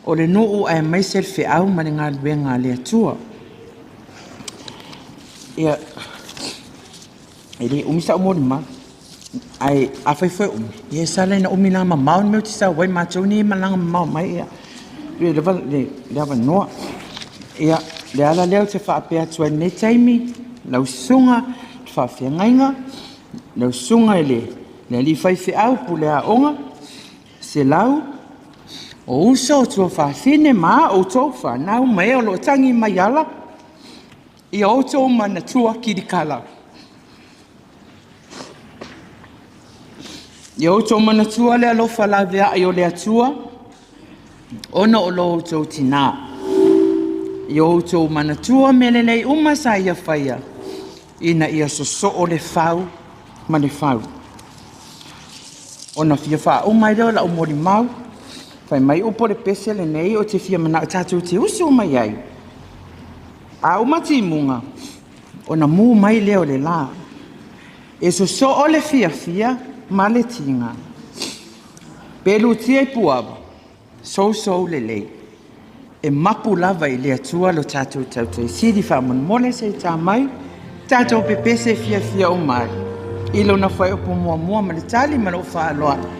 o le nuu aemaise le feau ma le galuega a le Atua. Ia, e le umi sau molimau. Ae afai foi e umi, ia e sala ina umi la mamao le mea ou te sau ai matou nei e malaga mamao mai ia le lava le, le avanoa. Ia, le ala lea ou te faapea atu ai i lenei taimi, lau susuga i le faafeagaiga, lau susuga i le, le alii faifeau pule aoga, Selau, o uso o tuafafine ma a outou fanau ma e o lo o tagi mai ala, ia outou manatua kilikala. Ia outou manatua le alofa laveai o le Atua ona o lo outou tinā. Ia outou manatua mea lelei uma sa ia faia ina ia sosoo le fau ma le fau. Ona fia faauma ai lea o lau molimau, fai mai upu o le pese lenei ou te fia manao tatou te usu mai ai. A uma timuga, Ona mū mai lea o le lā. E sosoo le fiafia ma le tiga. Pe lutia i puava, sousou lelei. E mapu lava i le Atua lo tatou tautaisili faamolemole se i tā mai, tatou pepese fiafia uma ai. I lona fuaiupu muamua ma le tali ma lou faaaloalo.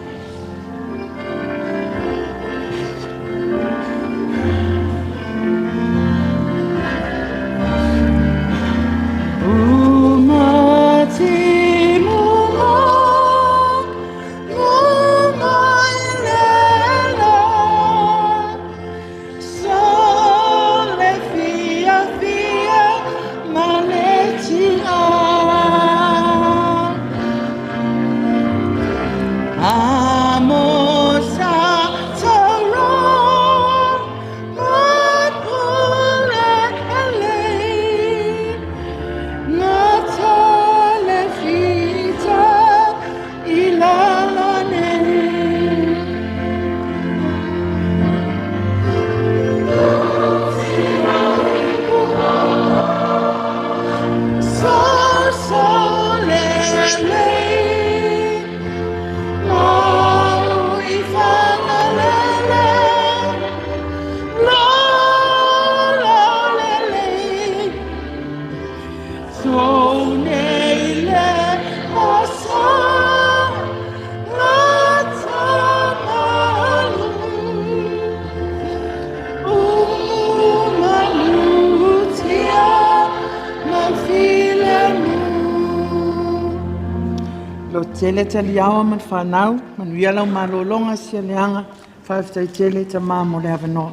Tele taliaoa ma le whanau, manuia lau malologa sia leaga, faafetai tele tamā mo le avanoa.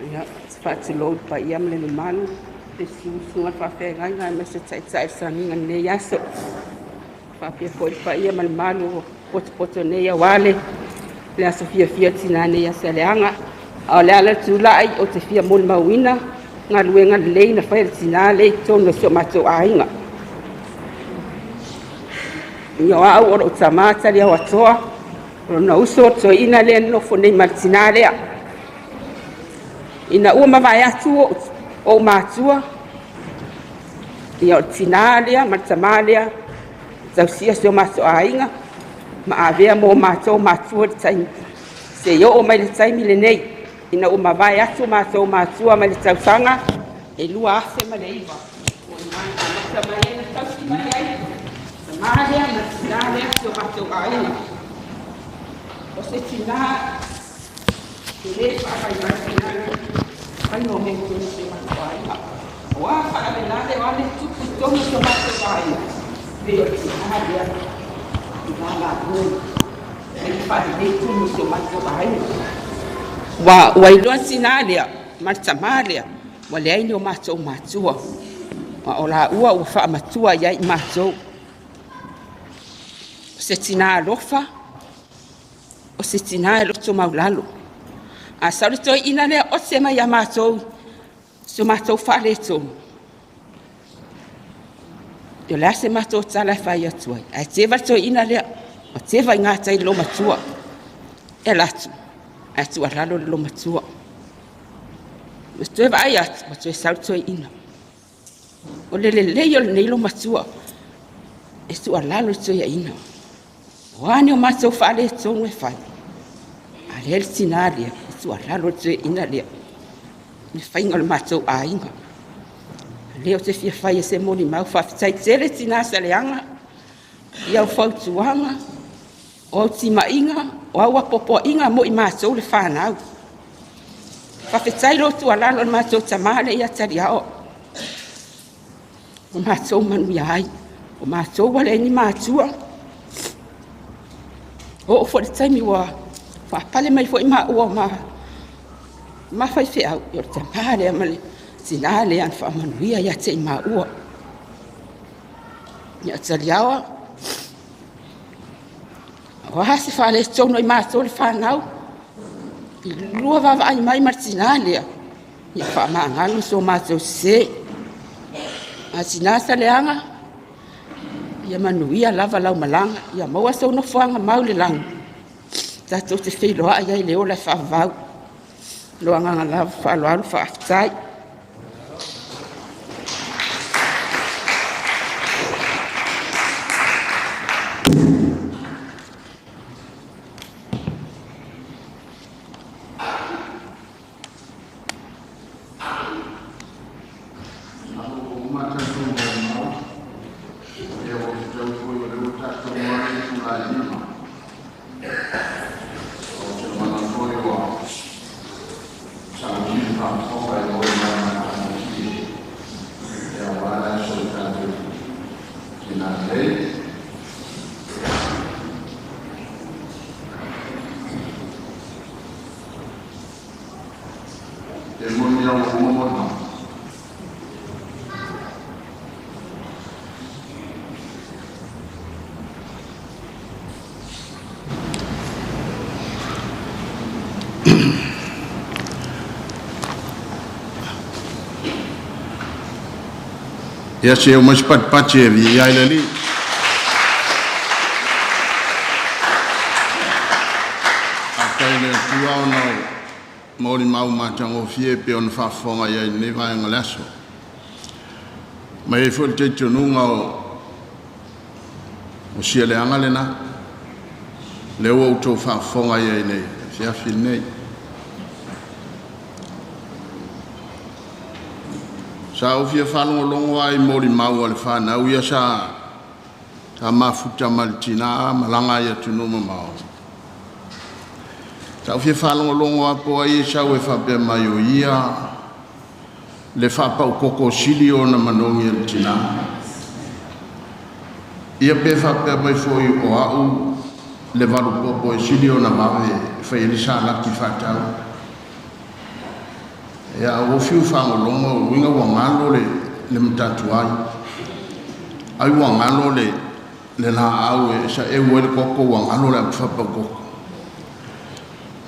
Ia, faatulou i le paia ma le mamalu, le susuga i le faafeagaiga aemaise taitai o le saniga i lenei aso. Faapea foi le paia ma le mamalu ua potopoto nei aua le aso fiafia o tinā nei a Saleaga. A o le ala tulai o te fia molimauina galuega lelei na fai e le tinā lea i totonu o si o matou aiga. Ia o au o lou tamā taliao atoa, o lona uso o le toeaina lea e nofo nei ma le tinā lea. Ina ua mavae atu ou matua, ia o le tinā lea ma le tamā lea, tausia si o matou aiga, ma avea mo matou matua le taimi. Se i oo mai le taimi lenei, ina ua mavae atu matou matua mai le tausaga e 2009. Ua ina amata mai ai na tausi mai ai, tamā lea ma le tinā lea si o matou aiga. O se tinā e le faavaivai tinā nei, fai no me tonu si o matou aiga. O a faalavelave o a le tupu i totonu o si o matou aiga, pei o le tinā lea, tinā latou, e faalelei tonu si o matou aiga. Ua iloa tinā lea, ma le tamā lea, ua leai ni o matou matua. Ma o laua ua faamatua i ai i matou. O se tinā alofa, o se tinā e loto maulalo. A sau le toeaina lea ote mai ia matou, si o matou faaletonu. O le a se matou tala e fai atu ai. Ae teva le toeaina lea, ua teva i gatai i le lomatua. E alu atu, ae tuualalo le lomatua. Ua toe vaai atu, ua toe sau le toeaina. O le lelei o lenei lomatua, e tuualalo le toeaina. O a ni o matou faaletonu e fai, a lea le tinā lea, e tuualalo le toeaina lea, le faiga o le matou aiga. Lea ou te fia fai e se molimau, faafetai tele tinā Saleaga, i au fautuaga, o au timaiga, o au apoapoaiga mo i matou le whanau. Faafetai lo tuualalo o le matou tamā lea ia Taliao. O matou manuia ai. O matou ua leai ni matua. Oo foi le taimi ua faapale mai foi maua ma faifeau, o le tamā lea ma le tinā lea na faamanuia ia te i maua. Ia Taliao, O a se faaletonu ai matou le fanau i lua vaavaai mai ma le tinā lea, ia faamagalo so matou sesē. A tinā Saleaga, ia manuia lava lau malaga, ia maua sou nofoaga mau i le lagi, tatou te feiloai ai i le ola e faavavau. Lo agaga lava faaaloalo faafetai. Ia se o mai se patipati e viia ai le Alii. Faafetai i le Atua ona o molimau matagofie e pei ona faafofoga i ai i lenei vaega o le aso. Ma e i ai foi le talitonuga o sia leaga lena, lea ua outou faafofoga i ai i le afiafi lenei. Sa ou fia faalogologo lava i molimau a le fanau ia sa mafuta ma le tina malaga ai i atunuu mamao. Sa ou fia faalogologo lava po o ai e sau e faapea mai o ia le faapaukoko sili ona manogi e le tina. Ia pe faapea mai foi o au le valupopo e sili ona vave e fai ai le salaki faatau. Ia ua fiu faalogologo uiga ua galo le matatu ai. Ai ua galo le laau e saeu ai le koko, ua galo le apafapaukoko.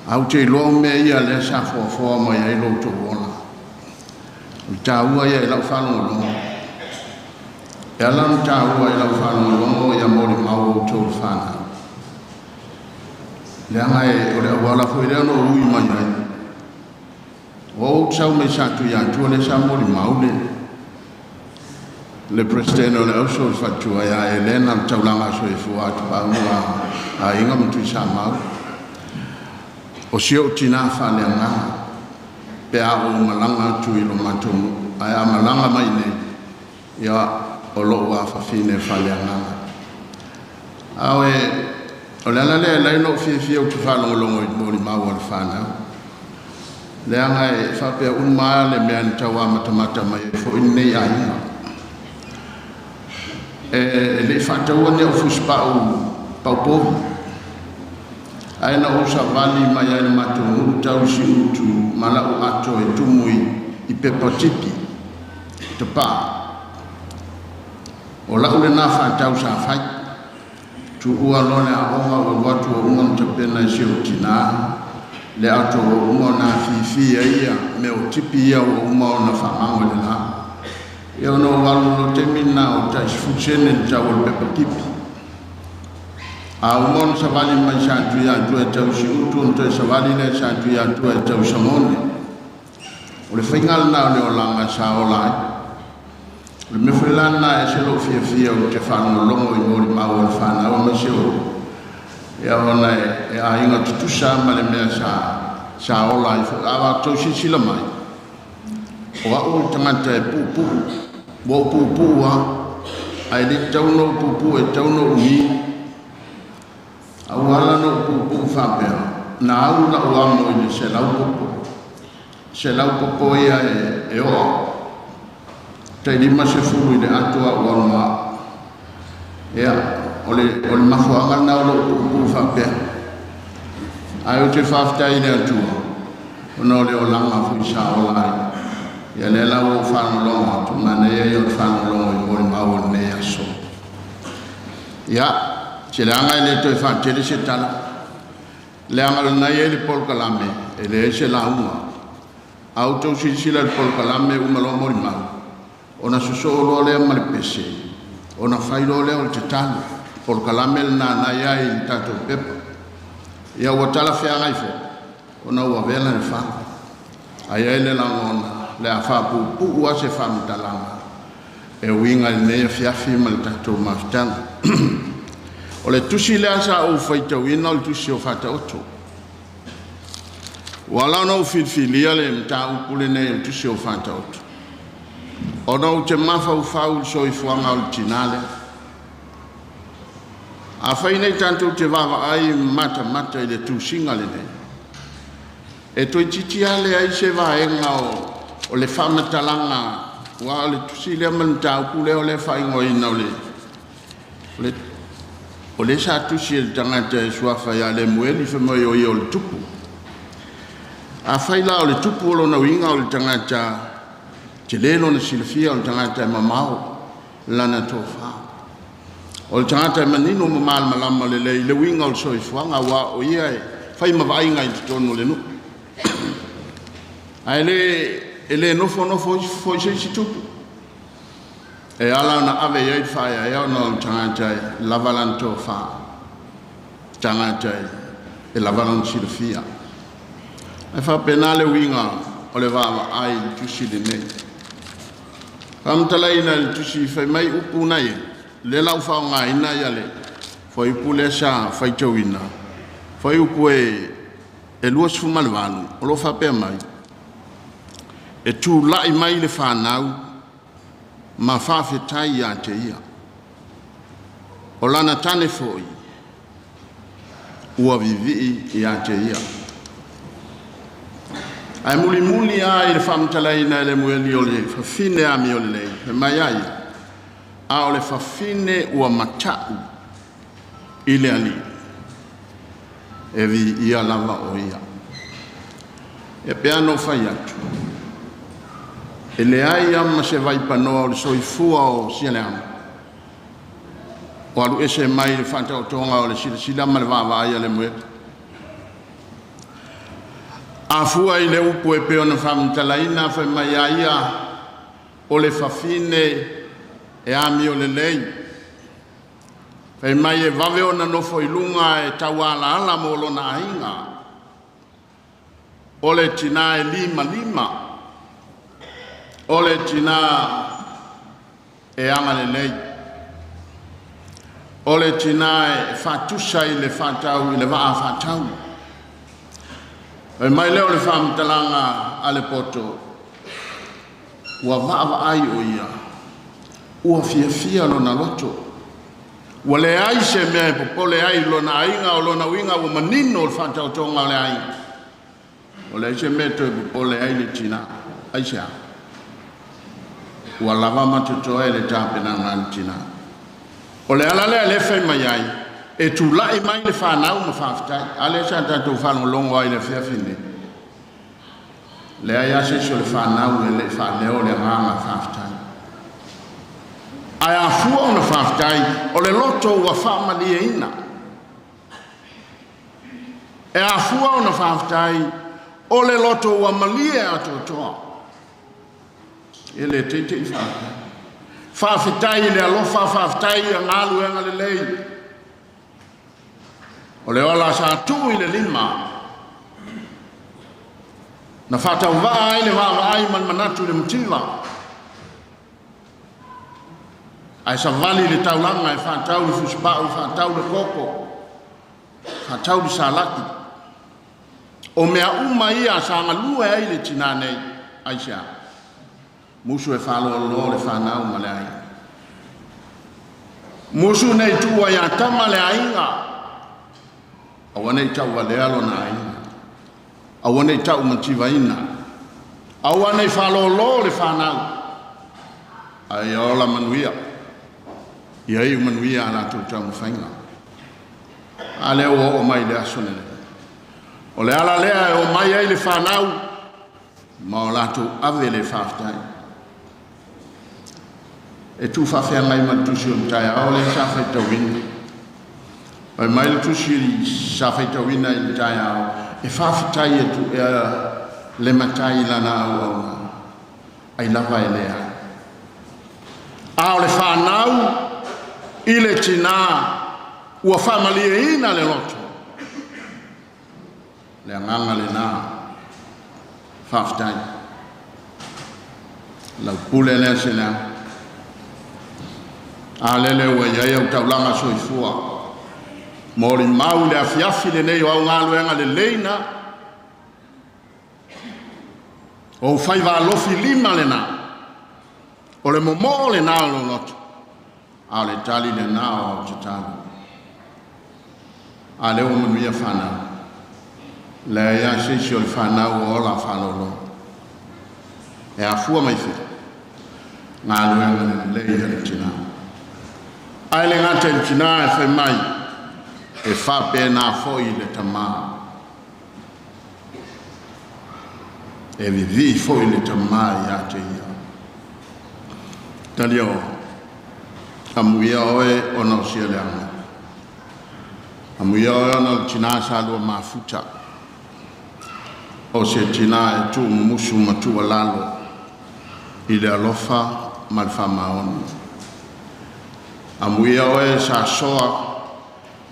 Au te iloa mea ia lea sa foafoa mai ai lo outou ola. O le taua ia i lau faalogologo. E ala ona taua i lau faalogologo ia molimau o outou fanau. Leaga e o le auala foi lea na ou ui mai ai. Ua ou sau mai sa tui atua le sa molimau le president o le auso o le faletua ia Elena le taulaga soifua atu a aiga ma Tuisamau. O si ou tinā faaleagaga pe a ou malaga atu i lo matou nuu, ae a malaga mai nei, ia o lou afafine faaleagaga. Ae o le ala lea e ala ai ona ou fiafia ou te faalogologo i molimau a le fanau. Leaga e faapea uma lava le mea na tau amatamata mai ai foi lenei aiga. E le i faataua ni au fusipau paupovi, ae na ou savali mai ai le matou nuu tau i Siutu ma lau ato e tumu i pepa tipi tapaa. O lau lena faatau sa fai. Tuua loa le aoga ua alu atu ua uma ona tapena e si ou tinā le ato ua uma ona afifi ai ia mea o tipi ia ua uma ona faamago i le la. Ia ona ou alu loa taimi lena o tai 10 sene le tau o le pepa tipi. A uma ona savali mai sa Tuiatua e tau Siutu, ona toe savali lea sa Tuiatua e tau Sagone. O le faiga lena o le olaga sa ola ai. O le mea foi la lena e ese lou fiafia ou te faalogologo i molimau a le fanau aemaise o ia ona e aiga tutusa ma le mea sa ola ai foi. A outou silasila mai, o au o le tagata e puupuu, ua ou puupuu lava, ae le tatau ona ou puupuu, e tatau ona ou umi. A ua ala ona ou puupuu faapea, na au lau amo i le 100 popo. 100 popo ia e oa. Tai 50 i le ato au alu ma au. Ia, o le mafuaaga lena o lou puupuu faapea. Ae ou te faafetai i le Atua, ona o le olaga foi sa ola ai. Ia lea la ua ou faalogologo atu, manaia ia o le faalogologo i molimau o lenei aso. Ia, Se leaga e le toe faatele se tala. Leaga o lena e i ai le polokalame, e leai se lauga. A outou silasila i le polokalame e uma loa molimau, ona sosoo loa lea ma le pese, ona fai loa lea o le tatalo. Polokalame lena na i ai i le tatou pepa. Ia ua talafeagai foi, ona ua vela le fala. Ae i ai le lagona, le a faapuupuu lava se faamatalaga e uiga i lenei afiafi ma le tatou mafutaga. O le tusi lea sa ou faitauina o le tusi o Faataoto. Ua ala ona ou filifilia le mataupu lenei o le tusi o Faataoto, ona ou te mafaufau i le soifuaga o le tina lea. Afai nei tatou te vaavaai ma matamata i le tusiga lenei, e toeitiiti lava leai se vaega o le faamatalaga, aua o le tusi lea ma le mataupu lea o lea e faaigoaina o le o lea sa tusi e le tagata e suafa ia Lemueli fai mai o ia o le tupu. Afai la o le tupu o lona uiga o le tagata tele lona silafia, o le tagata e mamao lana tofa. O le tagata e manino ma malamalama lelei i le uiga o le soifuaga, aua o ia e fai ma vaaiga i totonu o le nuu. Ae le e le nofonofo foi se isi tupu. E ala ona ave i ai le faaeaea ona o le tagata e lava lana tofa, tagata e lava lona silafia. Ae faapena le uiga o le vaavaai i le tusi lenei. Faamatalaina i le tusi fai mai upu nai e, lea la ua faaaogaina ia le fuaiupu lea sa faitauina, fuaiupu e 28, o lo o faapea mai, e tulai mai le fanau ma faafetai ia te ia. O lana tane foi ua vivii ia te ia. Ae mulimuli lava i le faamatalaina e Lemueli o le fafine amiolelei, fai mai ai, a o le fafine ua mata'u i le Alii, e viia lava o ia. E pei lava ona ou fai atu, e leai lava ma se vaipanoa o le soifua o Sialeama o alu ese mai le faataotoga o le silasila ma le vaavaai a Lemueli. A fua i le upu e pei ona faamatalaina, fai mai a ia o le fafine e amiolelei. Fai mai e vave ona nofo i luga e taualaala mo lona aiga. O le tina e limalima, o le tina e agalelei, o le tina e faatusa i le faatau i le vaa faatau. Fai mai lea o le faamatalaga a le poto, ua vaavaai o ia, ua fiafia lona loto. Ua leai se mea e popole ai i lona aiga, o lona uiga ua manino le faataotoga o le aiga. Ua leai se mea e toe popole ai le tina. Aisea? Ua lava ma totoe le tapenaga a le tina. O le ala lea lea fai mai ai, e tulai mai le fanau ma faafetai. A lea sa tatou faalogologo ai i le afiafi nei. Leai lava se isi o le fanau e le i faaleo le agaga faafetai. Ae a fua ona faafetai, o le loto ua faamalieina. E afua ona faafetai, o le loto ua malie atoatoa. E le teitei faafetai. Faafetai i le alofa, faafetai i galuega lelei. O le ola sa tuu i le lima, na faatauvaa ai le vaavaai ma le manatu i le mativa, ae savali i le taulaga e faatau le fusipau, faatau le koko, faatau le salaki. O mea uma ia sa galue ai le tinā nei, aisea? Musu e faaloloa le fanau ma le aiga. Musu nei tuua ia tama le aiga, aua ne i tauvalea lona aiga, aua ne i taumativaina, aua ne i faalolo le fanau, ae ia ola manuia, ia iu manuia a latou taumafaiga. A lea ua oo mai i le aso lenei. O le ala lea e omai ai le fanau ma o latou ave le faafetai. E tuufaafeagai ma le tusi o le taeao lea sa faitauina. Fai mai le tusi sa faitauina i le taeao, e faafetai e tu'ea le matai i lana auauna, ai lava e leai. A o le fanau i le tinā ua faamalieina le loto. Le agaga lenā, faafetai. Lau pule lea Seleaga. A lele ua i ai au taulaga soifua. Molimau i le afiafi lenei o au galuega lelei na. O ou faiva alofi lima lenā. O le momoo lenā o lou loto. A o le tali lenā o au tatalo. A lea ua manuia fanau. Leai lava se isi o le fanau ua ola faalolo. E afua mai fea? Galuega lelei a le tinā. Ae le gata i le tinā e fai mai, e faapena foi le tamā. E vivii foi le tamā ia te ia. Tali o, amuia oe ona o Sialeaga. Amuia oe ona o le tinā sa lua mafuta. O se tinā e tuumumusu ma tuualalo i le alofa ma le faamaoni. Amuia oe sa soa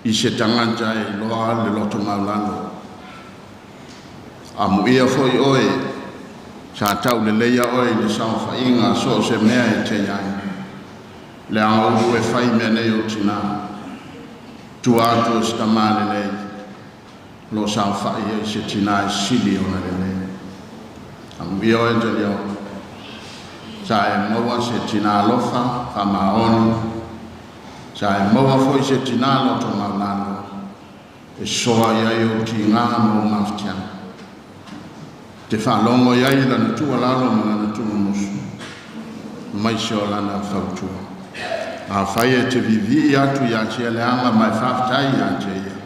i se tagata e iloa le loto maulalo. Amuia foi oe sa tauleleia oe i le saofaiga so o se mea e te i ai. Leaga ulu e fai mea nei o tinā. Tua atu o se tamā lelei, o lo o saofai ai se tinā e sili ona lelei. Amuia oe Taliao, sa e maua se tinā alofa, faamaoni, sa e maua foi se tinā loto maulalo, e soa i ai ou tiga ma ou mafatiaga. Te faalogo i ai i lana tuualalo ma lana tuumumusu, aemaise o lana fautua. Afai e te vivii atu ia Sialeaga ma e faafetai ia te ia,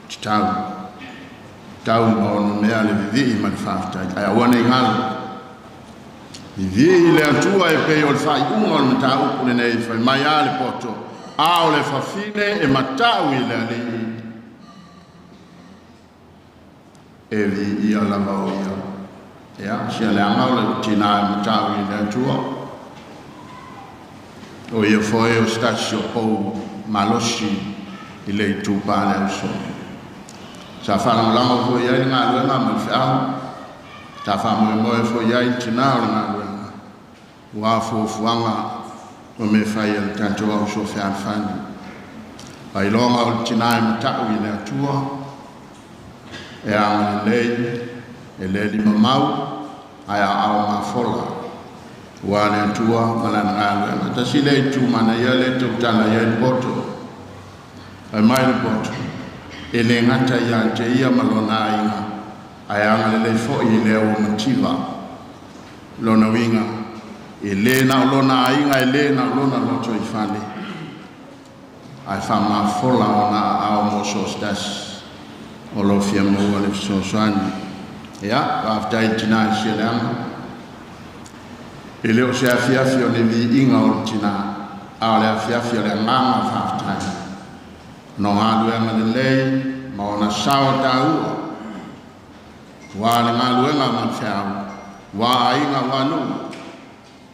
tatau, tau ma onomea le vivii ma le faafetai, ae aua ne i galo. Vivii le Atua e pei o le faaiuga o le mataupu lenei, fai mai a le poto, a o le fafine e mata'u i le Alii, e viia lava o ia. Ia, Sialeaga o le tinā e mata'u i le Atua. O ia foi o se tasi o pou malosi i le itupa le auso. Sa faalagolago foi i ai le galuega ma le feau. Sa faamoemoe foi i ai le tinā o le galuega. Ua fuafuaga o mea fai a le tatou auso fealofani. Ailoga o le tinā e mata'u i le Atua, e agalelei, e le limamau, ae aao mafola. Ua le Atua ma lana galuega. Tasi le itu manaia le tautala i ai le poto. Fai mai le poto, e le gata ia te ia ma lona aiga, ae agalelei foi i le ua mativa. Lona uiga, e le na o lona aiga, e le na o lona loto i fale, ae faamafola ona aao mo so o se tasi o lo fia maua le fesoasoani. Ia, faafetai i le tinā i Sialeaga. E le o se afiafi o le viiga o le tinā, a o le afiafi o le agaga faafetai. No galuega lelei ma ona sao taua, ua le galuega ma le feau, ua aiga ua nuu,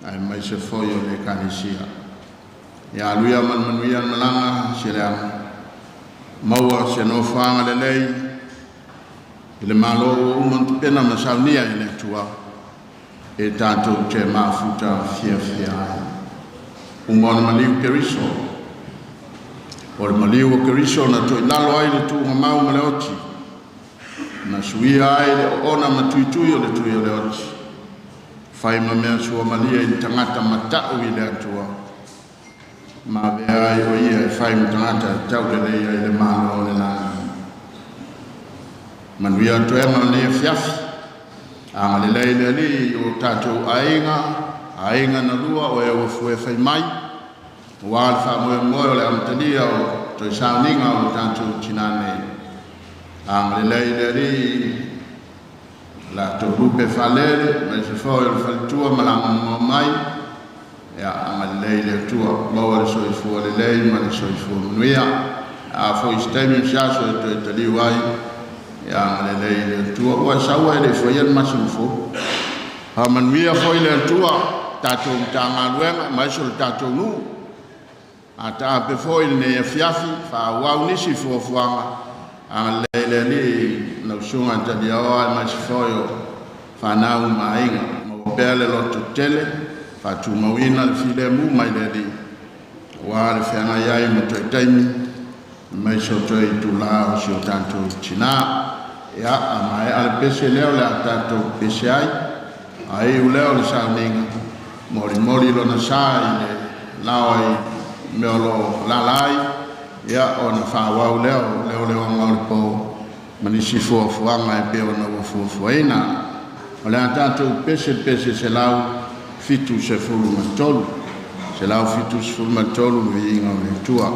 aemaise foi o le Ekalesia. Ia aluia ma le manuia le malaga Sialeaga, maua se nofoaga lelei i le Malo ua uma ona tapena ma saunia e le Atua, e tatou te mafuta fiafia ai. Uma ona maliu Keriso. O le maliu o Keriso na toilalo ai le tuugamau ma le oti, na suia ai le oona ma tuitui o le tui o le oti, fai ma mea suamalie i le tagata mata'u i le Atua, ma avea ai o ia e fai ma tagata e taulelei ai le Malo o le lagi. Manuia toega o lenei afiafi. Agalelei le Alii i o tatou aiga, aiga na lua o e ua fue fai mai, ua le faamoemoe o le amatalia o toe sauniga o le tatou tinā nei. Agalelei le Alii latou lupe faalele, aemaise foi o le faletua ma lagomau mai. Ia agalelei le Atua, maua le soifua lelei ma le soifua manuia. A foi se taimi ma se aso e toe taliu ai, ia agalelei i le Atua. Ua e sau ae le i faia le masina fou. Faamanuia foi le Atua i tatou Matagaluega aemaise o le tatou nuu. A taape foi i lenei afiafi, faaauau nisi fuafuaga, agalelei le Alii i lau susuga i le Taliaoa aemaise foi o fanau ma aiga. Maua pea le lototele, faatumauina le filemu mai le Alii, aua le feagai ai ma toe taimi, aemaise o toe itulā o si o tatou tinā. Ia, a maea le pese lea o le a tatou pese ai, a iu lea o le sauniga, molimoli lona sa i le lao ai mea o lo o alaala ai, ia, ona faaauau lea o leoleoga o le po ma nisi fuafuaga e pei ona ua fuafuaina. O le a tatou pese le pese 173, 173, le viiga o le Atua.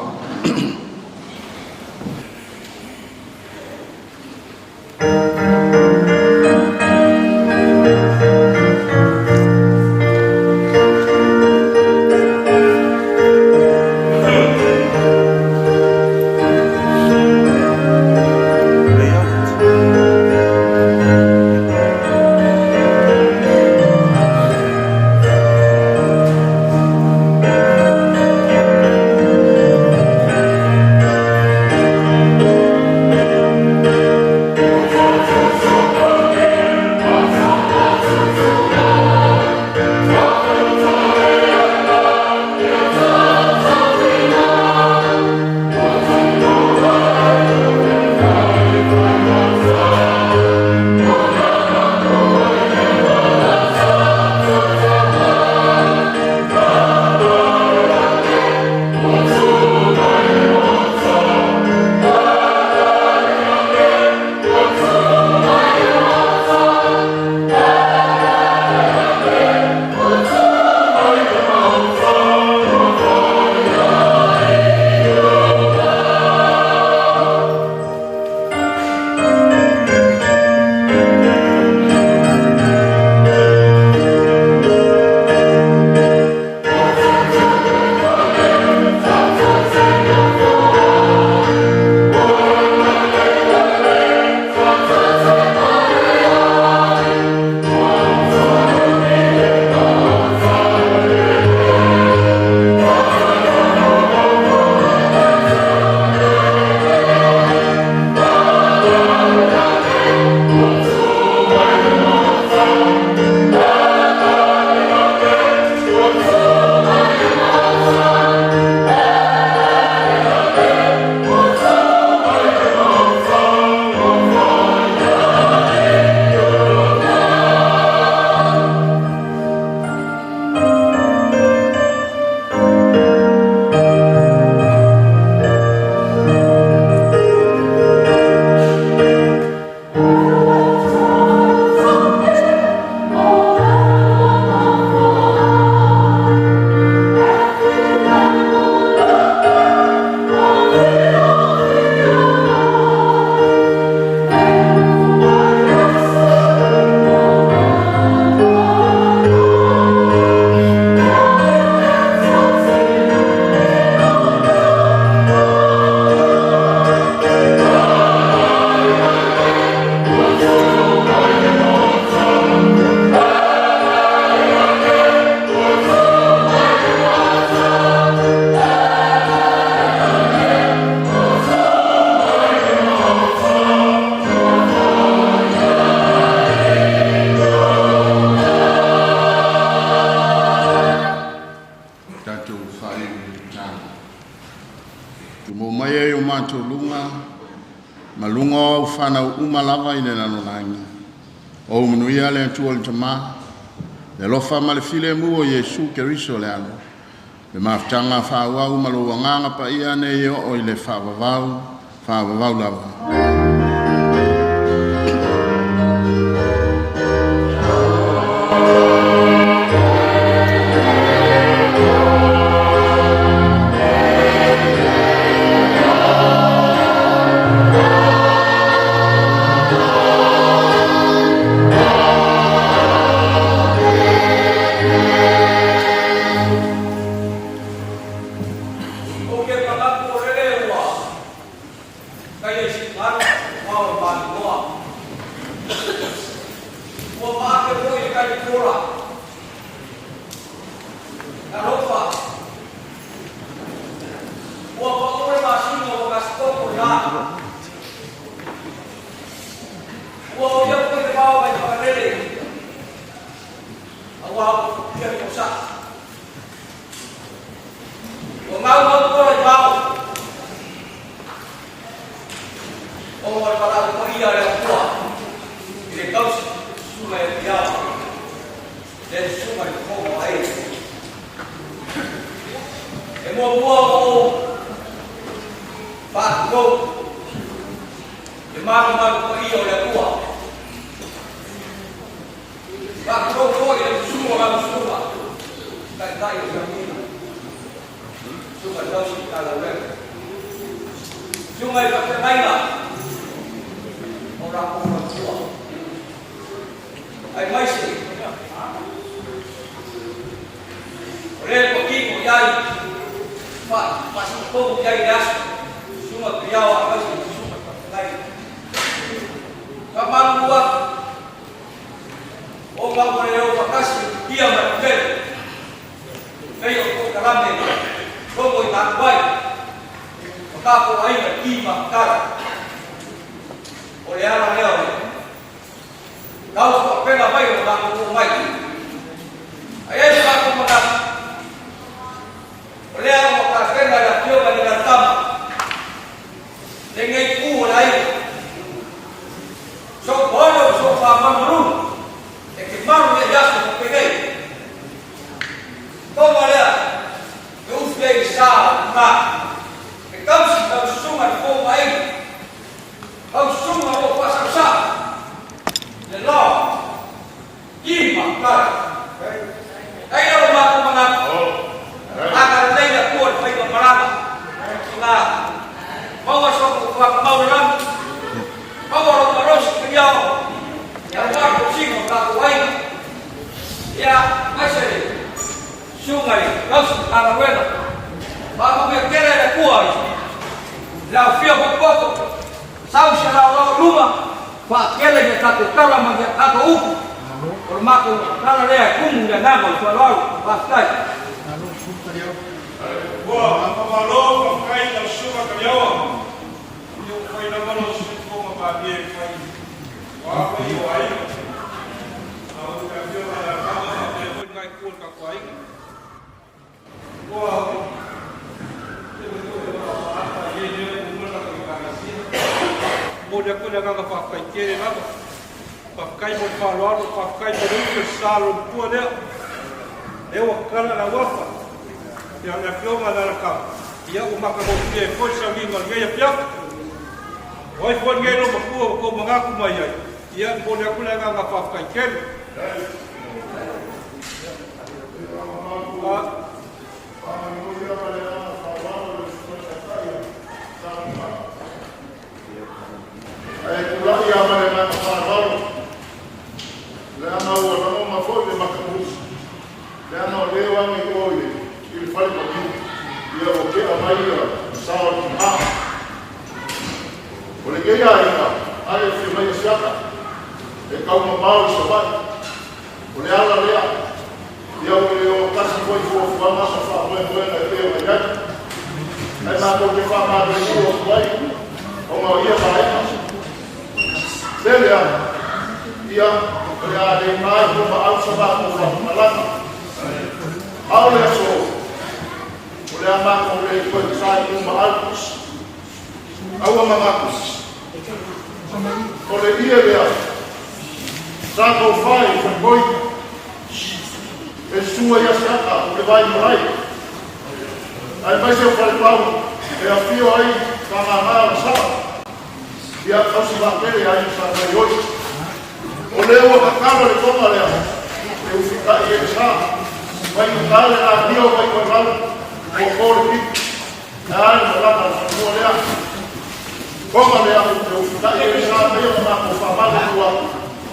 Tatou faaiu i le tatalo. Tumau maia i o matou luga ma luga o au fanau uma lava i le lalolagi. O ou manuia le Atua le Tamā, le alofa ma le filemu o Iesu Keriso le Alo, le mafutaga faaauau ma lou Agaga Paia nei e oo i le faavavau, faavavau lava. Ou te manatu o lele ua ai. E muamua ona ou faatulou le malumalu paia o le Atua. Faatulou foi i le susu o lau susuga, Taitai o Siamina, Susuga i Tausi Matagaluega, Susuga i Faafeagaiga o latou faletua, aemaise o le ua tino i ai faasinotogo i ai le aso, Susuga Tuiao aemaise le Susuga i Faafeagaiga. Faamalulu atu, ona ua le o faatasi le futia ma le pele, pei o polokalame logo i tatou ai, o tatou aiga ki ma tatala. O le ala lea o le tau faapena mai o le matou oo mai. Ae ai le matou manatu, o lea ua tapena le afioga i le Latama, lenei tu o le aiga. Sou paolo ma sou faamalumaluga, e te malu ia i aso faapenei. Toga lea, e ufi ai le sa o lena. E tausi lau susuga le fou aiga. Lau susuga o loo faasausau. Le lao, ki ma tala. Ai lau matou manatu. Aga lelei le Atua i le faiga malaga. Ina maua so faamau le lagi. Maua lou malosi piliao. Ia aua le tausiga o tatou aiga. Ia, aemaise le susuga i le tausi Matagaluega. Faamanuia tele le Atua i le aofia potopoto. Sau se laolao i luma, faatele ia tatou tala ma ia tatou upu. O le matou tala lea e tumu i le agaga o le faaaloalo. Faafetai. Ua faamalo, faafetai i lau susuga Kaliaoa. Ia ua fai lava lau siufofoga malie e fai ua afa i o aiga. A o le afioga ia Tama faapea foi lena itu o le tatou aiga. Ua tele foi o faaata i lea ua uma le tatou Ekalesia. Momoli atu le agaga faafetai tele lava. Faafetai mo le faaaloalo, faafetai mo le ufi o le sa o le matua lea. Lea ua tatala le auafa. Ia le afioga i le Alataua, ia ua matagofie ai foi le sauniga o lenei afiafi. O ai foi lenei lou matua ua tou manatu mai ai, ia e momoli atu le agaga faafetai tele. Ae tulai lava ma le agaga faaaloalo, leaga ua lagona foi le matamusi, leaga o lea ua age i o i le fale maliu, ia ua tea mai ia sa o le tina. O lenei aiga, ale fia mai Asiata, e taumamao i Savaii. O le ala lea, ia ua le o tasi foi fuafuaga ma faamoemoega e pei ona i ai. Ae matou te faamalulu atu ai ona o ia vaega. Tele lava, ia, o le a le ma i maau sa matou faamatalaga. A o le aso, o le a matou le toe tatai i maau. Aua manatu. O le ie lea, sa taufai i faipoi. E sua ia Siata o le vai malai. Aemaise o Falepau e afio ai Fagagā o le Saa. Ia tausi vaatele ai sa mai oi. O lea ua tatalo le toga lea, e ufitai e le sa. Vai uta le agia o vai koe ua kō le pipi. A le malaga le fanua lea. Toga lea e ufitai e le sa mai o matou whamale ua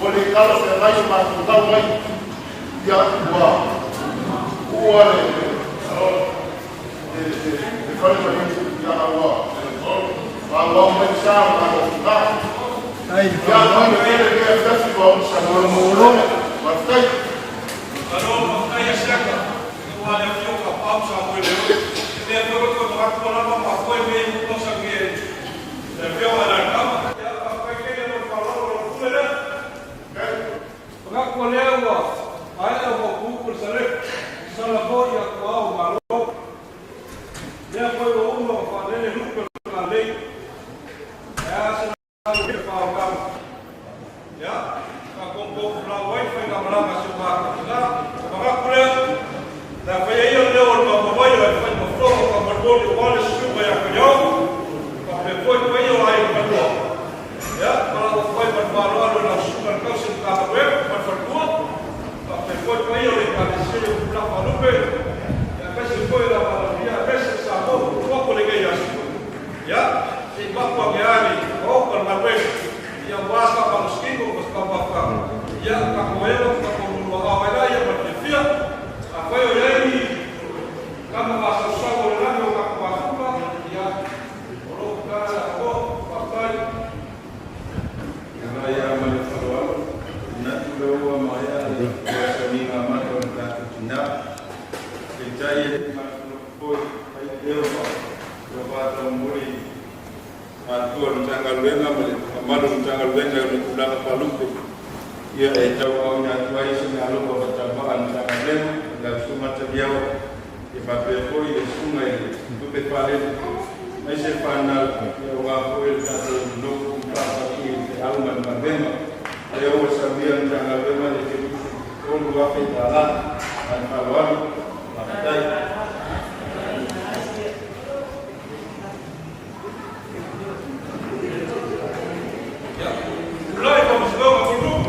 ua le kala whengai o matou tau mai. Ia ua ua le le fale mai ia ua ua mai sa o matou ka. Ia mai le le le le ua o sa mo Faafetai. Malo, faafetai a Siaka. Ua le afioga pau sa moe le oi. E mea foi ko manatu lava ma foe me i mo sa nge. Le afioga i le Tama. Ia faafetai tele mo le faaaloalo o lau pule lea. Manatu o lea ua maea ua kuuku le salefu. Sala foi ia tuao malo. Lea foi ua uma ua faalele lupe o le lei. E a se le whaokau. Ia, ka kongkong lau ai whai ngā malanga si o mātou. Nā, o mangaku lea, tupulaga faalupe, ia aemaise foi le aufaigaluega, aemaise Samoa ua tutuapo i lenei aso. Ia, se i mapu ane lava le maota o le galuega, ia aua se faamalositino ma se taumafataga, ia tatou elo ma tatou luluaao ai laia ma le fiafia. Afai o i ai ni tama vasausau o le lagi o tatou mafuta, ia, o lo o tatala le avanoa. Faafetai. Ia ia ma le faaaloalo, manatu lea ua maea le fesoasoaniga amata o le tatou tinā. Peitai e mafulofu foi ai leo ma ua faataumuli matua o le Matagaluega ma le mamalu o le Matagaluega i ona tulaga faalupe. Ia e tauaaoina atu ai se meaalofa faatauvaa a le Matagaluega i lau Susuga Taliaoa ia faapea foi le Susuga i le Lupe Falele aemaise fanau ia aua foi le tatou nonofo tuufaatasi i le feau ma le galuega. Lea ua saunia e le Matagaluega le kekisi $3,000 ma le faaaloalo. Faafetai. Tulai Faamasinoga Pulenuu.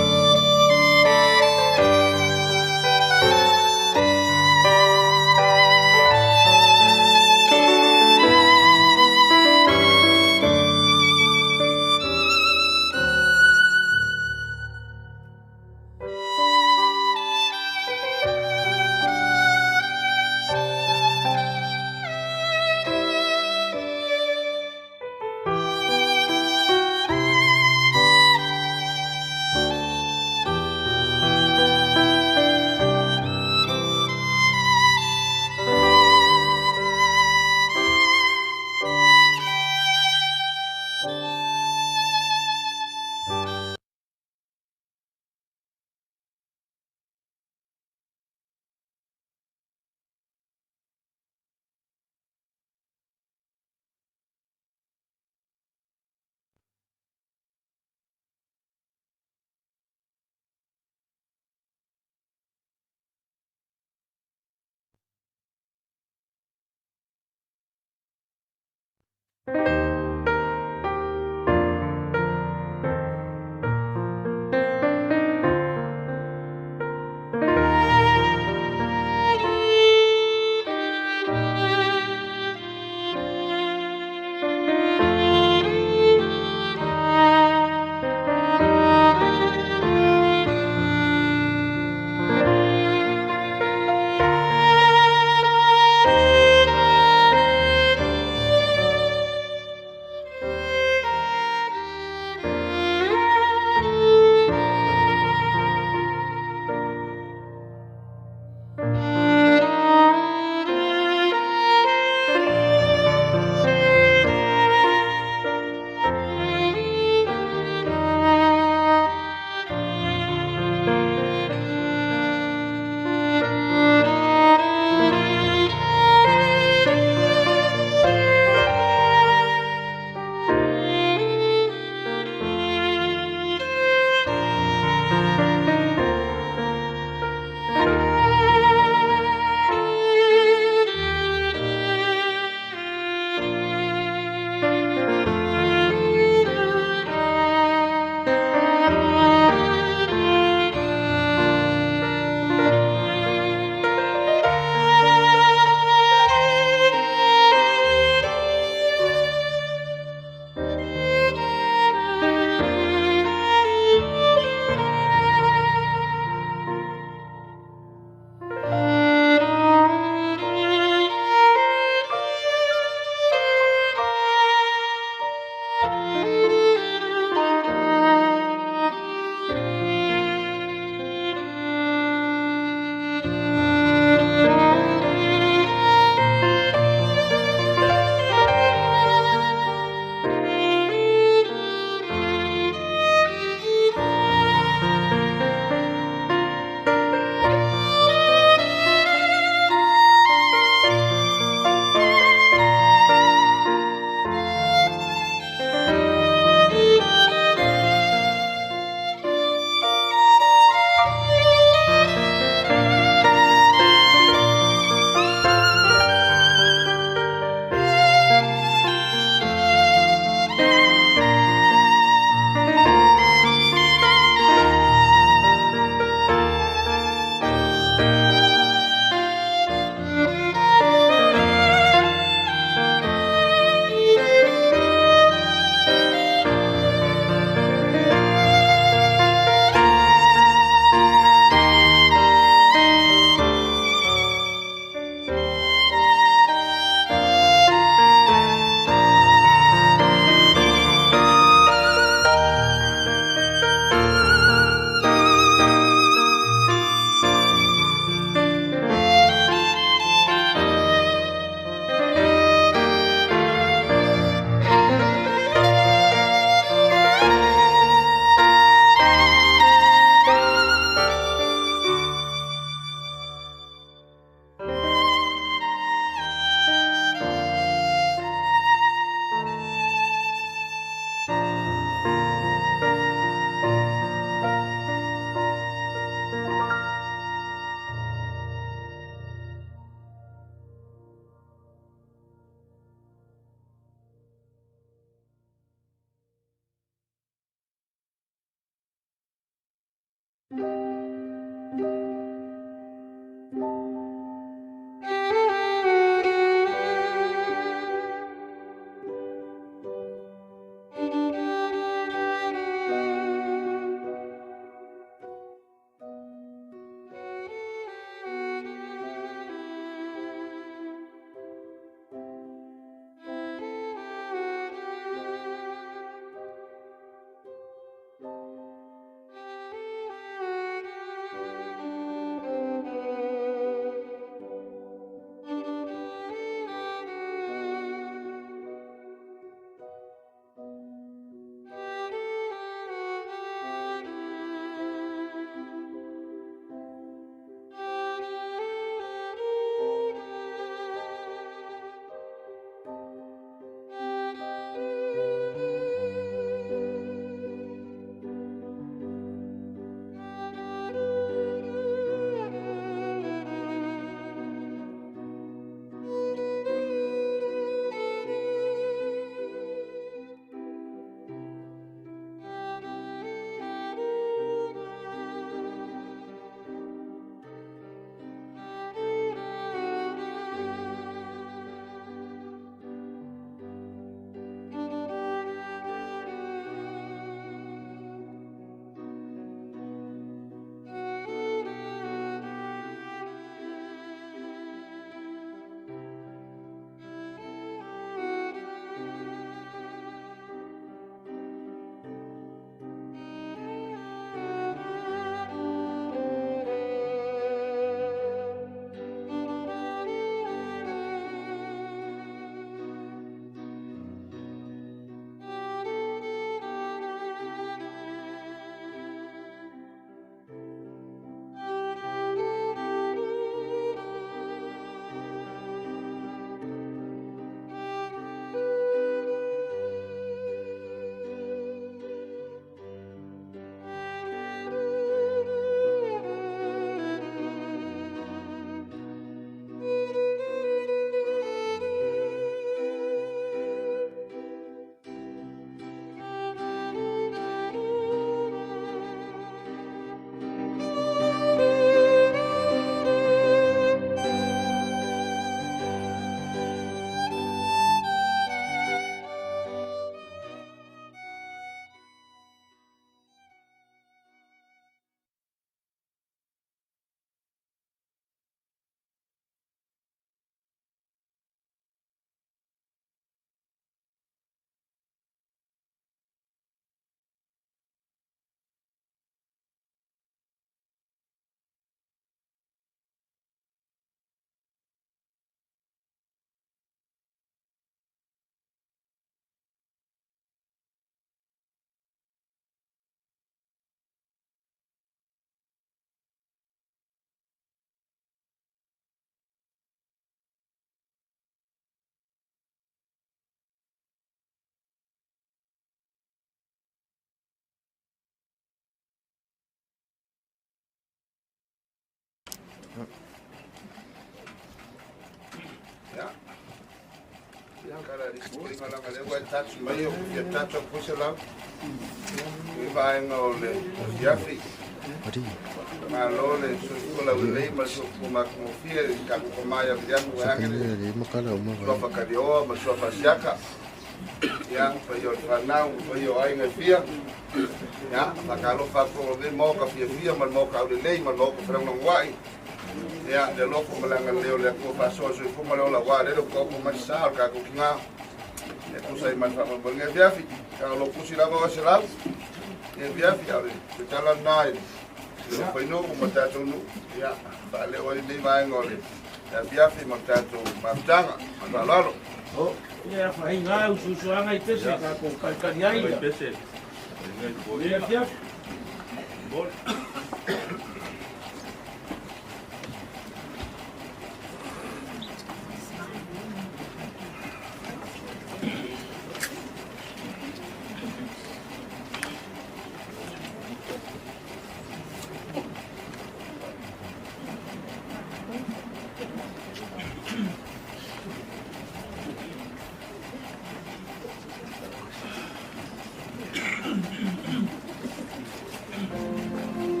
Thank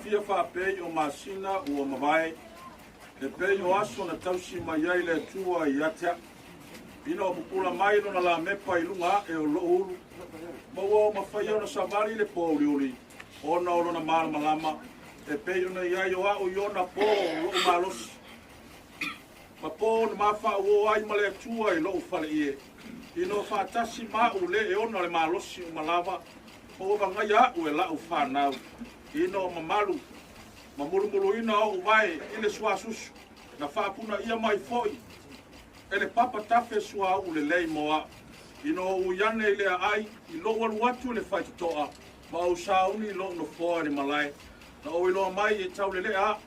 silafia faapei o masina ua mavae, e pei o aso na tausi mai ai le Atua ia te a'u, ina ua pupula mai lona lamepa i luga a'e o lo'u ulu, ma ua ou mafai ona savali i le pōuliuli, ona o lona malamalama, e pei ona i ai o a'u i ona pō o lo'u malosi, ma pō na mafaauō ai ma le Atua i lo'u faleie, ina ua faatasi ma a'u lē e ona le malosi uma lava, ma ua vagaia a'u e la'u fanau, ina ua mamalu ma mulumuluina o'u vae i le suasusu, na faapunaia mai fo'i e le papa tafe suauu lelei mo a'u, ina ua ui ane i le aai i lo'u alu atu i le faitoto'a, ma ou sauni i lo'u nofoa i le malae, na ou iloa mai e taulele'a a'u,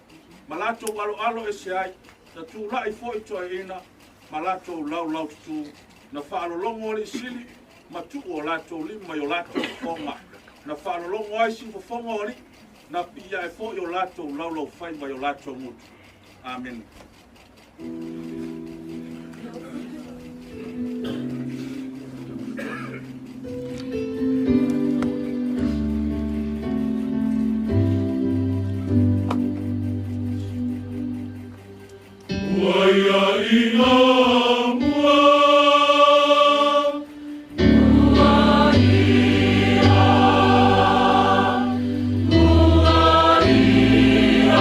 ma latou aloalo ese ai, na tula'i fo'i toeaiina ma latou laulaututū, na faalologo alii sili ma tuu o latou lima i o latou fofoga, na faalologo ai siufofoga o alii, na pii ae fo'i o latou laulaufaiva i o latou gutu. Amene. Ua ia ina mua. Ua ia, ua ia,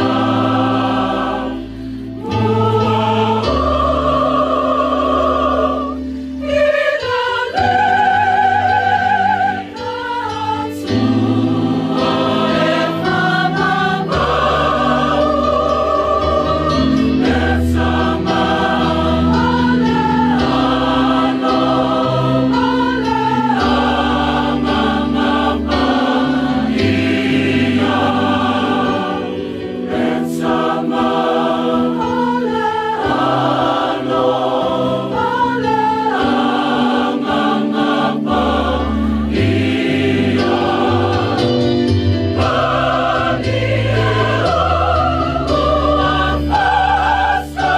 ua o ina le Atua e faamamau le sama o le alo o le Agaga Paia. Le sama o le alo o le Agaga Paia. Pani e o ua fasa Pani e o ua fasa.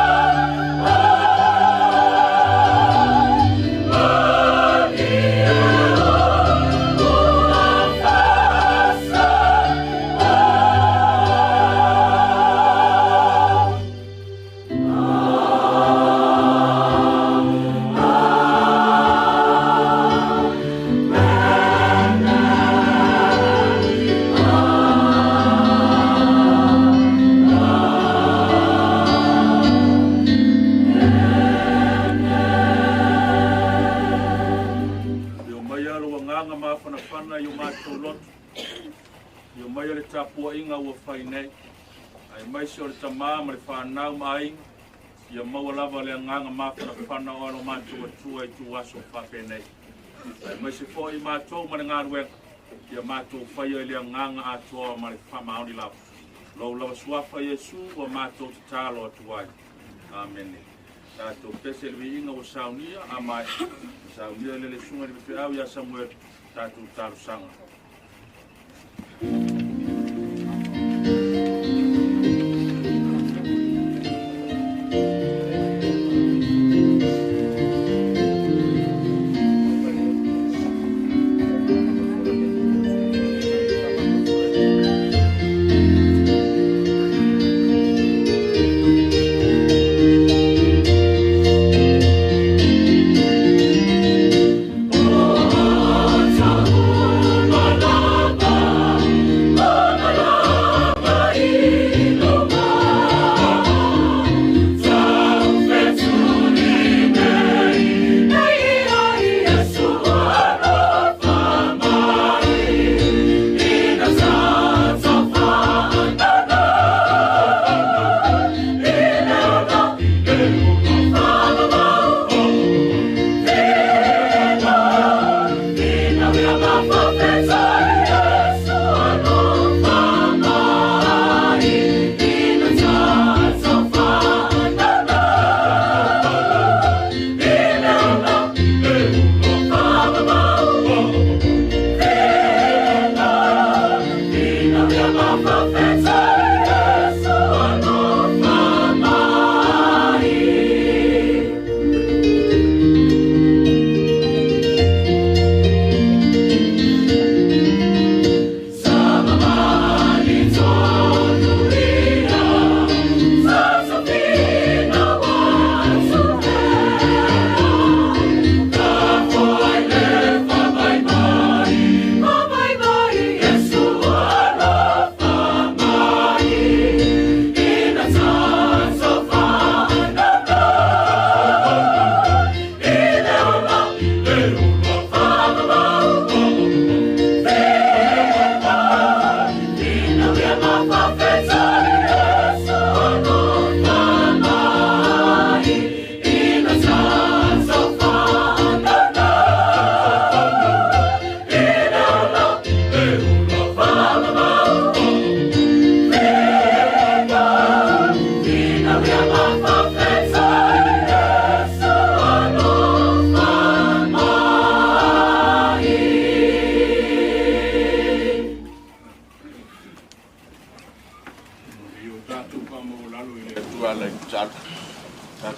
Ia omaia lou agaga mafanafana i o matou loto. Ia omaia le tapuaiga ua fai nei, aemaise o le tamā ma le fanau ma aiga, ia maua lava le agaga mafanafana o alo matou Atua i tuaso faapenei. Aemaise fo'i matou ma le galuega, ia matou faia i le agaga atoa ma le faamaoni lava. Lou lava suafa Iesu ua matou tatalo atu ai. Amene. Tatou pese i le viiga ua saunia a maea, saunia e le Susuga i le Faifeau ia Samuele tatou talosaga. O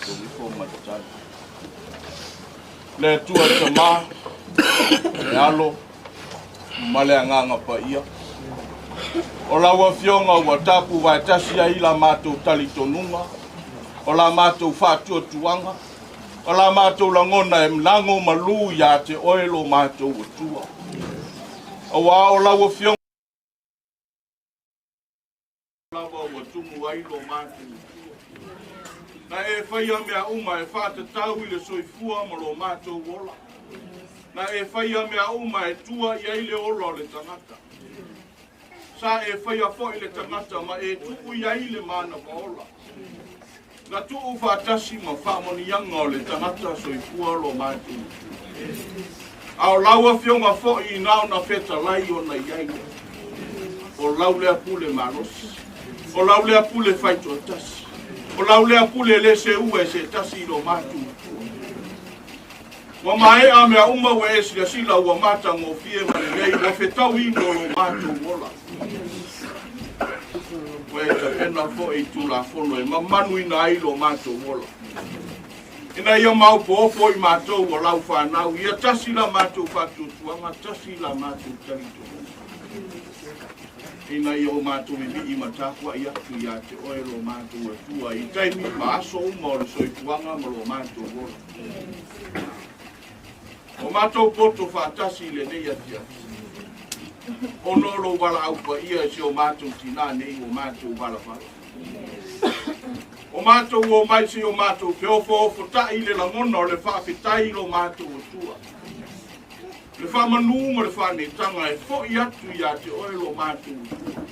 matou ifo ma le tali. Le Atua e Tamā, le Alo, ma le Agaga Paia. O lau Afioga ua tapu vaetasi ai la matou talitonuga, o la matou faatuatuaga, o la matou lagona e lago malu ia te oe lo matou Atua. Auā o lau Afioga lava ua tumu ai lo matou Atua. Na e faia mea uma e faatatau i le soifua ma lo matou ola. Na e faia mea uma e tua i ai le ola o le tagata. Sa e faia foi le tagata ma e tuu i ai le manava ola. Na tuu faatasi ma faamanuiaga o le tagata soifua lo matou. A o lau Afioga foi na ona fetalai ona i ai. O lau lea pule malosi. O lau lea pule faitoatasi. O lau lea pule le seua e se tasi i lo matou Atua. Ua maea mea uma ua e silasila ua matagofie ma lelei ua fetauina lo matou ola. Ua e tapena foi i Tulafono e mamanuina ai lo matou ola. Ina ia maopoofo i matou o lau fanau, ia tasi la matou faatuatuaga, tasi la matou talitonuga. Ina ia o matou vivii ma tapuai atu ia te oe lo matou Atua i taimi ma aso uma o le soifuaga ma lo matou ola. O matou poto faatasi i lenei afiafi. Ona o lou valaau paia e si o matou tinā nei ua matou valavala. O matou o mai si o matou feofoofotai i le lagona o le faafetai i lo matou Atua. Le faamanu ma le faaneetaga e foi atu ia te oe lo matou Atua.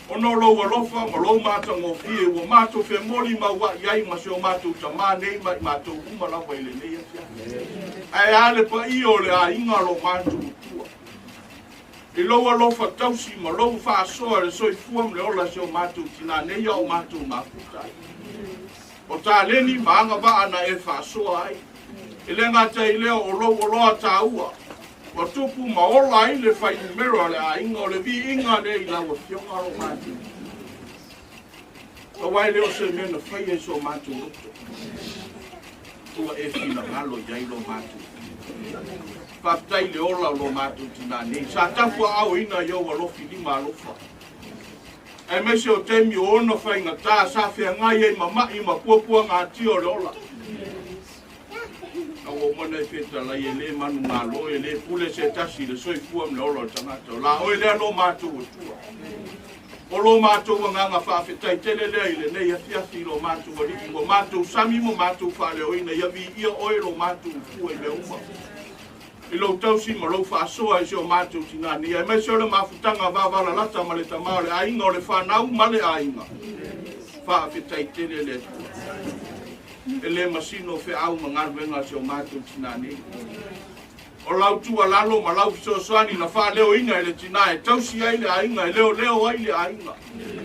Ona o lou alofa ma lou matagofie ua matou femoli maua'i ai ma si o matou tamā nei ma i matou uma lava i lenei afiafi. Ae a le paia o le aiga lo matou Atua. I lou alofa tausi ma lou faasoa i le soifua ma le ola si o matou tinā nei a o matou mafuta ai. O taleni ma agavaa na e faasoa ai. E le gata i lea o lou oloa taua, ua tupu ma ola ai le fuainumera o le aiga o le viiga lea i lau Afioga lo matou. Auā e le o se mea na faia i so matou loto. Ua e finagalo i ai lo matou. Faafetai le ola o lo matou tinā nei. Sa tapuaaoina i ou alofi lima alofa. Aemaise o taimi o ona faigata sa feagai ai ma ma'i ma puapuaga atia o le ola. A ua uma ona e fetalai e le manugalo, e le pule se tasi i le soifua ma le ola o le tagata. O la oe lea lo matou Atua. O lo matou agaga faafetai tele lea i lenei afiafi i lo matou Alii, ua matou sami ma matou faaleoina, ia viia oe lo matou Atua i mea uma. I lou tausi ma lou faasoa i si o matou tinā nei, aemaise o le mafutaga vavalalata ma le tamā o le aiga o le fanau ma le aiga. Faafetai tele le Atua. E le masino feau ma galuega a si o matou tinā nei. O lau tuualalo ma lau fesoasoani na faaleoina e le tinā e tausi ai le aiga, e leoleo ai le aiga,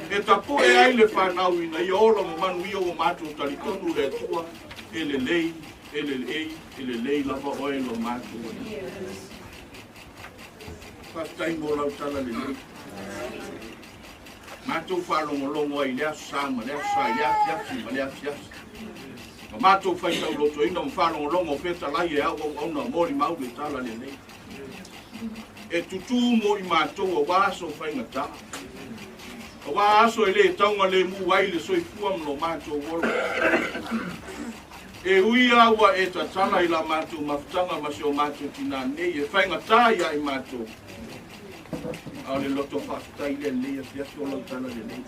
e tapu'e ai le fanau ina ia ola ma manuia ua matou talitonu le Atua e lelei, e lelei, e lelei lava oe lo matou Alii. Faafetai mo lau tala lelei. Matou faalogologo ai i le aso sa ma le aso sa, i le afiafi ma le afiafi. Ma matou faitaulotoina ma faalogologo o fetalai e au auauna molimau le tala lelei. E tutū mo i matou auā aso faigata. Auā aso e le taugalemu ai le soifua ma lo matou ola. E ui a ua e tatala i la matou mafutaga ma si o matou tinā nei e faigata ia i matou. A o le loto faafetai lea lenei afiafi o lau tala lelei.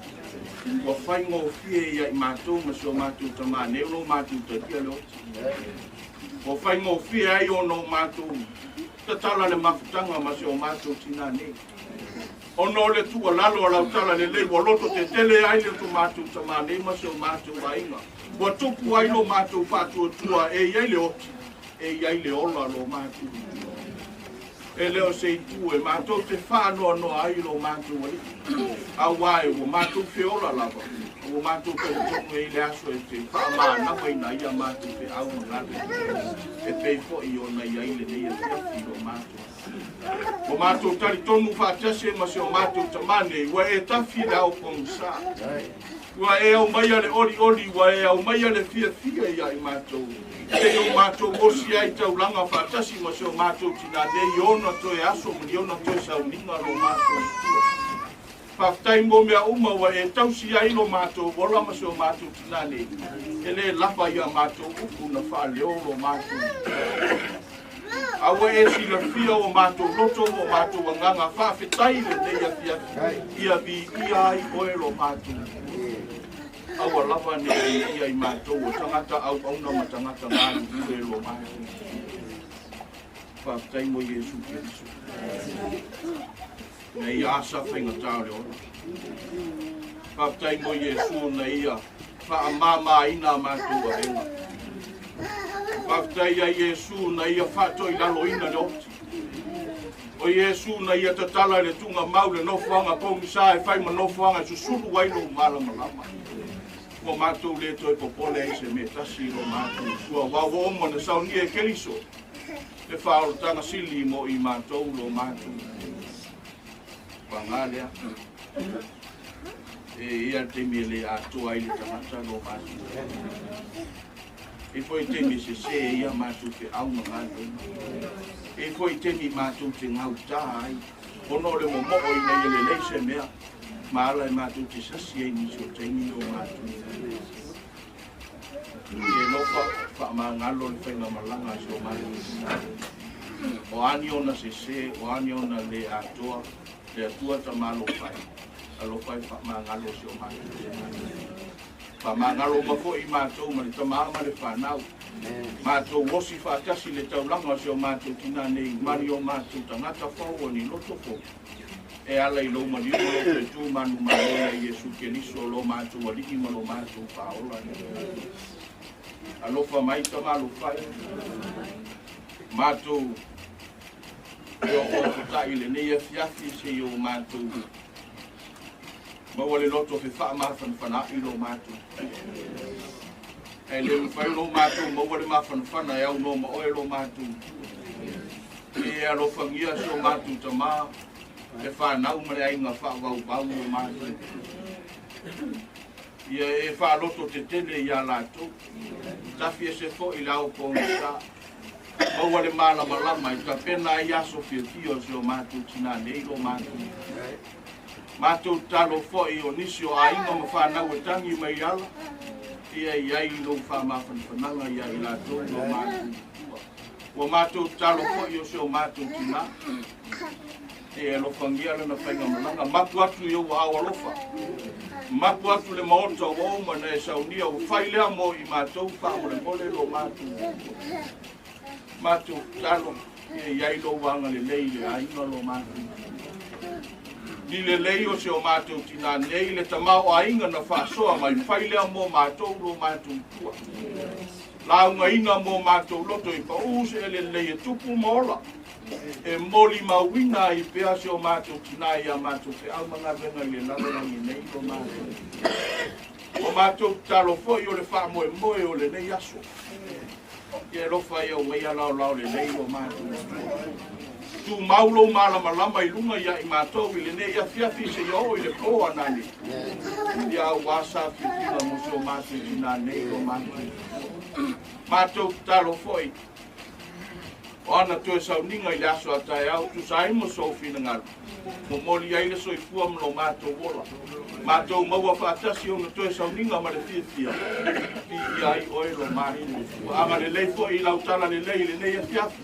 Ua faigofie ia i matou ma si o matou tamā nei o lo matou talia le oti. Ua faigofie ai ona o matou tatala le mafutaga ma si o matou tinā nei. Ona o le tuualalo a lau tala lelei ua loto tetele ai le to matou tamā nei ma si o matou aiga. Ua tupu ai lo matou faatuatua e i ai le oti, e i ai le ola lo matou. E le o se itu e matou te faanoanoa ai lo matou Alii. Auā e ua matou feola lava, ua matou talitonu e i le aso e te faamānavaina ai a matou feau ma galuega. E pei foi ona i ai lenei afiafi lo matou. Ua matou talitonu faatasi e ma si o matou tamā nei, ua e tafi le ao pogisa. Ua e aumaia le olioli, ua e aumaia le fiafia ia i matou. Seia o matou osi ai taulaga faatasi ma si o matou tinā nei i ona toe aso ma ni ona toe sauniga lo matou tua. Faafetai mo mea uma ua e tausi ai lo matou ola ma si o matou tinā nei. E lē lava ia matou upu na faaleo lo matou. A ua e silafia o matou loto ma o matou agaga faafetai i lenei afiafi ia viia ai oe lo matou. Aua lava ne i ia i matou o tagata auauna ma tagata galulue lo matou. Faafetai mo Iesu Keriso. Na ia asa faigata o le ola. Faafetai mo Iesu na ia faamāmāina a matou avega. Faafetai ia Iesu na ia faatoilaloina le oti. O Iesu na ia tatala i le tuugamau le nofoaga pogisa e fai ma nofoaga e susulu ai lou malamalama. Ua matou le toe popole ai i se mea tasi i lo matou tua. Aua ua uma ona saunia e Keriso le faaolataga sili mo i matou lo matou paga lea. E i ai le taimi e le atoa ai le tagata lo matou. E foi taimi e sesē ai a matou feau ma galuega. E foi taimi matou te gautā ai, ona o le momoo ina ia lelei se mea, ma ala e matou te sasi ai nisi o taimi lo matou. E alofa faamagalo le faigamalaga a si o matou tina. O a ni ona sesē, o a ni ona le atoa, le Atua Tamalofa e, alofa e faamagalo si o matou tina. Faamagalo uma foi i matou ma le tama ma le fanau. Matou osi faatasi le taulaga o si o matou tina nei ma ni o matou tagata fou o ni loto fou. E ala i lou maliu ma lou fetu manumalo ia Iesu Keriso lo matou Alii ma lo matou Faaola. Alofa mai Tamalofa e. Matou e ootootai i lenei afiafi seia o matou maua le loto fefaamafanafanaai lo matou. Ae le mafai lo matou maua le mafanafana e aunoa ma oe lo matou. E alofagia si o matou tamā, le fanau ma le aiga faavauvau o matou. Ia e faaloto tetele ia latou. Tafi ese foi le ao pogisa. Maua le malamalama e tapena ai aso fiafia o si o matou tinā nei lo matou. Matou tatalo foi o nisi o aiga ma fanau e tagi mai i ala, ia i ai lou faamafanafanaga ia i latou lo matou tua. Ua matou tatalo foi o si o matou tinā, e alofagia lana faigamalaga, mapu atu i ou aao alofa, mapu atu le maota ua uma ona e saunia, ua fai lea mo i matou, faamolemole lo matou tua. Matou tatalo, ia i ai lou agalelei i le aiga lo matou. Ni lelei o si o matou tinā nei, le tamaoaiga na faasoa mai, fai lea mo matou lo matou tua. Laugaina mo matou loto i paū se elelei e tupu ma ola. E molimauina ai pea si o matou tinā ia matou feau ma galuega i le lalolagi nei lo matou. O matou tatalo foi o le faamoemoe o lenei aso. Ia alofa ia aumaia laolao lelei lo matou tua. Tumau lou malamalama i luga ia i matou i lenei afiafi seia oo i le po anane. Ia auā sa fiafiga mo si o matou tinā nei lo matou tua. Matou tatalo foi o ana toe sauniga i le aso a taeao tusa ai ma sou finagalo. Momoli ai le soifua ma lo matou ola. Matou maua faatasi ona toe sauniga ma le fiafia. Viia ai oe lo matou Atua. Agalelei foi i lau tala lelei i lenei afiafi.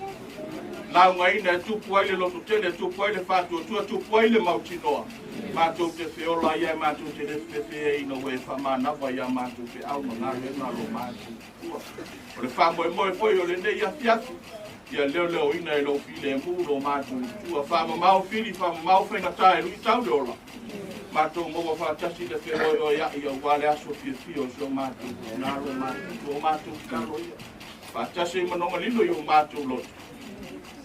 Laugaina e tupu ai le lototele, tupu ai le faatuatua, tupu ai le mautinoa. Matou te feola ai ae matou te le fefefeaina ua e faamanava ia matou feau ma galuega lo matou Atua. O le faamoemoe foi o lenei afiafi, ia leoleoina e lou filemu lo matou Atua. Faamamao fili, faamamao faigata e luitau le ola. Matou maua faatasi le feoeoea'i aua le aso fiafia o si o matou tina lo matou Atua. O matou tatalo ia. Faatasi ai manoga lilo i o matou loto.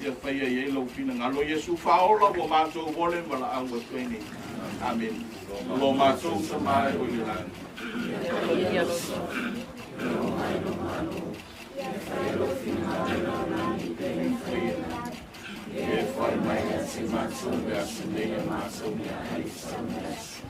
Ia faia i ai lou finagalo. Iesu faaola ua matou ole ma laau atu ai nei. Amene. O lo matou Tamā e oi i le lagi. E fai mai ia te matou le aso nei a matou mea ai sau le aso.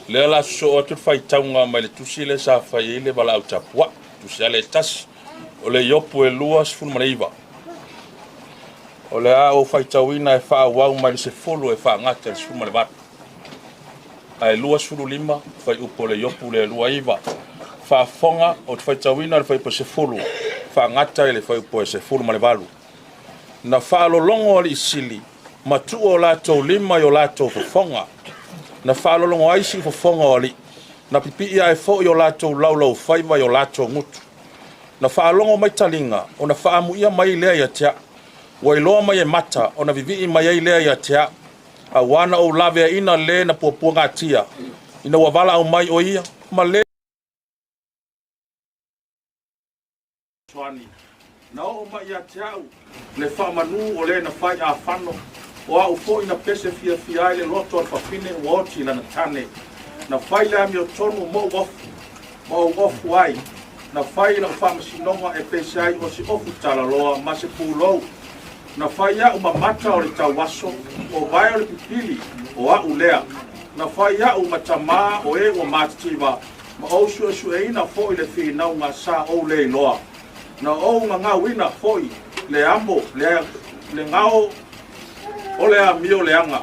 Lea la sosoo atu le faitauga mai le tusi lea sa fai ai le valaau tapuai, tusi ale e tasi, o le Iopu e 29. O le a ou faitauina e faaauau mai le 10 e faagata i le 18. Ae 25 fuaiupu o le Iopu le 29. Faafofoga, ou te faitauina le fuaiupu e 10 faagata i le fuaiupu e 18. Na faalologo alii sili ma tuu o latou lima i o latou fofoga. Na faalologo ai siufofoga o alii, na pipii ae foi o latou laulaufaiva i o latou gutu. Na faalogo mai taliga, ona faaamuia mai lea ia te au. Ua iloa mai e mata, ona vivii mai ai lea ia te au. Auā na ou laveaiina le na puapuagatia, ina ua valaau mai o ia, ma le. Fesoasoani. Na oo mai ia te au le faamanu o le na fai afano, o au foi na pese fiafia ai le loto o le fafine ua oti i lana tane. Na fai le amiotonu mo ou ofu, ma ou ofu ai. Na fai lau faamasinoga e pese ai o se ofu talaloa ma se pulou. Na fai au ma mata o le tauaso, o vae o le pipili, o au lea. Na fai au ma tamā o e ua matitiva, ma ou suesueina foi le finauga sa ou le iloa. Na ou gagauina foi le amo le, le gao o le amio leaga,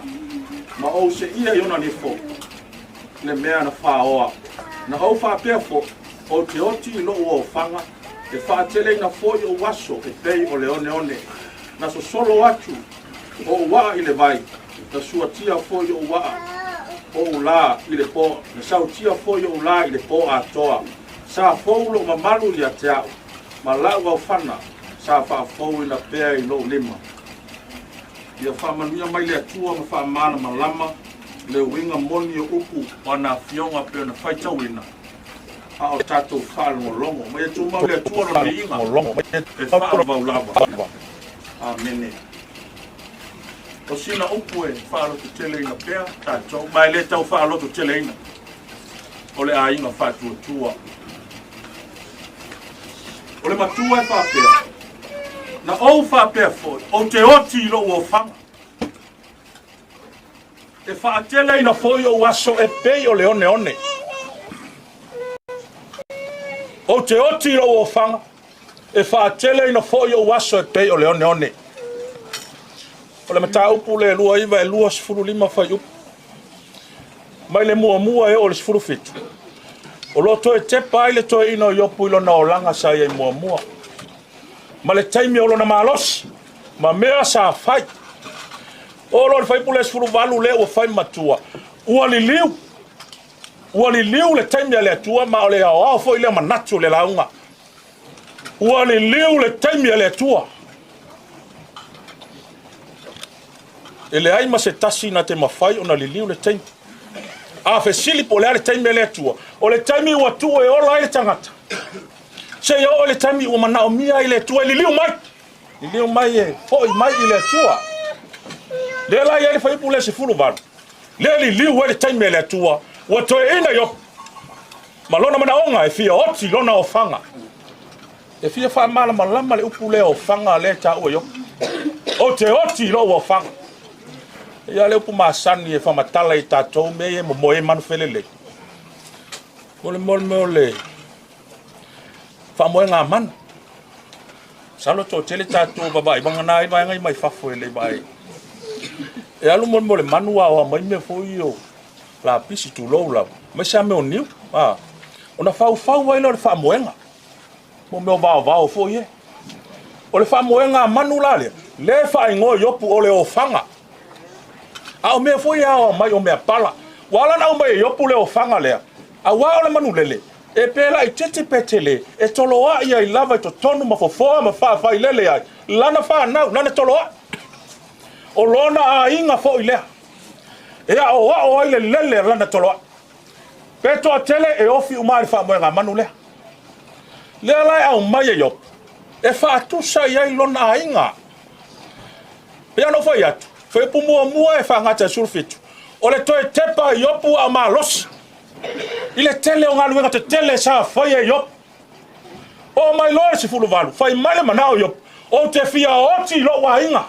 ma ou seia i ona nifo le mea na faoa. Na ou faapea foi, ou te oti i lou ofaga, e faateleina foi ou aso e pei o le oneone. Na sosolo atu ou aa i le vai, na suatia foi ou aa ou lā i le po, na sautia foi ou lā i le po atoa. Sa fou lou mamalu ia te au, ma lau aofana sa faafouina pea i lou lima. Ia faamanuia mai le Atua ma faamalamalama le uiga moni o upu o ana afioga pei ona faitauina, a o tatou faalogologo. Ma ia tumau le Atua lona viiga e faavavau lava. Amene. O sina upu e faalototeleina pea tatou, ma e le tau faalototeleina, o le aiga faatuatua. O le matua e faapea, na ou faapea foi, ou te oti i lou ofaga. E faateleina foi ou aso e pei o le oneone. Ou te oti i lou ofaga, e faateleina foi ou aso e pei o le oneone. O le mataupu le 29 e 25 fuaiupu. Mai le muamua e oo i le 17. O lo o toe tepa ai le toeaina o Iopu i lona olaga sa i ai muamua, ma le taimi o lona malosi, ma mea sa fai. Oo loa i le fuaiupu lea 18 lea ua fai matua, ua liliu, ua liliu le taimi a le Atua, ma o le aoao foi lea manatu o le lauga. Ua liliu le taimi a le Atua. E leai ma se tasi na te mafai ona liliu le taimi. A fesili po o le a le taimi a le Atua, o le taimi ua tuu e ola ai le tagata, seia oo i le taimi ua manaomia ai le Atua e liliu mai. Liliu mai e foi mai i le Atua. Lea la i ai le fuaiupu lea 18, lea liliu ai le taimi a le Atua, ua toeaina Iopu ma lona manaoga e fia oti lona ofaga. E fia faamalamalama le upu lea ofaga lea e taua Iopu. Ou te oti i lou ofaga. Ia le upu masani e faamatala i tatou mea ia e momoe ai manufelelei. O le mea o le faamoega a manu. Masalo toatele tatou vaavaai vagana ai vaega ia mai fafo e le vaai. E alu mo le manu aoa mai mea foi o lapisi tulou lava, aemaise lava mea o niu. Ona faufau ai lea o le faamoega, mo mea o vaovao foi e. O le faamoega a manu la lea, lea e faaigoa Iopu o le ofaga. A o mea foi e aoa mai o mea pala. Ua ala ona aumai e Iopu le ofaga lea, auā o le manulele, e pe laitiiti pe tele, e toloai ai lava i totonu ma fofoa ma faafailele ai lana fanau, lana toloai. O lona aiga foi lea, e aoao ai le lele a lana toloai. Pe toatele e ofi uma i le faamoega manu lea. Lea la e aumai e Iopu, e faatusa i ai lona aiga. Pei ona ou fai atu, fuaiupu muamua e faagata i le 17, o le toe tepa i Iopu a o malosi i le tele o galuega tetele sa faia e Iopu. Oo mai loa i le 18, fai mai le manao o Iopu, ou te fia oti i lou aiga.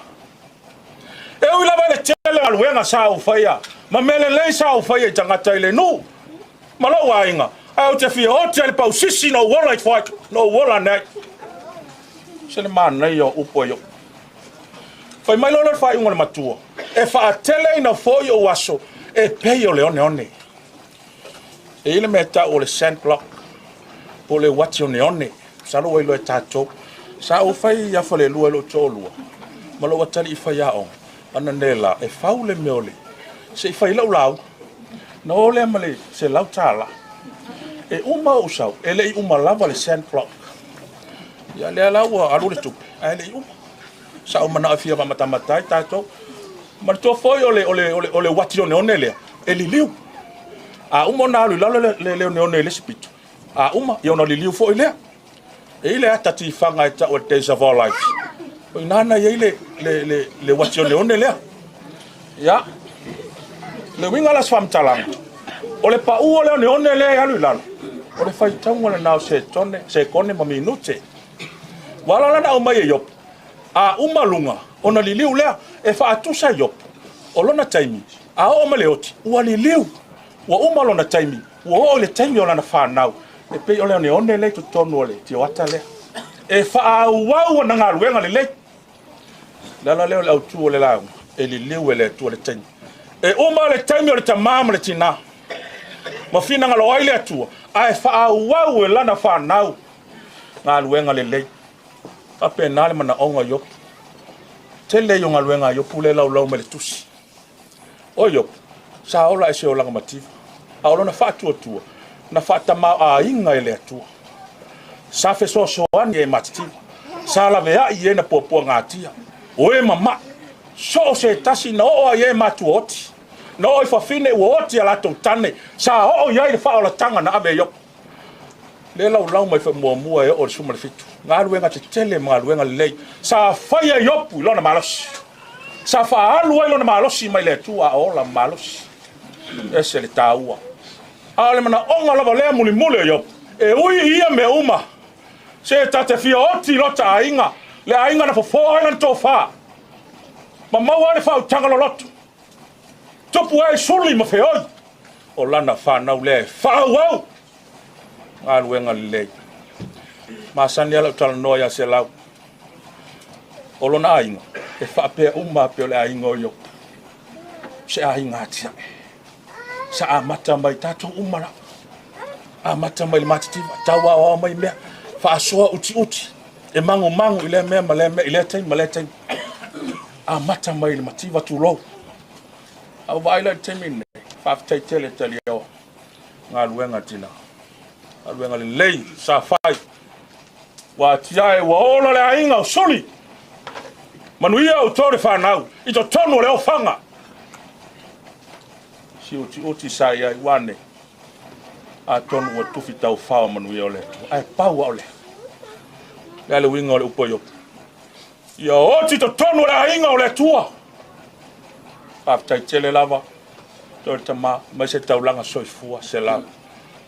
E ui lava i le tele o galuega sa ou faia ma mea lelei sa ou faia i tagata i le nuu Ma lou aiga, ae ou te fia oti ai le pausisi na ou ola ifo ai, na ou ola ane ai. Se le manaia o upu a Iopu. Fai mai loa lea o le faaiuga a le matua, e faateleina foi ou aso e pei o le oneone. E i ai le mea e tau o le sand block, po o le uati oneone, masalo ua iloa e tatou. Sa ou fai i Afalelua i lou toalua, ma lou atalii faiaoga, ananei e fau le mea o le, se i fai lau lauga. Na o lea ma le $100. E uma ou sau, e le i uma lava le sand block. Ia lea la ua alu le tupe, ae le i uma. Sa ou manao e fia faamatamata ai tatou. Manatua foi o le, o le, o le, o le uati oneone lea, e liliu. A uma ona alu i lalo le, le, le oneone i le isi pito, a uma, ia ona liliu foi lea. E i ai le ata tifaga e tau o le Days of Our Lives. O i ina na i ai le, le, le, le uati oneone lea. Ia, le uiga la o se faamatalaga, o le pau o le oneone lea e alu i lalo, o le faitauga lena o setone, sekone ma minute. Ua ala la ona aumai e Iopu, a uma luga, ona liliu lea, e faatusa Iopu, o lona taimi, a oo mai le oti, ua liliu, ua uma lona taimi, ua oo i le taimi o lana fanau, e pei o le oneone lea i totonu o le tioata lea. E faaauau ana galuega lelei. O le ala lea o le autu o le lauga, e liliu e le Atua le taimi. E uma le taimi o le tamā ma le tinā, ma finagalo ai le Atua, ae faaauau e lana fanau galuega lelei. Faapena le manaoga o Iopu. Tele ia o galuega a Iopu lea e laulau mai le tusi. O Iopu, sa ola i se olaga mativa, a o lona faatuatua, na faatamaoaiga e le Atua. Sa fesoasoani e matitiva, sa laveai i e na puapuagatia, o e mama'i, so o se tasi na oo ai e matuaoti, na oo i fafine ua oti a latou tane, sa oo i ai le faaolataga na ave e Iopu. Lea laulau mai foi muamua e oo i le 17, galuega tetele ma galuega lelei sa faia e Iopu i lona malosi. Sa faaalu ai lona malosi mai le Atua a ola ma malosi. Ese le taua. A o le manaoga lava lea mulimuli o Iopu, e ui i ia mea uma, se ta te fia oti i lota aiga, le aiga na fofoa ai lana tofa, ma maua ai le faautaga loloto, tupu ai suli ma feoi, o lana fanau lea e faaauau galuega lelei. Masani lava lau talanoa ia Selau, o lona aiga, e faapea uma pei o le aiga o Iopu, se aiga atiae. Sa amata mai tatou uma lava, amata mai le matitiva, tau aoao mai mea, faasoa utiuti, e magumagu i lea mea ma lea mea, i lea taimi ma lea taimi. Amata mai le mativa tulou. A ua vaai la i le taimi lenei, faafetai tele Taliaoa, galuega tina, galuega lelei sa fai. Ua atiae ua ola le aiga o Suli. Manuia outou le fanau i totonu o le ofaga. Si utiuti sa i ai ua ane, atonu ua tufi taufao manuia o le Atua. Ae pau a o lea. Le a le uiga o le upu a Iopu. Ia oti totonu o le aiga o le Atua. Faafetai tele lava, toe le tama, mai se taulaga soifua, selau.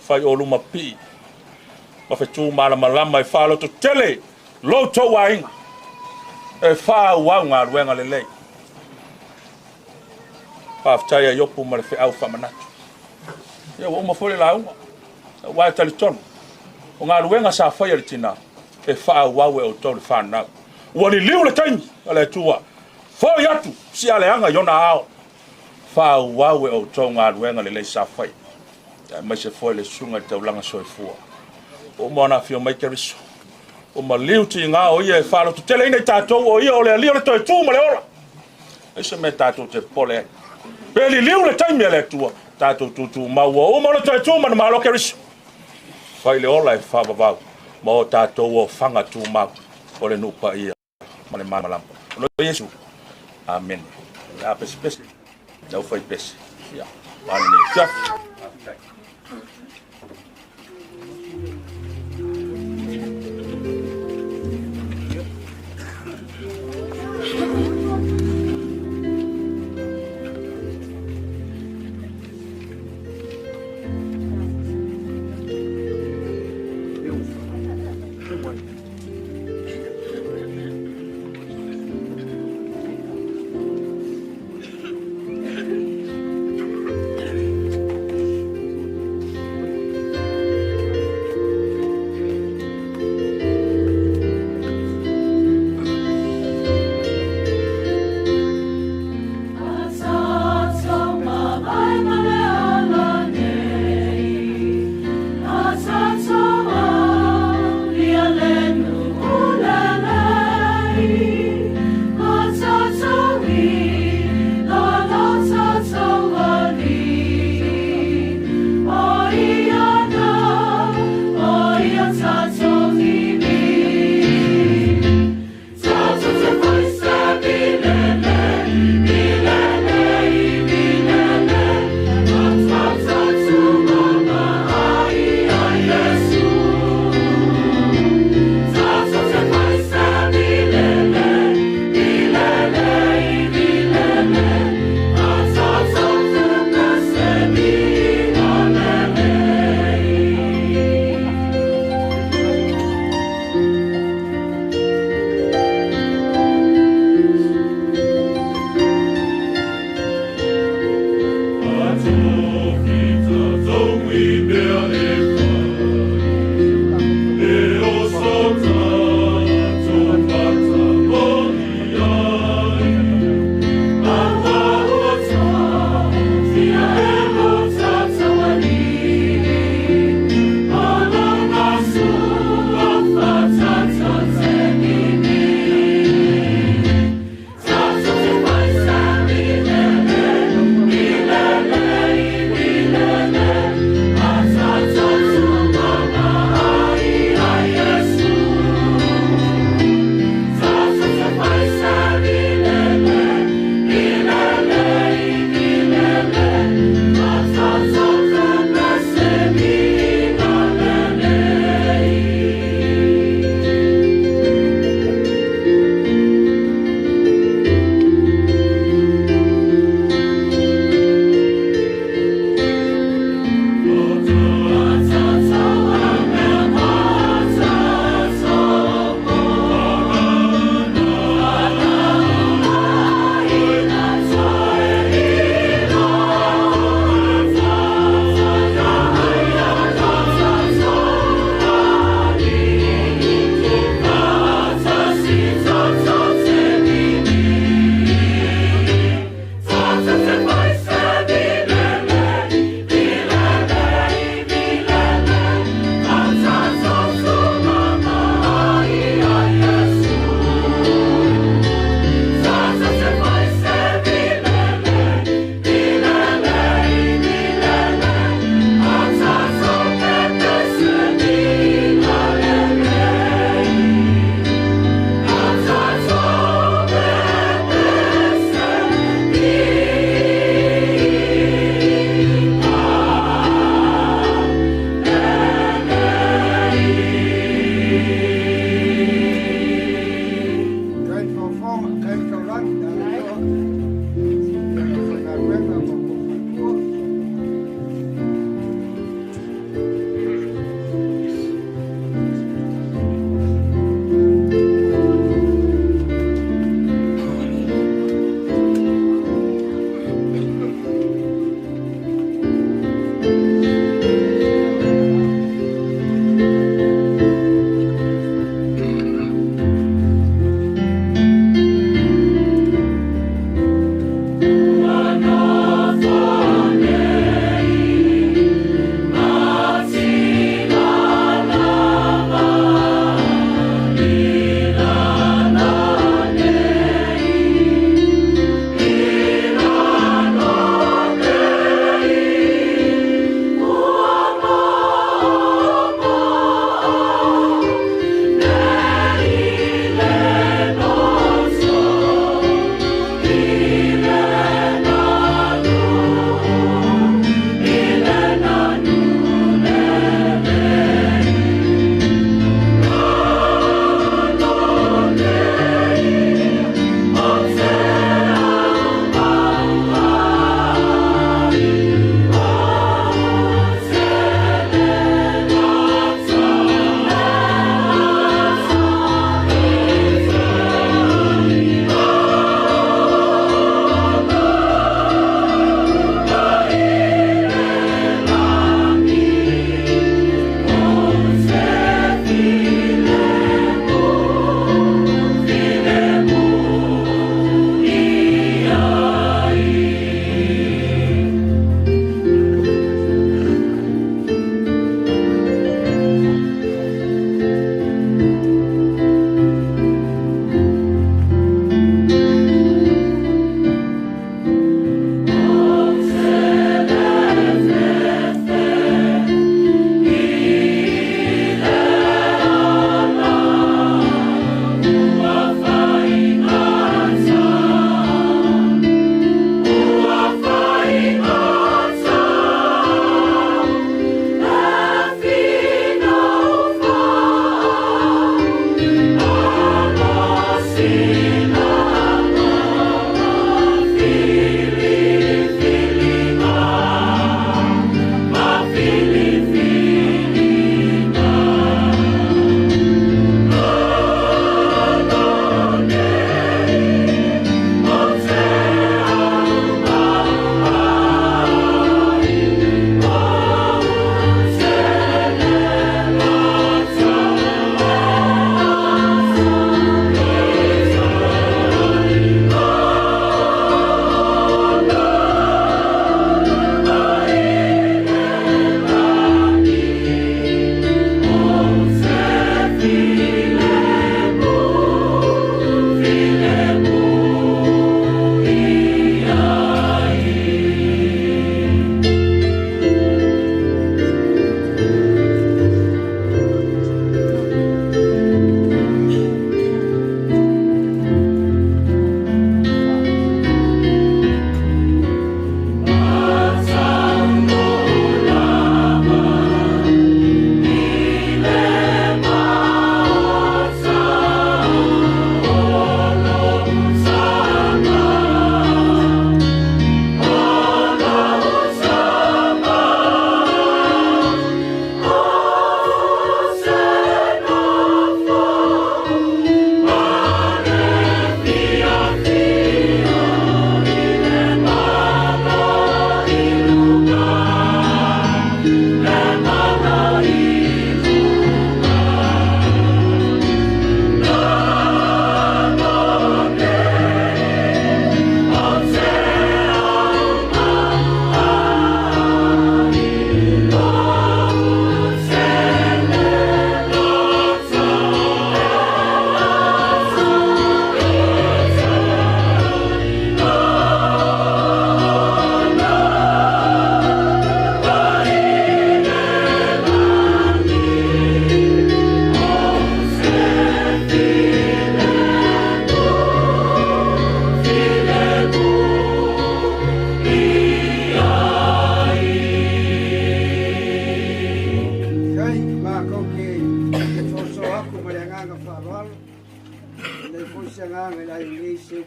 Fai o luma pii, ma fetu malamalama e faalototele lo outou aiga, e faaauau galuega lelei. Faafetai a Iopu ma le feau faamanatu. Ia ua uma foi le lauga, aua e talitonu, o galuega sa faia e le tinā, e faaauau e outou le fanau. Ua liliu le taimi a le Atua, foi atu sialeaga i ona ao, faaauau e outou galuega lelei sa faia, aemaise foi le susuga i le taulaga soifua. Ua uma ona afio mai Keriso, ua maliu tiga o ia e faalototeleina i tatou, o ia o le Alii o le toe tu ma le ola. Ai se mea tatou te popole ai. Pe liliu le taimi a le Atua, tatou tutumau ua uma ona toe tu manumalo Keriso. Fai le ola e faavavau ma o tatou ofaga tumau o le nuu paia ma le malamalama. O lo Iesu. Amene. A pesepese, lau fai pese. Ia, ua lenei afiafi. Faafetai.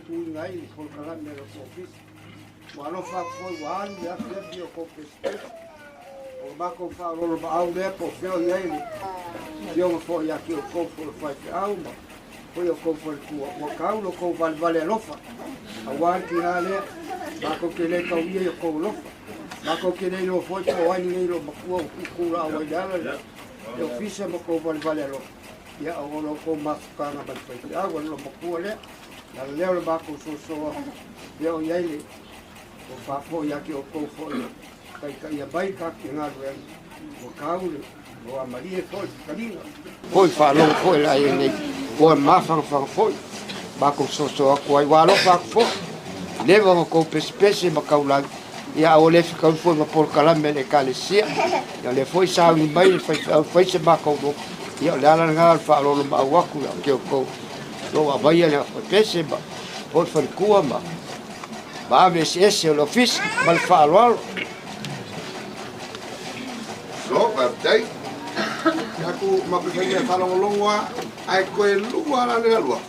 tuuina ai le polokalame a le ofisa. Ua alofa atu foi ua alu le afiafi o kou pesepese. O le matou faaoloolomaau lea po o fea o i ai le afioga foi ia te outou foi o faifeau ma foi o tou faletua. Ua tau lo tou valevale alofa aua le tina lea. Matou te le tauia i o tou alofa. Matou te le iloa foi po o ai lenei loomatua ua tuutuulaau ai i le ala le ofisa ma tou valevale alofa. Ia, o lo outou mafutaga ma le faifeau a le loomatua lea. O le ala lea o le matou soasoa lea o i ai le tofa foi ia te outou foi o taitaia mai le galuega. Ua tau le ua malie foi le fetaliga. Foi faalogo foi le aiga nei ua mafanafana foi matou soso atu ai ua alofa atu foi leva ona tou pesepese ma taulagi ia ae ua le fetaui foi ma polokalame a le ekalesia ia lea foi sauni mai le faifeau fai se matou lotu ia o le ala lena o le faaoloolomaau atu ia te outou lo avaia le pese ma foi faletua ma ave eseese o le ofisa ma le faaaloalo. Lo, faafetai. Aku mape fai faalogologo a ae toe lua la le lua.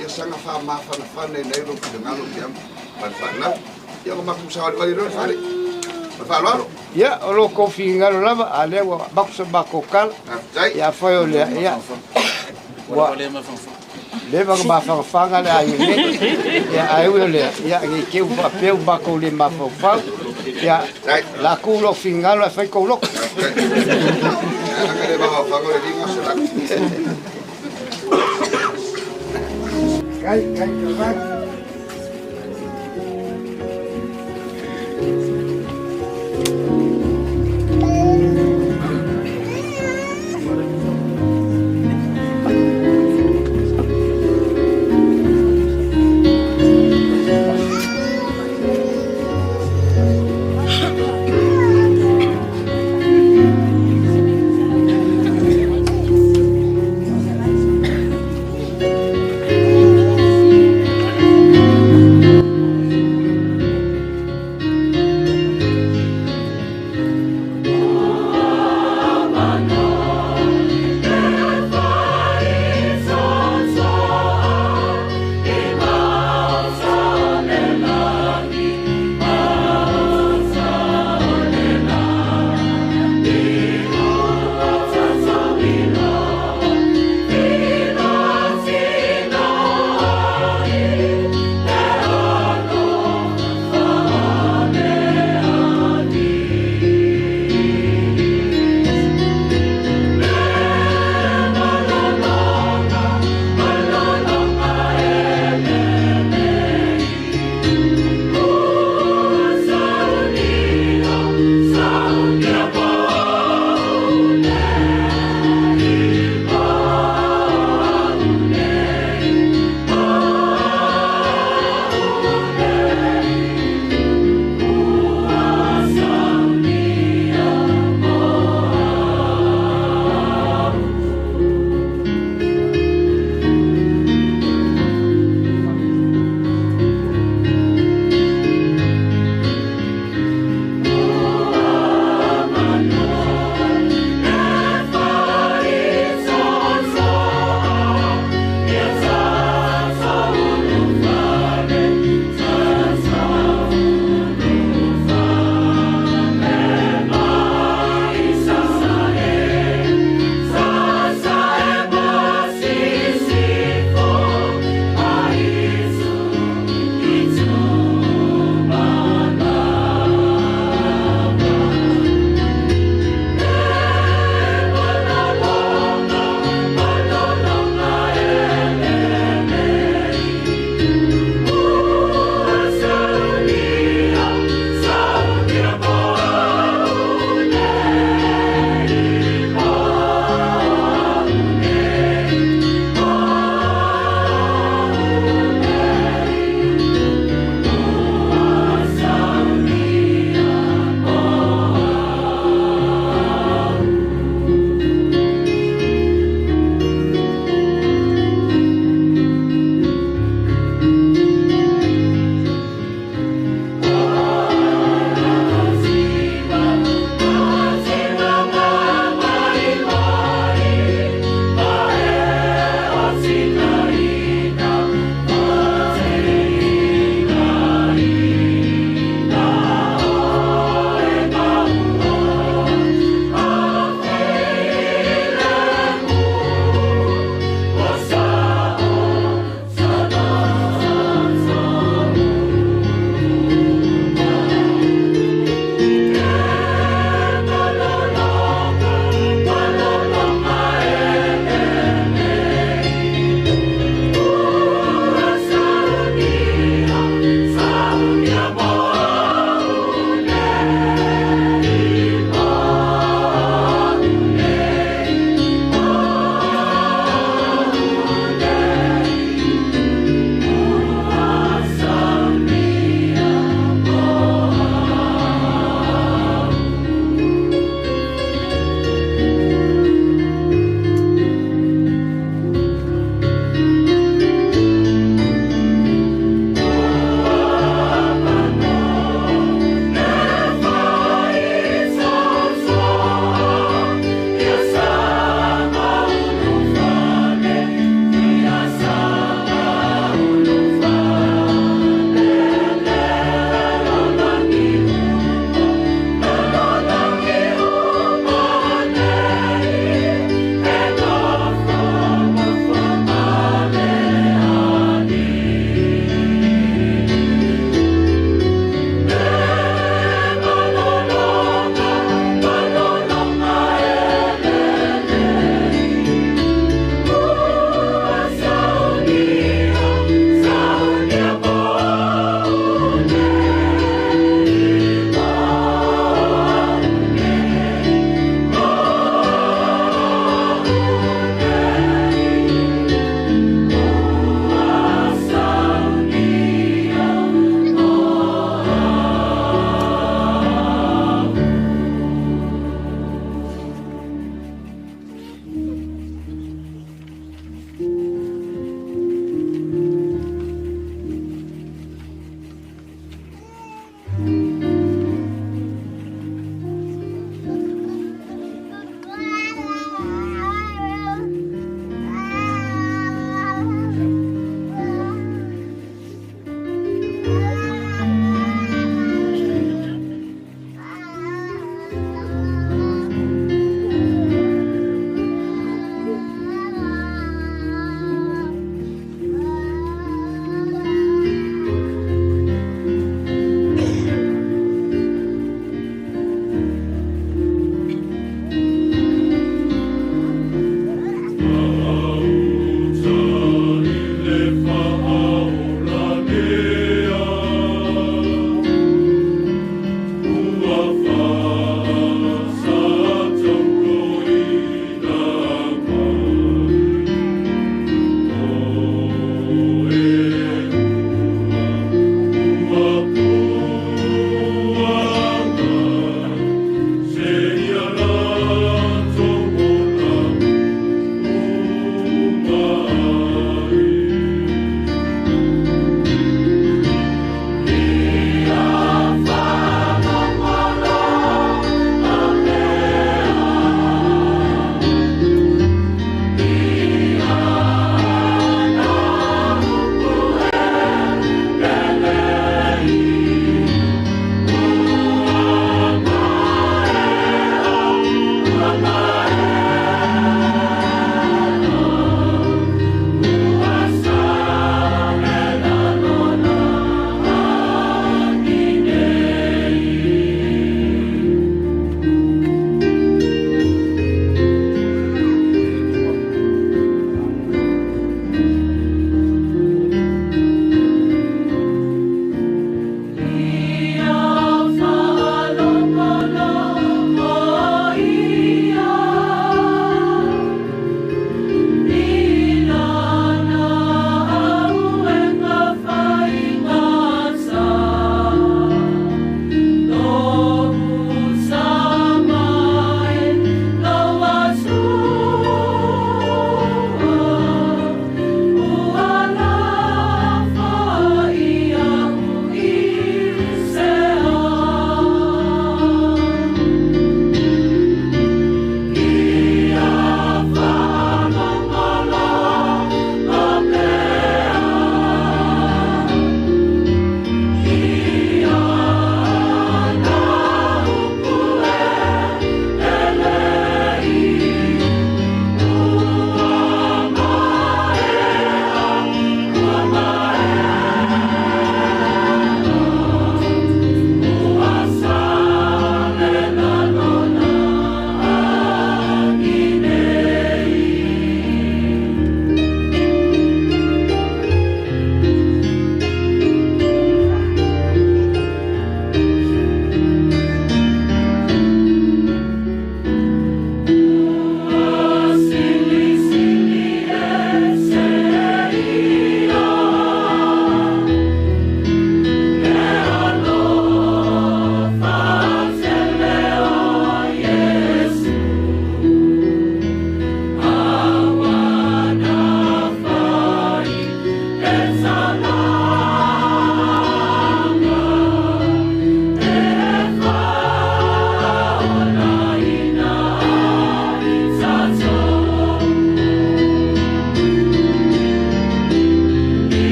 Ia saga faamafanafana i nai lou finagalo ia ma le faanau. Ia o matou savalivali loa le fale. Ma le faaaloalo. Ia, o lo tou finagalo lava, a lea ua avatu sa matou tala. Ia, afai o lea, ia, ua leva ona mafanafana le aiga nei. Ia, ae ui o lea, ia, ne i te i ua faapea ua matou le mafaufau. Ia, la tuu lou finagalo ae fai tou loto. Leaga le mafaufauga o le liga o se laki. Kai, kai, kai.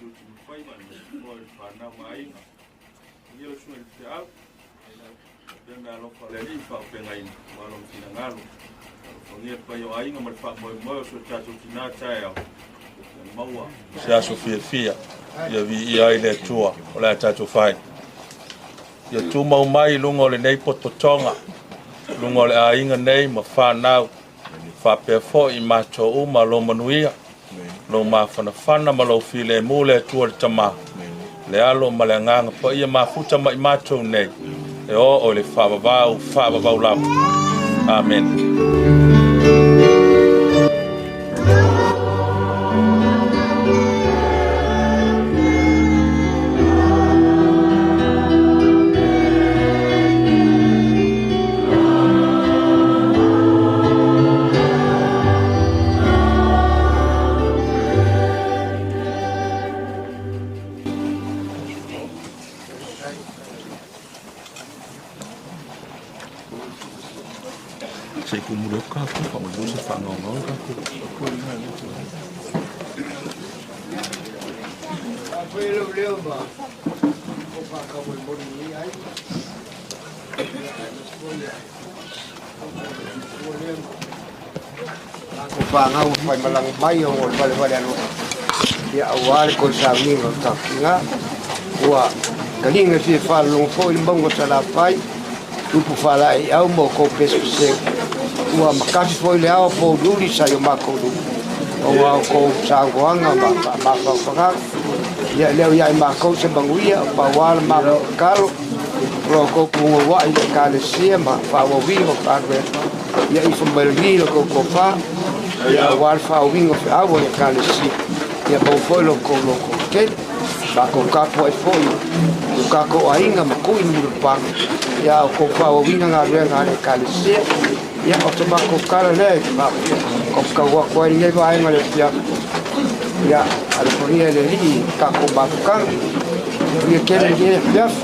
tiute ma faiva, aemaise foi o le fanau ma aiga. Manuia lau susuga i le feau, faapea meaalofa a le Alii faaaupegaina aua lona finagalo. Alofagia le paia o aiga ma le faamoemoe o si o tatou tinā taeao, ia maua se aso fiafia ia viia ai le Atua o le a tatou fai. Ia tumau mai i luga o lenei potopotoga, luga o le aiga nei ma fanau, faapea foi i matou uma lou manuia, lou mafanafana ma lou filemu le Atua le Tama, le Alo ma le Agaga Paia mafuta ma i matou nei, e oo i le faavavau, faavavau lava. Amene. Se i kumuli atu kākou, faamolemole se i faagaogao le tatou. Ko whāngau whai malanga mai o ngō wale wale alofa. Ia auā le koe sauniga o takiga. Ua kaliga fia whaalongo foi le maunga o Salafai. Tupu whalae au mo kou pesepesega. Ua makafi foi le ao po luli sa i o mākou nuu. O ngā o kou sagoanga ma mafaufagaga. Ia leo ia i mākou se manuia o pauā le mākou tatalo. O lo kou puga wai le ekalesia ma whaauawiga o galuega. Ia ifo mai le lagi lo kou tofa. Ia auā le faaauiga o feau a le ekalesia. Ia maua foi lo kou lototetele. Mākou tapuai foi i o tatou aiga ma kui ma mulipapaga. Ia o kou faaauauina galuega a le ekalesia. Ia o se matou tala lea e faakaukau atu ai lenei vaega o le afiafi. Ia alofagia e le Alii i tatou mafutaga. Manuia tele lenei afiafi.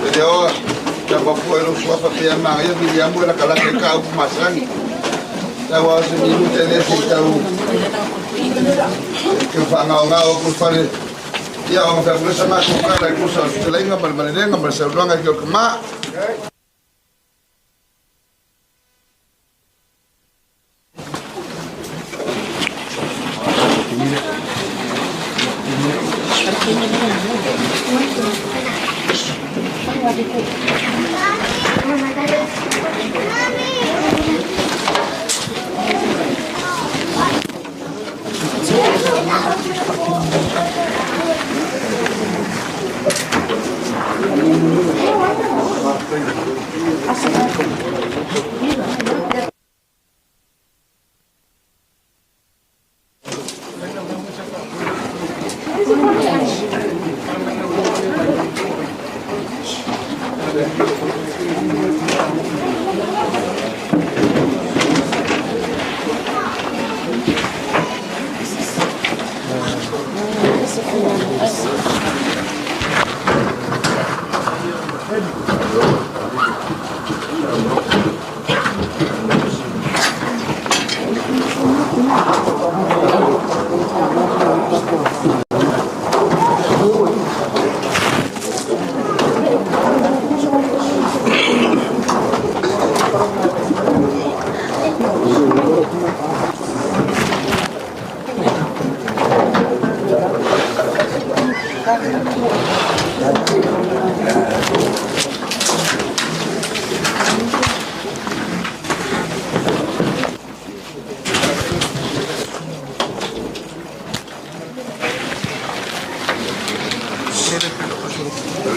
E le oa, tau apu ai lou suafa pe a magaia Viliamu e lakalaka i ka upu masani. Tau a o se minute lea se i tau tau faagaogao aku le fale. Ia, o ga fai sa matou kala i tusa o le fetalaiga ma le malelega ma le saunoaga i ke o le tama.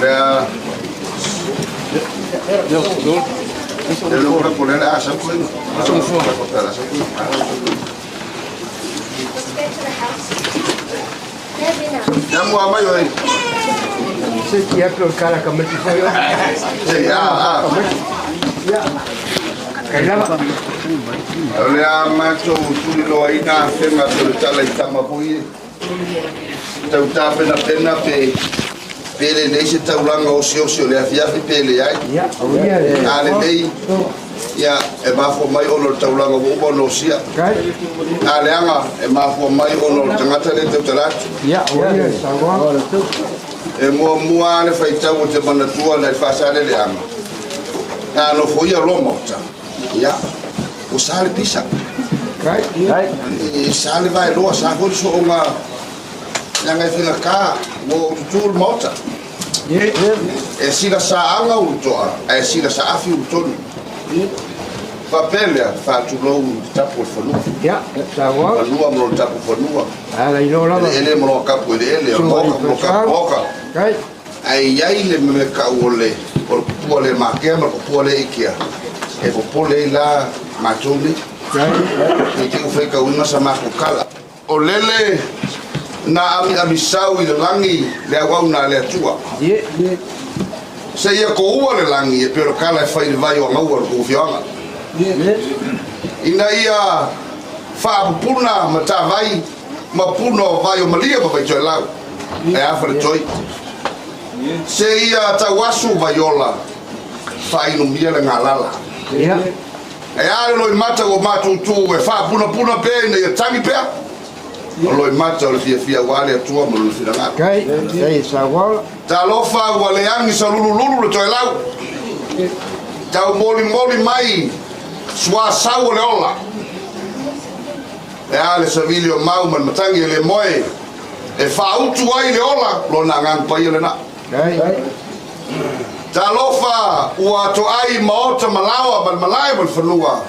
Lea Ya mo mai oi. Se ti atu o kala ka mati foi o. Se ya a. Ya. Kai lava. O le a matou tuliloaina afega pe o le tala i tama foi e tau tapenapena pe Pe lelei se taulaga osiosi o le afiafi pe leai. A lelei, ia, e mafua mai ona o le taulaga ua uma ona osia. A leaga, e mafua mai ona o le tagata lea e tautala atu. E muamua lava le faitau ou te manatua nai Faasaleleaga, na nofoia loa maota, ia, ua sa le pisa. E sa le vaeloa, sa foi le sooga leaga e faigata, ua ou tutu le maota. E sila saaga ulutoa, ae sila saafi ulutonu. Faapea lea, faatulou i le tapu o le fanua. Fanua ma lona tapu fanua. Eleele ma lona kapu eleele, o le maoka ma lona kapu maoka. Ae i ai le mea tau o le kupua le makea ma le kupua le ikea, e popole ai la matou nei. Ne i te i ua faitauina sa matou tala. O lele na amiamisau i le lagi le auauna a le Atua. Seia koua le lagi e pei o le kala e fai i le vai o Agaua lo tou afioaga. Ina ia faapupuna matavai ma puna o vai o Malia ma Vaitoelau e afa le toi. Seia tauasu vaiola faainumia le galala. E a le loimata ua matou tu e faapunapuna pea ina ia tagi pea? O loimata o le fiafia aua le Atua ma Lona finagalo. Talofa ua leagi salulululu le toelau, taumolimoli mai suasau o le ola. E a le savili o mau ma le matagi e le moe e faautu ai le ola, Lona Agaga Paia lena. Talofa ua toai maota ma laoa ma le malae ma le fanua.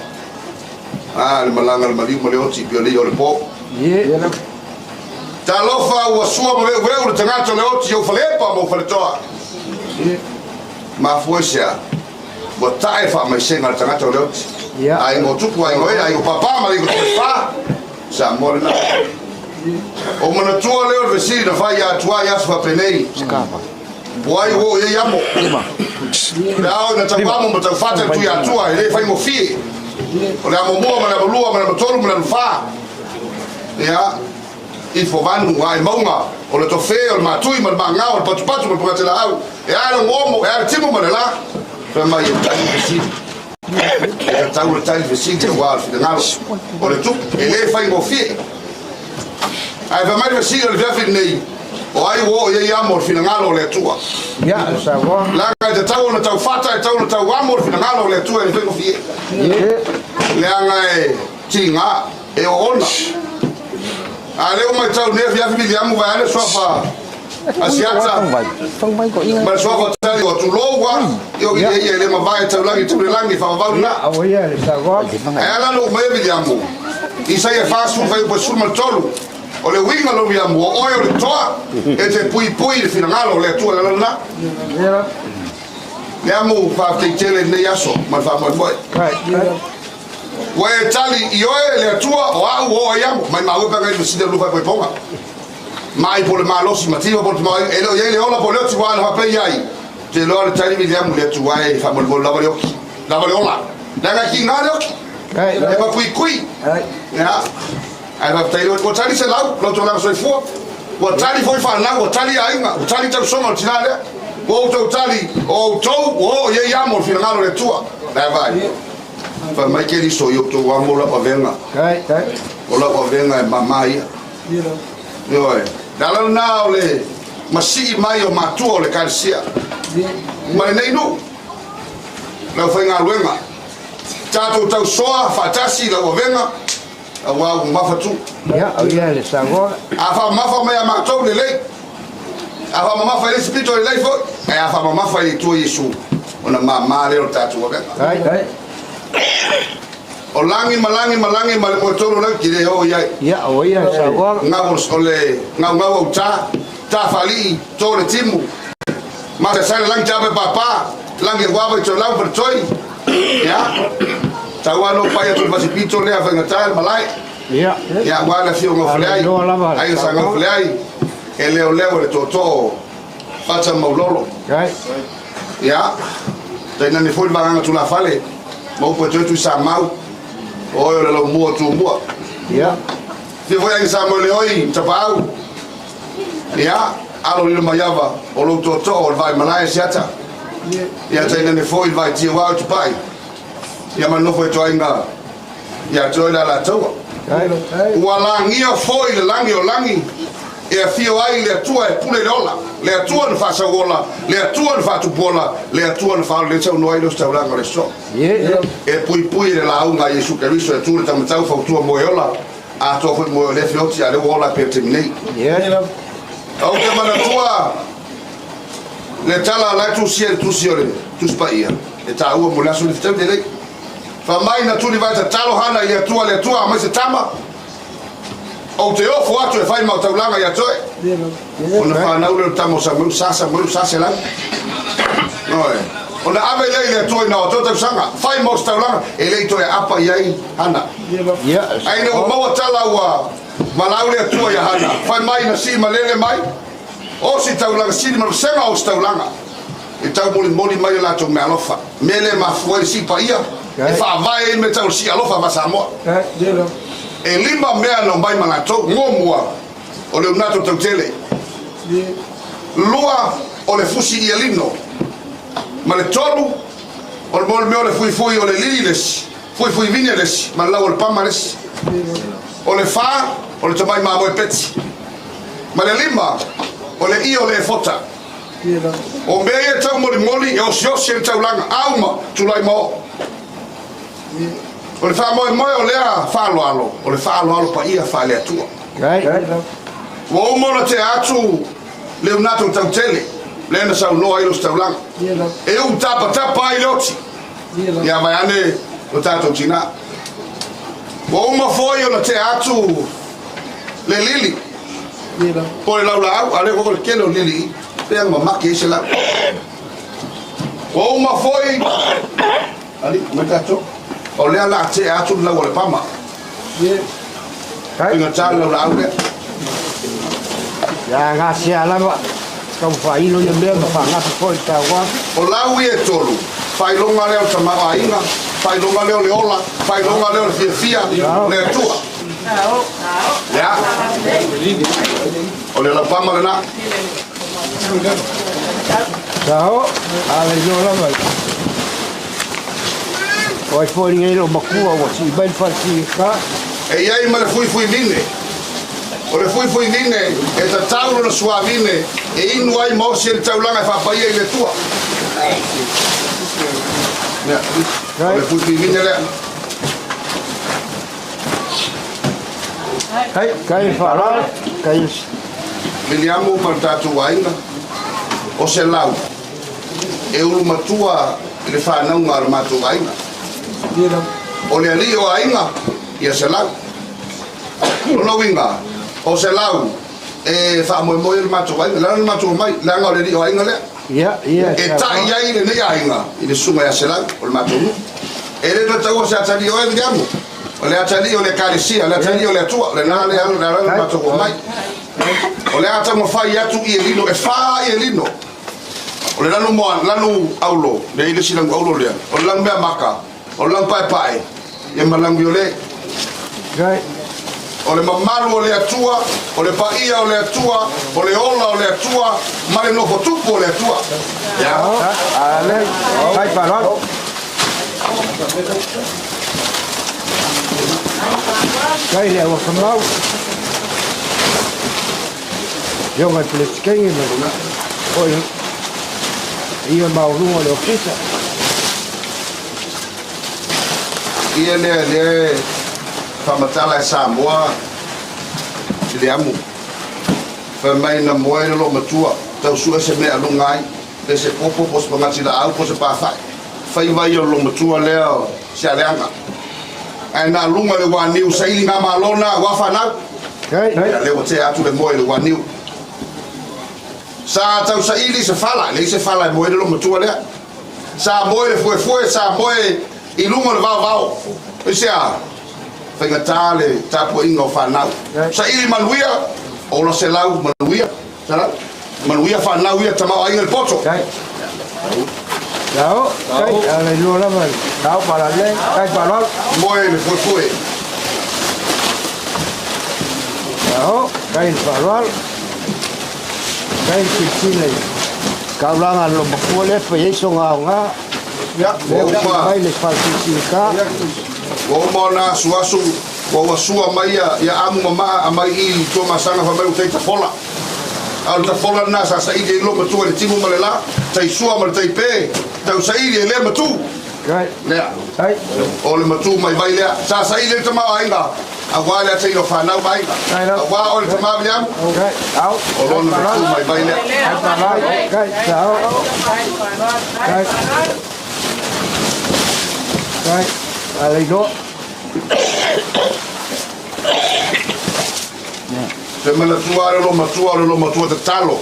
A le malaga a le maliu ma le oti pei o le ia o le po. Talofa ua sua ma veuveu le tagata o le oti i ou falepa ma ou faletoa. Mafua i se a? Ua tae faamaisega a le tagata o le oti. Aiga o tupu, aiga o ee, aiga o papa ma le aiga o toefa. Samoa lena. O manatua lea o le fesili na fai ia Tuai aso faapenei. Po ai ua oo i ai amo. Le ao ina tau amo ma tau fata le Tuiatua e le faigofie. O le amo mua ma le amo lua ma le amo tolu ma le amo fa. Ia, ifo vanu ae mauga o le tofe o le matui ma le magao o le patupatu ma le pugatelahau. E a le omo, e a le timu ma le la. Fai mai e tali fesili. E tatau le tali fesili aua o le finagalo o le Tupu, e le faigofie. Ae fai mai le fesili o le fiafi lenei, o ai ua oo i ai amo o le finagalo o le Atua? Leaga e tatau ona tau fata, e tatau ona tau amo le finagalo o le Atua e le faigofie. Leaga e tiga, e oona. A lea ua matau nei afiafi Miliamu vaeane suafa Asiata ma le suafa tali o tulou a i o ia ia le mavae taulagi taulelagi faavavau lena. Ae ala lou mai Miliamu Isaia 43 o le uiga lou Miliamu o oe o le toa e te puipui i le finagalo o le Atua le ala lena. Liamu faafetai tele i lenei aso ma le faamoemoe. Ua e tali i oe le Atua o a'u o oe amo, maimau e pe aga i masina lu faaipoipoga. Mai po le malosi ma tiva po le tamaoaiga, e le o i ai le ola po o le oti ua ana faapea i ai. Ou te iloa le tali Viliamu le Atua e faamolemole lava le oki, lava le ola. Leaga e kiga le oki, e makuikui. Ia, ae faafetai le ua tali selau, lau tolaga soifua. Ua tali foi fanau, ua tali aiga, ua tali tausoga o le tina lea. Ua outou tali, o outou ua oo i ai amo le finagalo o le Atua. La e vaai. Fai mai Keriso i outou amo lau avega. O lau avega e mama ia. Ioe. Le ala lena o le masii mai o matua o le Ekalesia ma lenei nuu, lau faigaluega. Tatou tausoa faatasi lau avega aua ua mamafa tu. A faamamafa mai a matou lelei, a faamamafa i le isi pito lelei foi, ae a faamamafa i le Atua Iesu, ona mama lea o le tatou avega. O lagi ma lagi ma lagi ma le moetolu o lagi, ki le oo i ai. Gau o le gaugau au ta, ta faalii, to le timu. Masaesai le lagi tape papa, lagi e guava i toelau pa le toi. Ia, tau ano pai atu le pasipito lea faigata le malae. Ia, aua le afioga o Faleai, aiga sa gau Faleai, e leoleo e le tootoo Fata Maulolo. Ia, tainane foi le vagaga tulafale, ma upu e toe tui Samau, o oe o le laumua o Tumua. Fia foi aiga sa Moeleoi, Tapaau. Ia, Alo Lilomaiava, o lou tootoo o le Vaimalae Asiata. Ia tainane foi le Vaitiuau Tupai. Ia ma le nofo ituaiga ia te oe le Alataua. Ua lagia foi le lagi o lagi e afio ai le Atua e pule i le ola, le Atua na faasauola, le Atua na faatupuola, le Atua na faaola, lea saunoa ai le ositaulaga o le aso. E puipui e le lauga a Iesu Keriso e tu le taumatau fautua mo e ola, atoa foi mo e o lea feoti a lea ua ola pea i le taimi nei. Ou te manatua le tala la e tusia i le tusi o le Tusi Paia e taua mo le aso le fetaui lelei. Fai mai na tulivae tatalo Hana i le Atua, le Atua aumai se tama, ou te ofo atu e fai ma taulaga ia te oe. Ona fanau lea o le tama o Samuelu, sa Samuelu, sa Selai. Oe. Ona ave lea i le Atua ina o atoa tausaga, fai ma ositaulaga, e le i toe aapa i ai Hana. Ae ina ua maua tala ua valaau le Atua ia Hana, fai mai na sii malele mai, ositaulaga sili ma le vasega o ositaulaga. E taumolimoli mai o latou meaalofa. Mea lea e mafua ai le sii paia, e faavae ai le mea tau o le sii alofa faa-Samoa. E lima mea na omai ma latou. Muamua, o le unato tautele. Lua, o le fusi ialino. Ma le tolu, o le mea o le fuifui o le lili le isi, fuifui vine le isi, ma le lau o le pama le isi. O le fa, o le tamai mamoe peti. Ma le lima, o le ie o le efota. O mea ia e taumolimoli e osiosi ai le taulaga, auma, tulai ma oo. O le faamoemoe o lea faaaloalo, o le faaaloalo paia faale-Atua. Ua uma ona tea atu le unato tautele, lea na saunoa ai Lositaulaga, e uu tapatapa ai le oti, ia vaeane lo tatou tinā. Ua uma foi ona tea atu le lili, Po o le laulaau, a o lea ua le tele o lili i, pei ona mamaki ai se lau. Ua uma foi, ali, mai tatou, o lea la tea atu le lau o le pama. Faigata le laulaau lea. Ia gasea lava, tau faailo ia mea ma faagafa foi le taua. O lau ia e tolu, faailoga lea o le tamaoaiga, faailoga lea o le ola, faailoga lea o le fiafia, o le Atua. Ia. O le laupama lena. Sao, ala iloa lava. O ai foi lenei lo makua ua sii mai le falesi ka. E i ai ma le fuifui vine. O le fuifui vine e tatau lona suavine e inu ai ma osi ai le taulaga e faapaia i le Atua. Ia, o le fuifui vine lea. Kai, kai whaara, kai... Viliamu ma le tatou aiga, o se lau e ulu matua i le whanauga a le matou aiga. O le alii o aiga, ia se lau. Lona uiga, o se lau e faamoemoe ai le matou aiga, leaga le matou omai, leaga o le alii o aiga lea. E ta'i ai lenei aiga i le susuga ia Selau o le matou nuu. E le toe taua se atalii o oe, Viliamu. O le atalii o le Ekalesia, o le atalii o le Atua, lena le ala le matou omai. O le a taumafai atu i elino, e fa i elino. O le lanu moa, lanu aulo, le i le isi lanu aulo lea. O le lanu mea maka, o le lanu paepae, ia ma le lanu viole. O le mamalu o le Atua, o le paia o le Atua, o le ola o le Atua, ma le nofo tupu o le Atua. Ia. Ale, kai faaaloalo. Kai le aua kamau. Afioga i Peresetene ma foi ia maualuga o le ofisa. Ia lea lea faamatala e Samoa i le amu. Fai mai na moe le loomatua, tau sue se mea aluga ai, pe se popo, po se pagati laau, po se pafae. Faiva ia o le loomatua lea o se aleaga. Ae na aluga le uaniu saili ngā malo na ua whanau. Ia lea ua tea atu le moe i le uaniu. Sa tau saili se fala, leai se fala e moe ai le loomatua lea. Sa moe le fuefue, sa moe i luga o le vaovao. Aisea? Faigata le tapuaiga o fanau. Saili manuia, ola selau manuia, selau. Manuia fanau ia tamaoaiga i le poto. Tao, kai, ala i lua lava, tao parale, kai paralo. Moe le fuefue. Tao, kai le paralo. Faafetai le silasila i taulaga a le loomatua lea pe i ai sona aoga. Lea ua tuu mai le falesilasilatā. Ua uma ona asuasu, ua sua mai ia amu ma maa aumai i i Tuamasaga fai mai ua tai tafola. A o le tafola lena sa saili ai loomatua i le timu ma le la, tai sua ma le tai pe, tau saili e lea matu. Lea. O le matu mai vai lea. Sa saili ai le tamaoaiga aua le ataina o fanau ma aiga. Aua oe le tama Viliamu. O lona matu mai vai lea. Te manatua le loomatua, o le loomatua tatalo.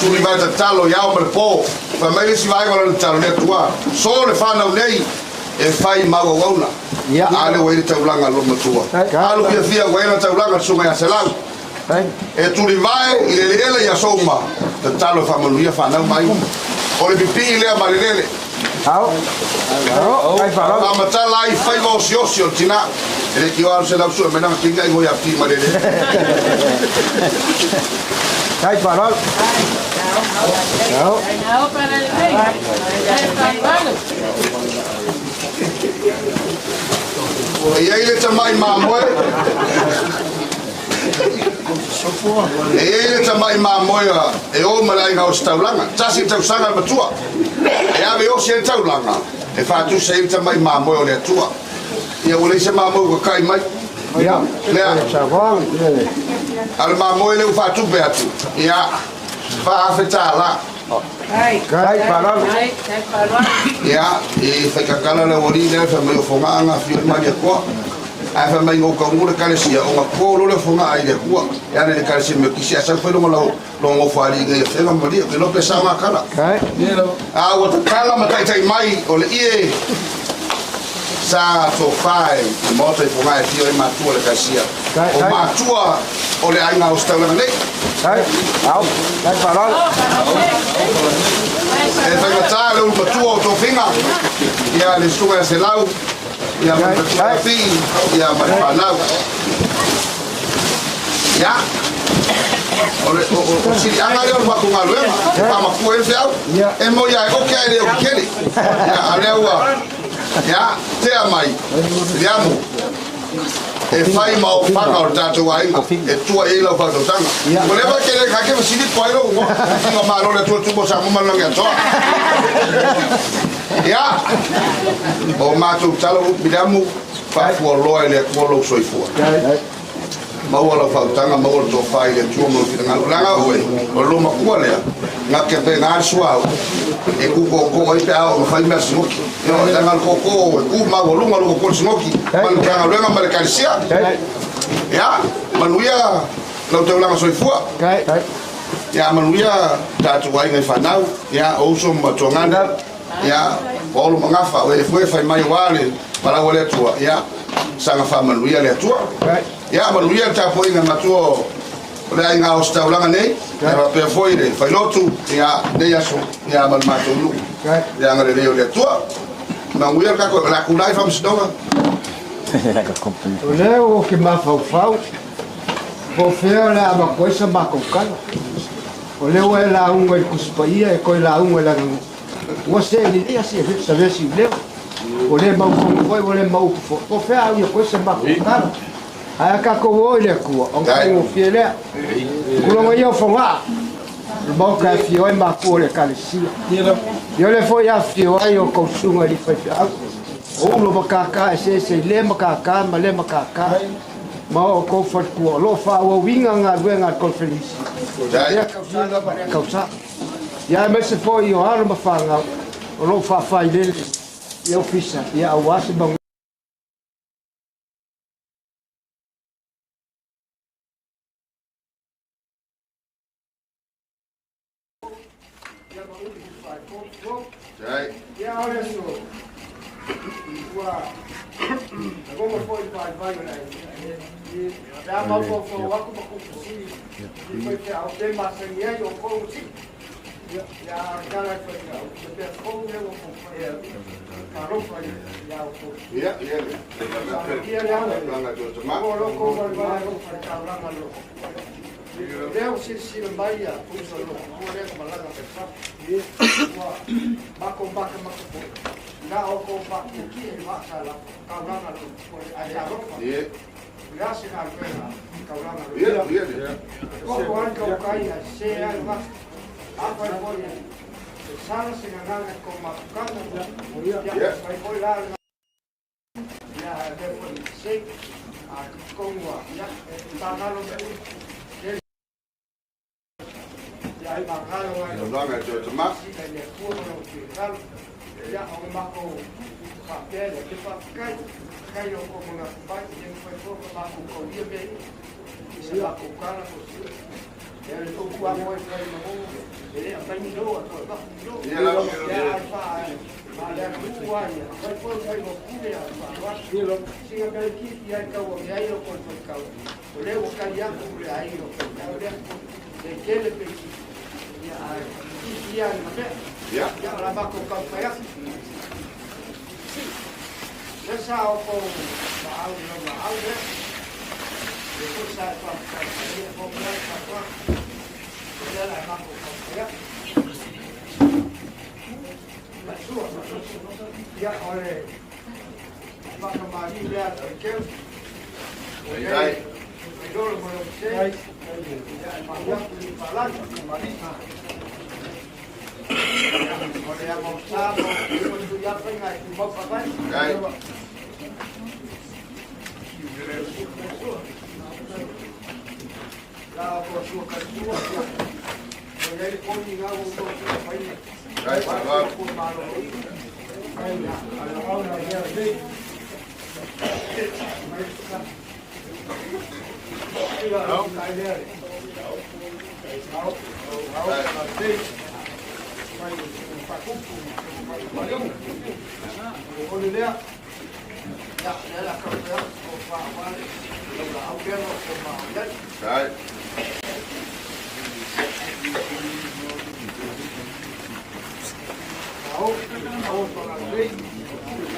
Tuli mai tatalo i ao ma le po. Fai mai le isi vaega o lana tatalo, le Atua, so le fanau nei e fai mau auauna. A lea ua i ai le taulaga a le loomatua. Alu fiafia ua i ai lana taulaga le susuga ia Selau. E tulivae i le eleele i aso uma, tatalo e faamanuia fanau ma aiga. O le pipii lea ma le lele. Faamatala ai faiva osiosi o le tina. E le tio alu 100 sue mai lana kinga ingo ia pi ma lele. Kai parol. E i ai le tamai mamoe. E i ai le tamai mamoe e o ma le aiga ositaulaga. Tasi le tausaga le matua. E ave osi ai le taulaga, e faatusa ai le tamai mamoe o le Atua. Ia ua leai se mamoe ua kakai mai. Lea. A o le mamoe lea ua faatupe atu, ia, $4,000. Ia, e faikakala le aualii lea fai mai o Fogaa na afio ai Malietoa. Ae fai mai na ou taunuu i le ekalesia, ona to loa lea o Fogaa i le Atua. E ala i le ekalesia Metotisi ae sau fai lona lona nofoalii i nei Afega ma Malie. Ou te iloa pe sao na tala. A ua tatala ma taitai mai o le ie sa tofa i le Maota i Fogaa e afio ai matua o le ekalesia. O matua o le aiga ositaulaga nei. E faigata le ulu matua o tofiga, ia le susuga ia Selau, ia ma le matua ia Fii, ia ma le fanau. Ia, o le o, o, o siliaga lea o le matou galuega, e faamatua ai le feau. E moi lava e oke ae le oki tele. Ia, a lea ua, ia, tea mai, le amo. E fai ma ofaga o le tatou aiga e tua i ai lau faautautaga. Ua leva e tele ka ke fesili po ai lou igoa. Figa malo le Atua Tupu o Samoa ma le Lagi Atoa. Ia, o matou tala ua Viliamu, faafualoa e le Atua lou soifua. Maua lau faautaga, maua le tofa i le Atua ma lou finagalo. Leaga oe, o le loomatua lea, na te vega le suauu e tu tootoo ai pe a oo ina fai mea sinoki. Ioe, leaga le tootoo e tu maualuga lou tootoo i le sinoki, ma le Matagaluega ma le Ekalesia. Ia, manuia lau taulaga soifua. Ia, manuia tatou aiga i fanau, ia, o uso ma tuagana, ia, o Olo ma Gafa, o e foi e fai mai aua le palau a le Atua, ia, saga faamanuia le Atua. Ia, manuia le tapuaiga matua o o le aiga ositaulaga nei, ia faapea foi le failotu, ia, nei aso, ia, ma le matou nuu, le agalelei o le Atua. Manuia le tatou, o le a tulai le faamasinoga. O lea ou te mafaufau, po o fea o le a avatu ai sa matou tala. O lea ua e lauga i le Tusi Paia, e toe lauga i le aganuu. Ua see lelei a savea siuleo. Ua le mautonu foi, ua le mau upu foi. Po o fea a ui atu ai sa matou tala. Ae a tatou o i le Atua, ona faigofie lea. Tulaga ia o Fogaa, o le maota e afio ai matua o le Ekalesia. Ia o lea foi e afifio ai o tou susuga i alii faifeau. O ulo matata eseese i lea matata ma lea matata ma o outou faletua o lo o faaauauina galuega a le Koneferenisi i lea tausaga ma lea tausaga. Ia aemaise foi o alo ma fanau o lo o faafailele i ofisa ia aua se manuia. Ia, ia, ia, Lea ua silasila mai ia uso i lou matua lea na malaga mai fafo. Ua matou matamata foi, na outou faatietie i le vaa sa taulaga lou matua lea, ae talofa. O le a se galuega i taulaga lou matua? Toto ai le tautai ae sese ai le vasa. Afai foi e sala se gagana i tou mafutaga, ia, fai foi la le Ia, a mea foi se, a tonu a, ia, e magalo mea ui. Ia, e magalo ai. Ia laga e toe tama. Sila i le Atua ma lou finagalo. Ia, o le matou faapea lea, ke faafetai, faafetai i lo outou manatu mai, e le mafai foi ona matou taulia mea ia, i se matou tala po o se Ia, le tou tuamoe fai manono, e le aumai ni lou, a toe avatu ni lou. Ia lava. Ia, ai faa, Faaleaganuu a ia, fai foi faiva pule a faaaloalo. Sina mea itiiti ai tau ave ai lo koe faitau, o lea ua tali atu le aiga o faitau lea. Le tele pe itiiti, ia ae itiiti ia le mea. Ia. Ia, o la matou taumafai atu. Lea sa outou laau i lau laau lea. Le foi sa e faamafai ai e fou lea le faatoaga. O lea la e matou taumafai atu. Ia, o le faakamalii lea a Toikeu. Ai. Vailolo ma lou se. Ia, e mahu atu i Palagi. O le amausa ma o tui afaiga e tumau faavai. Ai. La o sua kaltua. Ia, o i ai le poni ngau o tō sua whaina. Ai, faaloalo. Ai.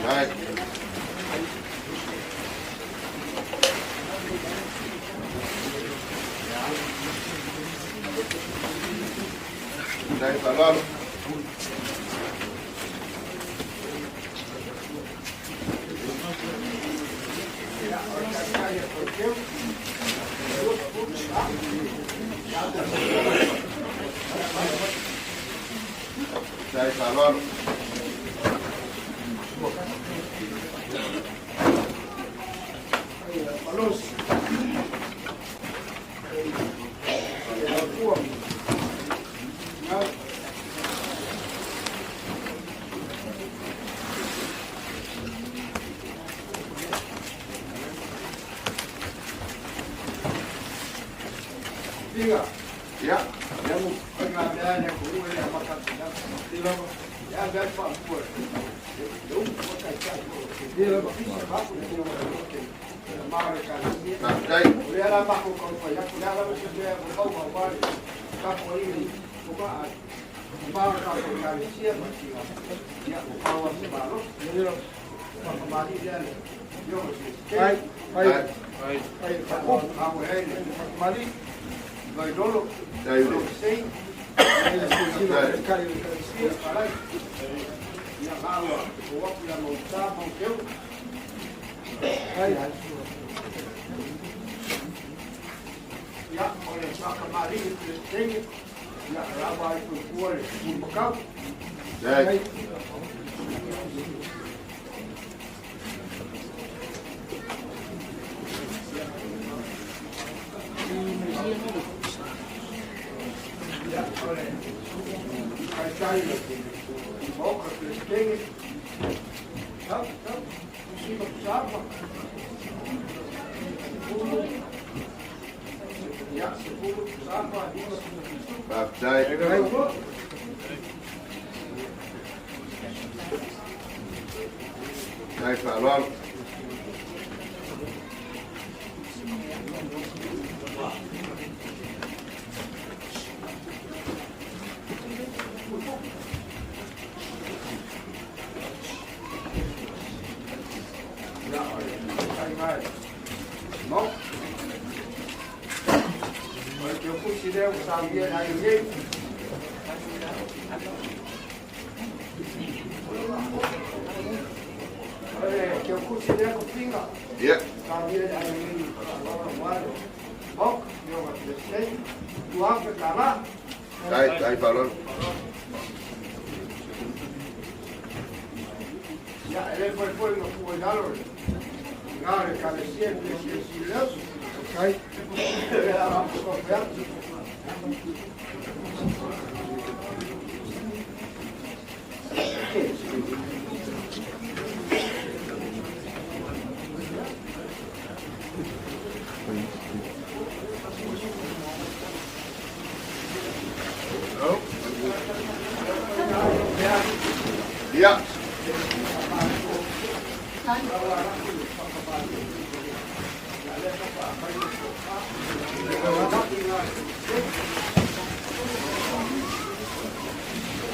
Ai. Ai, faaloalo. Ai, faaloalo. Ia, Ia. ia mo faiga mea le atunuu e le amata atu i lalo. Ia, mea le faamua. Le upu o taitai o le ofisa ma le ma o le ekalesia. Faafetai. O lea la matou taumafai atu, le a lava se mea e maua aua le tapuaiga i Fogaa, ma o le tatou ekalesia ma sina, ia, ua pau lava se malosi. Faakamalii lea le afioga i le Peresetene. Ai. Faatupu ai le Faakamalii, Vailolo, Ai. Losei, Ai. Ia maua, o atu ia mauta, mauteu. Ia, o le faakamalii le Peresetene, ia, lava ai fuifua le Pulumakau. Ai. Ia, o le taitai maoka Peresetene. Tau, tau, sima kusapa. Sepuluh. Ia, 10 kusapa, 5 7. Faafetai. Ai, faaloalo. Ia, o le tai mai. Mau. O le teu lea ua saunia i le aiga nei. O le keukusi lea tofiga. Ia. Saunia i le aiga nei i faaaloalo aua le Maota, Afioga i le Peresetene, $2,000. Tai, tai faaaloalo. Ia, e le mafai foi ona tuua i lalo le tina o le Ekalesia, le Peresetene Sileu. Kai, o le a faafofoga atu. Ia.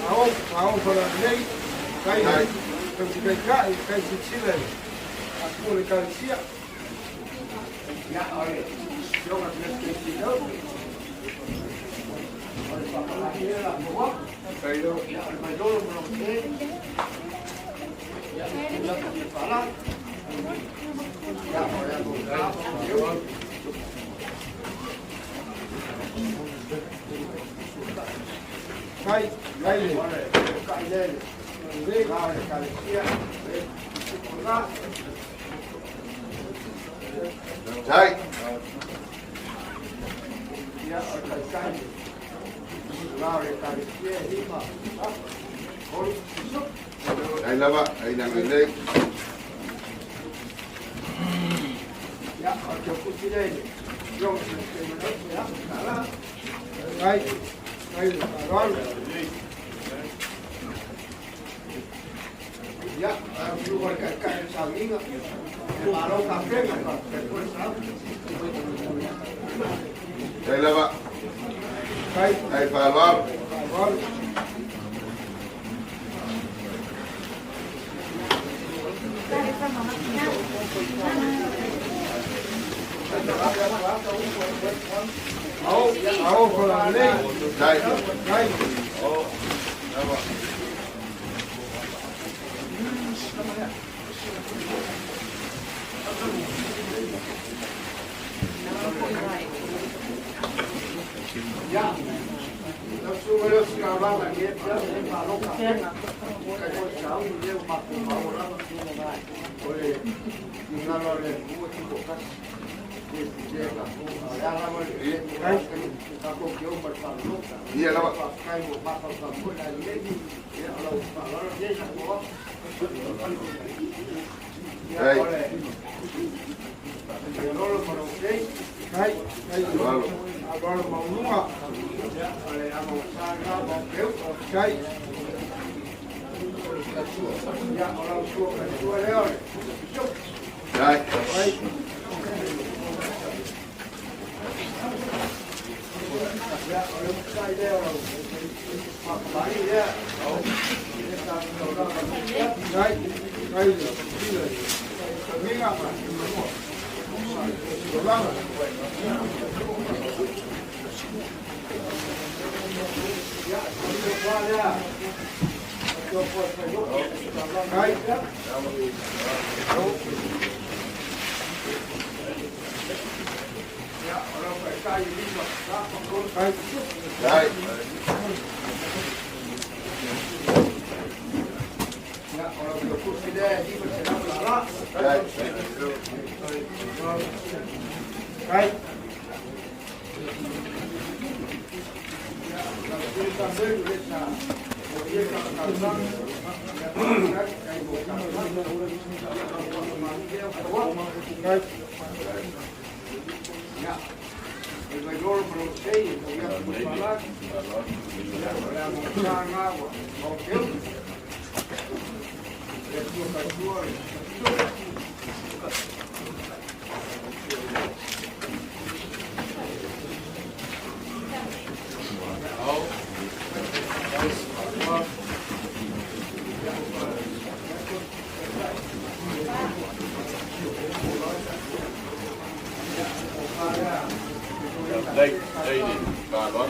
Ao, ao fala nei, kai, kai kai, kai sisila, a le Ekalesia. Ia, o le Afioga i le Peresetene Sileu. O le faapalagi lea la moa. Ia, o le Vailolo ma lona te. Ia, le tulaga i le faala. Ia, o le ago ma lona Kai, kai le, kai le, le, le, le, Ekalesia, le, le, Tai. Ia, o le kai kai. La o le Ekalesia, lima, olu, fitu. Tai lava, ai na lelei. Ia, o le keukusi lea i le Afioga i le Peresetene, ia, tala. Kai, kai le faaaloalo. Ia, o le le kai kai le sauniga. E malo tapena, faafetai foi le sau. Tai lava. Kai. Tai faaaloalo. Faaaloalo. Ao, ao, fala lelei. Tai. Kai. Ia, lau susuga lea o Sinaulaga i e pea e malo tapena. Kai foi sauni lea ua matou maua lava. O le finagalo o le Atua tutoatasi. Le pule tatou. A o le a lava le tatou te o ma le faalolo. Ia lava. Faafetai ua mafaufau foi le aiga nei. Ia, o lau faaaloalo lenei na tua. Ia, Tai. o le ia lolo ma lou sei. Kai, kai. Faaaloalo. Faaaloalo maualuga. Ia, o le amogasa lena ma o peu. Kai. Ia, o lau sua faletua lea o le Tai. Kai. Ia, o le ukusai lea o lau faafalai lea. Le taulaga. Kai, kai le Tamiga ma Tolaga. Ia, o le tofa lea. O le tofa fai Kai. Ia, o lau kai lima, la, kai. Tai. Ia, o lau keukusi lea e 900 la la. Tai. Kai. Ia, lau sui tamelu le sa. O ia ka tausaga. Ia, kai kai mo tausaga. Ia, lau whakamani lea o katoa. Kai. Ia, e Vailolo ma lou sei, e mau atu le faalagi. Ia, o le amogasa lena ua maopeu. Le Atua tautua le Tai, tai le faaaloalo.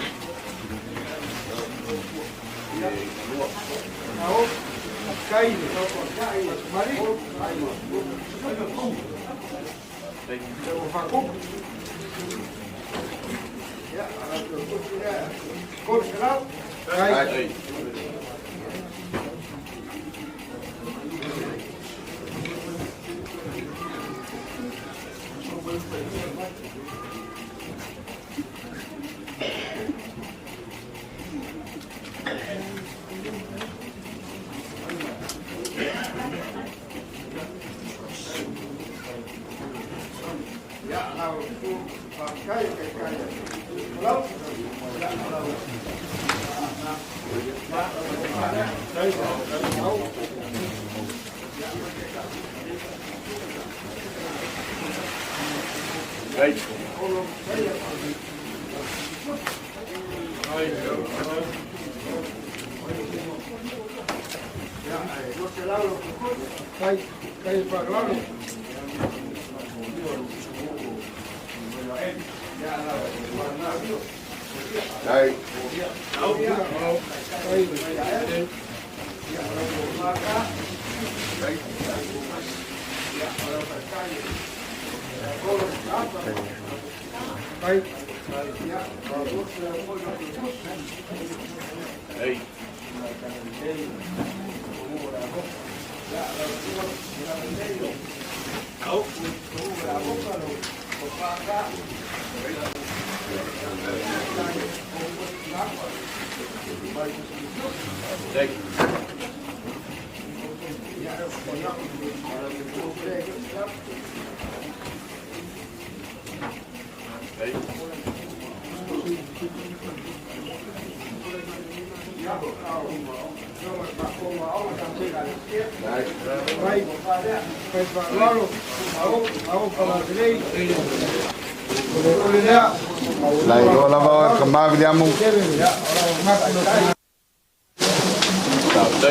Lai loa lava ka maviliamu.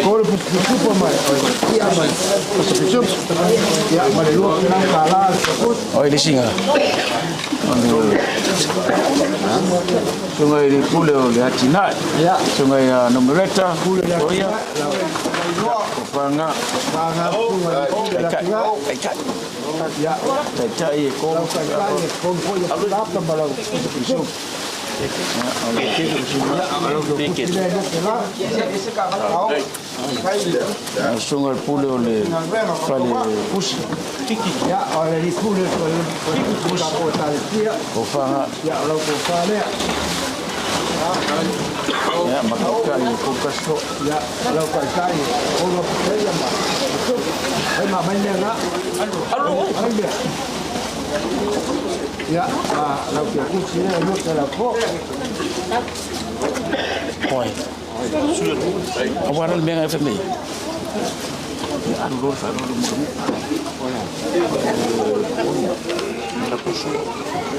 Kolo pupu mai. Ia mai. Ia ma le lua kala kala. Oi le singa. Sunga i le pule o le atinai. Sunga i a nomereta. Oia. O whanga. Taitai. Taitai e kō. Sunga le pule o le fale pusi. Ia o le pule o le O whanga. Ia o lau whalea. Ia, makaukai e kōkaso. Ia, lau kaikai e kōna puteia ma. Hai ma mai mea ngā. Alu, alu. Mea. Ia, lau kia kusi ea no te lau po. Hoi. A wara le mea ngai whamei. Ia, alu loa wharoa le mura.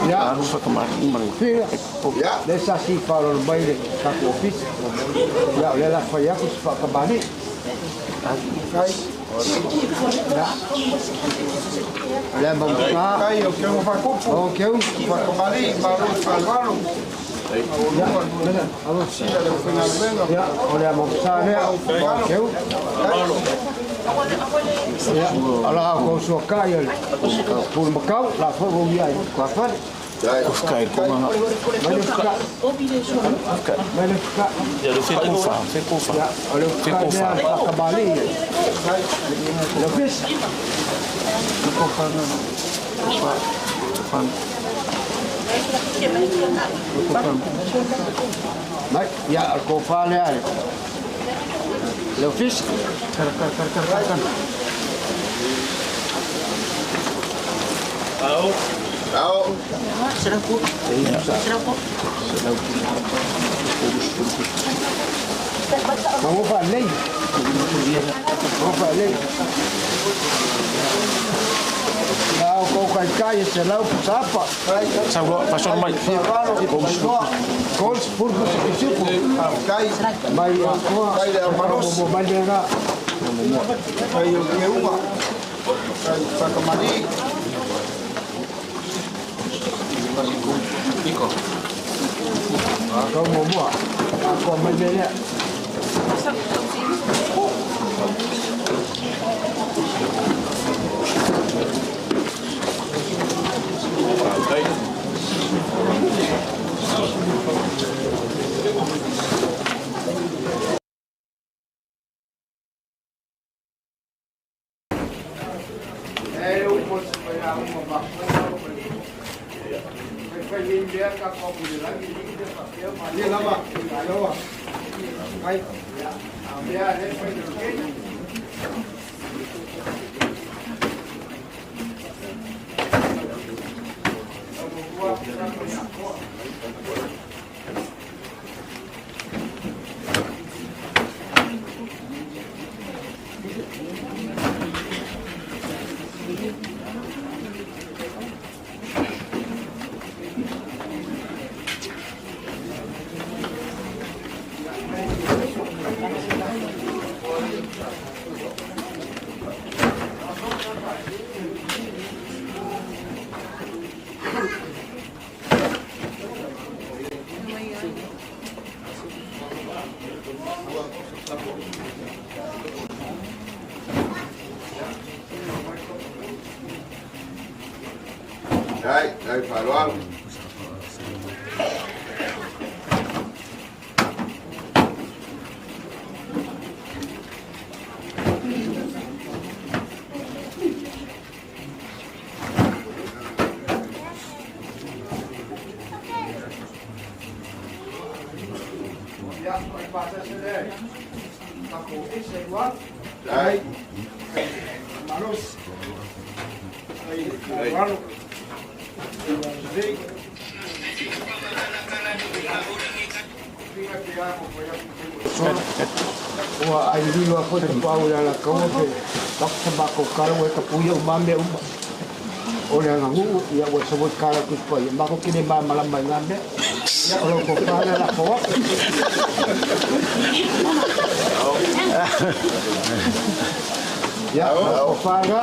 Ia. Alu whakamari mare. Ia. Le sa si wharo mai le kaku ofisi. Ia, o le la whai aku si whakamani. Kai. Ia. Le mamuka. Kai, o keu whakopu. O keu. Whakamari, maru whalwalo. Ia, Ia, o le mamuka lea. O keu. Ia, ala au kau sua kai o le pulu makau, la fo ia i kua whare. Ufkai konga. Mai le fuka. Mai le fuka. Ia le whekōwha, whekōwha. Ia, o le fuka lea whakamali. Le fis. Whekōwha ngā. Whekōwha. Whekōwha. Mai, ia, o le kōwha lea. Le fis. Kara, kara, kara, kara, kara. Ao. Ao. Serapu. Serapu. Vamos para lei. Vamos para lei. Lau kau kai kai se lau sapa. Sau loa, fasoa mai. Kol spurgu se kisipu. Kai. Mai akoa. Kai le amaros. Mo mai le nga. Kai o keunga. Kai whakamari. Iko. Kau mo mua. Akoa mai le lea. Dai, dai faaaloalo. Dai. Ua ai lilo a foi te pau le ala kaua pe lako sa mako kala ua ka puia o mame uma. O le anga ngu ia ua sa voi kala ku pa ia mako kine ma malama i ngā mea. Ia o lo ko whana la ko waka. Ia o whana.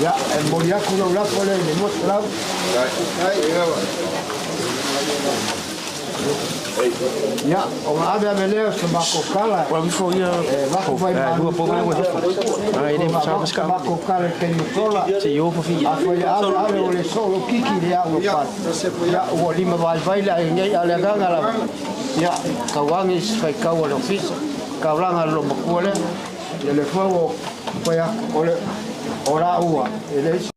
Ia e mori aku lau lako le le motu lau. Ia, o ngā ave ave lea sa mako kala. Ua wifo ia E mako vai lua po mai ua Ai le sa ka Mako kala te nutola. Se yo fo fi. A foi ave ave o le solo kiki le au pa. Ia ua lima vai vai la nei ale ganga la. Ia kawangi fai kau le ofisa. Kaulanga lo makua le. Ia le fua o foi o le o la ua. E le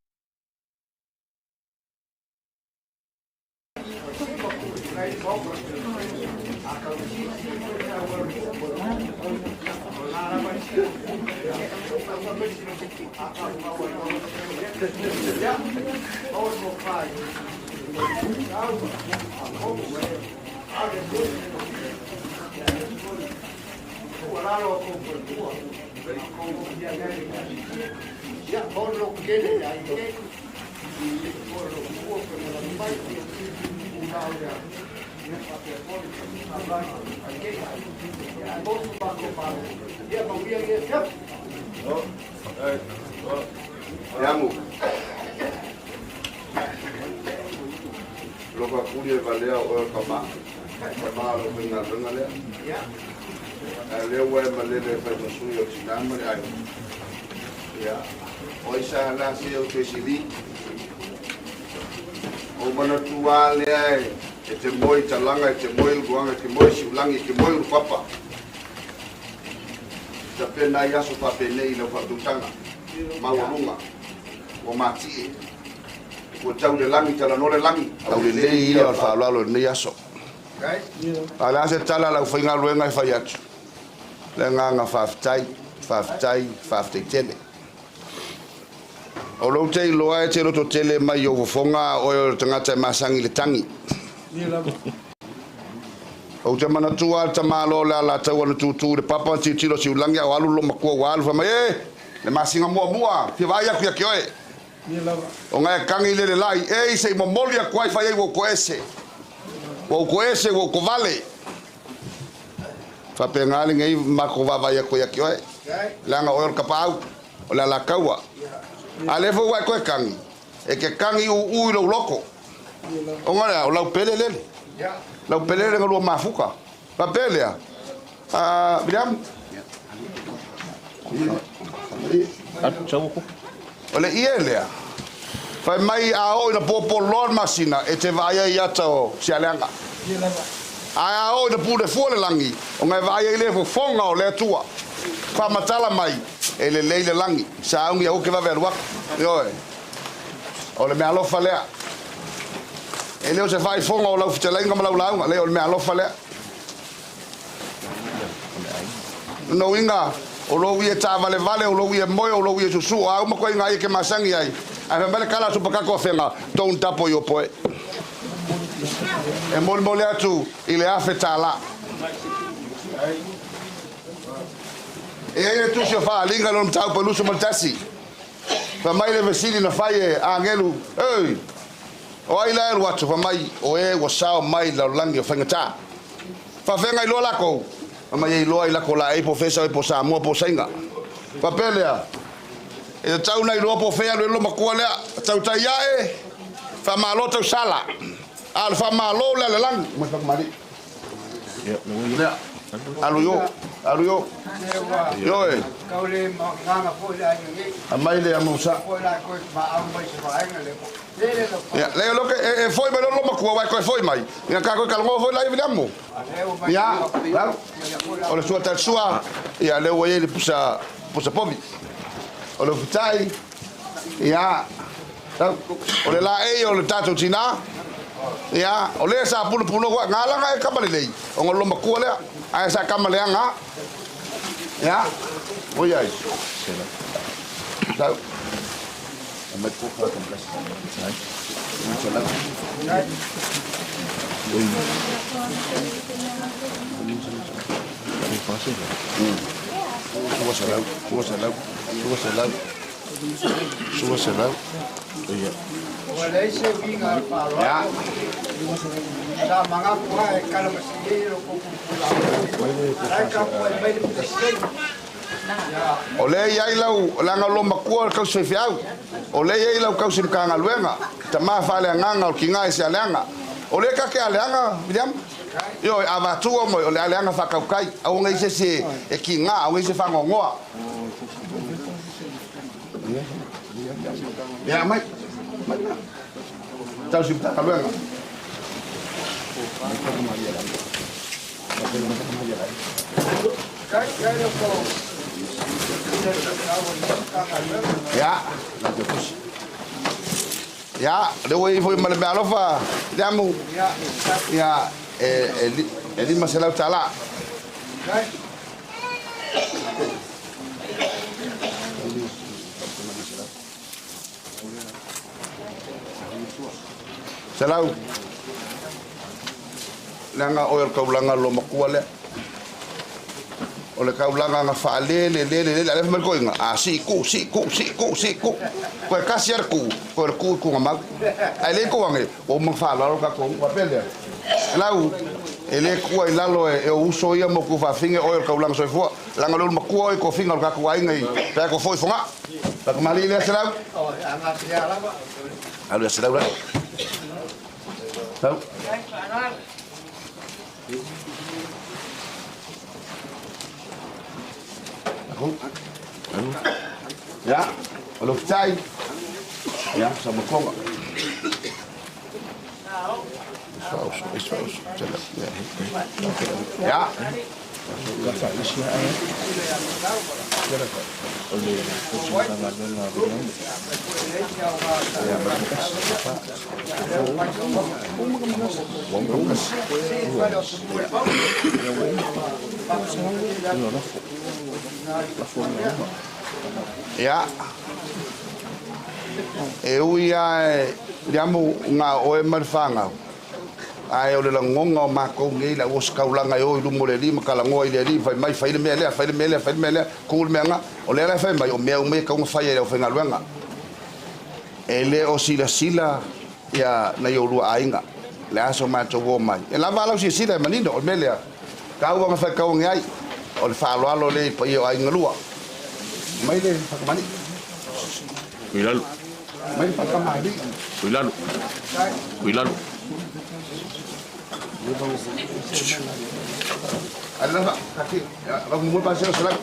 Iamu. Lo ka kuli e valea o e ka ma. Ka ma lo winga lunga lea. A lea ua e malele e fai masui o tinama le ai. Ia. O isa la se o te sili. O mana tua lea e e te moi talanga, e te moi luanga, e te moi siulangi, e te moi lupapa. Ta pena i aso pa pene i lau whaatutanga. Maualunga. O matie. Ua tau le langi, tala no le langi. Tau le lei ia o le faaaloalo i lenei aso. A le a se tala lau faigaluega e fai atu. Le agaga faafetai, faafetai, faafetai tele. O lou te iloa e te loto tele mai i ou fofoga oe o le tagata e masagi i le tagi. Ou te manatua le tamāloa o le alataua na tūtū i le papa ma tilotilo siulagi a o alu lou matua ua alu fai mai, E! Le masina muamua, fia vaai atu ia te oe. O ngai e kagi le lelai, e se i momoli atu ai fai ai ua ou toese. Ua ou toese, ua ou tovale. Faapena lenei matou vaavaai atu ia te oe. Leaga o oe o le tapaau, o le alataua. A lea foi ua e toe kagi, e te kagi uuu i lou loto. Ona lea, o lau pele lele. Lau pele lele na lua mafuta. Faapea lea, a Viliamu. O le ie lea, fai mai a oo ina popolo loa le masina, e te vaai ai i ata o Sialeaga. Ae a oo ina pule fua le lagi, ona e vaai ai lea i fofoga o le Atua. Faamatala mai, e lelei le lagi, sauni aua ke vave alu atu. Ioe. O le meaalofa lea. E le o se faaifoga o lau fetalaiga ma lau lauga, leai o le meaalofa lea. Lona uiga, o lou ie taavalevale, o lou ie moe, o lou ie susu, o a uma koiga ia e ke masani ai, ae fai mai le kala a Supakako Afega, don't double your poe. E molimoli atu i le $1,000. E i ai le tusi o Faaaliga i lona mataupu e 21. Fai mai le fesili na fai e agelu, Ei! O ai la e alu atu? Fai mai, O e ua sao mai i le lalolagi o faigata. Faafeagai loa lakou, fai mai e iloa i lako laei po o fea sao ai po o Samoa po o Saina. Faapea lea, e tatau ona iloa po o fea e alu ai le lomakua lea, tautai ae, faamalo tausala, a o le faamalo le lalelagi. Mai fakamali. Lea, alu i o, alu i o. Ioe. Aumai le amusa. Ia, lea loke, e foi mai loa matua, wai koe foi mai. Ia ka koe kalongo foi lai viliamu. Ia, lau, o le sua tal sua, ia lea ua i ai le pusa, pusa povi. O le ufitai, ia, lau, o le laei o le tatou tinā, ia, o lea sa punupunoa koe, ngalaga e kama lelei, ona o le matua lea, ae sa kama leaga, ia, oi ai. Lau. Ua leai se uiga o le faaaloalo, sa manatu lava e kalamasili ai lo tou pulapula, a la e tapuai mai le Peresetene. O lea e i ai lau, leaga o lou matua o le kausi faifeau. O lea e i ai lau kausi Matagaluega, tama faaleagaga o le tiga i se aleaga. O lea ta te aleaga, Viliama? Ioe, a vatua mai, o le aleaga faatautai. Aua ne i se isi e tiga, aua ne i se faanoanoa. Ia, aumai. Aumai lena. Tausi Matagaluega. Ia, ia, lea ua i ai foi ma le meaalofa, Liamu. Ia, e $500. Selau. Leaga oe o le taulaga loomatua lea. O le taulaga na faalele lele lele, a o lea fai mai le toeaina, a sii tuu, sii tuu, sii tuu, sii tuu. Toe tasi lava le tuu, toe o le tuu i tuugamau. Ae le tuu ane, ua uma ona faaaloalo le tatou nuu faapea lea. Lau, e le tuua i lalo e ou uso ia ma ou tuafafine oe o le taulaga soifua. Leaga o le ulumatua oe i tofiga o le tatou aiga i pe a foi i Fogaa. La tamalii lea Selau. Alu ia Selau la. Sau. Aku. Alu. Ya, o le fitai. Ya, sa makonga. Ya. Ia, e ui lava e liamu na o oe ma le fanau, ae o le lagona o matou nei le au ositaulaga e o i luma o le Alii ma talanoa i le Alii, fai mai, fai le mea lea, fai le mea lea, fai le mea lea, tu le mea lena. O lea la e fai mai, o mea uma ia e tatau ona fai e le aufaigaluega. E le o silasila ia nai olua aiga, le a so matou o mai. E lava a lau silasila e manino, o le mea lea, tau ona fai tau ane ai, o le faaaloalo lea i paia o aiga lua. Mai le fakamani. Ui lalo. Mai le fakamani. Ui lalo. Ui lalo. Ale lava, kaki, lau mumul pasir selang.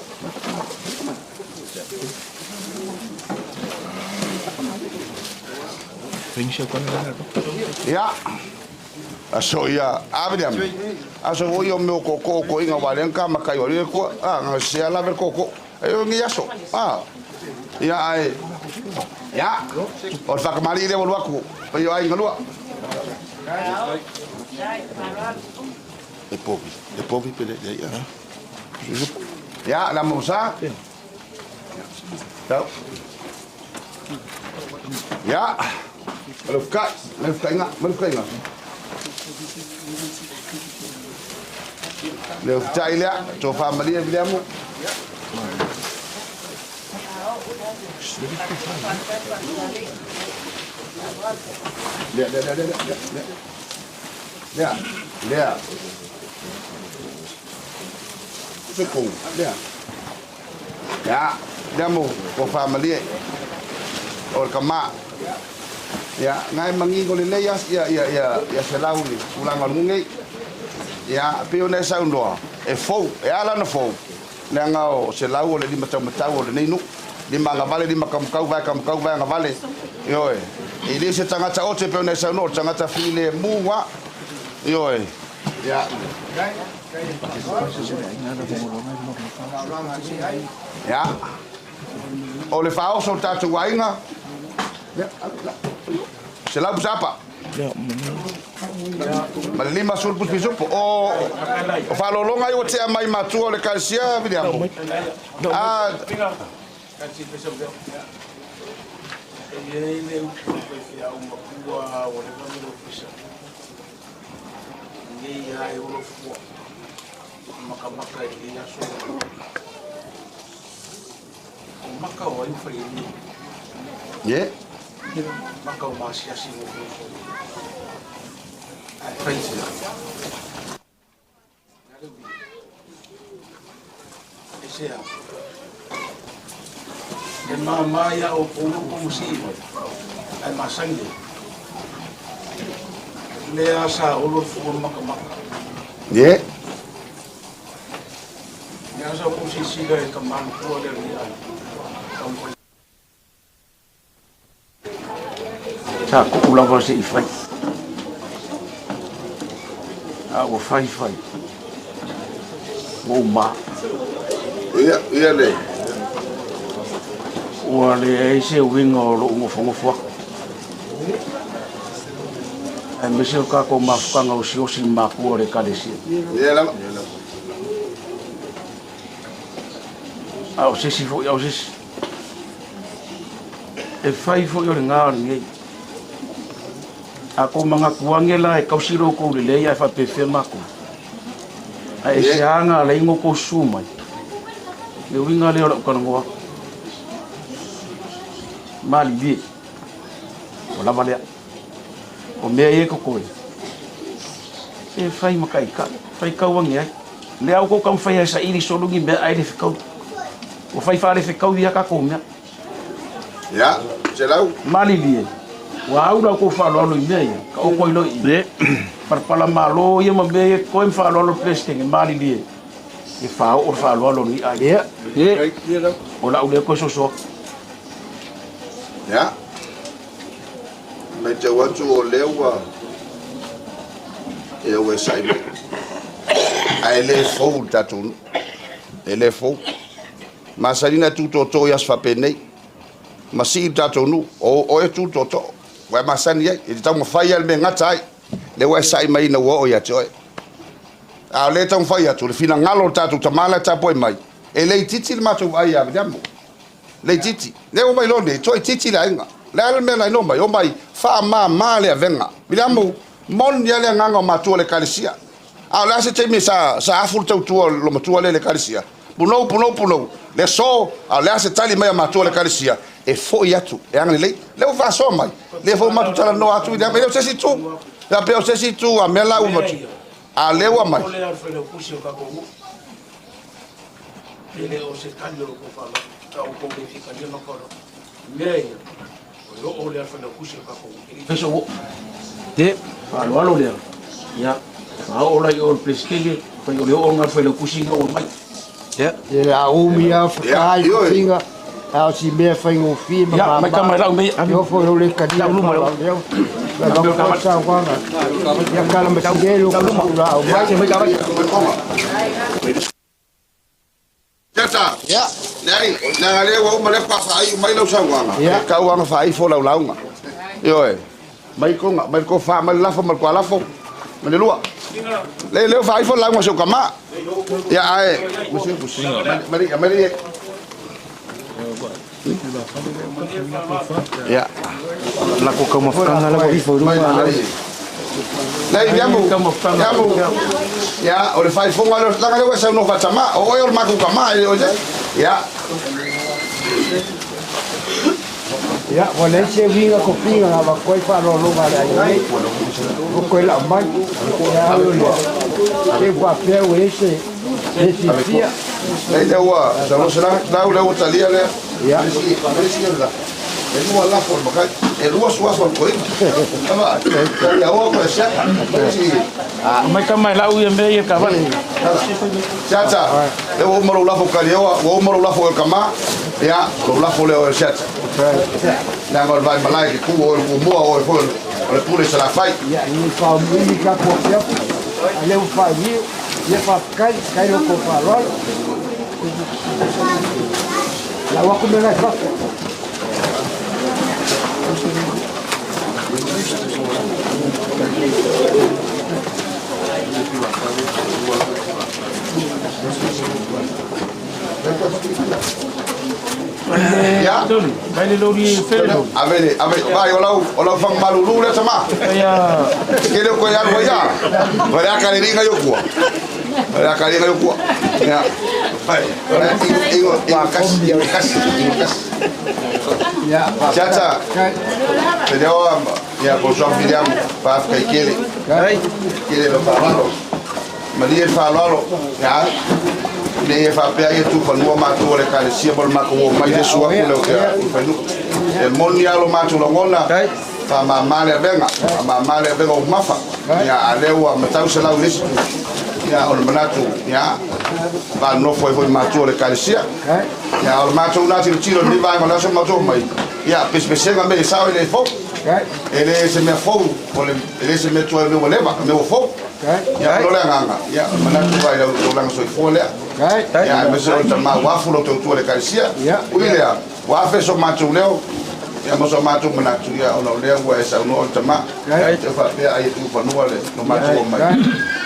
Ia, aso ia, a William, aso foi o meu koko ko inga wa lenka makai wa le ko, a nga se ala ver koko. Ai o ngi aso. A. Ia ai Ia, o le faakamali'i lea ua alu atu, paia o aiga lua. E povi, e povi pe le ia. Ia, le amo sa. Tau. Ia. Ma le ufukai, ma le ufukaiga, ma le ufukaiga. Le ufutai lea, tofa malie Viliamu. Lea, lea, lea, lea, lea, lea. Lea, lea. Se kou, lea. Ia, lea mo, tofa malie. O le kama. Ia, ngai mangingo lelei ia, ia, ia, ia, ia selau le tulaga o le nuu nei. Ia, pei ona e saunoa, e fou, e ala ona fou, leaga o selau o le lima taumatau o lenei nuu. Lima agavale, lima kamakau, vae kamakau, vae agavale. Ioe. E le se tagata ote pei ona e saunoa, o le tagata filemu lava. Ioe. Ia. Ia. O le faaoso o le tatou aiga, 100 pusapa. Ma le 50 pusi pisupo. O o faalologa ia ua tea mai matua o le ekalesia Viliamu. A Ie. E māmā iā ʻoukou lo kou sii mai, ae masani ai. Lea sa olo le fua makamaka. Ie. Lea sa kou silasila i ka malutua lea o le ai. Sa kuʻu lava se i fai. A ua fai fai. Ua ou mā. Ia, ia le. Ua leai se uiga o loʻu nofonofo aku. Aemaise o kākou mafutaga osiosi i makua o le Ekalesia. Ia lava. A o se isi foi, a o se isi. E fai foi o lena o lenei. A kou manatu ane la e tausi lo kou lelei ae faapefea matou. Ae e se aga ala ai ona outou susu mai. Le uiga lea o lau talanoa atu. Malilie. Ua lava lea. O mea ia e totoe, e fai ma taitai, faitau ane ai. Lea ua outou taumafai e saili solo ni mea ae le fetau. Ua fai faalefetau ia tatou mea. Ia, selau. Malilie, ua au la outou faaaloalo i mea ia, ka oko ai loa i i. Palapala malo ia ma mea ia totoe ma faaaloalo le Peresetene, malilie, e faaoo le faaaloalo o lenei aiga. O lau lea toe soso atu. Ia, matau atu o lea ua ia ua e sa'i mai. Ae le fou le tatou nuu. E le fou. Masani ona tu tootoo i aso faapenei. Ma sii le tatou nuu. O oe tu tootoo. Ua e masani ai. E te taumafai lava i le mea e gata ai. Lea ua e sa'i mai ina ua oo ia te oe. A o lea e taumafai atu, le finagalo o le tatou tama la e tapuai mai, e le itiiti le matou vaai ia Viliamo. Le itiiti. Lea ua mai loa nei, toaitiiti le aiga. Le a le mea na iloa mai? Omai, faamama le avega. Viliamo, moni lava le agaga o matua o le Ekalesia. A o le a se taimi sa, sa afu le tautua o lo matua lea i le Ekalesia? Punou, punou, punou, le aso, a o le a se tali mai a matua o le Ekalesia? E foi atu, e agalelei. Lea ua faasoa mai, lea foi ua matou talanoa atu i le, e le o se isi itu. Faapea o se isi itu a mea la ua matou, a o lea ua aumai. E le o se tali o lo outou faaaloalo, a outou le fia talia ma faaaloalo. O mea ia, o le oo lea a le Failautusi o le tatou e le i fai sou oo. Te faaaloalo lea, ia, faaoo la i o i le Peresetene, fai o le oo lena a le Failautusi ina ua mai. Ia, a umi lava whakaai whiwhinga, a o si mea whaingofie ma Ia, mai ka mai lau mea. Ia ofo i le kalia Tau luma, pa leo. La la sa wanga. Ia kala ma singelo ku la o mai. Siata. Leai, leaga lea ua uma lea faatoa faaiu mai lau saunoaga. E tau lava ona faaifo lau lauga. Ioe. Mai toga, mai le tofa, mai le lafo ma le toalafo, mai le lua. Lea lea ua faaifo le lauga a si ou tama. Ia ae, mai le, mai le, Ia. Lako kaumafakaga lava ifo i luga. Lei, Viamu, Viamu. Ia, o le faaifoga lea, leaga lea ua e saunoa faatama, o oe o le matou tama, e le o se. Ia. Ia, ua leai se uiga kopiga na avatu ai faaaloaloga a le aiga nei, ua toe lau mai. Ia, au lea, te i faapea ua i ai se le fiafia. Lei lea ua saunoa se lau lea ua talia lea. Ia. E lua lafo o le matai, e lua suafa o le toeaina. Tama, ia oa ko e siaka. Mai tama e lau ia mea ia kavale. Siata, lea ua uma lou lafo Kalioa, ua uma lou lafo Elkama, ia, lou lafo lea o Elsiata. Leaga o le vaimalae ke ku o le kumua o e foi o le pule i Salafai. Ia, ni faaumuini ka kua fiafu, a lea ua faaiuiu, ia faafetai, faafetai lo kou faaaloalo. Lau aku mea nai fafo. Ia. Mai le lori e fele lori. Ave le, ave, vai, o lau, o lau whang malulu le tama. Ke leo koe alu ia. Vai a kare ringa yo kua. Vai a kare ringa yo kua. Ia. Vai, ingo, ingo kasi, ingo kasi, ingo kasi. Tiata. Te leo ia ko soa filiamu, whaafkai kele. Kele lo whaalalo. Malie le faaaloalo, ia, ina ia faapea ai e tuufanua matou o le Ekalesia ma le matou omai le isi atu lea o te Ulufainuku. E moni lava lo matou lagona, faamama le avega, faamama le avega ua mafa, ia, a o lea ua matau selau i le isi itu. Ia, o le manatu, ia, vaanonofo ai foi ma matua o le Ekalesia. Ia, o le matou lena tilotilo i lenei vaega o le aso ma matou omai, ia, pesepesega mea e sao e le fou. E le se mea fou, o le, e le se mea tuai o mea ua leva, o mea ua fou. Ia, o le agaga, ia, manatu vai lau tulaga soifua lea. Ia, aemaise o le tama ua afu lau tautua i le Ekalesia. Ui lea, ua afe so matou leo, ia ma so matou manatu, ia, ona o lea ua e saunoa o le tama. Te faapea ai e tuufanua le lo matou omai.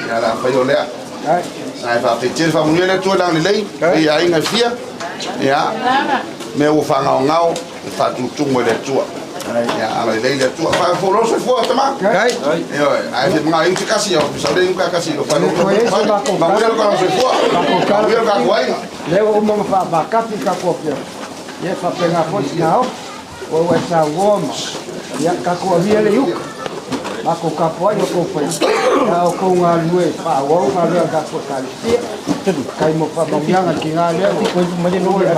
Ia, la fai o lea. Ae faafetai tele, faamanuia le Atua i le agalelei, i aiga e fia. Ia, mea ua faagaogao, e faatutumu e le Atua. Ia, agalelei le Atua. Faafolo soifua tama. Ioe, ae fe mga iu te kasi, o sa le iu ka kasi, o whai Manuia lo ka soifua. Manuia lo ka kuaiga. Lea ua uma ona faavakafi ka kua pia. Ia faapena foi sina o. Ua ua e saunoa ma. Ia tatou avia le iuka. Matou tapuai o tou fai. Ia o tou galulue faaauau galuega a tatou Ekalesia. Kai mo faamanuiaga i tina lea ua to le Malo.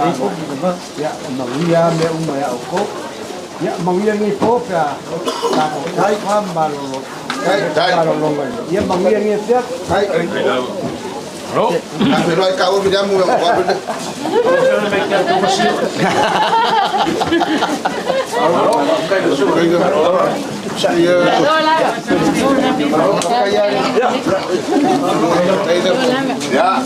Ia manuia lava mea uma ia outou. Ia manuia lenei po pe a tatou taifa ma malolo. Malologa. Ia manuia lenei afiafi. Alo. Feiloai kau Viliamu e Ya.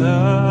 Ele,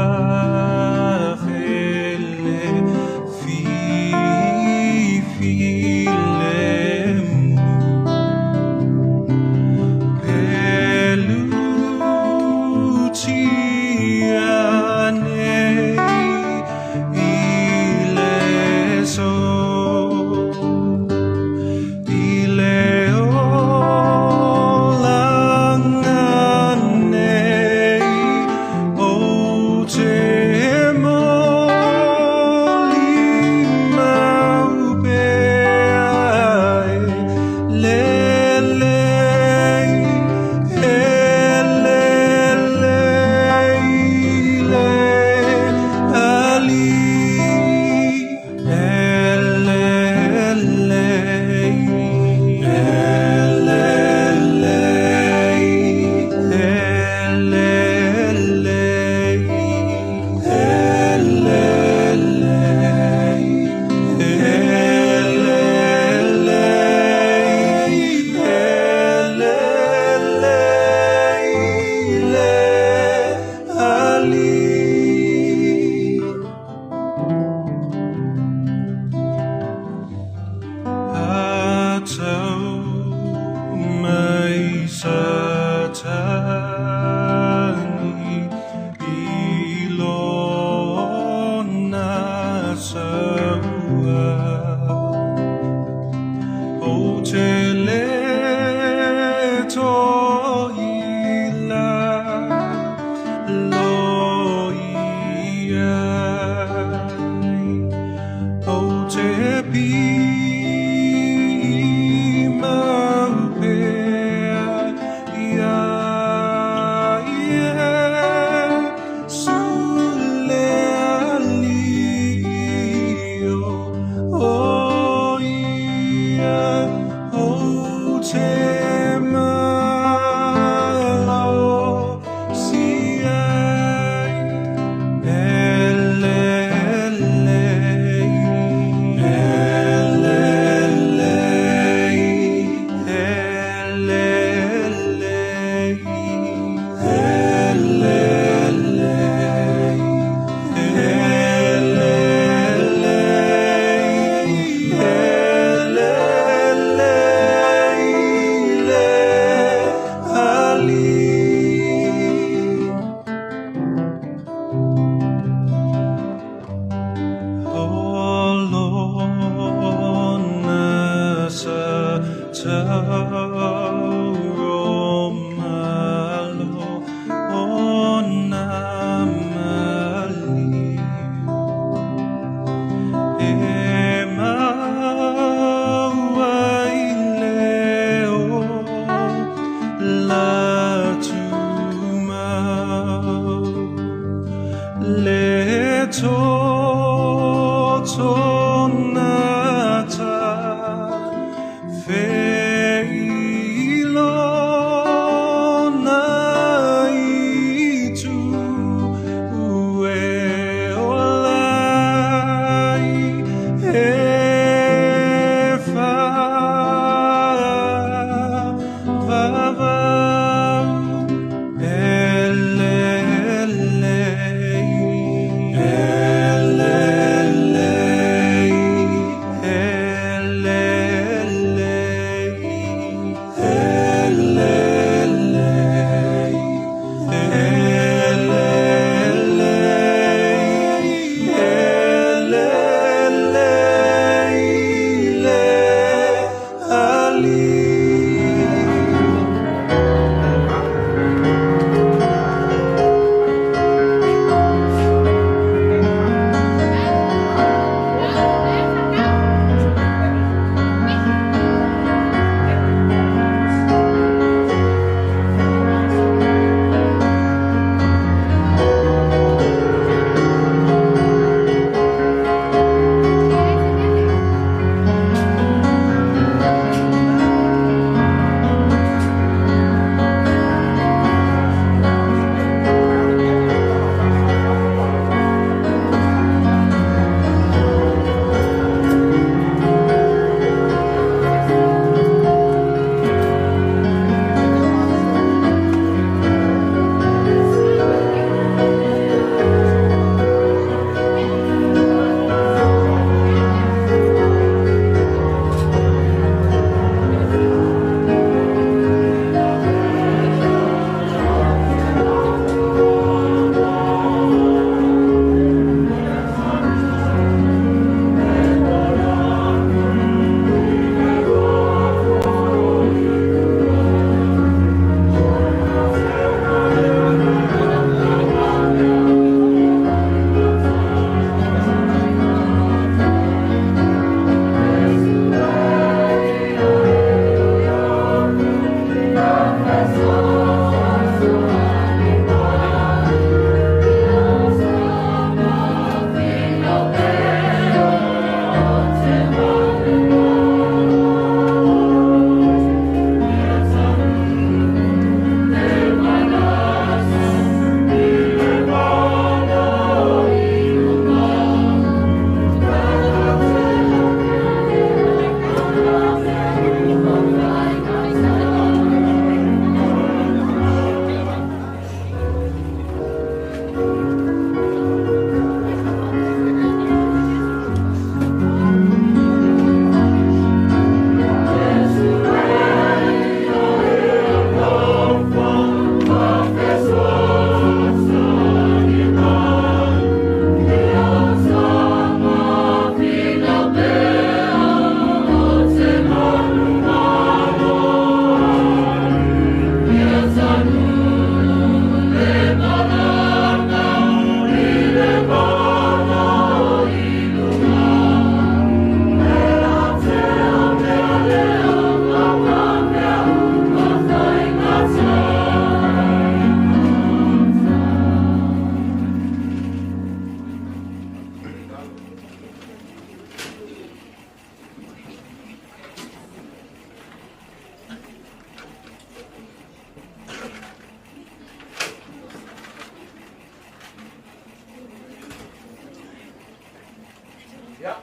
Ia,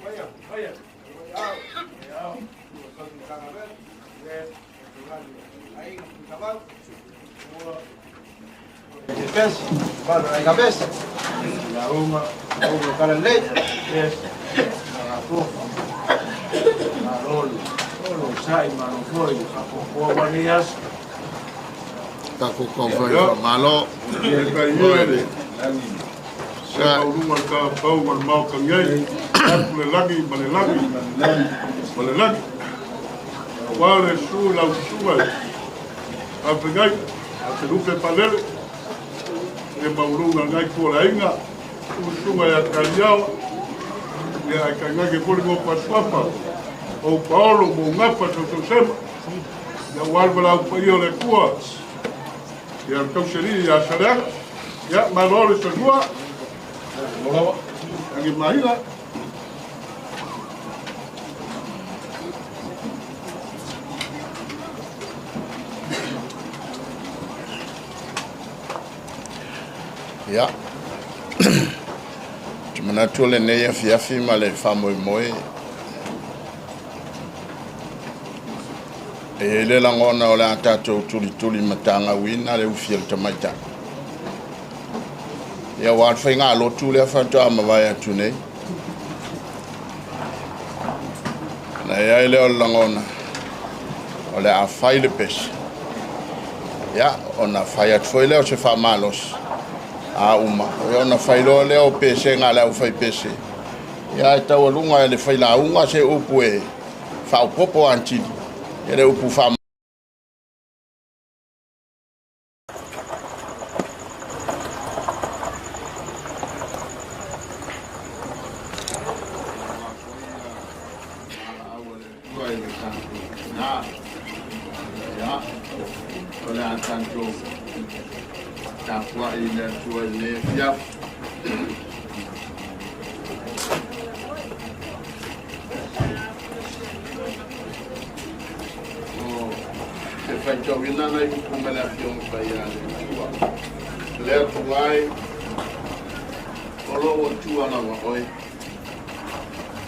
maia, maia. Au, au, ua tau tanga vele. Aiga Tuitavau. Ua Pesi, malo aiga pesi. La uma, uma kala lei. Yes. La tofa. Malolo. Olo sai malo foi, fa ko wanias. Takou kaufai faamalo oe Sa ulunga ka pau ma le maokagiai atu le lagi ma le lagi ma le lagi auā le iesu i lau susuga afegai aselupe palele e mauluga lenā itu o le aiga usuga ia Kaliao ia ae tainake foi le gofa suafa o Paolo mo gafa sausausema ia ua alu ma le aupaia o le Atua ia le tauselii ia Saleaga ia malo le soifua agi maina. Ia. Te manatu o lenei afiafi ma le faamoemoe. E i ai le lagona o le a tatou tulituli matagauina le ufi a le tamaitai. Ia ua le faigalotu lea faatoa mavae atu nei. Na i ai lea o le lagona o le a fai le pese. Ia, ona fai atu foi lea o se faamalosi. A uma, ia ona fai loa lea o pesega a le aufaipese. Ia e taualuga e le failauga se upu e faaopoopo atili. Ia le upu faa Ia, o le a tatou tapuai i le Atua i lenei afiafi. O te faitauina nai upu ma le Afioga Paia a le Atua. Le Atua e, o lou Atua lava oe,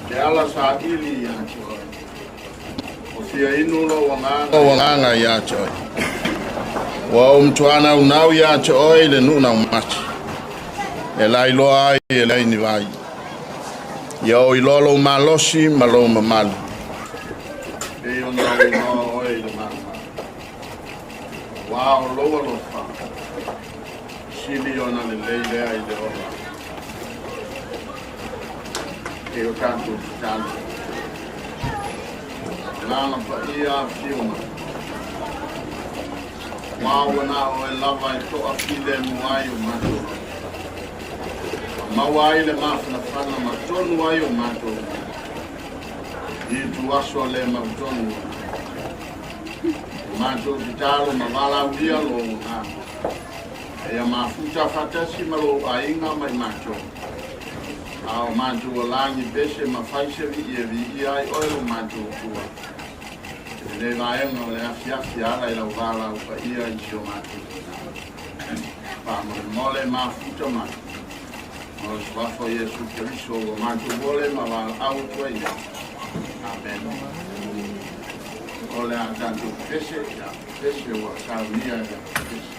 le ala saili ia te oe. O fia inu lou agaga ia te oe. Ua ou matua naunau ia te oe i le nuu naumati. E lailoa ai e leai ni vai. Ia ou iloa lou malosi ma lou mamalu. Pei ona ou iloa oe i le malumalu. Auā o lou alofa, sili ona lelei lea i le ola. E o tatou tatalo. Agaga Paia afifio mai. Aua ua na o oe lava e toafilemu ai o matou loto. Ma maua ai le mafanafana ma tonu ai o matou lima. I ituaso le mautonu o O matou tatalo ma valaaulia lou agaga. Ia mafuta faatasi ma lou aiga ma i matou. A o matou alagi pese ma fai se vii e viia ai oe lo matou Atua. I lenei vaega o le afiafi ala i lau valaau paia i si o matou tina. Faamolemole mafuta mai. Ma o le suafa o Iesu Keriso ua matou vole ma valaau atu ai nei. Amene. O le a tatou pese, ia pese ua saunia e le pese.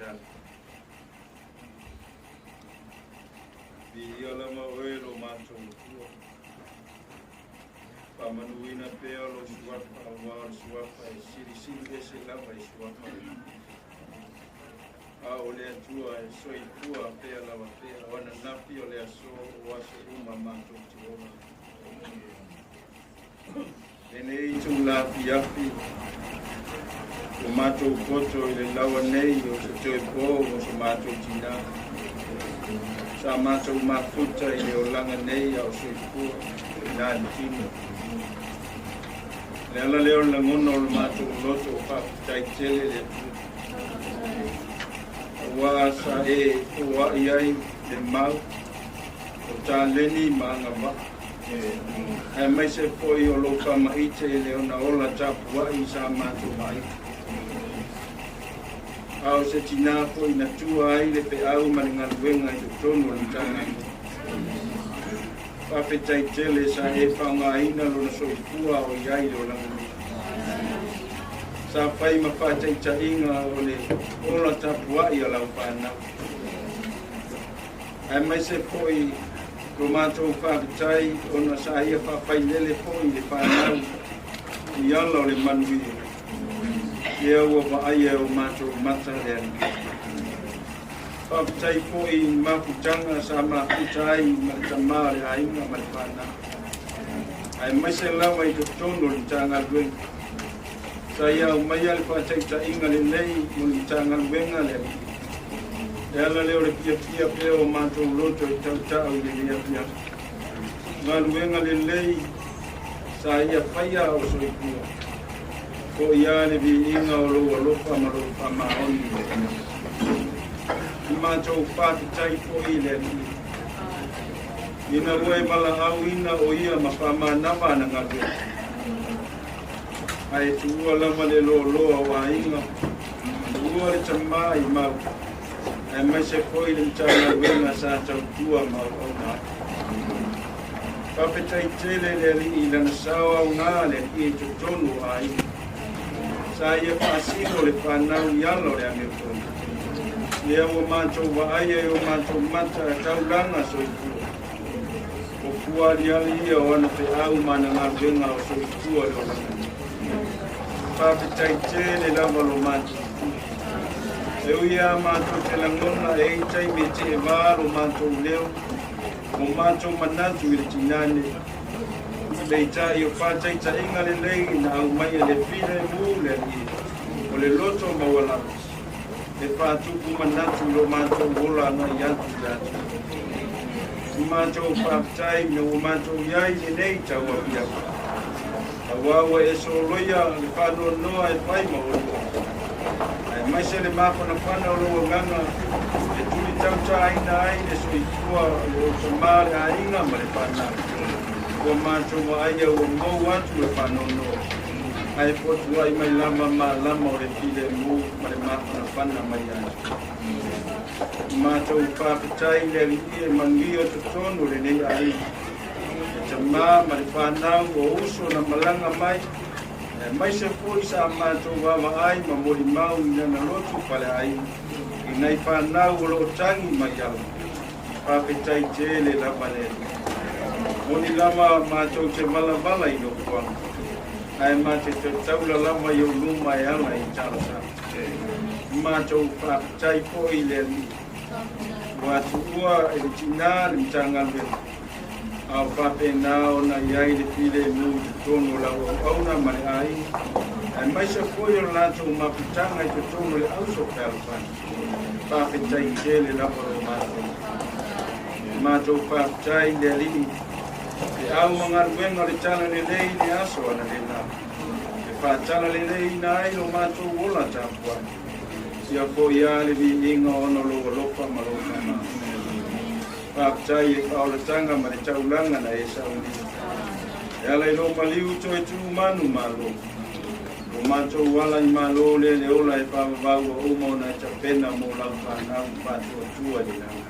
tatalo. Viia lava oe lo matou Atua. Faamanuina pea lou suafa auā o le suafa e silisili ese lava i suafa uma. A o le Atua e soifua pea lava pea, o ananafi o le aso o aso uma matou te ola. Lenei itula afiafi, ua matou poto i le laua nei o se toe pō mo so matou tinā. Sa matou mafuta i le olaga nei a o soifua i na le tino. Le ala lea o le lagona o le matou loto o faafetai tele le Atua. Auā sa e foai ai le mau o taleni ma agavaa. Aemaise foi o lou faamaite i le onaola tapuai sa matou vaai. A o se tinā foi na tua ai le feau ma le galuega i totonu o le Matagaluega. Faafetai tele sa e faaaogaina lona soifua o i ai le olaga nei. Sa fai ma faataitaiga o le ola tapuai a lau fanau. Aemaise foi lo matou faafetai ona sa ia faafailele foi le fanau i ala o le manuia. Lea ua vaaia e o matou mata le alii. Faafetai foi i mafutaga sa mafuta ai ma le tamā o le aiga ma le fanau. Aemaise lava i totonu o le Matagaluega. Sa ia aumaia le faataitaiga lelei mo le Matagaluega le alii. E ala lea o le fiafia pea o matou loto e tautau i lenei afiafi. Galuega lelei sa ia faia o soifua. Fo'i lava le viiga o lou alofa ma lou faamaoni i le Atua. I matou faafetai foi i le Alii. Ina ua e valaauina o ia ma faamanava ana galuega. Ae tuua lava le loaloa o aiga, tuua le tamā i mau, aemaise foi le Matagaluega sa tautua ma auauna ai. Faafetai tele le Alii i lana sao aoga le Alii i totonu o aiga. Sa ia faasino le fanau i ala o le amiotonu. Lea ua matou vaaia i o matou mata taulaga soifua. O fua aliali ia o ana feau ma ana galuega o soifua le olaga nei. Faafetai tele lava lo matou Atua. E ui lava matou te lagona e i ai taimi e teevā lo matou leo, o matou manatu i le tinā nei. Peitai o faataitaiga lelei na aumai e le filemu le Alii o le loto maualalo e faatupu manatu i lo matou ola agai atu i le Atua. I matou faafetai ina ua matou i ai i lenei tauafiafi. Auā ua e soloia le faanoanoa e fai ma olioli, aemaise le mafanafana o lou agaga e tuli tautaaina ai le soifua o le tamā o le aiga ma le fanau. Ua matou vaaia ua mou atu le faanoanoa, ae fotuai mai lava malama o le filemu ma le mafanafana mai ia te oe. Matou faafetai i le Alii e manuia totonu o lenei aiga. Le tamā ma le fanau o uso na malaga mai, aemaise foi sa matou vaavaai ma molimau i lana lotu faleaiga i nai fanau o lo o tagi mai ala. Faafetai tele lava le Alii. Moni lava matou te valavala i nofoaga, ae ma te tautaula lava i ou luma e ala i talosaga. Matou faafetai foi i le Alii ua tuua e le tinā le Matagaluega, a o faapena ona i ai le filemu i totonu o lau auauna ma le aiga, aemaise foi o le latou mafutaga i totonu o le auso fealofani. Faafetai tele lava lo matou. Matou faafetai i le Alii, feau ma galuega o le talalelei i le aso analeila, e faatalaleileina ai lo matou ola tapuai. Ia foi lava le viiga ona o lou alofa ma lou faamamalu. Faafetai i le faaolataga ma le taulaga na e saunia. E ala i lou maliu toe tuu manu malo. O matou ala i malo lea le ola e faavavau ua uma ona e tapena mo lau fanau faatuatua i le lagi.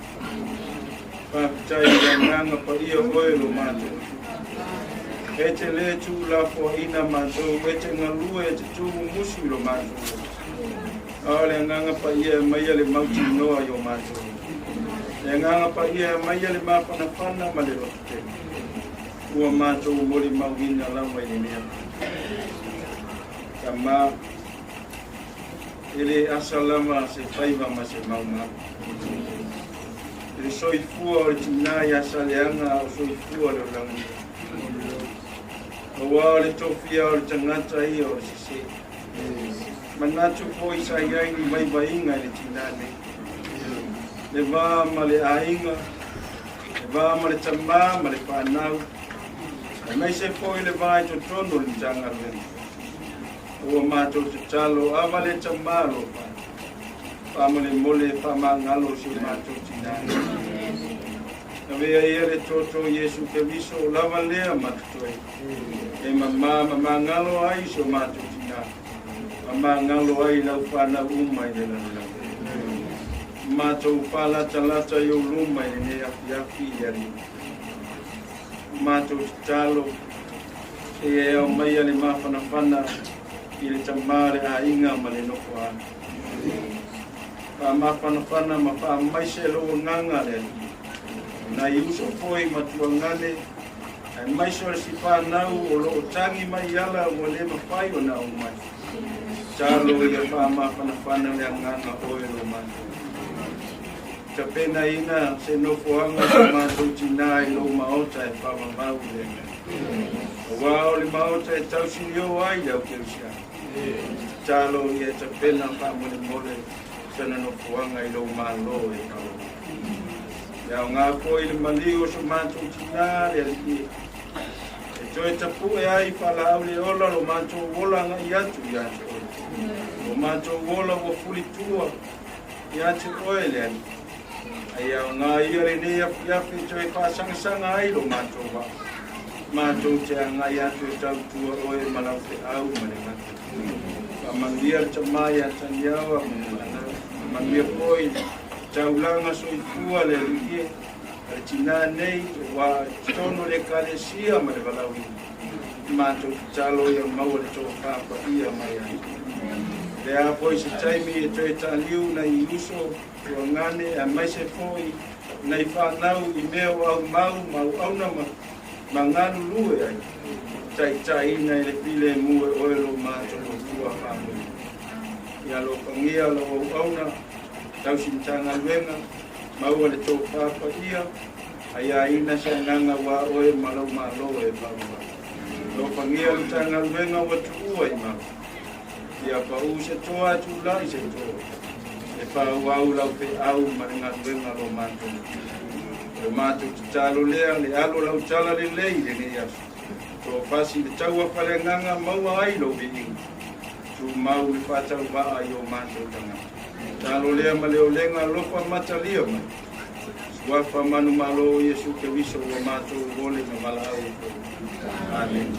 Faafetai i le agaga paia oe lo matou Atua. E te lē tuulafoaiina matou, e te galue e te tumumusu i lo matou loto. A o le Agaga Paia e aumaia le mautinoa i o matou. Le Agaga Paia e aumaia le mafanafana ma le lototele. Ua matou molimauina lava i lenei aso. Tama, e le asa lava se faiva ma se maumau. I le soifua o le tinā ia Saleaga a o soifua le olaga. Aua o le tofia o le tagata ia o le sese. Manatu foi sa i ai ni vaivaiga i le tinā nei. Le va ma le aiga, le va ma le tamā ma le fanau, aemaise foi le va i totonu o le Matagaluega. Ua matou tatalo, ava le tamā alofa, faamolemole faamagalo si o matou tinā. Avea ia le toto Iesu Keriso o lava lea ma totoe, e mamā ma magalo ai si o matou tinā, ma magalo ai lau fanau uma i le lalolagi. Matou faalatalata i ou luma i lenei afiafi i le Alii. Matou tatalo, seia e aumaia le mafanafana i le tamā le aiga ma le nofoaga. Faamafanafana ma faamaise lou agaga le Alii. Nai uso foi ma tuagane, aemaise o le sifanau o loo tagi mai ala ua le mafai ona aumai. Talo ia faamafanafana le agaga oe lo matou. Tapenaina se nofoaga sa matou tinā i lou maota e faavavau le agaga. Aua o le maota e tausilio ai le aukerisiano. Talo ia tapena faamolemole sana nofoaga i lou Malo e faavavau. Ia aoga foi le maliu o so matou tinā le Alii e. E toe tapu'e ai faalaau le ola lo matou ola agai atu ia te oe. Lo matou ola ua fulitua ia te oe le Alii. Ai aoga ia lenei afiafi e toe faasagasagaai lo matou vaa. Matou te agai atu e tautua oe ma lau feau ma le gata. Faamanuia le tamā ia Taniaoa ma fanau. Faamanuia foi le taulaga soifua le Alii e. A le tinā nei ua totonu o le Ekalesia ma le valaauina. Matou tatalo ia maua le tofa paia mai ai. Le a foi se taimi e toe taaliu nai uso tuagane aemaise foi nai fanau i mea o aumau ma auauna ma galulue ai. Taitaiina i le filemu e oe lo matou Atua faamoemoe. Ia alofagia lau auauna, tausi Matagaluega, maua le tofa paia, aiaina se agaga ua oe ma lau Malo e faavavau. Alofagia le Matagaluega ua tuua i mau. Ia pau se toa e tulai se toa. E faaauau lau feau ma le galuega lo matou. O le matou tatalo lea, le alo lau tala lelei i lenei aso. Toafasi le taua faleagaga maua ai lou viiga. Tumau le faatauvaa i o matou tagata. Talo lea ma le olega alofa matalia mai. Suafa manumalo o Iesu Keriso ua matou ole ma valaau ai foi. Amen.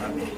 Amen.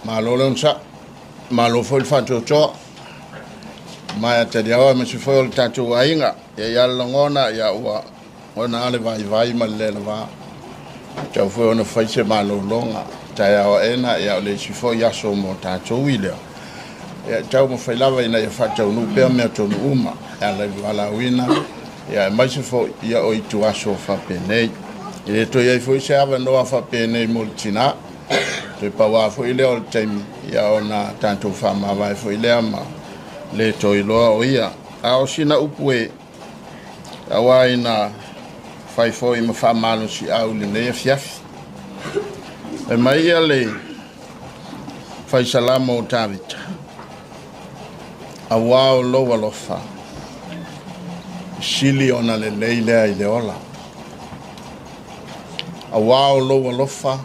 Malo le onosai, malo foi le faatoatoa ma e taliaoa aemaise foi o le tatou aiga. Ia i a le lagona, ia ua ona a le vaivai ma le le lavā. Tau foi ona fai se malologa taeao aena, ia o le isi foi aso mo tatou i lea. Ia taumafai lava ina ia faataunuu pea mea tonu uma e ala i le valaauina, ia aemaise foi ia o ituaso faapenei. E le toe i ai foi se avanoa faapenei mo le tinā. Toe pau lava foi lea o le taimi, ia ona tatou faamavae foi lea ma le toe iloa o ia. A o sina upu e auā ina fai foi ma faamalosiau i lenei afiafi. E mai ia le faisalamo o Tavita, auā o lou alofa, e sili ona lelei lea i le ola. Auā o lou alofa,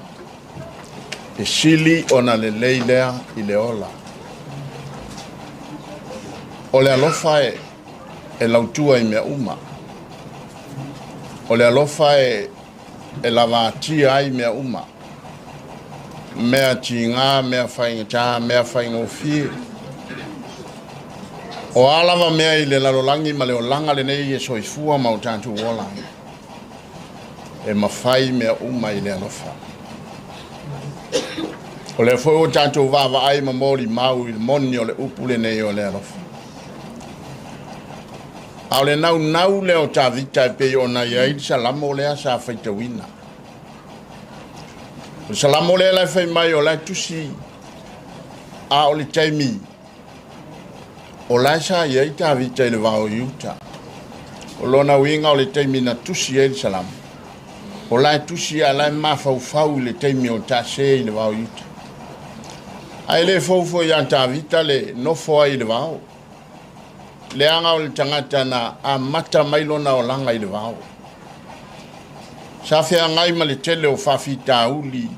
e sili ona lelei lea i le ola. O le alofa e lautua i mea uma. O le alofa e lavatia ai mea uma. Mea tiga, mea faigata, mea faigofie. O a lava mea i le lalolagi ma le olaga lenei e soifua ma o tatou ola, e mafai mea uma i le alofa. O lea foi ua tatou vaavaai ma molimau i le moni o le upu lenei o le alofa. A o le naunau lea o Tavita e pei ona i ai le salamo lea sa faitauina. O le salamo lea la e fai mai o la e tusi a o le taimi o la e sa i ai Tavita i le vao i uta. O lona uiga o le taimi na tusi ai le salamo. O la e tusi a la e mafaufau i le taimi o taase i le vao i uta. Ae le fou foi ia Tavita le nofo ai i le vao. Leaga o le tagata na amata mai lona olaga i le vao. Sa feagai ma le tele o faafitauli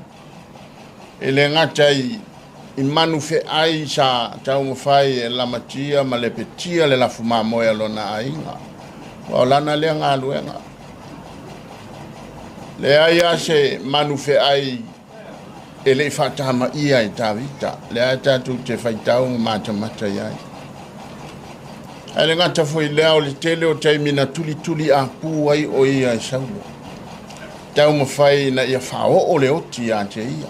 e le gata i manu feai sa taumafai e lamatia ma lepetia le lafu mamoe a lona aiga. Ua o lana lea galuega. Leai lava se manu feai e le i faatamaia e Tavita, lea e tatou te faitau ma matamata i ai. Ae le gata foi lea o le tele o taimi na tulituli apū ai o ia e Saulo. Taumafai ina ia faaoo le oti ia te ia.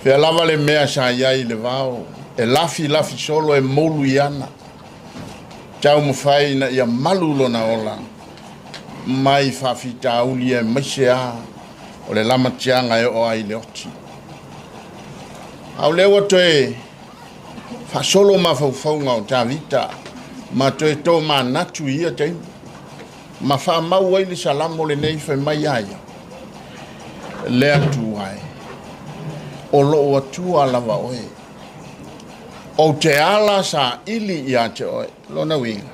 Fea lava le mea sa i ai i le vao, e lafilafi solo e moulu i ana. Taumafai ina ia malu lona ola mai faafitauli aemaise a o le lamatiaga e oo ai i le oti. A o lea ua toe faasolo mafaufauga o Tavita ma toe tomanatu i ia taimi ma faamau ai le salamo lenei fai mai ia ia, Le Atua e, o lou Atua lava oe, ou te ala saili ia te oe. Lona uiga,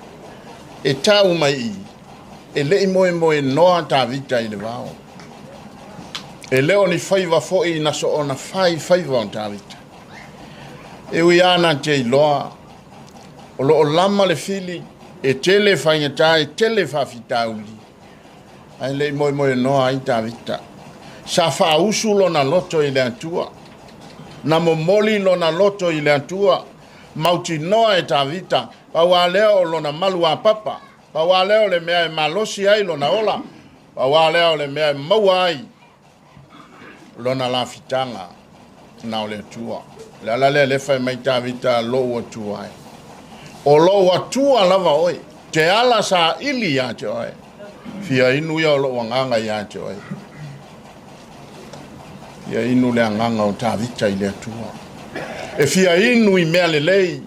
e tau mai i, e le i moemoenoa Tavita i le vao. E le o ni faiva foi na soona fai faiva o Tavita. E ui lava na te iloa, o loo lama le fili, e tele faigata, e tele faafitauli, ae le i moemoenoa ai Tavita. Sa faausu lona loto i le Atua, na momoli lona loto i le Atua, mautinoa e Tavita, pau lava lea o lona maluapapa, pau lava lea o le mea e malosi ai lona ola, pau lava lea o le mea e maua ai lona lafitaga na o le Atua. O le ala lea le fai mai Tavita, lou Atua e. O lou Atua lava oe, te ala saili ia te oe. Fia inu ia o lou agaga ia te oe. Fia inu le agaga o Tavita i le Atua. E fia inu i mea lelei,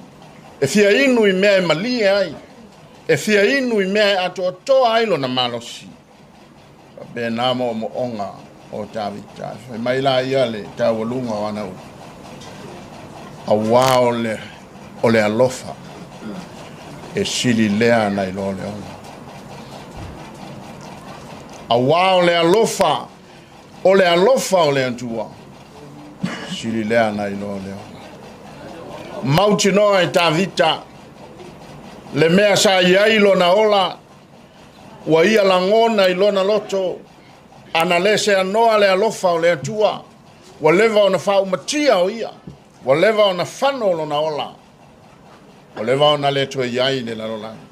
e fia inu i mea e malie ai, e fia inu i mea e atoatoa ai lona malosi. Faapena moomooga o Tavita. Fai mai la ia le taualuga o ana upu, auā o le alofa e sili lea nai lo le ola. Auā o le alofa, o le alofa o le Atua, sili lea nai lo le ola. Mautinoa e Tavita le mea sa i ai lona ola, ua ia lagona i lona loto, ana le seanoa le alofa o le Atua, ua leva ona faaumatia o ia. Ua leva ona fano lona ola. Ua leva ona le toe i ai i le lalolagi.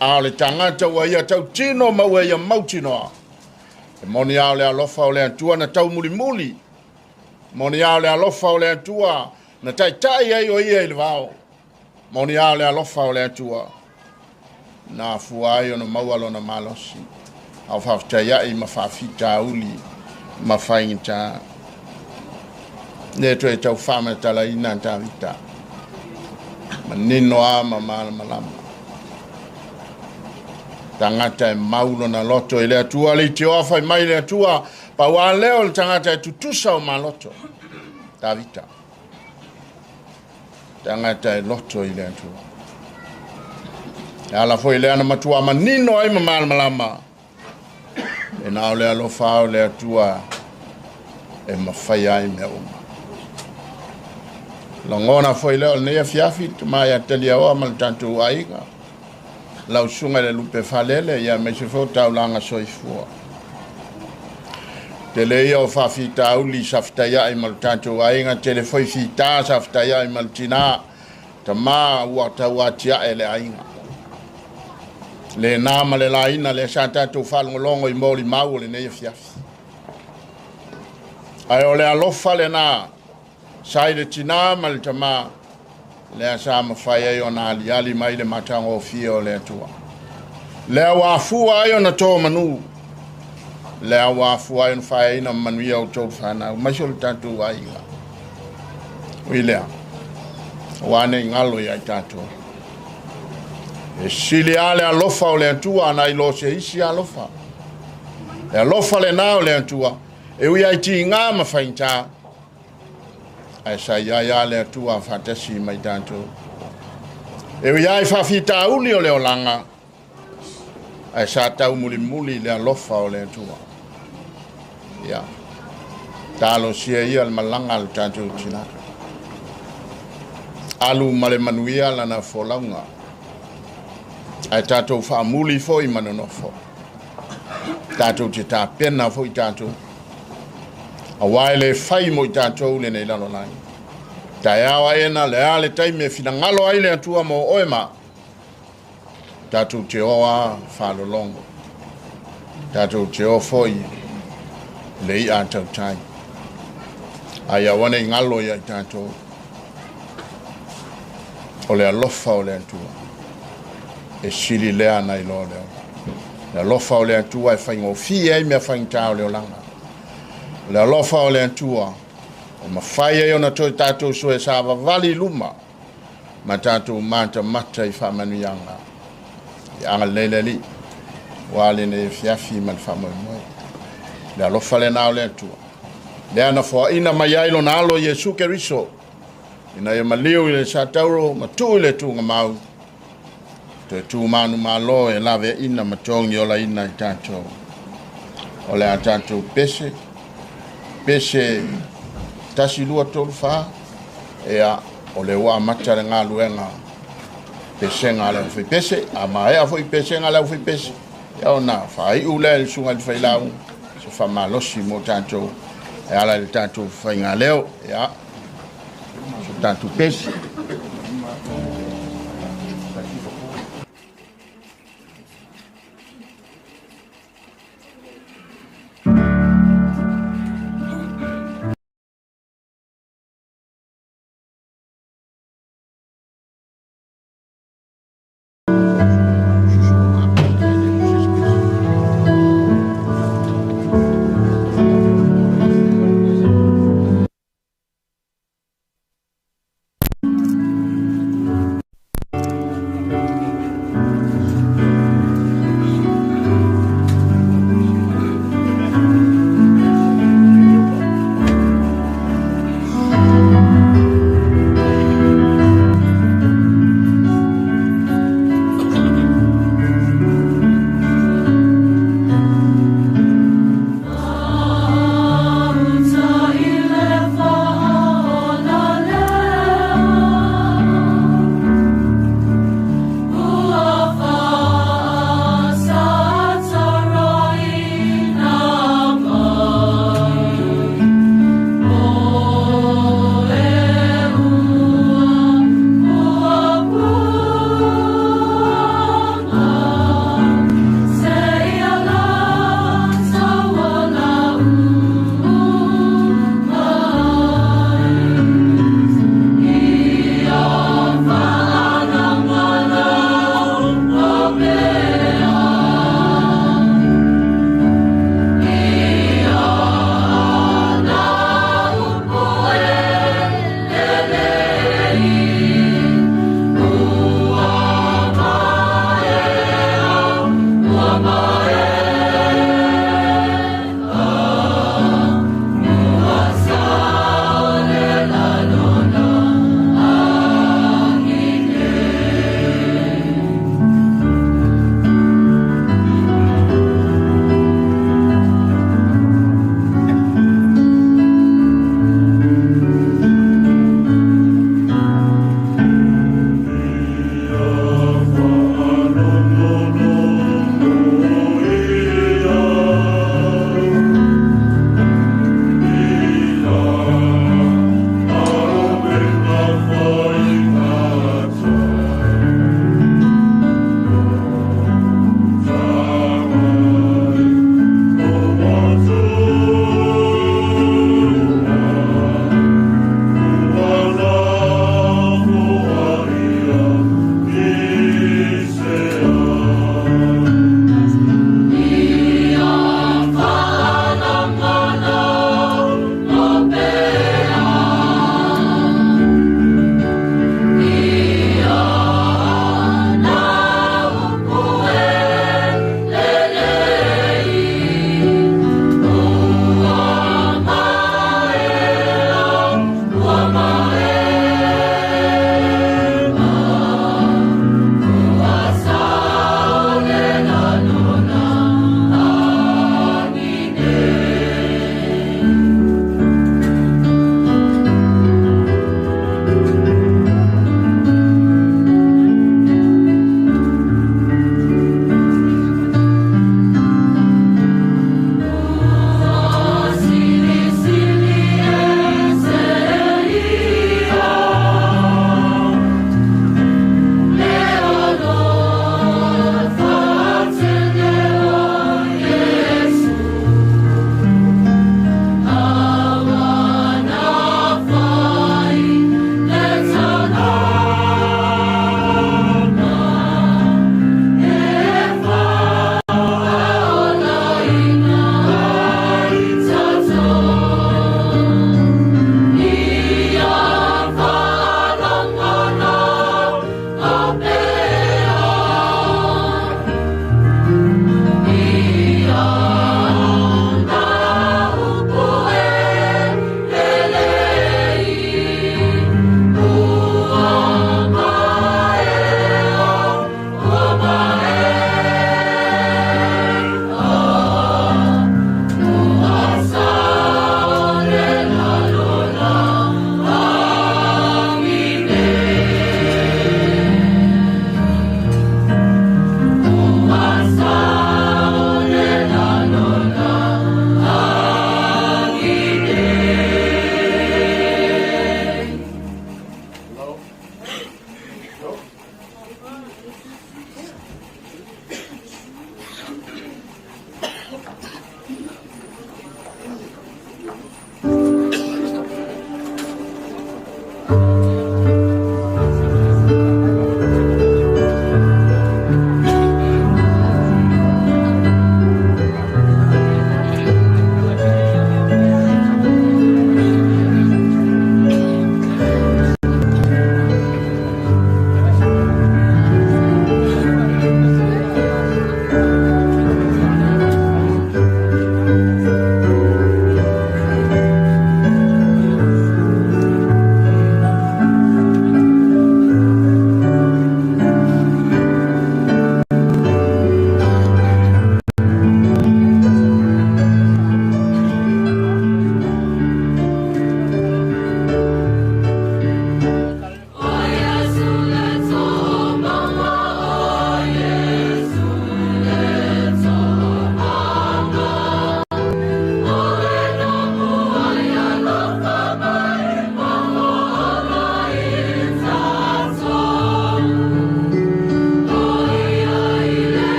A o le tagata ua ia tautino ma ua ia mautinoa, e moni lava o le alofa o le Atua na taumulimuli, moni lava o le alofa o le Atua na taitai ai o ia i le vao, moni lava o le alofa o le Atua na afua ai ona maua lona malosi, a o faafetaiai ma faafitauli ma faigata. Le toe tau faamatalaina Tavita, manino a ma malamalama. Tagata e mau lona loto i le Atua, le itioa fai mai le Atua, pau a leo le tagata e tutusa o maloto. Tavita. Tagata e loto i le Atua. E ala foi lea na matua manino ai ma malamalama. E na o le alofa o le Atua e mafai ai mea uma. Lagona foi lea o lenei afiafi, tama ia Taliaoa ma le tatou aiga. Lau susuga i le lupe falele, ia aemaise foi o taulaga soifua. Tele ia o faafitauli sa fetaiai ma le tatou aiga, tele foi fita sa fetaiai ma le tina, tama ua tauatiae le aiga. Lena ma le laina lea sa tatou faalogologo i molimau o lenei afiafi. Ae o le alofa lena sa i le tina ma le tama, lea sa mafai ai ona aliali mai le matagofie o le Atua. Lea ua afua ai ona to manu, lea ua afua ai ona faeaina manuia o outou fanau, aemaise o le tatou aiga. Ui lea, ua nei galo ia i tatou. E sili lava le alofa o le Atua nai lo se isi alofa. Le alofa lena o le Atua, e ui ai tiga ma faigata, ae sa i ai lava le Atua faatasi ma i tatou. E ui ai faafitauli o le olaga, ae sa taumulimuli le alofa o le Atua. Ia, talosia ia le malaga a le tatou tina. Alu ma le manuia lana folauga, ae tatou faamuli foi ma nonofo. Tatou te tapena foi tatou, aua e le fai mo i tatou lenei lalolagi. Taeao aena le a le taimi e finagalo ai le Atua mo oe ma tatou te o a faalologo, tatou te o foi le i'a tautai. Ae aua nei galo ia i tatou o le alofa o le Atua e sili lea nai lo le ola. Le alofa o le Atua e faigofie ai mea faigata o le olaga. O le alofa o le Atua e mafai ai ona toe tatou soe savavali i luma ma tatou matamata i faamanuiaga. Ia agalelei le Alii, ua lenei afiafi ma le faamoemoe. Le alofa lena o le Atua, lea na foaina mai ai lona alo Iesu Keriso, ina ia maliu i le satauro ma tuu i le tuugamau, toe tu manumalo e laveaina ma togi olaina i tatou. O le a tatou pese, pese 1, 2, 3, 4, ea o le ua amata le galuega pesega a le aufaipese, a maea foi pesega a le aufaipese, ia ona faaiu lea i le susuga i le failauga, se faamalosi mo tatou e ala i le tatou faigaleo, ia, so tatou pese. Ia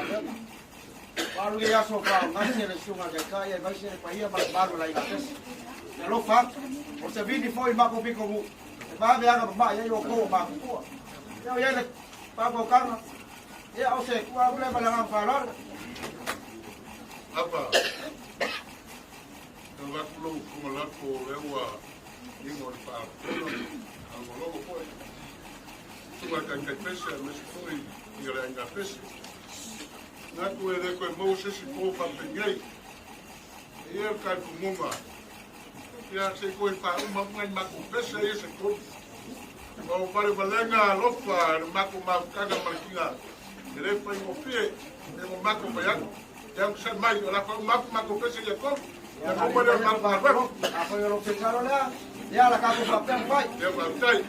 Matagaluega. Ua alu lenei aso o faaogasi e le Susuga i le Taitai aemaise le paia ma le mamalu o le Aiga Pese. E alofa atu, o se vili foi i matou pitonuu e vave agavamai ai outou o matutua. Ia o i ai le faautautaga, ia o se tuualalo lea ma le agaga faaaloalo. Papa, e avatu lou tumalako o lea ua iga o le faalapotopotoga, alogologo foi. Susuga i taitai pese aemaise foi ia le aiga pese. Manatu e le toe maua se isi po faapenei. E i ai le talitonuga, ia se i toe faauma atu nai matou pese ia se tolu. O valevalega alofa i le matou mafutaga ma le tiga, e le faigofie e o matou fai atu. Ia onosai mai, o le a faauma atu matou pese ia tolu. Ia maua lea o le matou galuega. Afai o lou finagalo lea, ia o le a tatou faapea ona fai. Ia faafetai.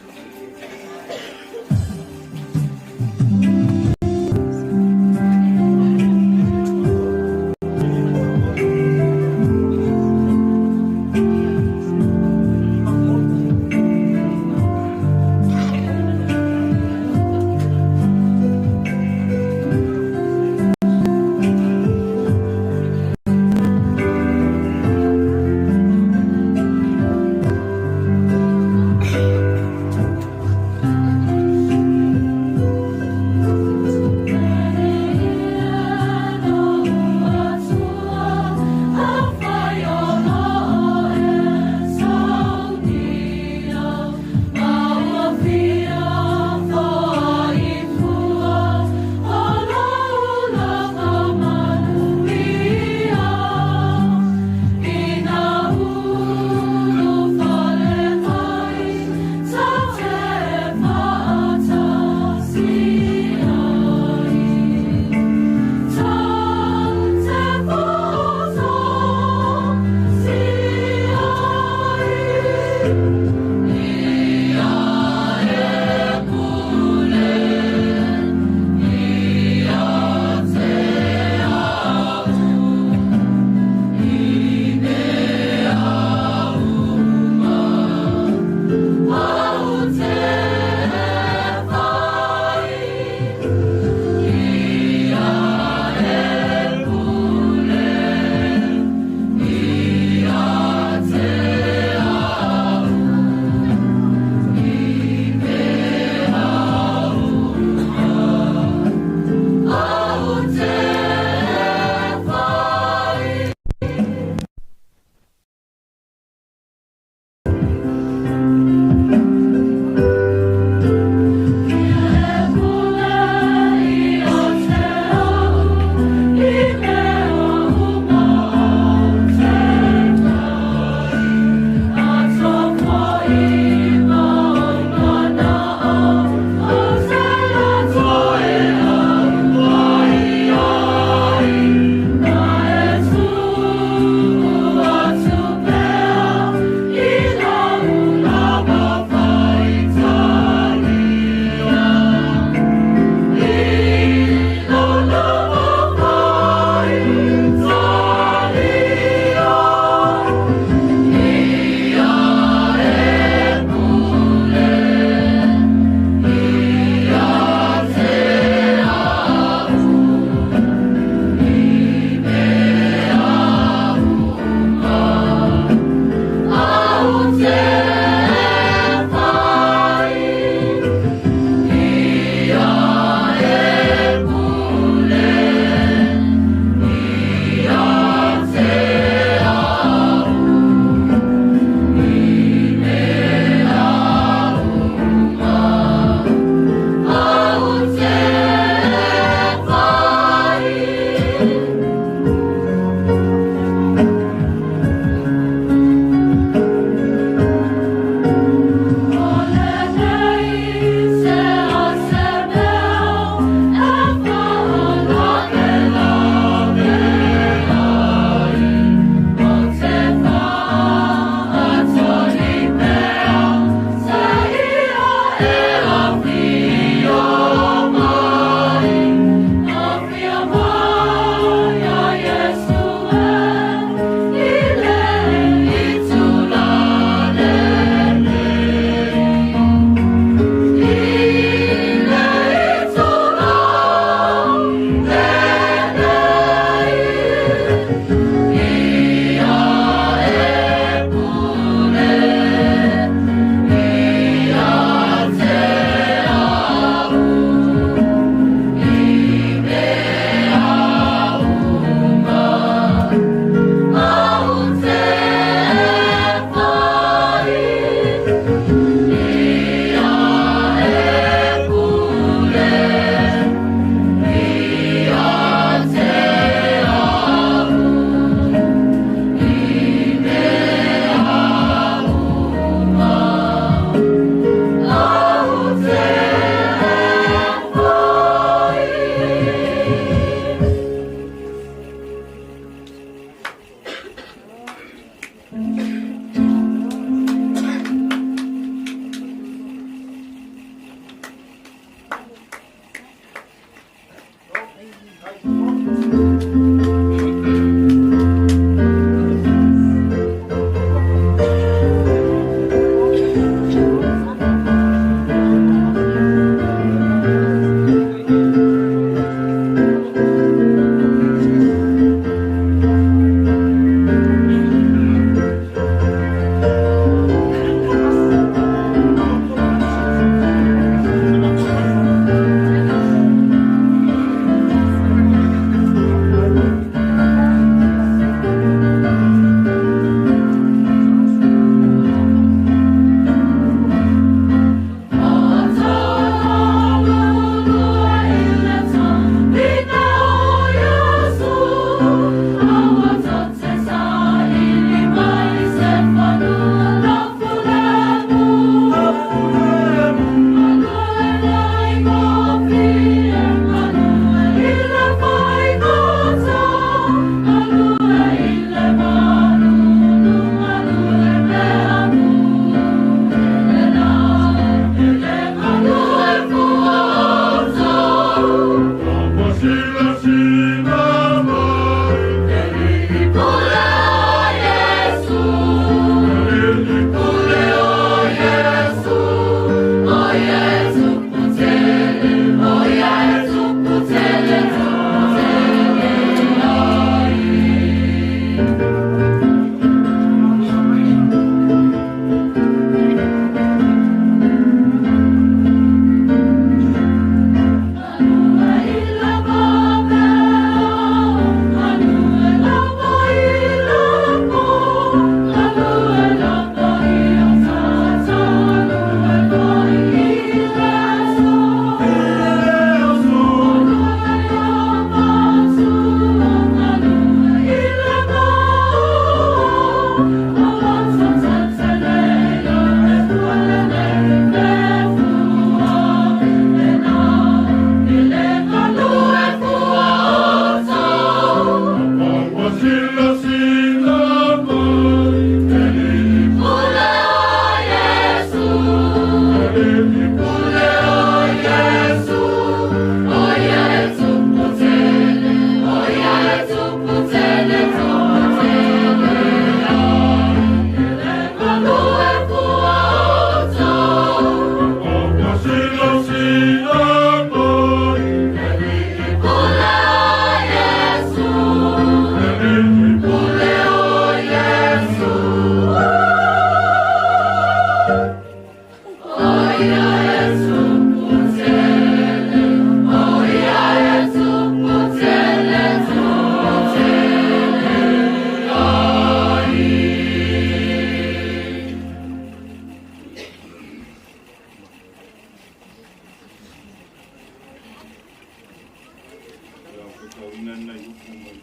nai upu mai